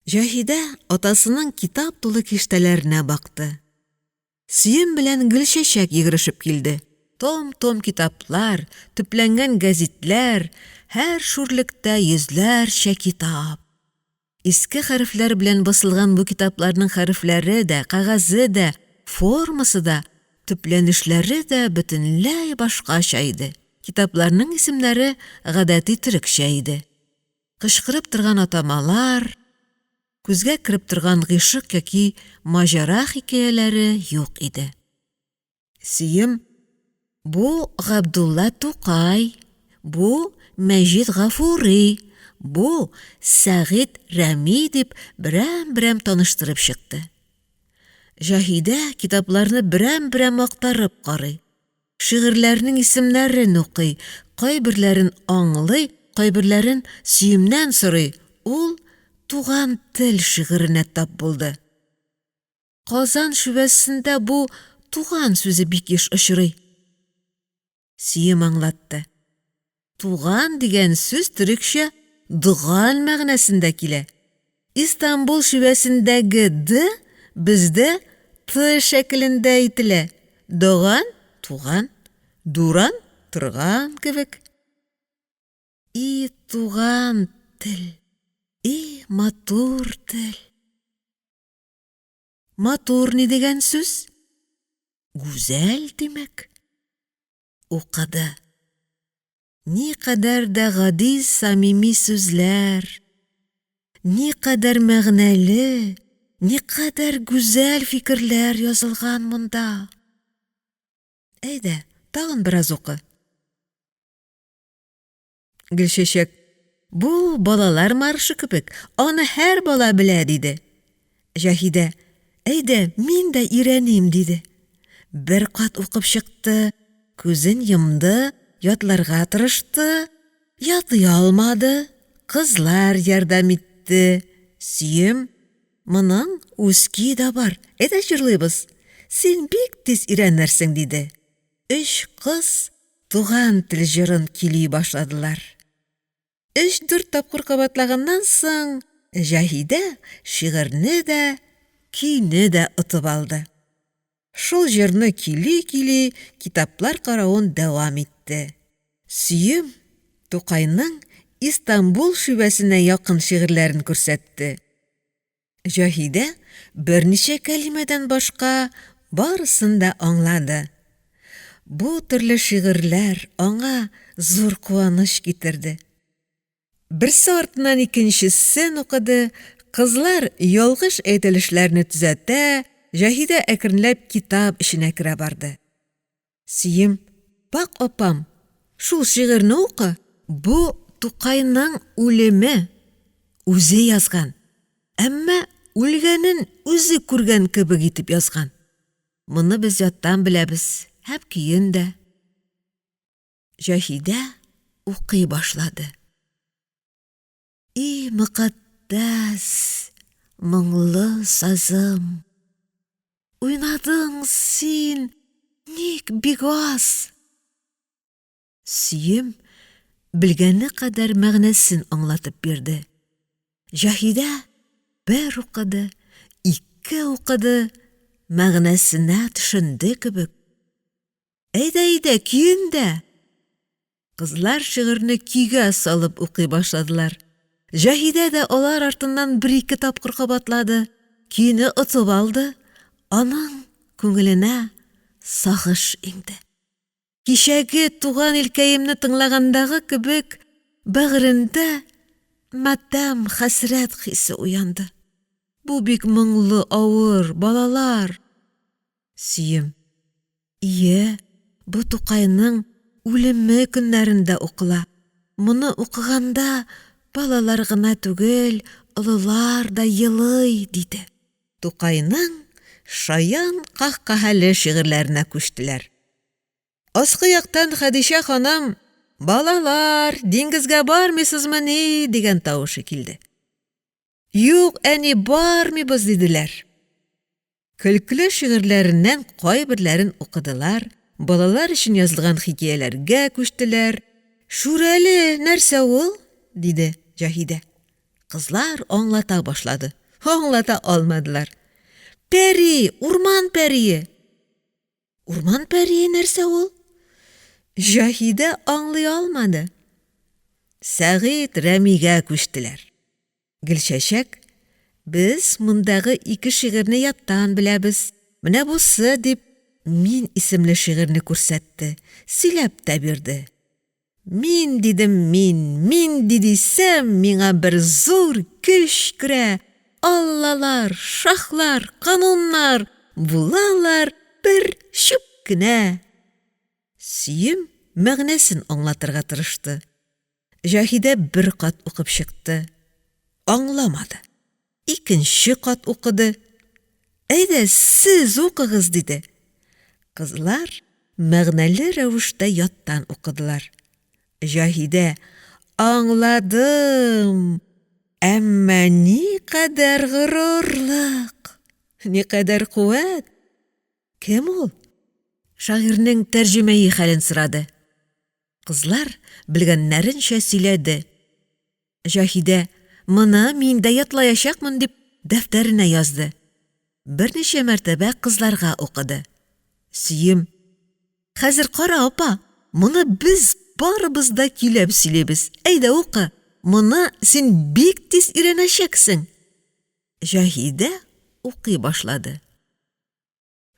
S1: Җаһидә атасының китап тулы киштәләренә бакты. Сөем белән Гөлчәчәк йөгерешеп килде, том-том китаплар, төпләнгән гәзитләр, һәр шүрлектә йөзләрчә китап. Иске хәрефләр белән басылган бу китапларның хәрефләре дә, кәгазе дә, формасы да, төпләнешләре дә бөтенләй башкача иде, китапларның исемнәре гадәти төрекчә иде, кычкырып торган атамалар, күзгә кереп торган гыйшык яки маҗара хикәяләре юк иде. Сөем: «Бу Габдулла Тукай, бу Мәҗит Гафури, бу Сәгыйть Рәми», дип берәм-берәм таныштырып чыкты. Җаһидә китапларны берәм-берәм актарып карый, шигырьләрнең исемнәрен укый, кайберләрен аңлый, кайберләрен Сөемнән сорый, ул «Туган тел» шигыренә тап булды. Казан шивәсендә бу «туган» сүзе бик еш очрый. Сөем аңлатты: туган дигән сүз төрекчә «доган» мәгънәсендә килә, Истанбул шивәсендәге «д» бездә «т» шәкелендә әйтелә, доган — туган, дуран — торган кебек. И туган тел, и матур тел! Матур ни дигән сүз? Гүзәл, димәк. Укыды. Никадәр дә гади самими сүзләр, никадәр мәгънәле, никадәр гүзәл фикерләр язылган монда! Әйдә, тагын бераз укы. Гөлчәчәк: «Бу балалар маршы кебек, аны һәр бала белә», — диде. Җаһидә: «Әйдә, мин дә өйрәним», — диде. Бер кат укып чыкты, күзен йомды, ятларга тырышты, ятлый алмады, кызлар ярдәм итте. Сөем: «Моның үз көе дә бар, әйдә җырлыйбыз, син бик тиз өйрәнерсең», — диде. Өч кыз «Туган тел» җырын көйли башладылар. Өч-дүрт тапкыр кабатлаганнан соң Җаһидә шигырьне дә, көйне дә отып алды. Шул җырны көйли-көйли китаплар каравын дәвам итте. Сөем Тукайның Истанбул шивәсенә якын шигырьләрен күрсәтте. Җаһидә берничә кәлимәдән башка барысын да аңлады. Бу төрле шигырьләр аңа зур куаныч китерде. Берсе артыннан икенчесен укыды, кызлар ялгыш әйтелешләрне төзәтә, Җаһидә әкренләп китап эченә керә барды. Сөем: «Бак, апам, шул шигырьне укы, бу Тукайның үлеме, үзе язган, әмма үлгәнен үзе күргән кебек итеп язган. Моны без яттан беләбез һәм көен дә». Җаһидә укый башлады. И мөкатдәс, моңлы сазым, Уйнадың син ник бик аз? Сөем белгәне кадәр мәгънәсен аңлатып бирде. Җаһидә бер укыды, ике укыды, мәгънәсенә төшенде кебек. Әйдә, әйдә, көен дә! Кызлар шигырьне көйгә салып укый башладылар. Җаһидә дә алар артыннан бер-ике тапкыр кабатлады, көйне отып алды, аның күңеленә сагыш иңде. Кичәге «Туган илкәемне» тыңлагандагы кебек бәгырендә матәм, хәсрәт хисе уянды. Бу бик моңлы, авыр, балалар. Сөем. Ие, бу Тукайның үлеме көннәрендә укыла. Моны укыганда балалар гына түгел, олылар да елый, диде. Тукайның шаян каһкаһәле шигырьләренә күчтеләр. Аскы яктан Хәдичә ханым: «Балалар, диңгезгә бармыйсызмыни?» дигән тавышы килде. Юк, әни, бармыйбыз, диделәр. Көлкеле шигырьләреннән кайберләрен укыдылар, балалар өчен язылган хикәяләргә күчтеләр. «Шүрәле» нәрсә ул? диде Җаһидә. Кызлар аңлата башлады. Аңлата алмадылар. Пәри, урман пәрие. Урман пәрие нәрсә ул? Җаһидә аңлый алмады. Сәгыйть Рәмигә күчтеләр. Гөлчәчәк: «Без мондагы ике шигырьне яттан беләбез, менә бусы», — дип, «Мин» исемле шигырьне күрсәтте, сөйләп тә бирде: Мин дидем мин, мин дисәм, миңа бер зур көч керә, аллалар, шаһлар, кануннар булалар бер чүп кенә! Сөем мәгънәсен аңлатырга тырышты, Җаһидә бер кат укып чыкты, аңламады, икенче кат укыды, «әйдә, сез укыгыз», диде, кызлар мәгънәле рәвештә яттан укыдылар, Җаһидә: «Аңладым, әмма никадәр горурлык, никадәр куәт, кем ул?» Шагыйрьнең тәрҗемәи хәлен сорады. Кызлар белгәннәренчә сөйләде. Җаһидә: «Моны мин дә ятлаячакмын», — дип дәфтәренә язды. Берничә мәртәбә кызларга укыды. Сөем: «Хәзер кара, апа, моны без барыбыз да көйләп сөйлибез, әйдә укы, моны син бик тиз өйрәнәчәксең!» Җаһидә укый башлады.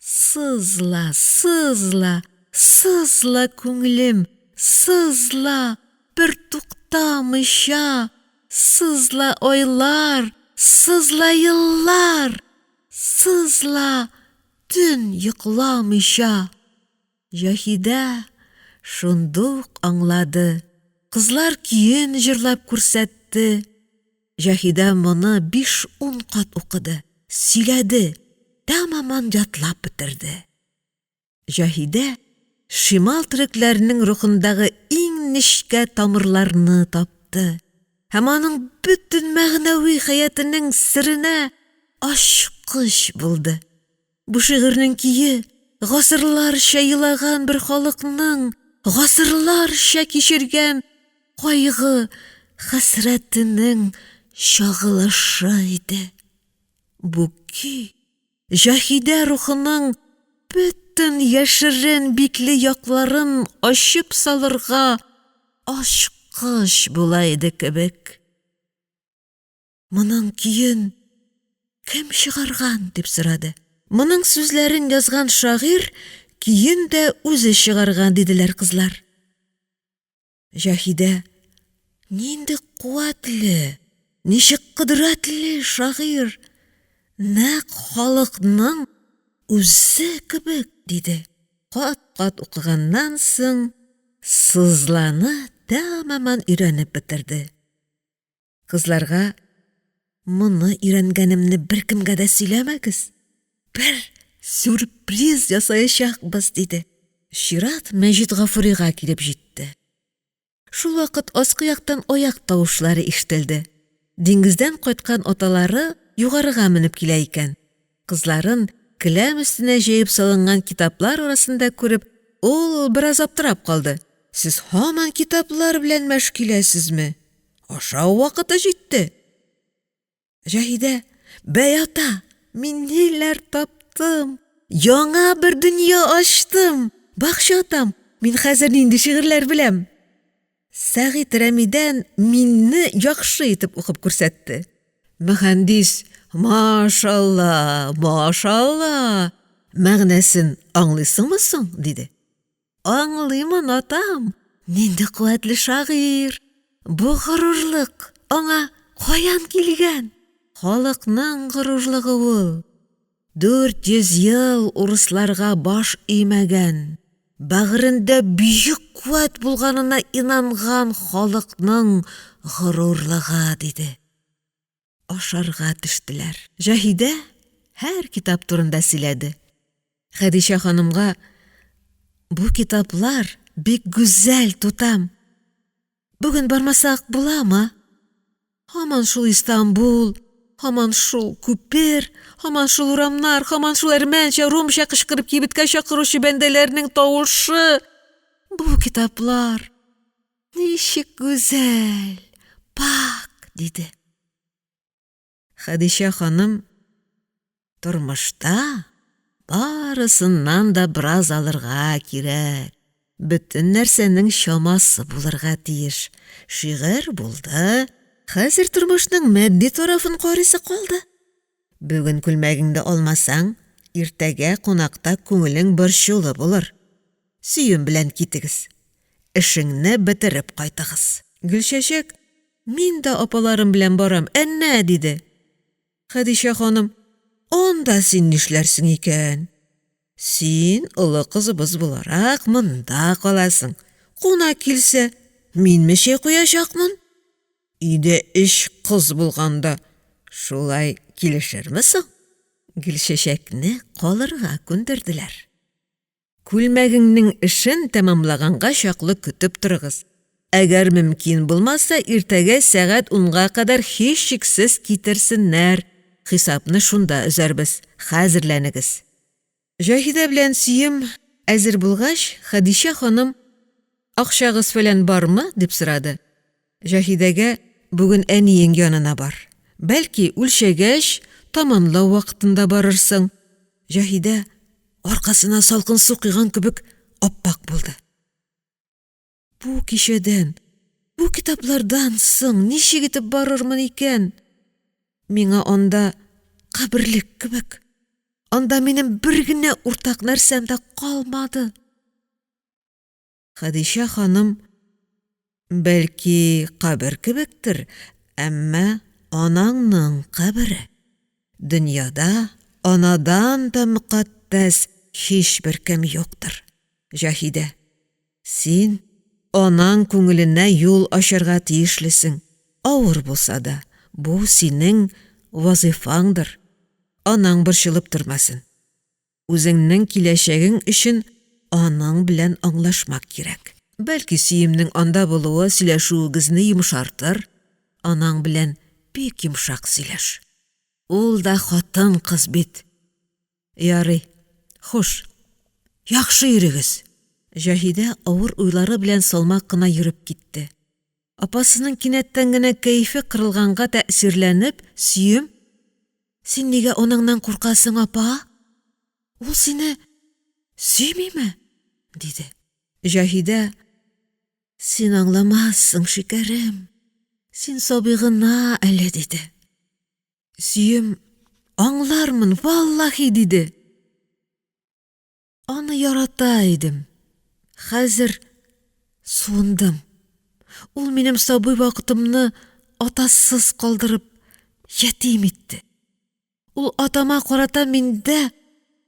S1: Сызла, сызла, сызла, күңелем, сызла, бертуктамыйча, сызла, айлар, сызла, еллар, сызла, төн йокламыйча! Җаһидә шундук аңлады, кызлар көен җырлап күрсәтте, Җаһидә моны биш-ун кат укыды, сөйләде, тәмамән ятлап бетерде. Җаһидә шимал төрекләренең рухындагы иң нечкә тамырларны тапты һәм аның бөтен мәгънәви хәятының серенә ачкыч булды. Бу шигырьнең көе гасырларча елаган бер халыкның гасырларча кичергән кайгы-хәсрәтенең чагылышы иде. Бу көй Җаһидә рухының бөтен яшерен бикле якларын ачып салырга ачкыч була иде кебек. Моның көен кем чыгарган? — дип сорады. Моның сүзләрен язган шагыйрь көен дә үзе чыгарган, диделәр кызлар. Җаһидә: «Нинди куәтле, ничек кодрәтле шагыйрь, нәкъ халыкның үзе кебек!» — диде. Кат-кат укыганнан соң «Сызла»ны тәмамән өйрәнеп бетерде. Кызларга: «Моны өйрәнгәнемне беркемгә дә сөйләмәгез, бер сюрприз ясаячакбыз», — диде. Чират Мәҗит Гафурига килеп җитте. Шул вакыт аскы яктан аяк тавышлары ишетелде, диңгездән кайткан аталары югарыга менеп килә икән, кызларын келәм өстенә җәеп салынган китаплар арасында күреп, ул бераз аптырап калды: «Сез һаман китаплар белән мәш киләсезме? Ашау вакыты җитте!» Җаһидә: «Бәй, ата, мин ниләр таптым, яңа бер дөнья ачтым, бакчы, атам, мин хәзер нинди шигырьләр беләм!» Сәгыйть Рәмидән «Мин»не яхшы итеп укып күрсәтте. Мөхәндис: «Машалла, машалла, мәгънәсен аңлыйсыңмы соң?» — диде. Аңлыймын, атам, нинди куәтле шагыйрь, бу горурлык аңа каян килгән? Халыкның горурлыгы ул, 400 ел урысларга баш имәгән, бәгырендә бөек куәт булганына инанган халыкның горурлыгы, диде. Ашарга төштеләр. Җаһидә һәр китап турында сөйләде. Хәдичә ханымга: «Бу китаплар бик гүзәл, тутам, бүген бармасак буламы? Һаман шул Истанбул, һаман шул күпер, һаман шул урамнар, һаман шул әрмәнчә, румча кычкырып кибеткә чакыручы бәндәләрнең тавышы, бу китаплар ничек гүзәл, пакь!» — диде. Хәдичә ханым: «Тормышта Барысыннан да бераз алырга кирәк, бөтен нәрсәнең чамасы булырга тиеш, шигырь булды, хәзер тормышның матди тарафын карыйсы калды, бүген күлмәгеңне алмасаң, иртәгә кунакта күңелең борчулы булыр, Сөем белән китегез, эшеңне бетереп кайтыгыз. Гөлчәчәк: «Мин дә апаларым белән барам, әннә!» — диде. Хәдичә ханым: «Анда син нишләрсең икән? Син, олы кызыбыз буларак, монда каласың, кунак килсә, минме чәй куячакмын? Өйдә өч кыз булганда шулай килешерме соң?» Гөлчәчәкне калырга күндерделәр. Күлмәгеңнең эшен тәмамлаганга чаклы көтеп торыгыз, әгәр мөмкин булмаса, иртәгә сәгать унга кадәр һичшиксез китерсеннәр, хисапны шунда өзәрбез, хәзерләнегез. Җаһидә белән Сөем әзер булгач, Хәдичә ханым: «Акчагыз-фәлән бармы?» — дип сорады. Җаһидәгә: «Бүген әниең янына бар, бәлки, үлчәгәч, таманлау вакытында барырсың». Җаһидә аркасына салкын су койган кебек ап-ак булды. Бу кичәдән, бу китаплардан соң ничек итеп барырмын икән? Миңа анда каберлек кебек, анда минем бер генә уртак нәрсәм дә калмады. Хәдичә ханым: «Бәлки, кабер кебектер, әмма анаңның кабере. Дөньяда анадан да мөкатдәс һичбер кем юктыр, Җаһидә, син анаң күңеленә юл ачарга тиешлесең, авыр булса да, бу синең вазифаңдыр, анаң борчылып тормасын. Үзеңнең киләчәгең өчен аның белән аңлашмак кирәк. Бәлки, Сөемнең анда булуы сөйләшүегезне йомшартыр, анаң белән бик йомшак сөйләш. Ул да хатын-кыз бит. Ярый, хуш, яхшы йөрегез. Җаһидә авыр уйлары белән салмак кына йөреп китте. Апасының кинәттән генә кәефе кырылганга тәэсирләнеп, Сөем: «Син нигә анаңнан куркасың, апа? Ул сине сөймиме?» — диде. Җаһидә: «Син аңламассың, шикәрем, син сабый гына әле», — диде. Сөем: «Аңлармын, валлаһи!» — диде. Аны ярата идем, хәзер суындым. Ул минем сабый вакытымны атасыз калдырып, ятим итте. Ул атама карата миндә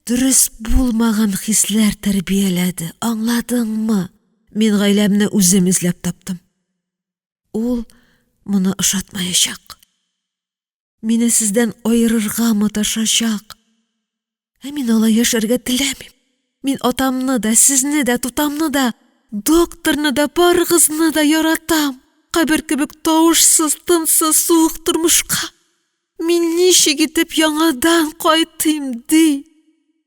S1: дөрес булмаган хисләр тәрбияләде, аңладыңмы? Мин гаиләмне үзем эзләп таптым. Ул моны ошатмаячак. Мине сездән аерырга маташачак. Ә мин алай яшәргә теләмим. Мин атамны да, сезне дә, тутамны да, докторны да, барыгызны да яратам. Кабер кебек тавышсыз, тынсыз, суык тормышка мин ничек итеп яңадан кайтыйм, ди.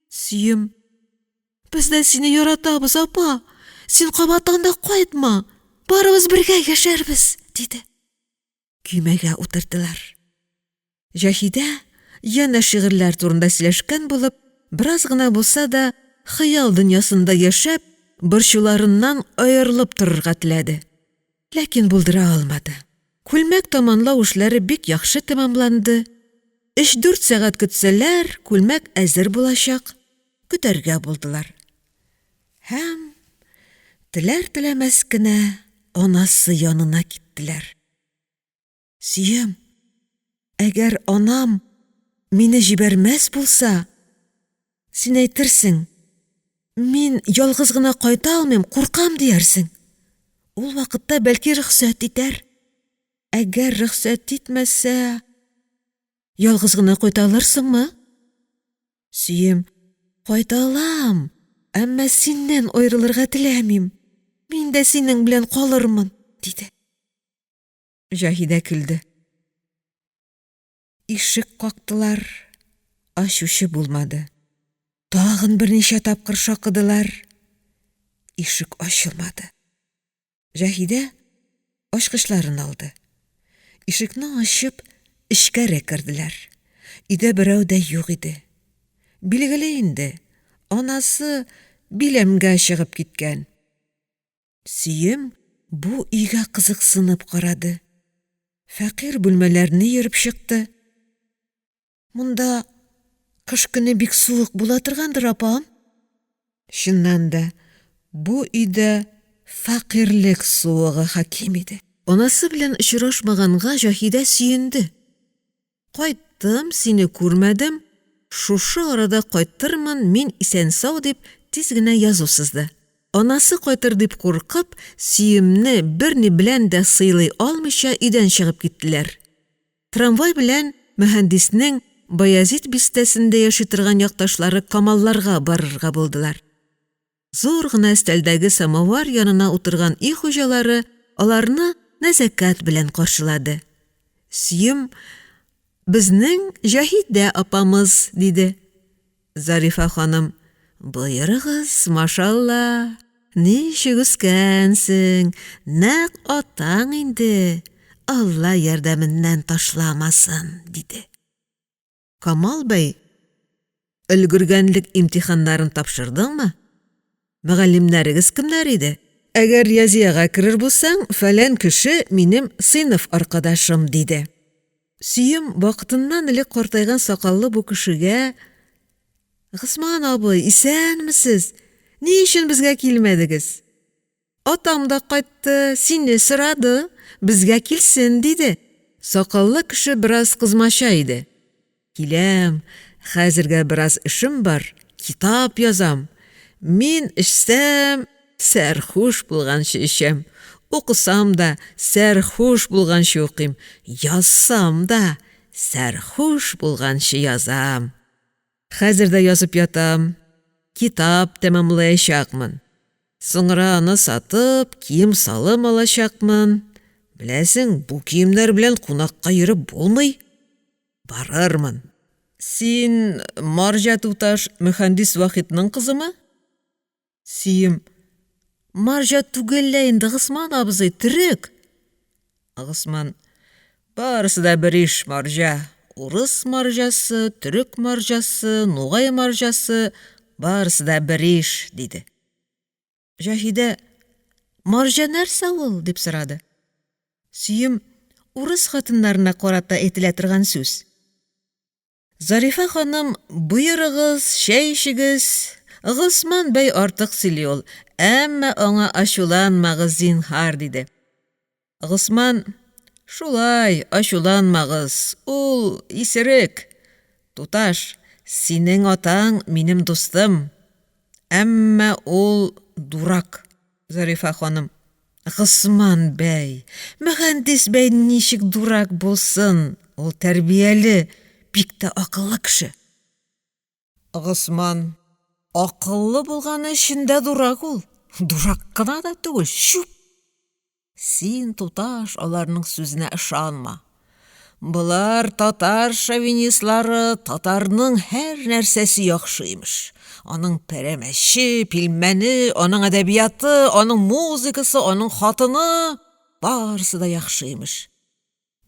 S1: Сөем, без дә сине яратабыз, апа. Син кабат анда кайтма. Барыбыз бергә яшәрбез, диде. Көймәгә утырдылар. Җаһидә янә шигырьләр турында сөйләшкән булып, бераз гына булса да хыял дөньясында яшәп, борчуларыннан аерылып торырга теләде. Ләкин булдыра алмады. Күлмәк таманлау эшләре бик яхшы тәмамланды. Өч-дүрт сәгать көтсәләр, күлмәк әзер булачак. Көтәргә булдылар. Һәм теләр-теләмәс кенә анасы янына киттеләр. Сөем, әгәр анам мине җибәрмәс булса, син әйтерсең, мин ялгыз гына кайта алмыйм, куркам диярсең. Ул вакытта бәлки рөхсәт итәр. Әгәр рөхсәт итмәсә, ялгыз гына кайта алырсыңмы? Сөем, кайта алам, әмма синнән аерылырга теләмим. Мин дә синең белән калырмын, диде. Җаһидә көлде. Ишек кактылар, ачучы булмады. Тагын берничә тапкыр шакыдылар. Ишек ачылмады. Җаһидә ачкычларын алды. Ишекне ачып, эчкәре керделәр. Өйдә берәү дә юк иде. Билгеле инде, анасы биләмгә чыгып киткән. Сөем бу өйгә кызыксынып карады, фәкыйрь бүлмәләрне йөреп чыкты: — Монда кыш көне бик суык була торгандыр, апам? Чыннан да, бу өйдә фәкыйрьлек суыгы хаким иде. Анасы белән очрашмаганга Җаһидә сөенде: «Кайттым, сине күрмәдем, шушы арада кайтырмын, мин исән-сау», дип тиз генә язу сызды. Анасы кайтыр дип куркып, Сөемне берни белән дә сыйлый алмыйча өйдән чыгып киттеләр. Трамвай белән Мөһәндиснең Баязит бистәсендә яши торган якташлары Камалларга барырга булдылар. Зур гына өстәлдәге самовар янына утырган өй хуҗалары аларны нәзакәт белән каршылады. Сөем: «Безнең Җаһидә апамыз», — диде. Зарифа ханым: «Боерыгыз, машалла, ничек үскәнсең, нәкъ атаң инде, алла ярдәменнән ташламасын», — диде. Камал бәй: «Өлгергәнлек имтиханнарын тапшырдыңмы? Мөгаллимнәрегез кемнәр иде? Әгәр язиягә керер булсаң, фәлән кеше минем сыйныф аркадашым», — диде. Сөем вакытыннан элек картайган сакаллы бу кешегә: «Госман абый, исәнмесез, ни өчен безгә килмәдегез? Атам да кайтты, сине сорады, безгә килсен, диде». Сакаллы кеше бераз кызмача иде: «Киләм, хәзергә бераз эшем бар, китап язам, мин эчсәм, сәрхүш булганчы эчәм, укысам да сәрхүш булганчы укыйм, язсам да сәрхүш булганчы язам. Хәзер дә язып ятам, китап тәмамлаячакмын, соңра аны сатып, кием-салым алачакмын, беләсең, бу киемнәр белән кунакка йөреп булмый, барырмын. Син, марҗа туташ, мөхәндис Вахитның кызымы? Сөем: «Марҗа түгел лә инде, Госман абзый, төрек!» Госман: «Барысы да бер иш, марҗа, урыс марҗасы, төрек марҗасы, нугай марҗасы, барысы да бер иш», — диде. Җаһидә: «Марҗа нәрсә ул?» — дип сорады. Сөем: «Урыс хатыннарына карата әйтелә торган сүз». Зарифа ханым: «Боерыгыз, чәй эчегез, Госман бәй артык сөйли ул, әмма аңа ачуланмагыз, зинһар», — диде. Госман: «Шулай, ачуланмагыз, ул исерек. Туташ, синең атаң минем дустым, әмма ул дурак». Зарифа ханым: «Госман бәй, мөхәндис бәй ничек дурак булсын, ул тәрбияле, бик тә акыллы кеше». Госман: «Акыллы булганы өчен дә дурак ул, дурак кына да түгел, чүп! Син, туташ, аларның сүзенә ышанма, болар татар шовинистлары, татарның һәр нәрсәсе яхшы, имеш, аның пәрәмәче, пилмәне, аның әдәбияты, аның музыкасы, аның хатыны, барысы да яхшы, имеш.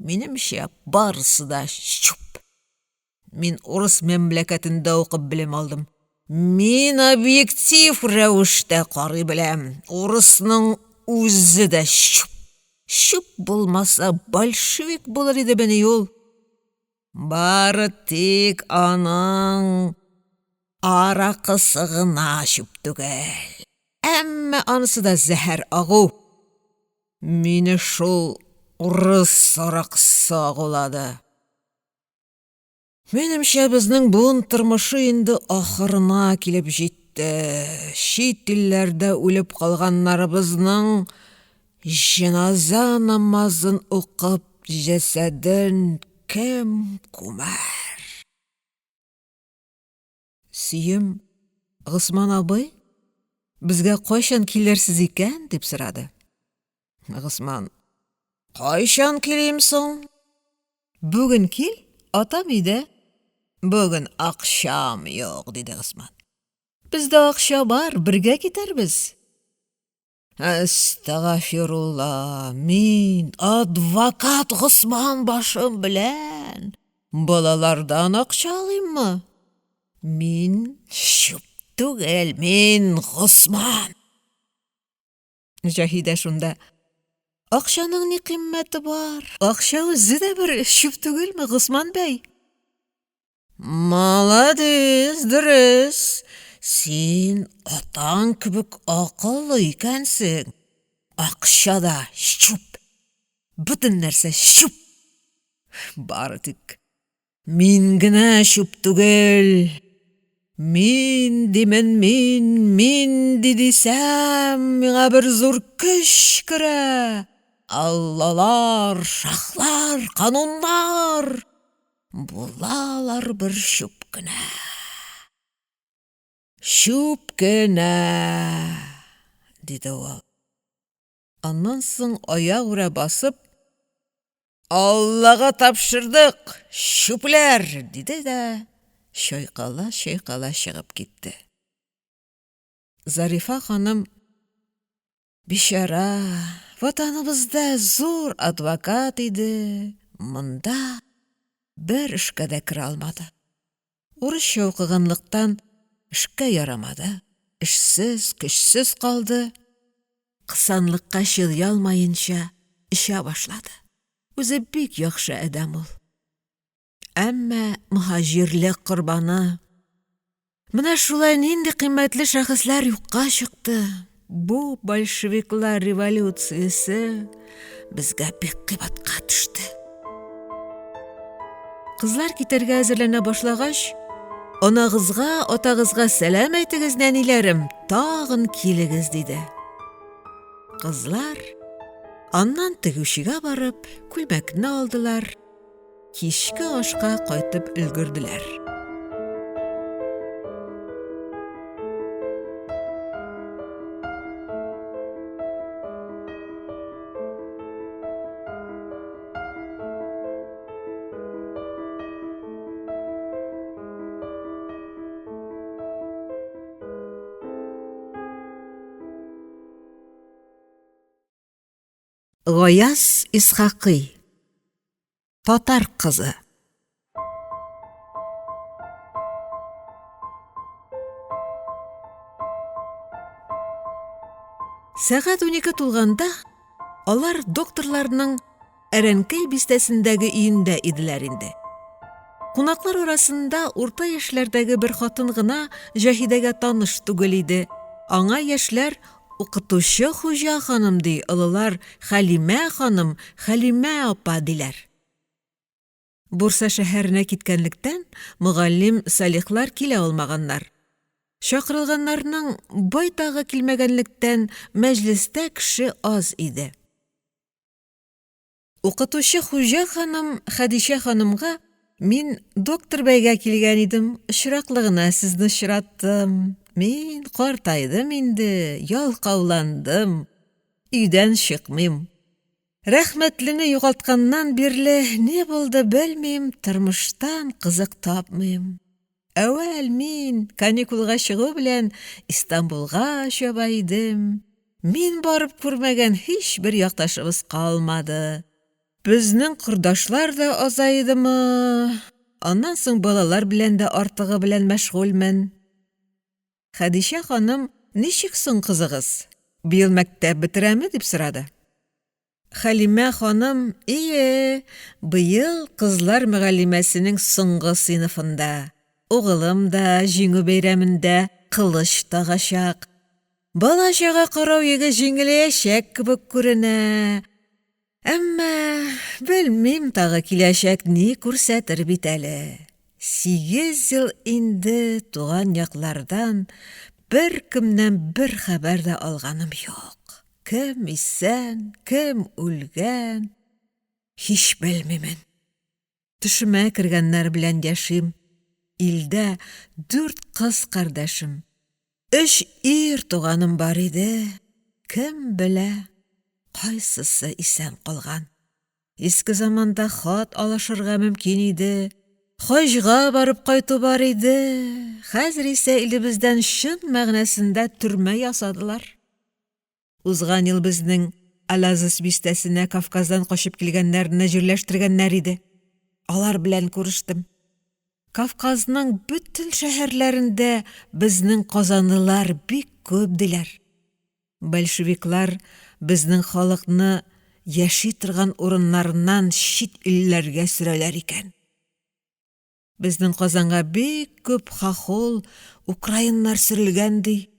S1: Минемчә, барысы да чүп! Мин урыс мәмләкәтендә укып белем алдым, мин объектив рәвештә карый беләм, урысның үзе дә чүп, чүп булмаса, большевик булыр идемени ул? Бары тик аның аракысы гына чүп түгел, әмма анысы да зәһәр агу. Мине шул урыс аракысы агулады. Минемчә, безнең буын тормышы инде ахырына килеп җитте, чит илләрдә үлеп калганнарыбызның җеназа намазын укып, җәсәден кем күмәр? Сөем: «Госман абый, безгә кайчан килерсез икән?» — дип сорады. Госман: «Кайчан килим соң? Бүген кил, атам өйдә». «Бүген акчам юк», — диде Госман. «Бездә акча бар, бергә китәрбез». Әстәгафирулла, мин, адвокат Госман башым белән, балалардан акча алыйммы? Мин чүп түгел, мин Госман! Җаһидә шунда: «Акчаның ни кыйммәте бар, акча үзе дә бер чүп түгелме, Госман бәй?» «Маладис, дөрес, син атаң кебек акыллы икәнсең, акча да чүп, бөтен нәрсә чүп, бары тик мин генә чүп түгел, мин димен мин, мин дисәм, миңа бер зур көч керә, аллалар, шаһлар, кануннар булалар бер чүп кенә, чүп кенә!» — диде ул. Аннан соң аягүрә басып: «Аллага тапшырдык, чүпләр!» — диде дә чайкала-чайкала чыгып китте. Зарифа ханым: «Бичара, ватаныбызда зур адвокат иде, монда бер эшкә дә керә алмады, урысча укыганлыктан эшкә ярамады, эшсез, көчсез калды, кысанлыкка чыдый алмаенча эчә башлады, үзе бик яхшы адәм ул, әмма мөһаҗирлек корбаны, менә шулай нинди кыйммәтле шәхесләр юкка чыкты, бу большевиклар революциясе безгә бик кыйбатка төште». Кызлар китәргә әзерләнә башлагач: «Анагызга, атагызга сәлам әйтегез, нәниләрем, тагын килегез», — диде. Кызлар аннан тегүчегә барып күлмәкне алдылар, кичке ашка кайтып өлгерделәр. Гаяз Исхакый Татар кызы. Сәгать 12 тулганда алар докторларның Әрәнкәй бистәсендәге өендә иделәр инде. Кунаклар арасында урта яшьләрдәге бер хатын гына Җаһидәгә таныш түгел иде. Аңа яшьләр укытучы хуҗа ханым ди, олылар Хәлимә ханым, Хәлимә апа диләр. Бурса шәһәренә киткәнлектән, мөгаллим Салихлар килә алмаганнар. Чакырылганнарның байтагы килмәгәнлектән, мәҗлестә кеше аз иде. Укытучы Хуҗа ханым Хәдичә ханымга: «Мин доктор бәйгә килгән идем, очраклы гына сезне очраттым. Мин картайдым инде, ялкауландым, өйдән чыкмыйм. Рәхмәтлене югалтканнан бирле ни булды, белмим, тормыштан кызык тапмыйм. Әүвәл мин каникулга чыгу белән Истанбулга чаба идем, мин барып күрмәгән һичбер якташыбыз калмады. Безнең кордашлар да азаедымы, аннан соң балалар белән дә артыгы белән мәшгульмен. Хәдичә ханым, ничек соң кызыгыз, быел мәктәп бетерәме, дип сорады. Хәлимә ханым, ие, быел кызлар мөгаллимәсенең соңгы сыйныфында, угылым да җиңү бәйрәмендә кылыч тагачак. Бала-чага карау йөге җиңеләячәк кебек күренә. Әмма белмим тагы, киләчәк ни күрсәтер бит әле. 8 ел инде туган яклардан беркемнән бер хәбәр дә алганым юк. Кем исән, кем үлгән, һич белмимен. Төшемә кергәннәр белән яшим. Илдә 4 кыз кардәшем, 3 ир туганым бар иде. Кем белә, кайсысы исән калган. Иске заманда хат алышырга мөмкин иде, хаҗга барып кайту бар иде, хәзер исә илебездән чын мәгънәсендә төрмә ясадылар. Узган ел безнең Алазес бистәсенә Кавказдан качып килгәннәрне җирләштергәннәр иде. Алар белән күрештем. Кавказның бөтен шәһәрләрендә безнең казанлылар бик күп диләр. Большевиклар безнең халыкны яши торган урыннарыннан чит илләргә сөрәләр икән. Безнең Казанга бик күп хохол, украиннар сөрелгән, ди.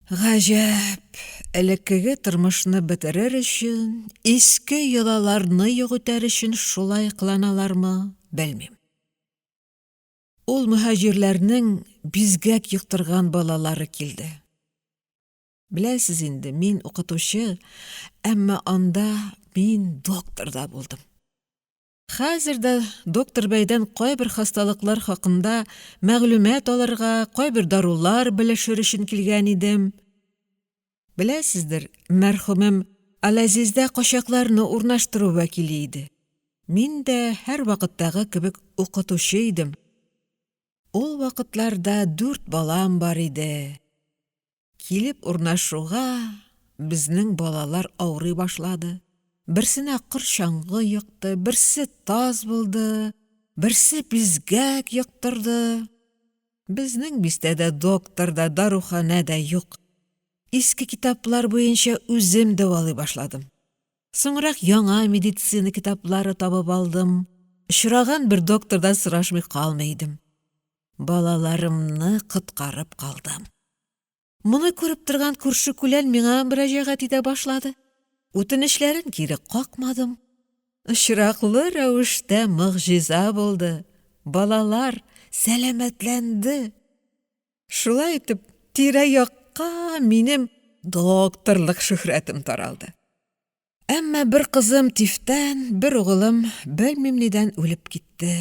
S1: Гаҗәп, элеккеге тормышны бетерер өчен, иске йолаларны юк итәр өчен шулай кыланалармы, белмим. Ул мөһаҗирләрнең бизгәк йоктырган балалары килде. Беләсез инде, мин укытучы, әмма анда мин доктор да булдым. Хәзер дә доктор бәйдән кайбер хасталыклар хакында мәгълүмат алырга, кайбер дарулар белешер өчен килгән идем. Беләсездер, мәрхүмем Аләзиздә качакларны урнаштыру вәкиле иде. Мин дә һәрвакыттагы кебек укытучы идем. Ул вакытларда дүрт балам бар иде. Килеп урнашуга безнең балалар авырый башлады. Берсенә корчаңгы йокты, берсе таз булды, берсе бизгәк йоктырды. Безнең бистәдә доктор да, даруханә дә юк. Иске китаплар буенча үзем дәвалый башладым. Соңрак яңа медицина китаплары табып алдым. Очраган бер доктордан сорашмый калмый идем. Балаларымны коткарып калдым. Моны күреп торган күрше-күлән миңа мөрәҗәгать итә башлады. Үтенечләрен кире какмадым. Очраклы рәвештә могҗиза булды. Балалар сәламәтләнде. Шулай итеп, тирә-якка минем докторлык шөһрәтем таралды. Әмма бер кызым тифтән, бер угылым белмим нидән үлеп китте.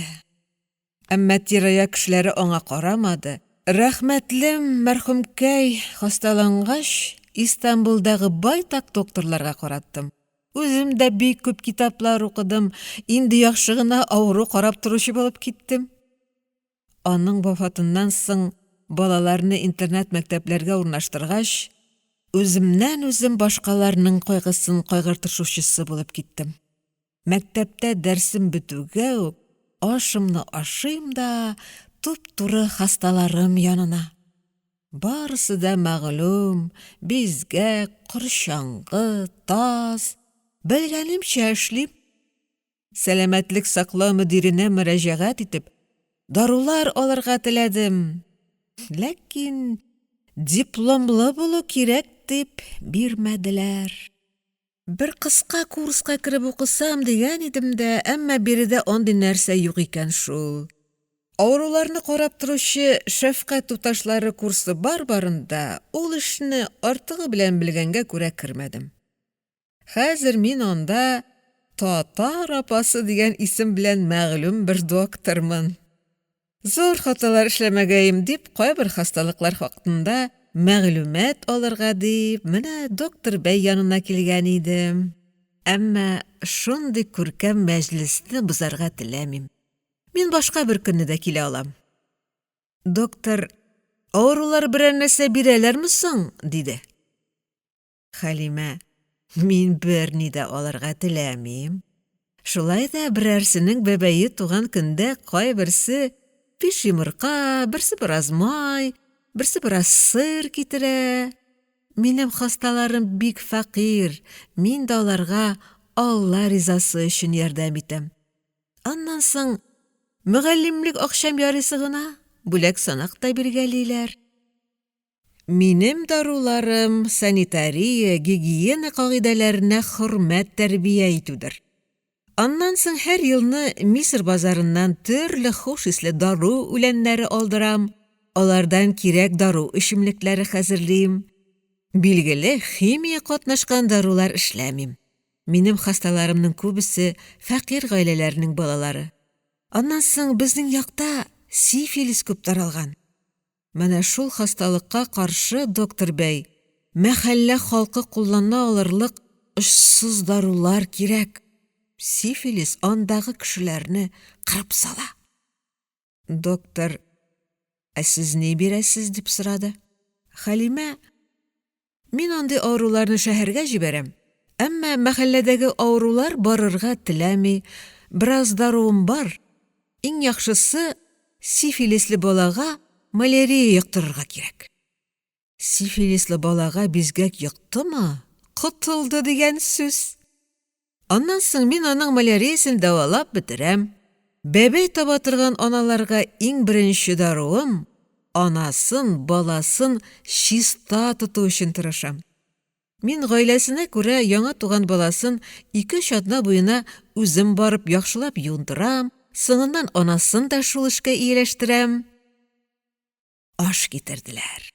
S1: Әмма тирә-як кешеләре аңа карамады. Рәхмәтлем мәрхүмкәй хасталангач, Истанбулдагы байтак докторларга караттым. Үзем дә бик күп китаплар укыдым, инде яхшы гына авыру карап торучы булып киттем. Аның вафатыннан соң балаларны интернат мәктәпләргә урнаштыргач, үземнән-үзем башкаларның кайгысын кайгыртышучысы булып киттем. Мәктәптә дәресем бетүгә үк ашымны ашыйм да туп-туры хасталарым янына. Барысы да мәгълүм, бизгәк, корчаңгы, таз. Белгәнемчә эшлим. Сәламәтлек саклау мөдиренә мөрәҗәгать итеп, дарулар алырга теләдем. Ләкин дипломлы булу кирәк дип бирмәделәр. Бер кыска курска кереп укысам дигән идем дә, әмма биредә андый нәрсә юк икән шул. Авыруларны карап торучы шәфкать туташлары курсы бар барында, ул эшне артыгы белән белгәнгә күрә кермәдем. Хәзер мин анда татар апасы дигән исем белән мәгълүм бер доктормын. Зур хаталар эшләмәгәем дип, кайбер хасталыклар хакында мәгълүмат алырга дип, менә доктор бәй янына килгән идем. Әмма шундый күркәм мәҗлесне бозарга теләмим. Мин башка бер көнне дә килә алам. Доктор, авырулар берәр нәрсә бирәләрме соң? диде. Хәлимә, мин берни дә алырга теләмим. Шулай да берәрсенең бәбәе туган көндә кайберсе биш йомырка, берсе бераз май, берсе бераз сыр китерә. Минем хасталарым бик фәкыйрь, мин дә аларга Алла ризасы өчен ярдәм итәм. Аннан соң мөгаллимлек акчам ярыйсы гына, бүләк-санак та биргәлиләр. Минем даруларым санитария, гигиена кагыйдәләренә хөрмәт тәрбия итүдер. Аннан соң һәр елны Мисыр базарыннан төрле хуш исле дару үләннәре алдырам, алардан кирәк дару эчемлекләре хәзерлим. Билгеле, химия катнашкан дарулар эшләмим. Минем хасталарымның күбесе фәкыйрь гаиләләрнең балалары. Аннан соң безнең якта сифилис күп таралган. Менә шул хасталыкка каршы, доктор бәй, мәхәллә халкы куллана алырлык очсыз дарулар кирәк. Сифилис андагы кешеләрне кырып сала. Доктор, ә сез ни бирәсез, дип сорады. Хәлимә, мин андый авыруларны шәһәргә җибәрәм, әмма мәхәлләдәге авырулар барырга теләми, бераз даруым бар. Иң яхшысы, сифилислы балага малярия йоктырырга кирәк. Сифилислы балага бизгәк йоктымы, котылды дигән сүз. Аннан соң мин аның маляриясен дәвалап бетерәм. Бәбәй таба торган аналарга иң беренче даруым — анасын, баласын чиста тоту өчен тырышам. Мин гаиләсенә күрә яңа туган баласын ике-өч атна буена үзем барып яхшылап юындырам, соңыннан анасын да шул эшкә ияләштерәм. Аш китерделәр.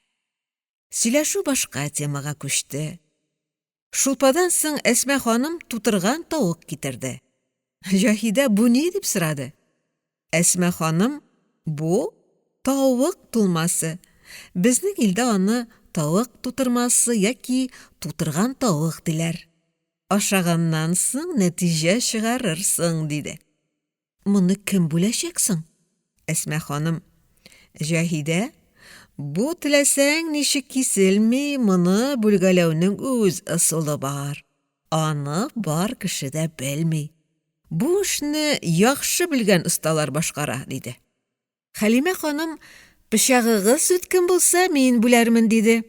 S1: Сөйләшү башка темага күчте. Шулпадан соң Әсма ханым тутырган тавык китерде. Җаһидә бу ни дип сорады. Әсма ханым бу тавык тулмасы. Безнең илдә аны тавык тутырмасы яки тутырган тавык диләр. Ашаганнан соң нәтиҗә чыгарырсың, диде. Моны кем бүләчәк соң? Әсма ханым: Җаһидә, бу теләсәң ничек киселми, моны бүлгәләүнең үз ысулы бар. Аны бар кеше дә белми. Бу эшне яхшы белгән осталар башкара, диде. Хәлимә ханым, пычагыгыз үткен булса, мин бүләрмен, диде.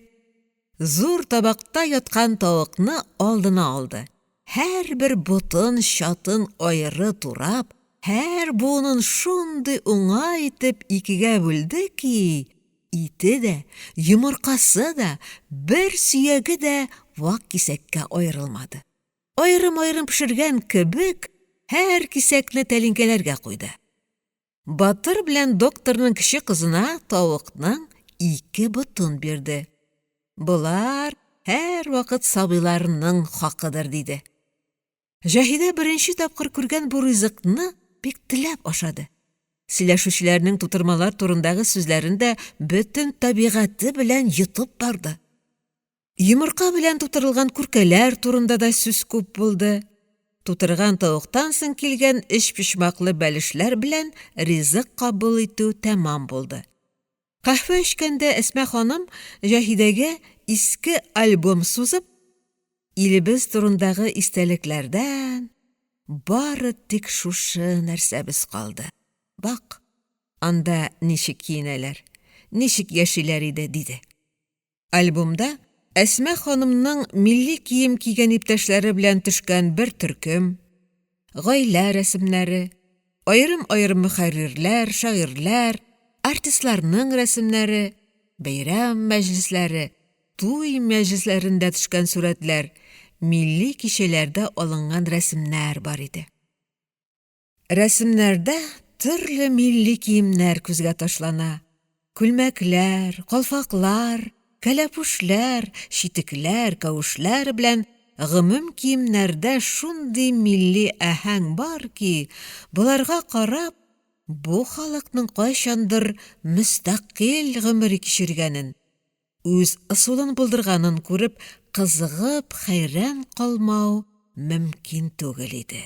S1: Зур табакта яткан тавыкны алдына алды. Һәрбер ботын, чатын аеры турап, һәр буынын шундый уңай итеп икегә бүлде ки, ите дә, йомыркасы да, бер сөяге дә вак кисәккә аерылмады. Аерым-аерым пешергән кебек, һәр кисәкне тәлинкәләргә куйды. Батыр белән докторның кече кызына тавыкның ике ботын бирде. Болар һәрвакыт сабыйларның хакыдыр, диде. Җаһидә беренче тапкыр күргән бу ризыкны бик теләп ашады. Сөйләшүчеләрнең тутырмалар турындагы сүзләрен дә бөтен табигате белән йотып барды. Йомырка белән тутырылган күркәләр турында да сүз күп булды. Тутырган тавыктан соң килгән өчпочмаклы бәлешләр белән ризык кабул итү тәмам булды. Каһвә эчкәндә Әсма ханым Җаһидәгә иске альбом сузып, илебез турындагы истәлекләрдән бары тик шушы нәрсәбез калды. Бак, анда ничек киенәләр, ничек яшиләр иде, диде. Альбомда Әсма ханымның милли кием кигән иптәшләре белән төшкән бер төркем, гаилә рәсемнәре, аерым-аерым мөхәррирләр, шагыйрьләр, артистларның рәсемнәре, бәйрәм мәҗлесләре, туй мәҗлесләрендә төшкән сурәтләр, милли кичәләрдә алынган рәсемнәр бар иде. Рәсемнәрдә төрле милли киемнәр күзгә ташлана. Күлмәкләр, калфаклар, кәләпүшләр, читекләр, кәвешләр белән гомум киемнәрдә шундый милли аһәң бар ки, боларга карап, бу халыкның кайчандыр мөстәкыйль гомер кичергәнен, үз ысулын булдырганын күреп, кызыгып, хәйран калмау мөмкин түгел иде.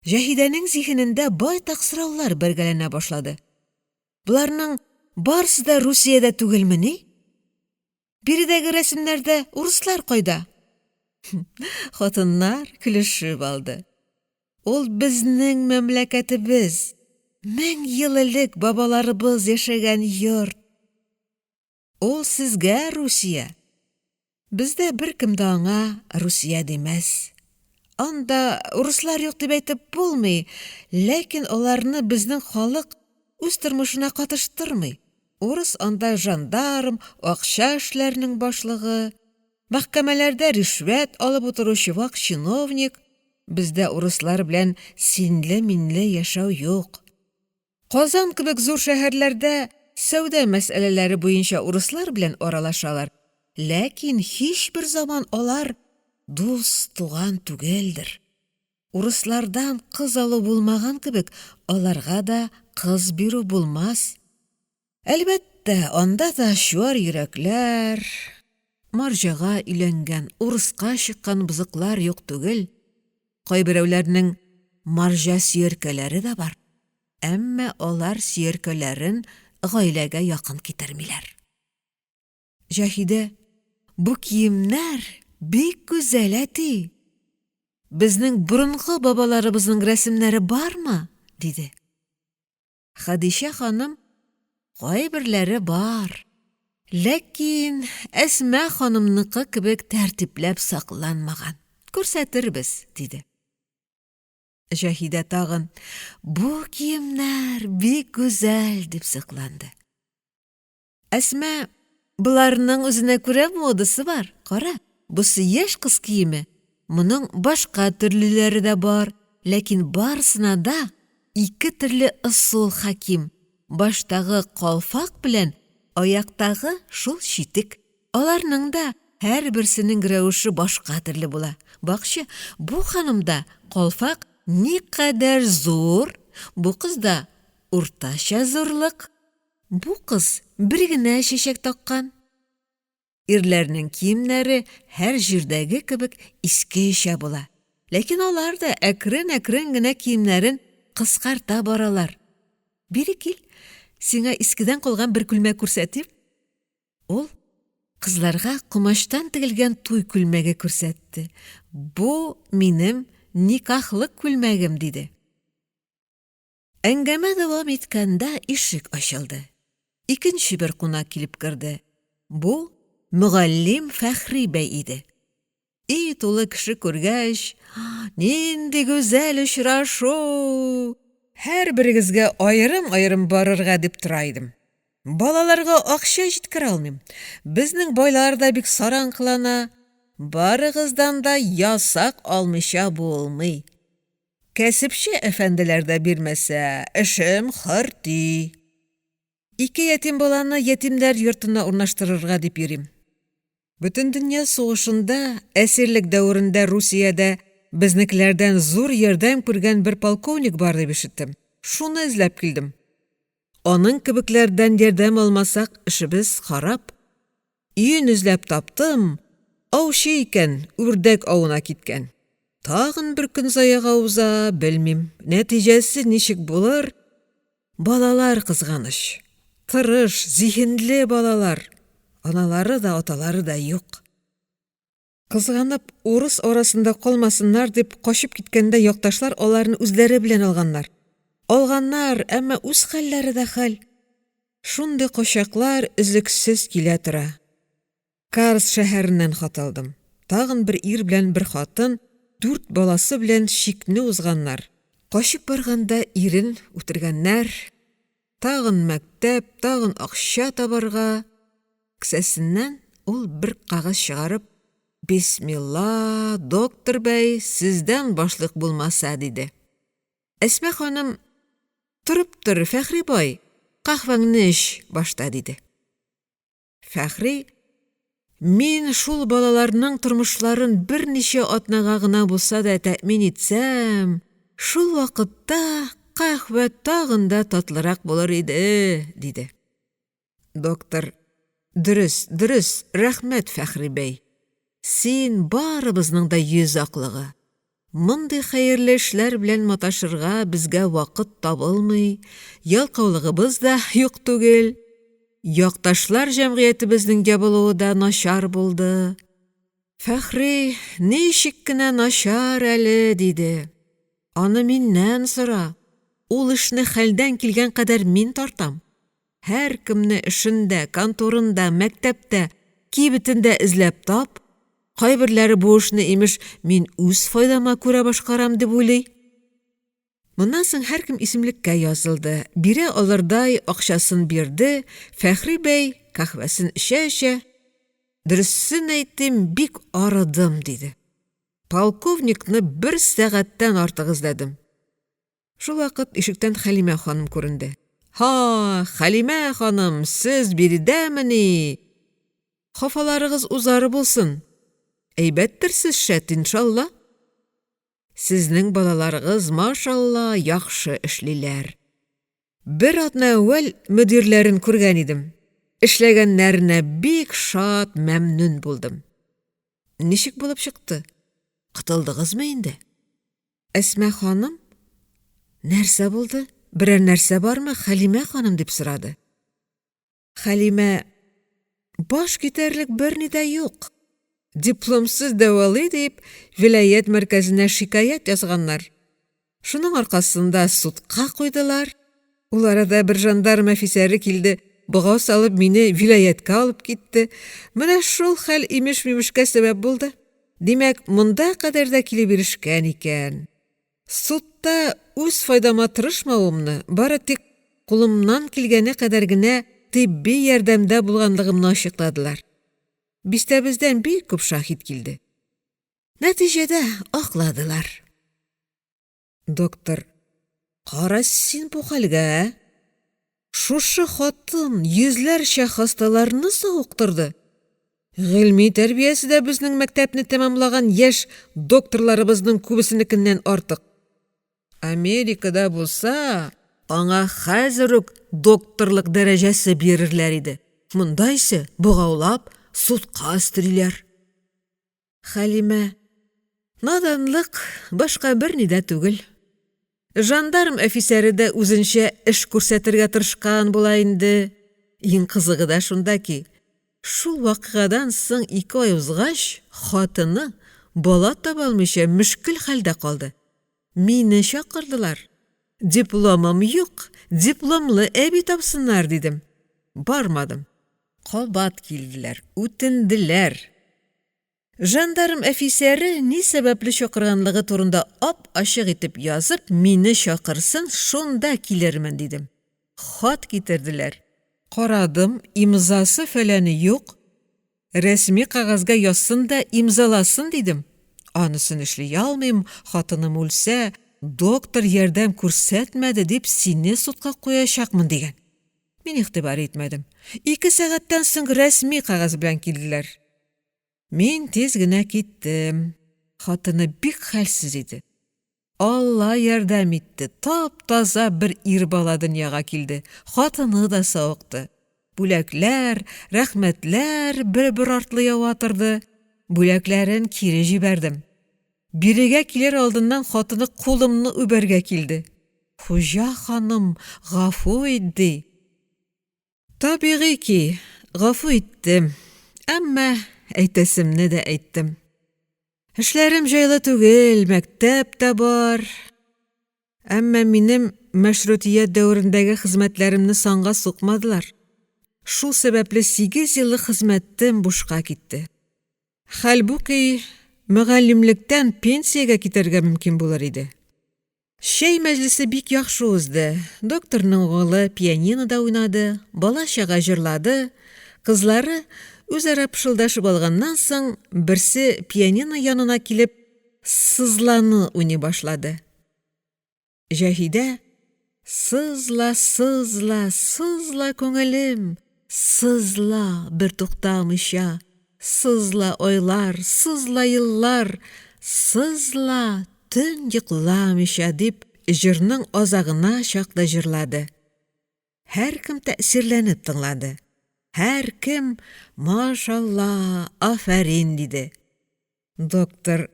S1: Җаһидәнең зиһенендә байтак сораулар бәргәләнә башлады. Боларның барысы да Русиядә түгелмени? Биредәге рәсемнәрдә урыслар кайда? Хатыннар көлешеп алды. Ул безнең мәмләкәтебез. 1000 ел элек бабаларыбыз яшәгән йорт. Ул сезгә Русия. Бездә беркем дә аңа Русия димәс. Анда урыслар юк дип әйтеп булмый, ләкин аларны безнең халык үз тормышына катыштырмый. Урыс анда жандарм, акча эшләренең башлыгы, мәхкәмәләрдә ришвәт алып утыручы вак чиновник. Бездә урыслар белән синле-минле яшәү юк. Казан кебек зур шәһәрләрдә сәүдә мәсьәләләре буенча урыслар белән аралашалар, ләкин һичбер заман алар дус-туган түгелдер. Урыслардан кыз алу булмаган кебек, аларга да кыз бирү булмас. Әлбәттә, анда да чуар йөрәкләр, марҗага өйләнгән, урыска чыккан бозыклар юк түгел. Кайберәүләрнең марҗа сөяркәләре дә бар. Әмма алар сөяркәләрен гаиләгә якын китермиләр. Җаһидә, бу киемнәр бик гүзәл, әти. Безнең борынгы бабаларыбызның рәсемнәре бармы? диде. Хәдичә ханым: «Кайберләре бар, ләкин Әсма ханымныкы кебек тәртипләп сакланмаган, күрсәтербез», — диде. Җаһидә тагын: «Бу киемнәр бик гүзәл!» — дип сокланды. Әсма: «Боларның үзенә күрә модасы бар, кара, бусы яшь кыз киеме, моның башка төрлеләре дә бар, ләкин барысына да ике төрле ысул хаким, баштагы калфак белән аяктагы шул читек, аларның да һәрберсенең рәвеше башка төрле була, бакчы, бу ханымда калфак никадәр зур, бу кызда уртача зурлык, бу кыз бер генә чәчәк таккан». Ирләрнең киемнәре һәр җирдәге кебек искечә була, ләкин алар да әкрен-әкрен генә киемнәрен кыскарта баралар. Бире кил, сиңа искедән калган бер күлмәк күрсәтим. Ул кызларга комачтан тегелгән туй күлмәге күрсәтте. Бу минем никахлык күлмәгем, диде. Әңгәмә дәвам иткәндә ишек ачылды. Икенче бер кунак килеп керде. Бу мөгаллим Фәхри бәй иде. Өй тулы кеше күргәч, «Нинди гүзәл очрашу! Һәрберегезгә аерым-аерым барырга дип тора идем. Балаларга акча җиткерә алмыйм, безнең байлар да бик саран кылана, барыгыздан да ясак алмыйча булмый. Кәсепче әфәнделәр дә бирмәсә, эшем хөрти. Ике ятим баланы ятимнәр йортына урнаштырырга дип йөрим. Бөтендөнья сугышында әсирлек дәверендә Русиядә безнекеләрдән зур ярдәм күргән бер полковник бар дип ишеттем. Шуны эзләп килдем. Аның кебекләрдән ярдәм алмасак, эшебез харап. Өен эзләп таптым, аучы икән, үрдәк авына киткән. Тагын бер көн заяга уза, белмим, нәтиҗәсе ничек булыр. Балалар кызганыч, тырыш, зиһенле балалар, аналары да, аталары да юк. Кызганып, урыс арасында калмасыннар дип, качып киткәндә якташлар аларны үзләре белән алганнар. Алганнар, әмма үз хәлләре дә хәл. Шундый качаклар өзлексез килә тора. Карс шәһәреннән хат алдым. Тагын бер ир белән бер хатын дүрт баласы белән чикне узганнар. Качып барганда ирен үтергәннәр. Тагын мәктәп, тагын акча табарга. Кесәсеннән ул бер кәгазь чыгарып, «Бисмилла, доктор бәй, сездән башлык булмаса», диде. Әсма ханым, «Торып тор, Фәхри бай, каһвәңне эч башта», диде. Фәхри, «Мин шул балаларның тормышларын берничә атнага гына булса да тәэмин итсәм, шул вакытта каһвә тагын да татлырак булыр иде», диде. Доктор: Дөрес, дөрес, рәхмәт, Фәхри бәй. Син барыбызның да йөз аклыгы. Мондый хәерле эшләр белән маташырга безгә вакыт табылмый, ялкаулыгыбыз да юк түгел. Якташлар җәмгыятебезнең ябылуы да начар булды. Фәхри, ничек кенә начар әле, диде. Аны миннән сора, ул эшне хәлдән килгән кадәр мин тартам. Һәркемне эшендә, конторында, мәктәптә, кибетендә эзләп тап. Кайберләре бу эшне, имеш, мин үз файдама күрә башкарам дип уйлый. Моннан соң һәркем исемлеккә язылды, бирә алырдай акчасын бирде, Фәхри бәй каһвәсен эчә-эчә: «Дөресен әйтим, бик арыдым», — диде. «Полковникны бер сәгатьтән артык эзләдем». Шулвакыт ишектән Хәлимә ханым күренде. «Һа, Хәлимә ханым, сез биредәмени? Хафаларыгыз узар булсын. Әйбәттерсез, шәт, иншалла. Сезнең балаларыгыз, машалла, яхшы эшлиләр. Бер атна әүвәл мөдирләрен күргән идем. Эшләгәннәренә бик шат, мәмнүн булдым. Ничек булып чыкты? Котылдыгызмы инде? Әсма ханым, нәрсә булды? Берәр нәрсә бармы, Хәлимә ханым, дип сорады. Хәлимә, баш китәрлек берни дә юк. Дипломсыз дәвалый дип, вилаять мәркәзенә шикаять язганнар. Шуның аркасында судка куйдылар. Ул арада бер жандарм әфисәре килде, богау салып мине вилаятькә алып китте, менә шул хәл имеш-мимешкә сәбәп булды, димәк, монда кадәр дә килеп ирешкән икән. Судта үз файдама тырышмавымны, бары тик кулымнан килгәне кадәр генә тибби ярдәмдә булганлыгымны ачыкладылар. Бистәбездән бик күп шаһит килде. Нәтиҗәдә акладылар. Доктор: «Кара син бу хәлгә, ә? Шушы хатын йөзләрчә хасталарны савыктырды. Гыйльми тәрбиясе дә безнең мәктәпне тәмамлаган яшь докторларыбызның күбесенекеннән артык. Америкада булса, аңа хәзер үк докторлык дәрәҗәсе бирерләр иде, монда исә богаулап судка өстериләр». Хәлимә: «Наданлык, башка берни дә түгел. Жандарм әфисәре дә үзенчә эш күрсәтергә тырышкан була инде. Иң кызыгы да шунда ки, шул вакыйгадан соң 2 ай узгач, хатыны бала таба алмыйча мөшкел хәлдә калды. Мине чакырдылар. Дипломым юк, дипломлы әби тапсыннар, дидем. Бармадым. Кабат килделәр, үтенделәр. Жандарм әфисәре ни сәбәпле чакырганлыгы турында ап-ачык итеп язып, мине чакырсын, шунда килермен, дидем. Хат китерделәр. Карадым, имзасы фәләне юк. Рәсми кәгазьгә язсын да имзаласын, дидем. Анысын эшли алмыйм, хатыным үлсә, доктор ярдәм күрсәтмәде дип сине судка куячакмын, дигән. Мин игътибар итмәдем. 2 сәгатьтән соң рәсми кәгазь белән килделәр. Мин тиз генә киттем. Хатыны бик хәлсез иде. Алла ярдәм итте, тап-таза бер ир бала дөньяга килде. Хатыны да савыкты. Бүләкләр, рәхмәтләр бер-бер артлы ява торды. Бүләкләрен кире җибәрдем. Бирегә килер алдыннан хатыны кулымны үбәргә килде. Хуҗа ханым, гафу ит, ди. Табигый ки, гафу иттем, әмма әйтәсемне дә әйттем. Эшләрем җайлы түгел, мәктәп тә бар. Әмма минем мәшрутият дәверендәге хезмәтләремне санга сукмадылар. Шул сәбәпле 8 еллык хезмәтем бушка китте. Хәлбуки, мөгаллимлектән пенсиягә китәргә мөмкин булыр иде. Чәй мәҗлесе бик яхшы узды. Докторның угылы пианинода уйнады, бала-чага җырлады. Кызлары үзара пышылдашып алганнан соң, берсе пианино янына килеп, сызланы уйный башлады. Җаһидә: «Сызла, сызла, сызла, күңелем, сызла бер туктамыйча, сызла айлар, сызла еллар, сызла төн йокламыйча», дип җырның азагына чаклы җырлады. Һәркем тәэсирләнеп тыңлады, һәркем «машалла, афәрин» диде. Доктор: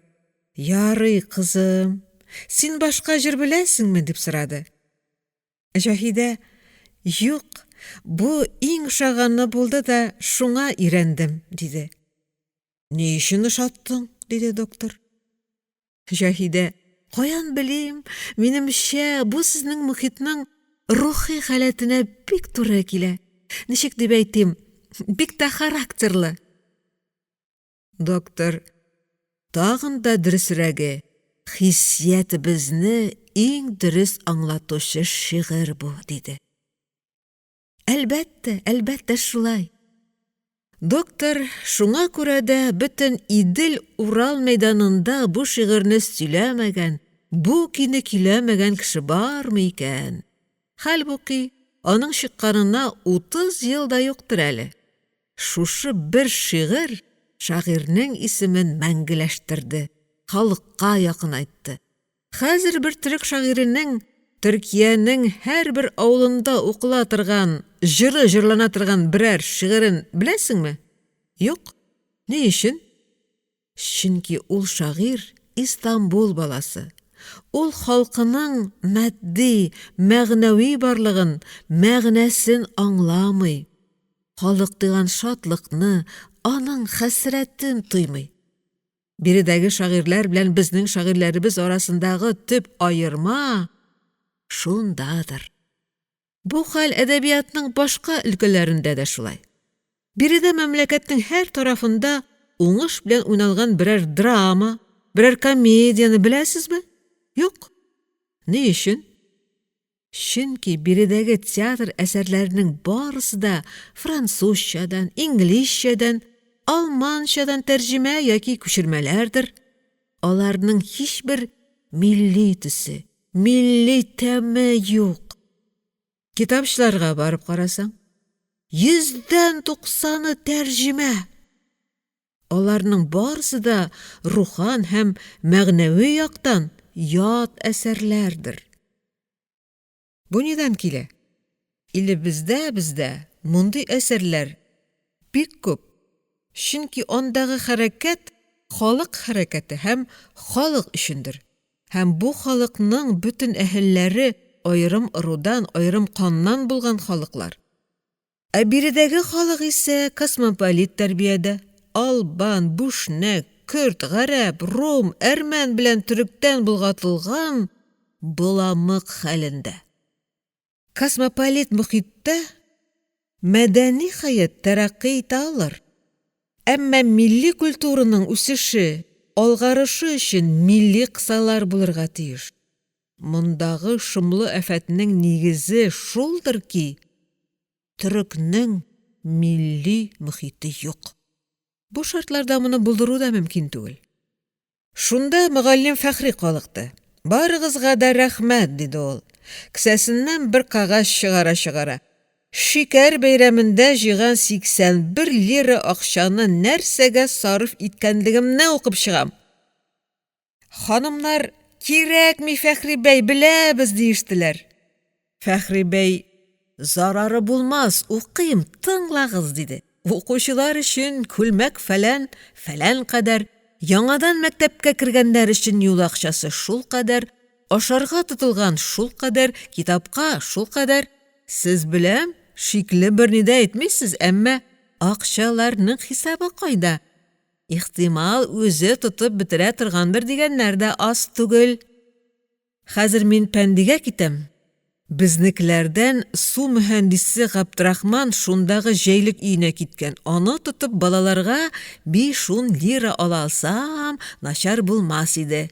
S1: «Ярый, кызым, син башка җыр беләсеңме?» — дип сорады. Җаһидә: «Юк, бу иң ошаганы булды да, шуңа өйрәндем», — диде. «Ни өчен ошаттың?» — диде доктор. Җаһидә: «Каян белим, минемчә, бу сезнең мохитның рухи халәтенә бик туры килә, ничек дип әйтим, бик тә характерлы». Доктор: «Тагын да дөресрәге, хиссиятебезне иң дөрес аңлатучы шигырь бу», — диде. Әлбәттә, әлбәттә, шулай. Доктор шуңа күрә дә бөтен Идел-Урал мәйданында бу шигырьне сөйләмәгән, бу көйне көйләмәгән кеше бармы икән? Хәлбуки, аның чыкканына 30 ел да юктыр әле. Шушы бер шигырь шагыйрьнең исемен мәңгеләштерде, халыкка якынайтты. Хәзер бер төрек шагыйренең Төркиянең һәрбер авылында укыла торган, җыры җырлана торган берәр шигырен беләсеңме? Юк. Ни өчен? Чөнки ул шагыйрь Истанбул баласы. Ул халкының матди, мәгънәви барлыгын, мәгънәсен аңламый. Халык тойган шатлыкны, аның хәсрәтен тоймый. Биредәге шагыйрьләр белән безнең шагыйрьләребез арасындагы төп аерма шундадыр. Бу хәл әдәбиятның башка өлкәләрендә дә шулай. Биредә мәмләкәтнең һәр тарафында уңыш белән уйналган берәр драма, берәр комедияне беләсезме? Юк. Ни өчен? Чөнки биредәге театр әсәрләренең барысы да французчадан, инглизчәдән, алманчадан тәрҗемә яки күчермәләрдер. Аларның һичбер милли төсе, милли тәме юк. Китапчыларга барып карасаң, йөздән туксаны тәрҗемә! Аларның барысы да рухан һәм мәгънәви яктан ят әсәрләрдер. Бу нидән килә? Илебездә бездә мондый әсәрләр бик күп, чөнки андагы хәрәкәт халык хәрәкәте һәм халык өчендер, һәм бу халыкның бөтен әһелләре аерым ырудан, аерым каннан булган халыклар. Ә биредәге халык исә космополит тәрбиядә, албан, бүшнәк, көрд, гарәп, рум, әрмән белән төректән болгатылган боламык хәлендә. Космополит мохиттә мәдәни хәят тәрәкъкый итә алыр, әмма милли культураның үсеше, алгарышы өчен милли кысалар булырга тиеш. Мондагы шомлы афәтнең нигезе шулдыр ки, төрекнең милли мохите юк. Бу шартларда моны булдыру да мөмкин түгел. Шунда мөгаллим Фәхри калыкты. «Барыгызга да рәхмәт», — диде ул, кесәсеннән бер кәгазь чыгара-чыгара. «Шикәр бәйрәмендә җыйган 81 лира акчаны нәрсәгә сарыф иткәнлегемне укып чыгам. Ханымнар: «Кирәкми, Фәхри бәй, беләбез», — диештеләр. Фәхри бәй: «Зарары булмас, укыйм, тыңлагыз», — диде. «Укучылар өчен күлмәк-фәлән фәлән кадәр, яңадан мәктәпкә кергәннәр өчен юл акчасы шулкадәр, ашарга тотылган шулкадәр, китапка шулкадәр. Сез, беләм, шикле берни дә әйтмисез, әмма акчаларның хисабы кайда? Ихтимал, үзе тотып бетерә торгандыр дигәннәр дә аз түгел. Хәзер мин Пәндигә китәм. Безнекеләрдән су мөһәндисе Габдрахман шундагы җәйлек өенә киткән, аны тотып балаларга биш-ун лира ала алсам, начар булмас иде.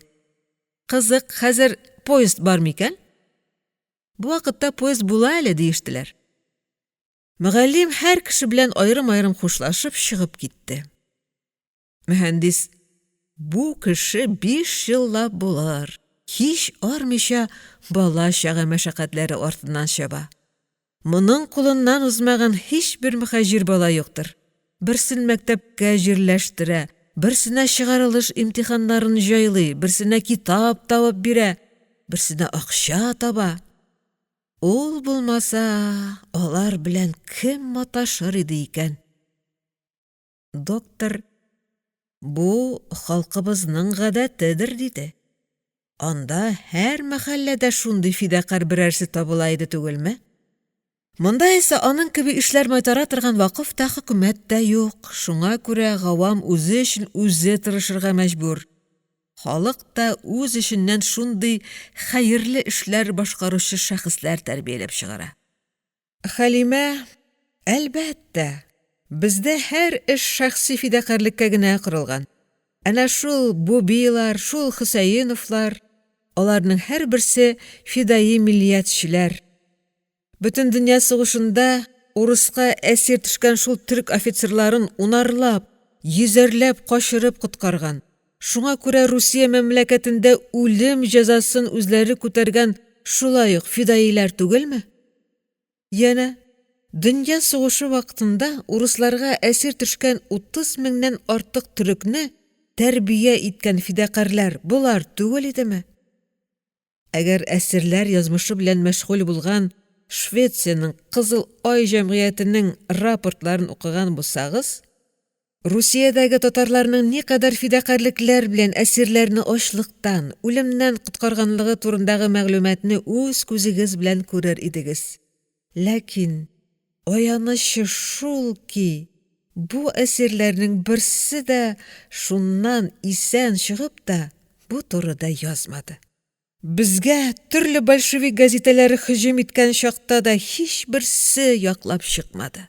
S1: Кызык, хәзер поезд бар микән? Бу вакытта поезд була әле, диештеләр. Мөгаллим һәр кеше белән аерым-аерым хушлашып чыгып китте. Мөһәндис: "Бу кеше 5 еллап булыр, һич армыйча бала-чага мәшәкатьләре артыннан чаба. Моның кулыннан узмаган һичбер мөһаҗир бала юктыр. Берсен мәктәпкә җирләштерә, берсенә чыгарылыш имтиханнарын җайлый, берсенә китап табып бирә, берсенә акча таба. Ул булмаса, алар белән кем маташыр иде икән? Доктор: «Бу халкыбызның гадәтедер», — диде. Анда һәр мәхәлләдә шундый фидакарь берәрсе табыла иде түгелме? Монда исә аның кеби эшләр майтара торган вакыф та, хөкүмәт тә юк, шуңа күрә гавам үзе өчен үзе тырышырга мәҗбүр. Халык та үз эченнән шундый хәерле эшләр башкаручы шәхесләр тәрбияләп чыгара. Хәлимә, әлбәттә, бездә һәр эш шәхси фидакарьлеккә генә корылган. Әнә шул Бубилар, шул Хөсәеновлар, аларның һәрберсе фидаи миллиятчеләр. Бөтендөнья сугышында урыска әсир төшкән шул төрек офицерларын унарлап, йөзәрләп качырып коткарган, шуңа күрә Русия мәмләкәтендә үлем җәзасын үзләре күтәргән шулай ук фидаиләр түгелме? Янә дөнья сугышы вакытында урысларга әсир төшкән 30 меңнән артык төрекне тәрбия иткән фидакарьләр болар түгел идеме? Әгәр әсирләр язмышы белән мәшгуль булган Швециянең Кызыл Ай җәмгыятенең рапортларын укыган булсагыз, Русиядәге татарларның никадәр фидакарьлекләр белән әсирләрне ачлыктан, үлемнән коткарганлыгы турындагы мәгълүматны үз күзегез белән күрер идегез. Ләкин аянычы шул ки, бу әсирләрнең берсе дә шуннан исән чыгып та бу турыда язмады. Безгә төрле большевик гәзитәләре һөҗүм иткән чакта да һичберсе яклап чыкмады.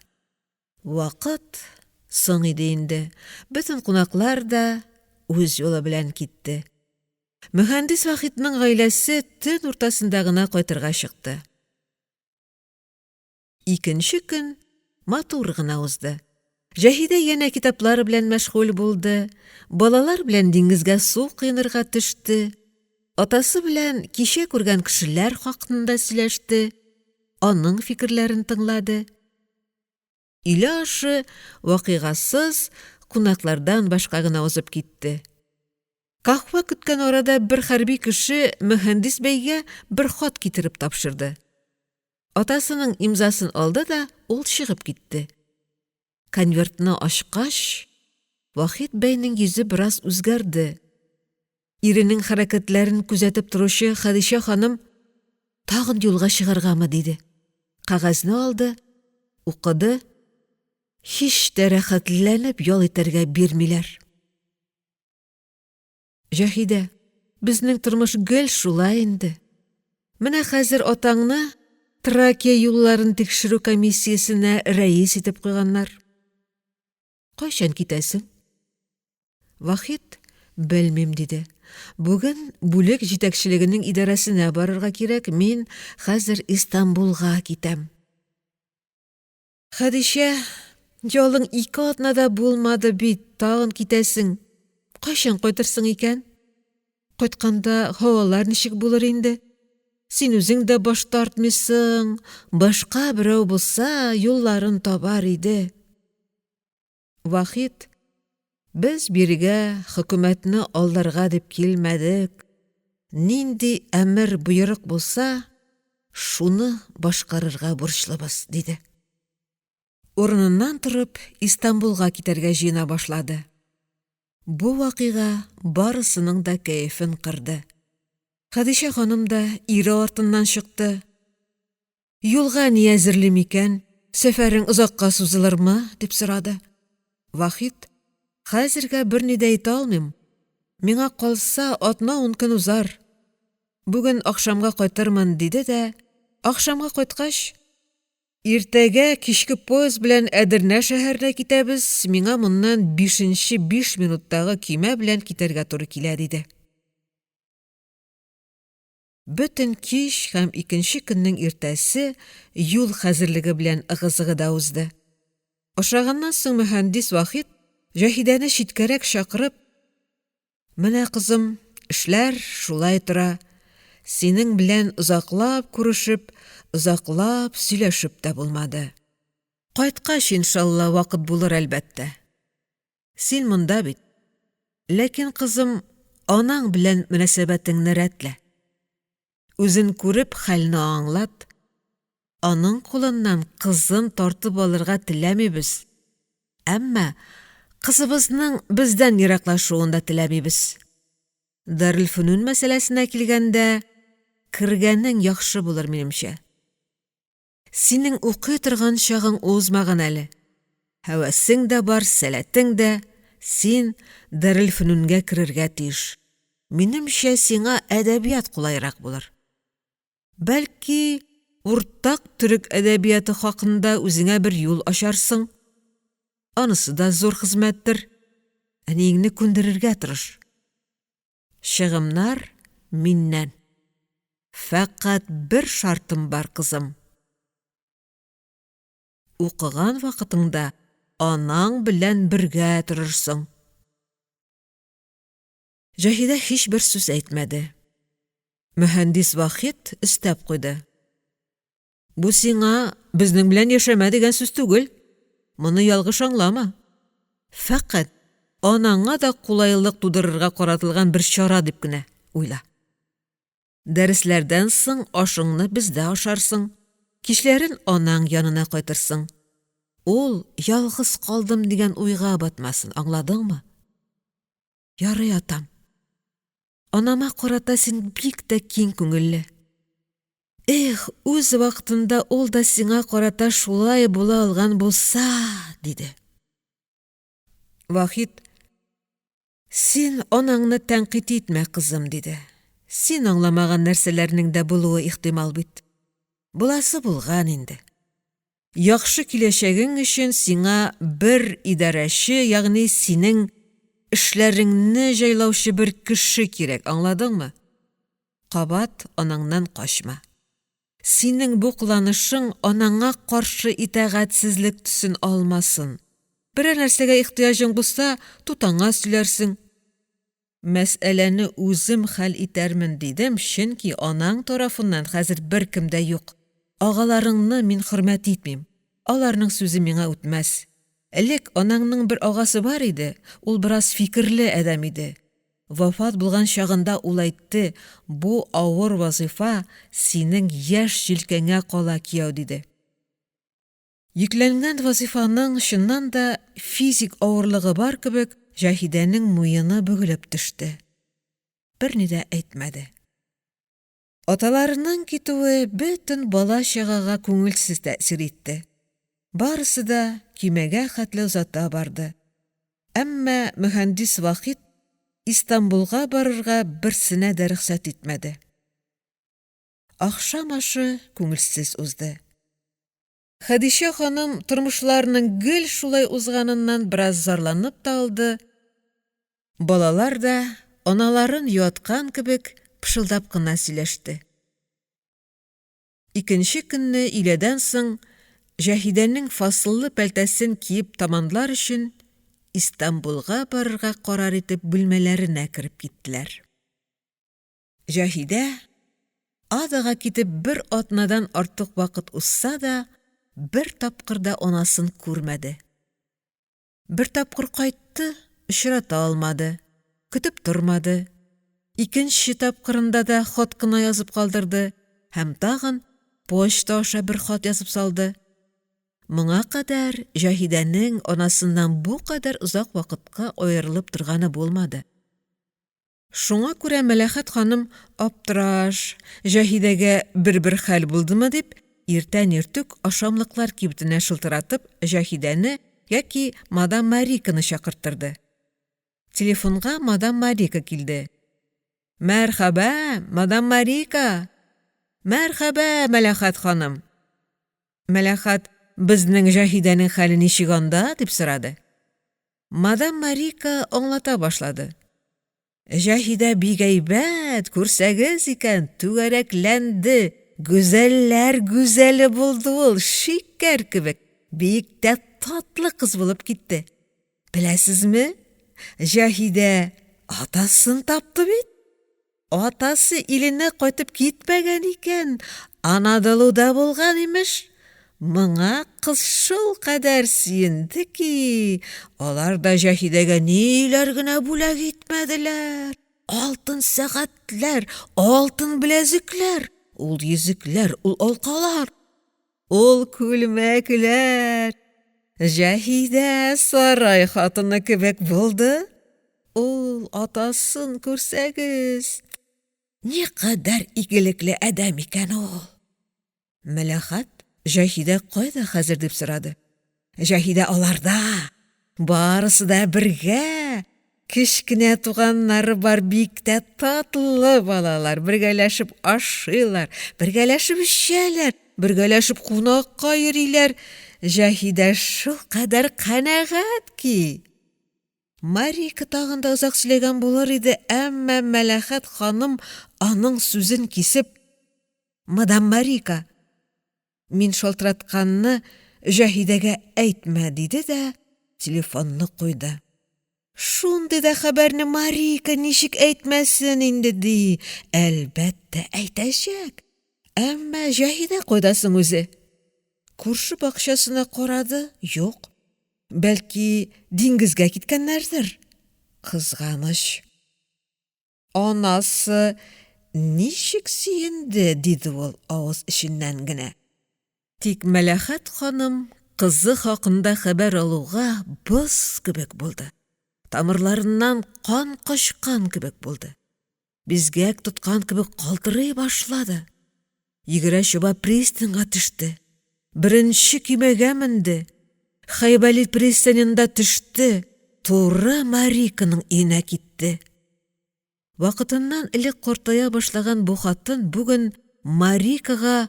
S1: Вакыт соң иде инде, бөтен кунаклар да үз юлы белән китте, Мөһәндис Вахитның гаиләсе төн уртасында гына кайтырга чыкты. Икенче көн матур гына узды, Җәһидә янә китаплар белән мәшгуль булды, балалар белән диңгезгә су коенырга төште, атасы белән кичә күргән кешеләр хакында сөйләште, аның фикерләрен тыңлады. Өйлә ашы вакыйгасыз, кунаклардан башка гына узып китте. Каһвә көткән арада бер хәрби кеше Мөһәндис бәйгә бер хат китереп тапшырды. Атасының имзасын алды да ул чыгып китте. Конвертны ачкач, Вахит бәйнең йөзе бераз үзгәрде. Иренең хәрәкәтләрен күзәтеп торучы Хәдичә ханым: «Тагын юлга чыгаргамы?» — диде. Кәгазьне алды, укыды. Һич тә рәхәтләнеп ял итәргә бирмиләр. Җаһидә, безнең тормыш гел шулай инде. Менә хәзер атаңны Тракия юлларын тикшерү комиссиясенә рәис итеп куйганнар. Кайчан китәсең? Вахит белмим диде. Бүген бүлек җитәкчелегенең идарәсенә барырга кирәк, мин хәзер Истанбулга китәм. Хәдичә, ялың 2 атна да булмады бит, тагын китәсең. Кайчан кайтырсың икән? Кайтканда һавалар ничек булыр инде? Син үзең дә баш тартмыйсың, башка берәү булса, юлларын табар иде. Вахит, без бирегә хөкүмәтне алдарга дип килмәдек, нинди әмер-боерык булса, шуны башкарырга бурычлыбыз, диде. Урыныннан торып Истанбулга китәргә җыена башлады. Бу вакыйга барысының да кәефен кырды. Хәдичә ханым да ире артыннан чыкты. Юлга ни әзерлим икән, сәфәрең озакка сузылырмы? — дип сорады. Вахит: «Хәзергә берни дә әйтә алмыйм. Миңа калса, атна-ун көн узар. Бүген ахшамга кайтырмын», — диде дә, ахшамга кайткач: «Иртәгә кичке поезд белән Әдернә шәһәренә китәбез, миңа моннан 5:05 минуттагы көймә белән китәргә туры килә», — диде. Бөтен кич һәм икенче көннең иртәсе юл хәзерлеге белән ыгы-зыгыда узды. Ашаганнан соң мөһәндис Вахит Җаһидәне читкәрәк чакырып: «Менә, кызым, эшләр шулай тора. Синең белән озаклап күрешеп, озаклап сөйләшеп тә булмады. Кайткач, иншалла, вакыт булыр, әлбәттә. Син монда бит. Ләкин, кызым, анаң белән мөнәсәбәтеңне рәтлә. Үзен күреп хәлне аңлат. Аның кулыннан кызын тартып алырга теләмибез. Әмма кызыбызның бездән ераклашуын да теләмибез. Дарелфөнүн мәсьәләсенә килгәндә, кергәнең яхшы булыр, минемчә. Синең укый торган чагың узмаган әле. Һәвәсең дә бар, сәләтең дә, син Дарелфөнүнгә керергә тиеш. Минемчә, сиңа әдәбият кулайрак булыр. Бәлки, уртак төрек әдәбияты хакында үзеңә бер юл ачарсың. Анысы да зур хезмәттер. Әниеңне күндерергә тырыш. Чыгымнар миннән. Фәкать бер шартым бар, кызым. Укыган вакытыңда анаң белән бергә торырсың. Җаһидә һичбер сүз әйтмәде. Мөһәндис Вахит өстәп куйды. Бу сиңа безнең белән яшәмә дигән сүз түгел. Моны ялгыш аңлама. Фәкать анаңа да кулайлык тудырырга каратылган бер чара дип кенә уйла. Дәресләрдән соң ашыңны бездә ашарсың, кичләрен анаң янына кайтырсың. Ул ялгыз калдым дигән уйга батмасын, аңладыңмы? Ярый, атам. Анама карата син бик тә киң күңелле. Эх, үз вакытында ул да сиңа карата шулай була алган булса, диде. Вахит, син анаңны тәнкыйть итмә, кызым, диде. Син аңламаган нәрсәләрнең дә булуы ихтимал бит. Буласы булган инде. Яхшы киләчәгең өчен сиңа бер идарәче, ягъни синең эшләреңне җайлаучы бер кеше кирәк, аңладыңмы? Кабат анаңнан качма. Синең бу кыланышың анаңа каршы итагатьсезлек төсен алмасын. Берәр нәрсәгә ихтыяҗың булса, тутаңа сөйләрсең. Мәсьәләне үзем хәл итәрмен дидем, чөнки анаң тарафыннан хәзер беркем дә юк. Агаларыңны мин хөрмәт итмим, аларның сүзе миңа үтмәс. Элек анаңның бер агасы бар иде, ул бераз фикерле адәм иде. Вафат булган чагында ул әйтте, бу авыр вазыйфа синең яшь җилкәңә кала, кияү, диде. Йөкләнгән вазыйфаның чыннан да физик авырлыгы бар кебек, Җаһидәнең муены бөгелеп төште. Берни дә әйтмәде. Аталарының китүе бөтен бала-чагага күңелсез тәэсир итте. Барысы да көймәгә хәтле озата барды. Әмма мөһәндис Вахит Истанбулга барырга берсенә дә рөхсәт итмәде. Ахшам ашы күңелсез узды. Хәдичә ханым тормышларының гел шулай узганыннан бераз зарланып та алды. Балалар да аналарын юаткан кебек пышылдап кына сөйләште. Икенче көнне өйләдән соң Җаһидәнең фасыллы пәлтәсен киеп таманлар өчен Истанбулга барырга карар итеп бүлмәләренә кереп киттеләр. Җаһидә Адага китеп бер атнадан артык вакыт узса да, бер тапкыр да анасын күрмәде. Бер тапкыр кайтты, очрата алмады, көтеп тормады. Икенче тапкырында да хат кына язып калдырды һәм тагын почта аша бер хат язып салды. Моңа кадәр Җаһидәнең анасыннан бу кадәр озак вакытка аерылып торганы булмады. Шуңа күрә Мәләхәт ханым аптыраш, Җаһидәгә бер-бер хәл булдымы дип, иртән иртүк ашамлыклар кибетенә шылтыратып Җаһидәне яки мадам Мариканы чакырттырды. Телефонга мадам Марика килде. Мәрхәбә, мадам Марика! Мәрхәбә, Мәләхәт ханым! Мәләхәт, безнең Җаһидәнең хәле ничек анда? дип сорады. Мадам Марика аңлата башлады. Җаһидә бик әйбәт, күрсәгез икән, түгәрәкләнде, гүзәлләр гүзәле булды ул, шикәр кебек, бик тә татлы кыз булып китте. Беләсезме, Җаһидә атасын тапты бит. Атасы иленә кайтып китмәгән икән, Анадолуда булган, имеш. Моңа кыз шулкадәр сөенде ки, алар да Җаһидәгә ниләр генә бүләк итмәделәр. Алтын сәгатьләр, алтын беләзекләр, ул йөзекләр, ул алкалар. Ул күлмәкләр! Җаһидә сарай хатыны кебек булды. Ул атасын күрсәгез, никадәр игелекле адәм икән ул. Мәләхәт, Җаһидә кайда хәзер дип сорады. Җаһидә аларда, барысы да бергә. Кечкенә туганнары бар, бик тә татлы балалар, бергәләшеп ашыйлар, бергәләшеп эчәләр, бергәләшеп кунакка йөриләр. Җаһидә шулкадәр канәгать ки. Марийка тагын да озак сөйләгән булыр иде, әмма Мәләхәт ханым аның сүзен кисеп: "Мадам Марика, мин шалтыратканны Җаһидәгә әйтмә, диде дә телефонны куйды. Шундый да хәбәрне Марийка ничек әйтмәсен инде, ди. Әлбәттә, әйтәчәк. Әмма Җаһидә кайда соң үзе? Күрше бакчасына карады, юк. Бәлки, диңгезгә киткәннәрдер? Кызганыч. Анасы ничек сөенде, диде ул авыз эченнән генә. Тик Мәләхәт ханым кызы хакында хәбәр алуга боз кебек булды. Тамырларыннан кан качкан кебек булды. Бизгәк тоткан кебек калтырый башлады. Йөгерә-чаба пристаньга төште. Беренче көймәгә менде. Хәйбали пристаненда төште. Туры Мариканың өенә китте. Вакытыннан элек картая башлаган бу хатын бүген Марийкага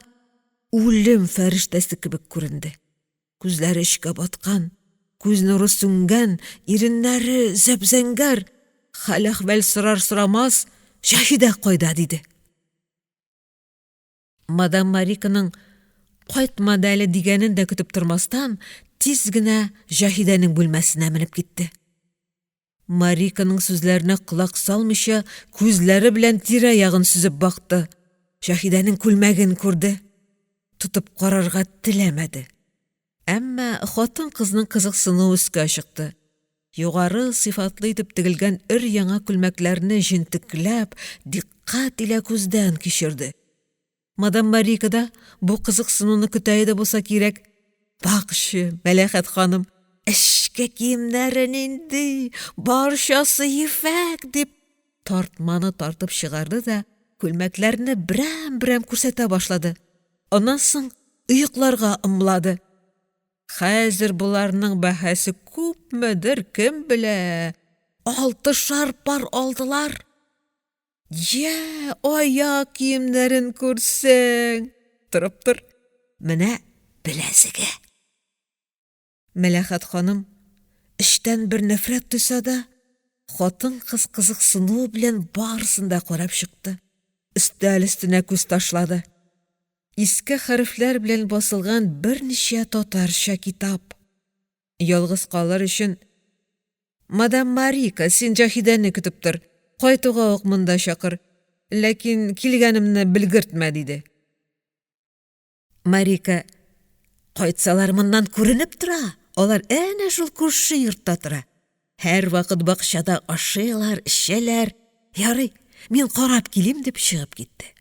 S1: үлем фәрештәсе кебек күренде, күзләре эчкә баткан, күз нуры сүнгән, иреннәре зәп-зәңгәр, хәл-әхвәл сорар-сорамас: «Җаһидә кайда?» — диде. Мадам Марийканың «кайтмады әле» дигәнен дә көтеп тормастан, тиз генә Җаһидәнең бүлмәсенә менеп китте. Марийканың сүзләренә колак салмыйча күзләре белән тирә-ягын сөзеп бакты, Җаһидәнең күлмәген күрде, тотып карарга теләмәде, әмма хатын-кызның кызыксынуы өскә чыкты, югары сыйфатлы итеп тегелгән өр-яңа күлмәкләрне җентекләп, дикъкать илә күздән кичерде. Мадам Марийка да бу кызыксынуны көтә иде булса кирәк, бакчы, Мәләхәт ханым, эчке киемнәре нинди, барчасы ефәк, дип тартманы тартып чыгарды да күлмәкләрне берәм-берәм күрсәтә башлады, аннан соң оекларга ымлады. Хәзер боларның бәһасе күпмедер, кем белә, алтышар пар алдылар. Йә, аяк киемнәрен күрсәң, торып тор, менә беләзеге! Мәләхәт ханым эчтән бер нәфрәт тойса да, хатын-кыз кызыксынуы белән барысын да карап чыкты, өстәл өстенә күз ташлады. Иске хәрефләр белән басылган берничә татарча китап. Ялгыз калыр өчен: «Мадам Марийка, син Җаһидәне көтеп тор, кайтуга ук монда чакыр, ләкин килгәнемне белгертмә», — диде. Марийка: «Кайтсалар, моннан күренеп тора, алар әнә шул күрше йортта тора, һәрвакыт бакчада ашыйлар, эчәләр, ярый, мин карап килим», — дип чыгып китте.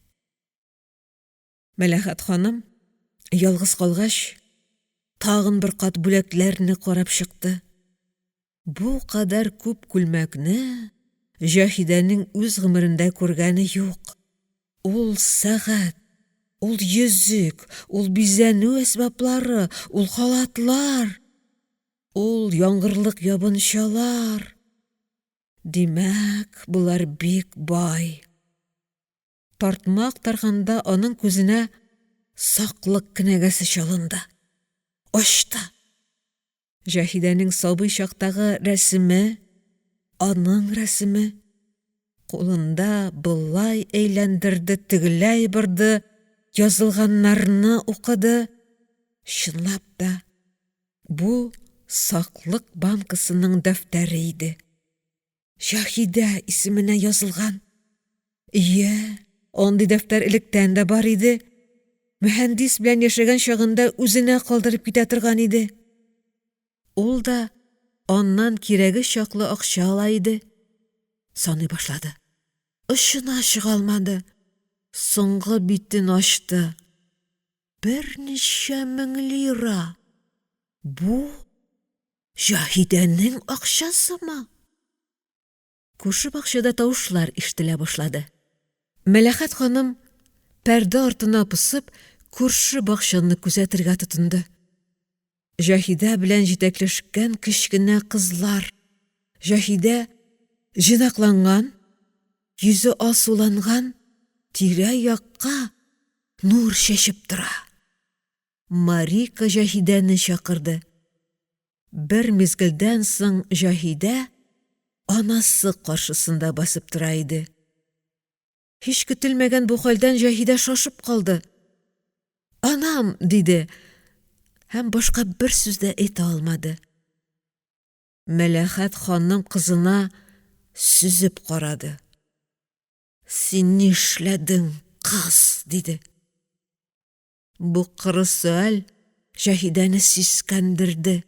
S1: Мәләхәт ханым ялгыз калгач, тагын бер кат бүләкләрне карап чыкты. Бу кадәр күп күлмәкне Җаһидәнең үз гомерендә күргәне юк. Ул сәгать, ул йөзек, ул бизәнү әсбаплары, ул халатлар, ул яңгырлык ябынчалар. Димәк, болар бик бай. Тартма актарганда аның күзенә саклык кенәгәсе чалынды. Ачты. Җаһидәнең сабый чактагы рәсеме, аның рәсеме. Кулында болай әйләндерде, тегеләй борды, язылганнарны укыды. Чынлап та, бу саклык банкасының дәфтәре иде. Шаһидә исеменә язылган. Ие, андый дәфтәр электән дә бар иде. Мөһәндис белән яшәгән чагында үзенә калдырып китә торган иде. Ул да аннан кирәге чаклы акча ала иде. Саный башлады. Очына чыга алмады. Соңгы битен ачты. Берничә мең лира. Бу Җаһидәнең акчасымы? Күрше бакчада тавышлар ишетелә башлады. Мәләхәт ханым пәрдә артына посып күрше бакчаны күзәтергә тотынды. Җаһидә белән җитәкләшкән кечкенә кызлар. Җаһидә җыйнакланган, йөзе алсуланган, тирә-якка нур чәчеп тора. Марийка Җаһидәне чакырды. Бер мизгелдән соң Җаһидә анасы каршысында басып тора иде. Һич көтелмәгән бу хәлдән Җаһидә шашып калды. «Анам!» — диде һәм башка бер сүз дә әйтә алмады. Мәләхәт ханым кызына сөзеп карады. «Син нишләдең, кыз?» — диде. Бу кырыс сөаль Җаһидәне сискәндерде.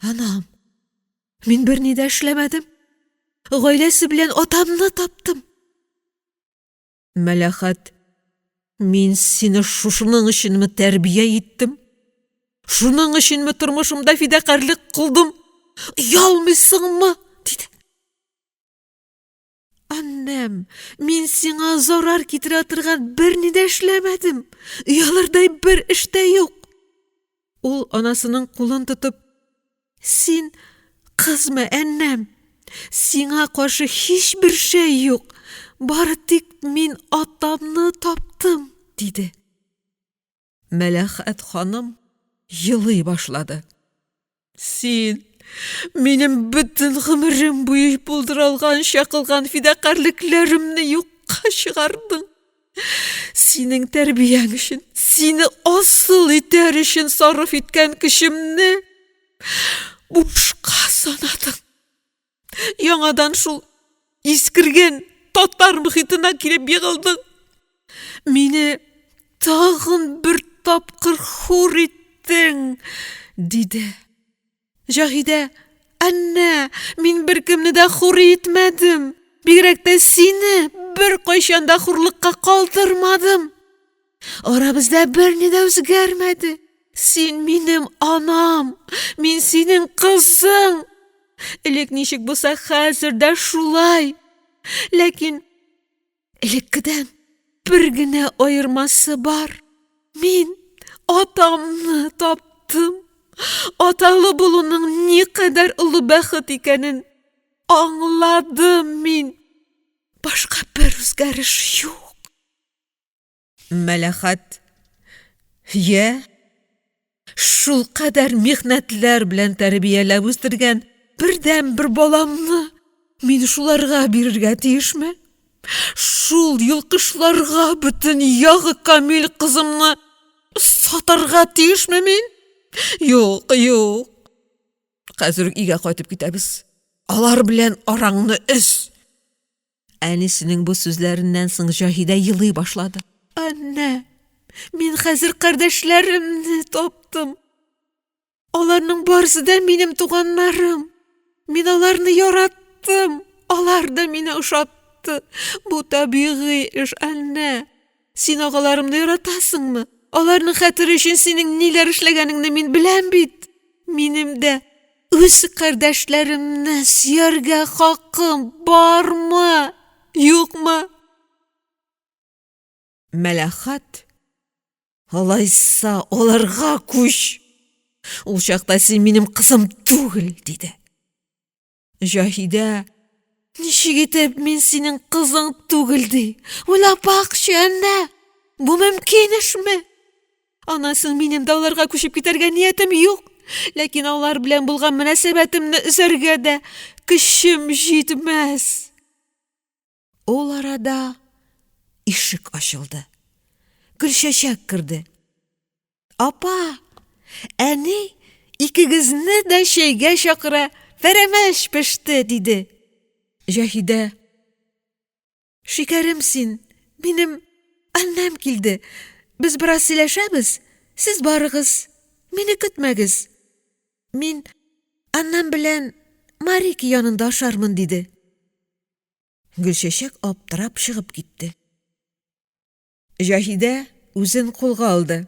S1: Анам, мин берни дә эшләмәдем. Гаиләсе белән атамны таптым. Мәләхәт, мин сине шушының өченме тәрбия иттем? Шуның өченме тормышымда фидакарьлек кылдым? Оялмыйсыңмы? диде. Аннәм, мин сиңа зарар китерә торган берни дә эшләмәдем. Оялырдай бер эш тә юк. Ул анасының кулын тотып: "Син кызма, әннәм. Сиңа каршы һичбер шәй юк, бары тик мин атамны таптым, — диде. Мәләхәт ханым елый башлады: — Син минем бөтен гомерем буе булдыра алганча кылган фидакарьлекләремне юкка чыгардың, синең тәрбияң өчен, сине асыл итәр өчен сарыф иткән көчемне бушка санадың, яңадан шул искергән татар мохитына килеп егылдың, мине тагын бер тапкыр хур иттең, — диде. Җаһидә: «Әннә, мин беркемне дә хур итмәдем, бигрәк тә сине беркайчан да хурлыкка калдырмадым, арабызда берни дә үзгәрмәде, син минем анам, мин синең кызың, элек ничек булса, хәзер дә шулай, ләкин элеккедән бер генә аермасы бар, мин атамны таптым, аталы булуның никадәр олы бәхет икәнен аңладым мин, башка бер үзгәреш юк. Мәләхәт, я, шулкадәр михнәтләр белән тәрбияләп үстергән бердәнбер баламны мин шуларга бирергә тиешме? Шул йолкышларга бөтен ягы камил кызымны сатарга тиешме мин? Юк, юк. Хәзер үк өйгә кайтып китәбез. Алар белән араңны өз. Әнисенең бу сүзләреннән соң Җаһидә елый башлады. Әннә, мин хәзер кардәшләремне таптым. Аларның барысы да минем туганнарым. Мин аларны яраттым, алар да мине ошатты. Бу табигый эш, әннә. Син агаларымны яратасыңмы? Аларның хәтере өчен синең ниләр эшләгәнеңне мин беләм бит. Минем дә үз кардәшләремне сөяргә хакым бармы, юкмы? Мәләхәт, алайса аларга күч. Ул чакта син минем кызым түгел, диде. Җаһидә, ничек итеп мин синең кызың түгел ди? Уйлап бакчы, әннә, бу мөмкин эшме? Аннан минем дә аларга күчеп китәргә ниятем юк. Ләкин алар белән булган мөнәсәбәтемне өзәргә дә көчем җитмәс. Ул арада ишек ачылды. Гөлчәчәк керде. Апа, әни икегезне дә чәйгә чакыра, пәрәмәч пеште, диде. Җаһидә: Шикәрем син, минем аннам килде. Без бераз сөйләшәбез, сез барыгыз, мине көтмәгез. Мин аннам белән Марики янында ашармын, диде. Гөлчәчәк аптырап чыгып китте. Җаһидә үзен кулга алды.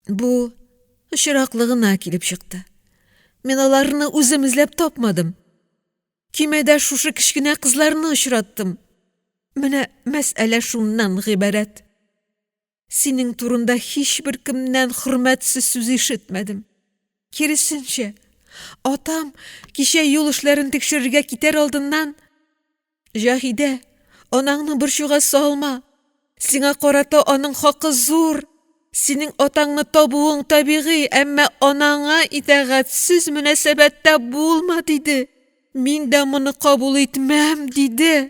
S1: Бу очраклы гына килеп чыкты. Мин аларны үзем эзләп тапмадым. Көймәдә шушы кечкенә кызларны очраттым. Менә мәсьәлә шуннан гыйбарәт. Синең турында һичбер кемнән хөрмәтсез сүз ишетмәдем. Киресенчә, атам кичә юл эшләрен тикшерергә китәр алдыннан: «Җаһидә, анаңны борчуга салма, сиңа карата аның хакы зур, синең атаңны табуың табигый, әмма анаңа итагатьсез мөнәсәбәттә булма», — диде. Мин дә моны кабул итмәм, диде.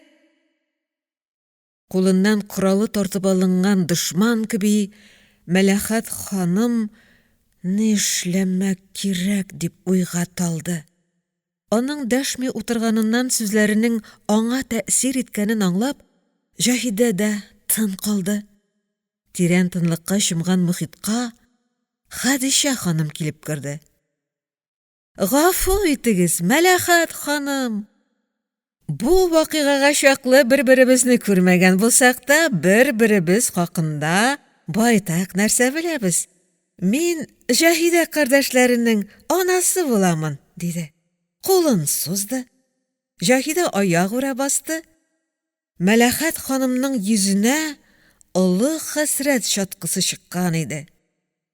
S1: Кулыннан коралы тартып алынган дошман кеби, Мәләхәт ханым нишләмәк кирәк дип уйга талды. Аның дәшми утырганыннан сүзләренең аңа тәэсир иткәнен аңлап, Җаһидә дә тын калды. Тирән тынлыкка чумган мохитка Хәдичә ханым килеп керде. Гафу итегез, Мәләхәт ханым! Бу вакыйгага чаклы бер-беребезне күрмәгән булсак та, бер-беребез хакында байтак нәрсә беләбез. Мин Җаһидә кардәшләренең анасы буламын, диде. Кулын сузды. Җаһидә аягүрә басты. Мәләхәт ханымның йөзенә олы хәсрәт чаткысы чыккан иде.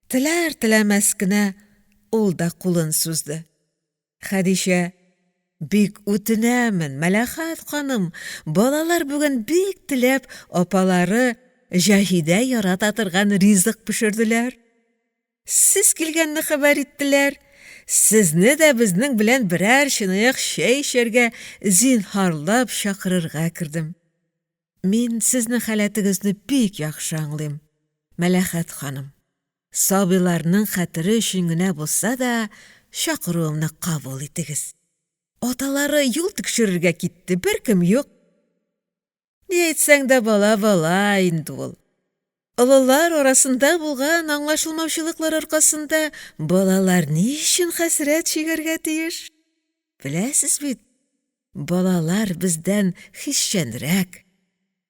S1: Теләр-теләмәс кенә ул да кулын сузды. Хәдичә: Бик үтенәмен, Мәләхәт ханым, балалар бүген бик теләп апалары Җаһидә ярата торган ризык пешерделәр, сез килгәнне хәбәр иттеләр, сезне дә безнең белән берәр чынаяк чәй эчәргә зинһарлап чакырырга кердем. Мин сезнең халәтегезне бик яхшы аңлыйм, Мәләхәт ханым, сабыйларның хәтере өчен генә булса да чакыруымны кабул итегез. Аталары юл тикшерергә китте, беркем юк. Ни әйтсәң дә, бала бала инде ул. Олылар арасында булган аңлашылмаучылыклар аркасында балалар ни өчен хәсрәт чигәргә тиеш? Беләсез бит, балалар бездән хисчәнрәк.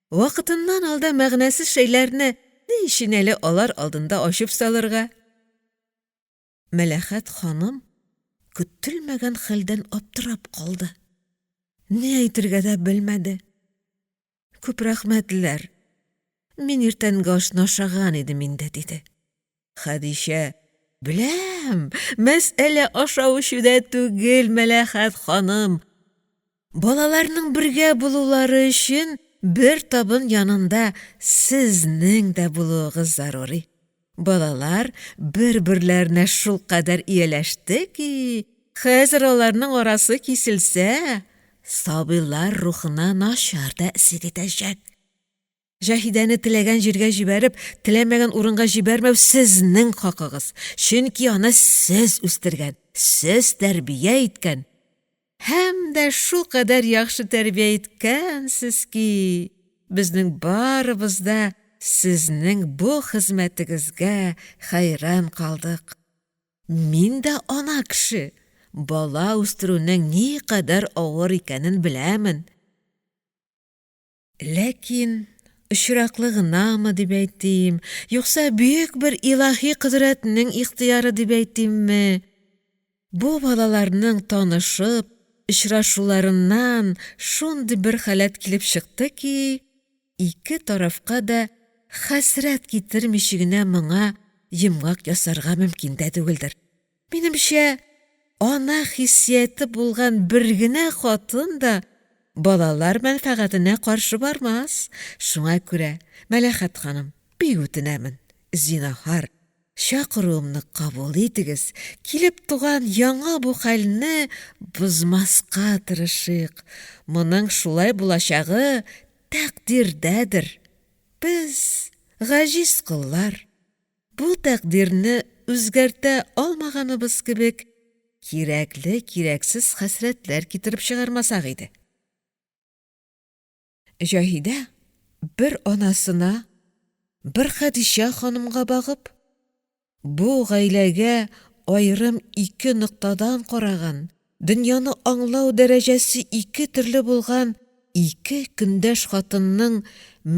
S1: Вакытыннан алда мәгънәсез шәйләрне ни өчен әле алар алдында ачып салырга? Мәләхәт ханым көтелмәгән хәлдән аптырап калды, ни әйтергә дә белмәде. — Күп рәхмәтләр, мин иртәнге ашны ашаган идем инде, — диде. Хәдичә: — Беләм, мәсьәлә ашау-эчүдә түгел, Мәләхәт ханым, балаларның бергә булулары өчен бер табын янында сезнең дә булуыгыз зарури. Балалар бер-берләренә шулкадәр ияләште ки, хәзер аларның арасы киселсә, сабыйлар рухына начар тәэсир итәчәк. Җаһидәне теләгән җиргә җибәреп, теләмәгән урынга җибәрмәү сезнең хакыгыз, чөнки аны сез үстергән, сез тәрбия иткән. Һәм дә шулкадәр яхшы тәрбия иткәнсез ки, безнең барыбыз да сезнең бу хезмәтегезгә хәйран калдык. Мин дә ана кеше, бала үстерүнең никадәр авыр икәнен беләмен. Ләкин очраклы гынамы дип әйтим, юкса бөек бер илаһи кодрәтнең ихтыяры дип әйтимме, бу балаларның танышып, очрашуларыннан шундый бер халәт килеп чыкты ки, ике тарафка да хәсрәт китермичә генә моңа йомгак ясарга мөмкин дә түгелдер. Минемчә, ана хиссияте булган бер генә хатын да балалар мәнфәгатенә каршы бармас. Шуңа күрә, Мәләхәт ханым, бик үтенәмен, зинһар, чакыруымны кабул итегез, килеп туган яңа бу хәлне бозмаска тырышыйк, моның шулай булачагы тәкъдирдәдер. Без гаҗиз коллар. Бу тәкъдирне үзгәртә алмаганыбыз кебек, кирәкле-кирәксез хәсрәтләр китереп чыгармасак иде. Җаһидә бер анасына, бер Хәдичә ханымга багып, бу гаиләгә аерым ике ноктадан караган, дөньяны аңлау дәрәҗәсе ике төрле булган ике көндәш хатынның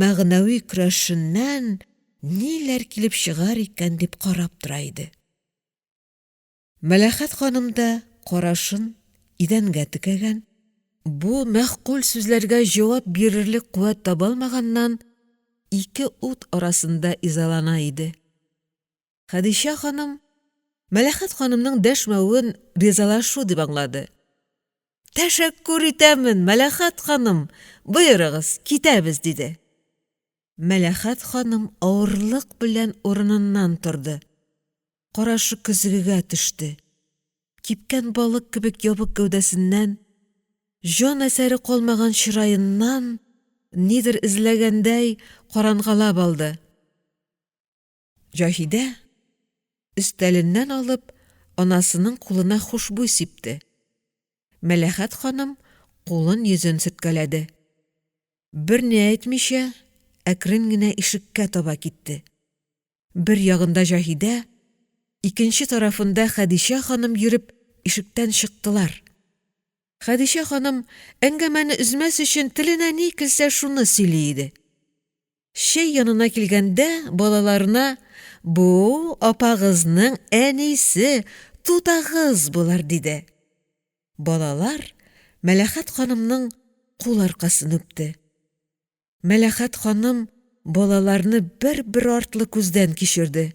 S1: мәгънәви көрәшеннән ниләр килеп чыгар икән дип карап тора иде. Мәләхәт ханым да карашын идәнгә текәгән, бу мәгъкуль сүзләргә җавап бирерлек куәт таба алмаганнан ике ут арасында изалана иде. Хәдичә ханым Мәләхәт ханымның дәшмәвен ризалашу дип аңлады. — Тәшәккүр итәмен, Мәләхәт ханым, боерыгыз, китәбез, — диде. Мәләхәт ханым авырлык белән урыныннан торды. Карашы көзгегә төште. Кипкән балык кебек ябык гәүдәсеннән, җан әсәре калмаган чыраеннан нидер эзләгәндәй карангалап алды. Җаһидә өстәленнән алып анасының кулына хушбуй сипте. Мәләхәт ханым кулын-йөзен сөрткәләде. Берни әйтмичә, әкрен генә ишеккә таба китте. Бер ягында Җаһидә, икенче тарафында Хәдичә ханым йөреп ишектән чыктылар. Хәдичә ханым әңгәмәне өзмәс өчен теленә ни килсә шуны сөйли иде. Чәй янына килгәндә балаларына: "Бу апагызның әнисе, тутагыз булыр", диде. Балалар Мәләхәт ханымның кул аркасын үпте. Мәләхәт ханым балаларны бер-бер артлы күздән кичерде.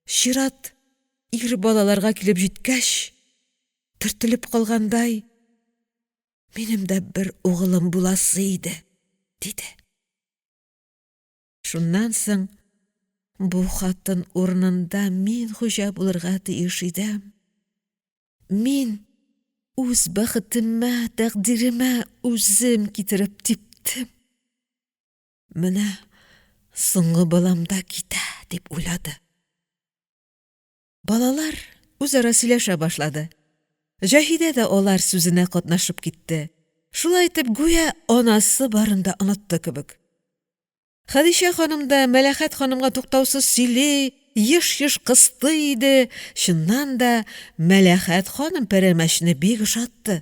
S1: Чират ир балаларга килеп җиткәч, төртелеп калгандай. Минем дә бер угылым буласы иде, диде. Шуннан соң бу хатын урынында мин хуҗа булырга тиеш идем. Мин үз бәхетемә, тәкъдиремә үзем китереп типтем. Менә соңгы балам да китә, дип уйлады. Балалар үзара сөйләшә башлады. Җаһидә дә алар сүзенә катнашып китте. Шулай итеп, гүя анасы барын да онытты кебек. Хәдичә ханым да Мәләхәт ханымга туктаусыз сөйли, еш-еш кыстый иде. Чыннан да, Мәләхәт ханым пәрәмәчне бик ошатты.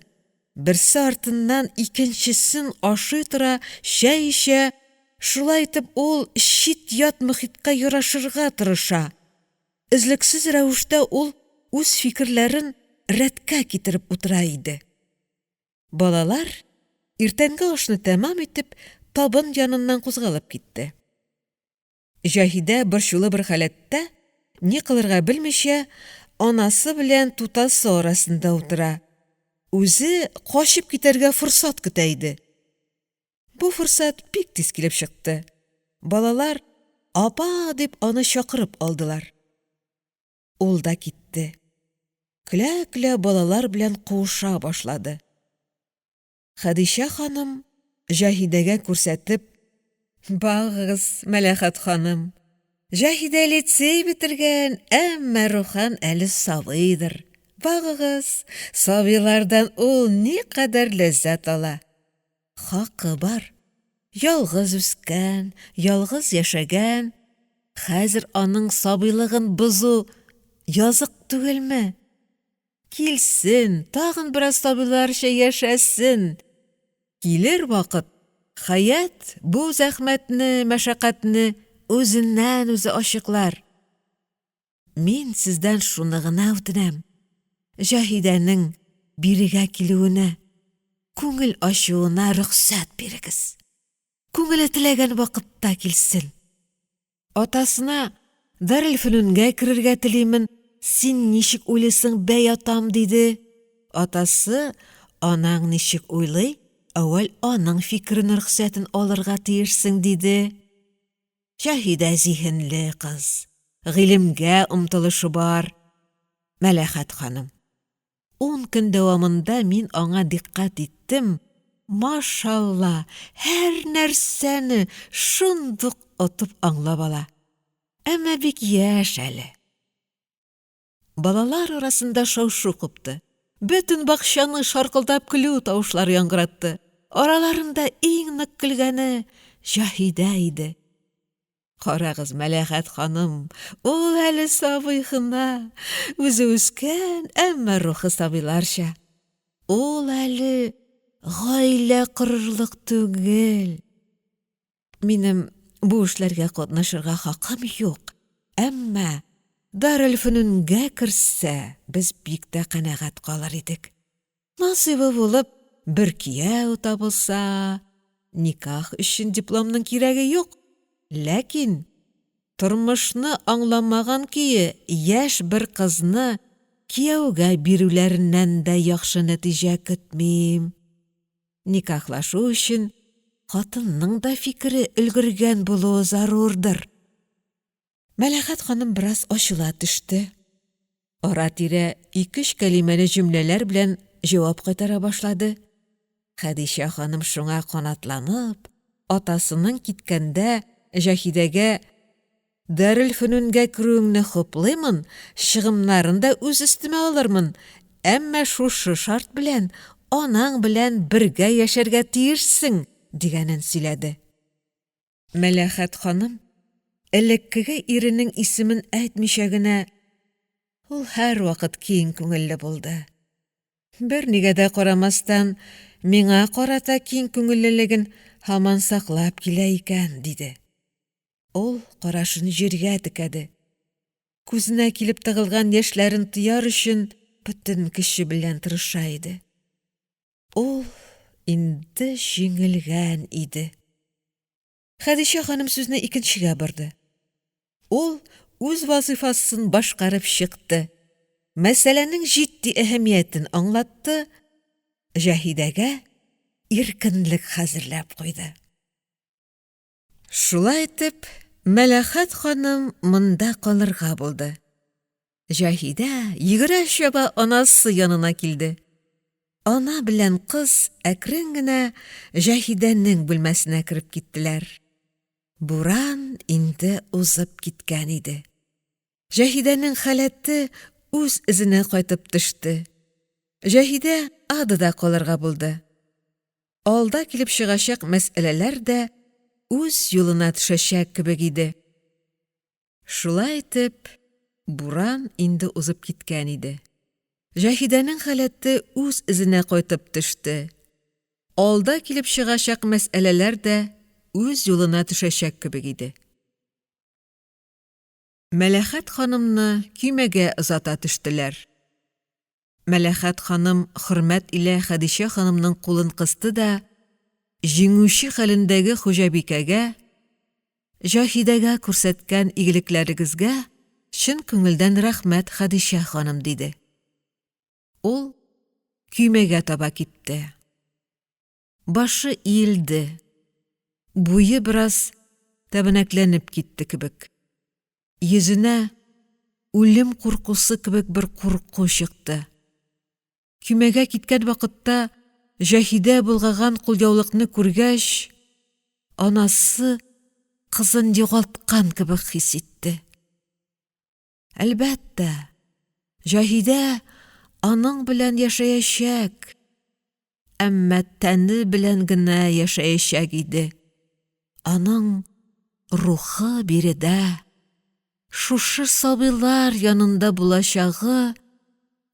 S1: Берсе артыннан икенчесен ашый тора, чәй эчә, шулай итеп ул чит-ят мохиткә ярашырга тырыша. Өзлексез рәвештә ул үз фикерләрен рәткә китереп утыра иде. Балалар иртәнге ашны тәмам итеп, табын яныннан кузгалып китте. Җаһидә борчулы бер халәттә, ни кылырга белмичә, анасы белән тутасы арасында утыра. Үзе качып китәргә форсат көтә иде. Бу форсат бик тиз килеп чыкты. Балалар «апа» дип аны чакырып алдылар. Ул да китте. Көлә-көлә балалар белән куыша башлады. Хәдичә ханым Җаһидәгә күрсәтеп: "Багыгыз, Мәләхәт ханым, Җаһидә лицей бетергән, әмма рухан әле сабыйдыр. Багыгыз, сабыйлардан ул никадәр ләззәт ала. Хакы бар, ялгыз үскән, ялгыз яшәгән, хәзер аның сабыйлыгын бозу язык түгелме? Килсен, тагын бераз сабыйларча яшәсен. Килер вакыт, хәят бу зәхмәтне, мәшәкатьне үзеннән-үзе ачыклар. Мин сездән шуны гына үтенәм, Җаһидәнең бирегә килүенә, күңел ачуына рөхсәт бирегез. Күңеле теләгән вакытта килсен. Атасына Дарелфөнүнгә керергә телимен, син ничек уйлыйсың, бәй атам, диде. Атасы, анаң ничек уйлый, әүвәл аның фикерен рөхсәтен алырга тиешсең, диде. Җаһидә зиһенле кыз, гыйлемгә омтылышы бар. Мәләхәт ханым, ун көн дәвамында мин аңа дикъкать иттем, машалла, һәр нәрсәне шундук отып аңлап ала. Әмма бик яшь әле. Балалар арасында шау-шу купты. Бөтен бакчаны шаркылдап көлү тавышлары яңгыратты. Араларында иң нык көлгәне Җаһидә иде. Карагыз, Мәләхәт ханым, ул әле сабый гына, үзе үскән, әмма рухы сабыйларча. Ул әле гаилә корырлык түгел. Минем бу эшләргә катнашырга хакым юк, әмма Дарелфөнүнгә керсә, без бик тә канәгать калыр идек. Насыйбы булып, бер кияү табылса, никах өчен дипломның кирәге юк, ләкин тормышны аңламаган көе яшь бер кызны кияүгә бирүләреннән дә яхшы нәтиҗә көтмим. Никахлашу өчен хатынның да фикере өлгергән булуы зарурдыр. Мәләхәт ханым бераз ачыла төште. Ара-тирә ике-өч кәлимәле җөмләләр белән җавап кайтара башлады. Хәдичә ханым шуңа канатланып, атасының киткәндә Җаһидәгә Дарелфөнүнгә керүеңне хуплыймын, чыгымнарын да үз өстемә алырмын, әмма шушы шарт белән, анаң белән бергә яшәргә тиешсең, дигәнен сөйләде. Мәләхәт ханым, элеккеге иренең исемен әйтмичә генә, ул һәрвакыт киң күңелле булды. Бернигә дә карамастан, миңа карата киң күңеллелеген һаман саклап килә икән, диде. Ул карашын җиргә текәде. Күзенә килеп тыгылган яшьләрен тыяр өчен бөтен көче белән тырыша иде. Ул инде җиңелгән иде. Хәдичә ханым сүзне икенчегә борды. Ул үз вазыйфасын башкарып чыкты. Мәсьәләнең җитди әһәмиятен аңлатты. Җаһидәгә. иркенлек хәзерләп куйды. Шулай итеп, Мәләхәт ханым монда калырга булды. Җаһидә йөгерә-чаба анасы янына килде. Ана белән кыз әкрен генә Җаһидәнең бүлмәсенә кереп киттеләр. Буран инде узып киткән иде. Җаһидәнең халәте үз эзенә кайтып төште. Җаһидә Адада калырга булды. Алда килеп чыгачак мәсьәләләр дә үз юлына төшәчәк кебек иде. Шулай итеп, буран инде узып киткән иде. Җаһидәнең халәте үз эзенә кайтып төште. Алда килеп чыгачак мәсьәләләр дә үз юлына төшәчәк кебек иде. Мәләхәт ханымны көймәгә озата төштеләр. Мәләхәт ханым хөрмәт илә Хәдичә ханымның кулын кысты да, җиңүче хәлендәге хуҗабикәгә, Җаһидәгә күрсәткән игелекләрегезгә чын күңелдән рәхмәт, Хәдичә ханым, диде. Ул көймәгә таба китте. Башы иелде, буе бераз тәбәнәкләнеп китте кебек. Йөзенә үлем куркусы кебек бер курку чыкты. Көймәгә киткән вакытта Җаһидә болгаган кулъяулыкны күргәч, анасы кызын югалткан кебек хис итте. Әлбәттә, Җаһидә аның белән яшәячәк, әмма тәне белән генә яшәячәк иде. Аның рухы биредә, шушы сабыйлар янында булачагы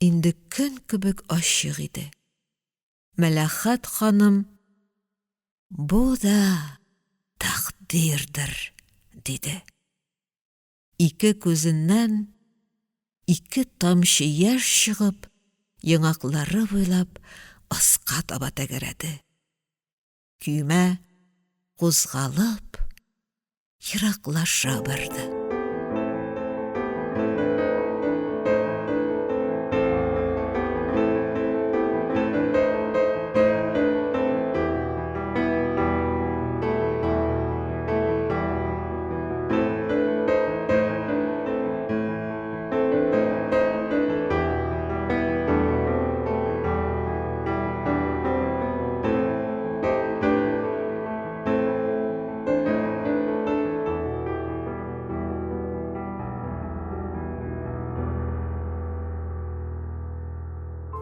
S1: инде көн кебек ачык иде. Мәләхәт ханым: «Бу да тәкъдирдер», — диде. Ике күзеннән ике тамчы яшь чыгып, яңаклары буйлап аска таба тәгәрәде. Көймә кузгалып ераклаша барды.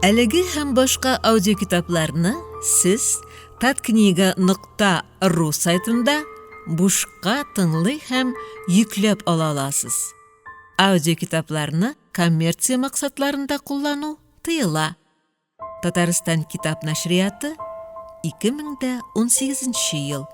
S1: Әлеге һәм башка аудиокитапларны сез таткнига нокта ру сайтында бушка тыңлый һәм йөкләп ала аласыз. Аудиокитапларны коммерция максатларында куллану тыела. Татарстан китап нәшрияты, 2018 ел.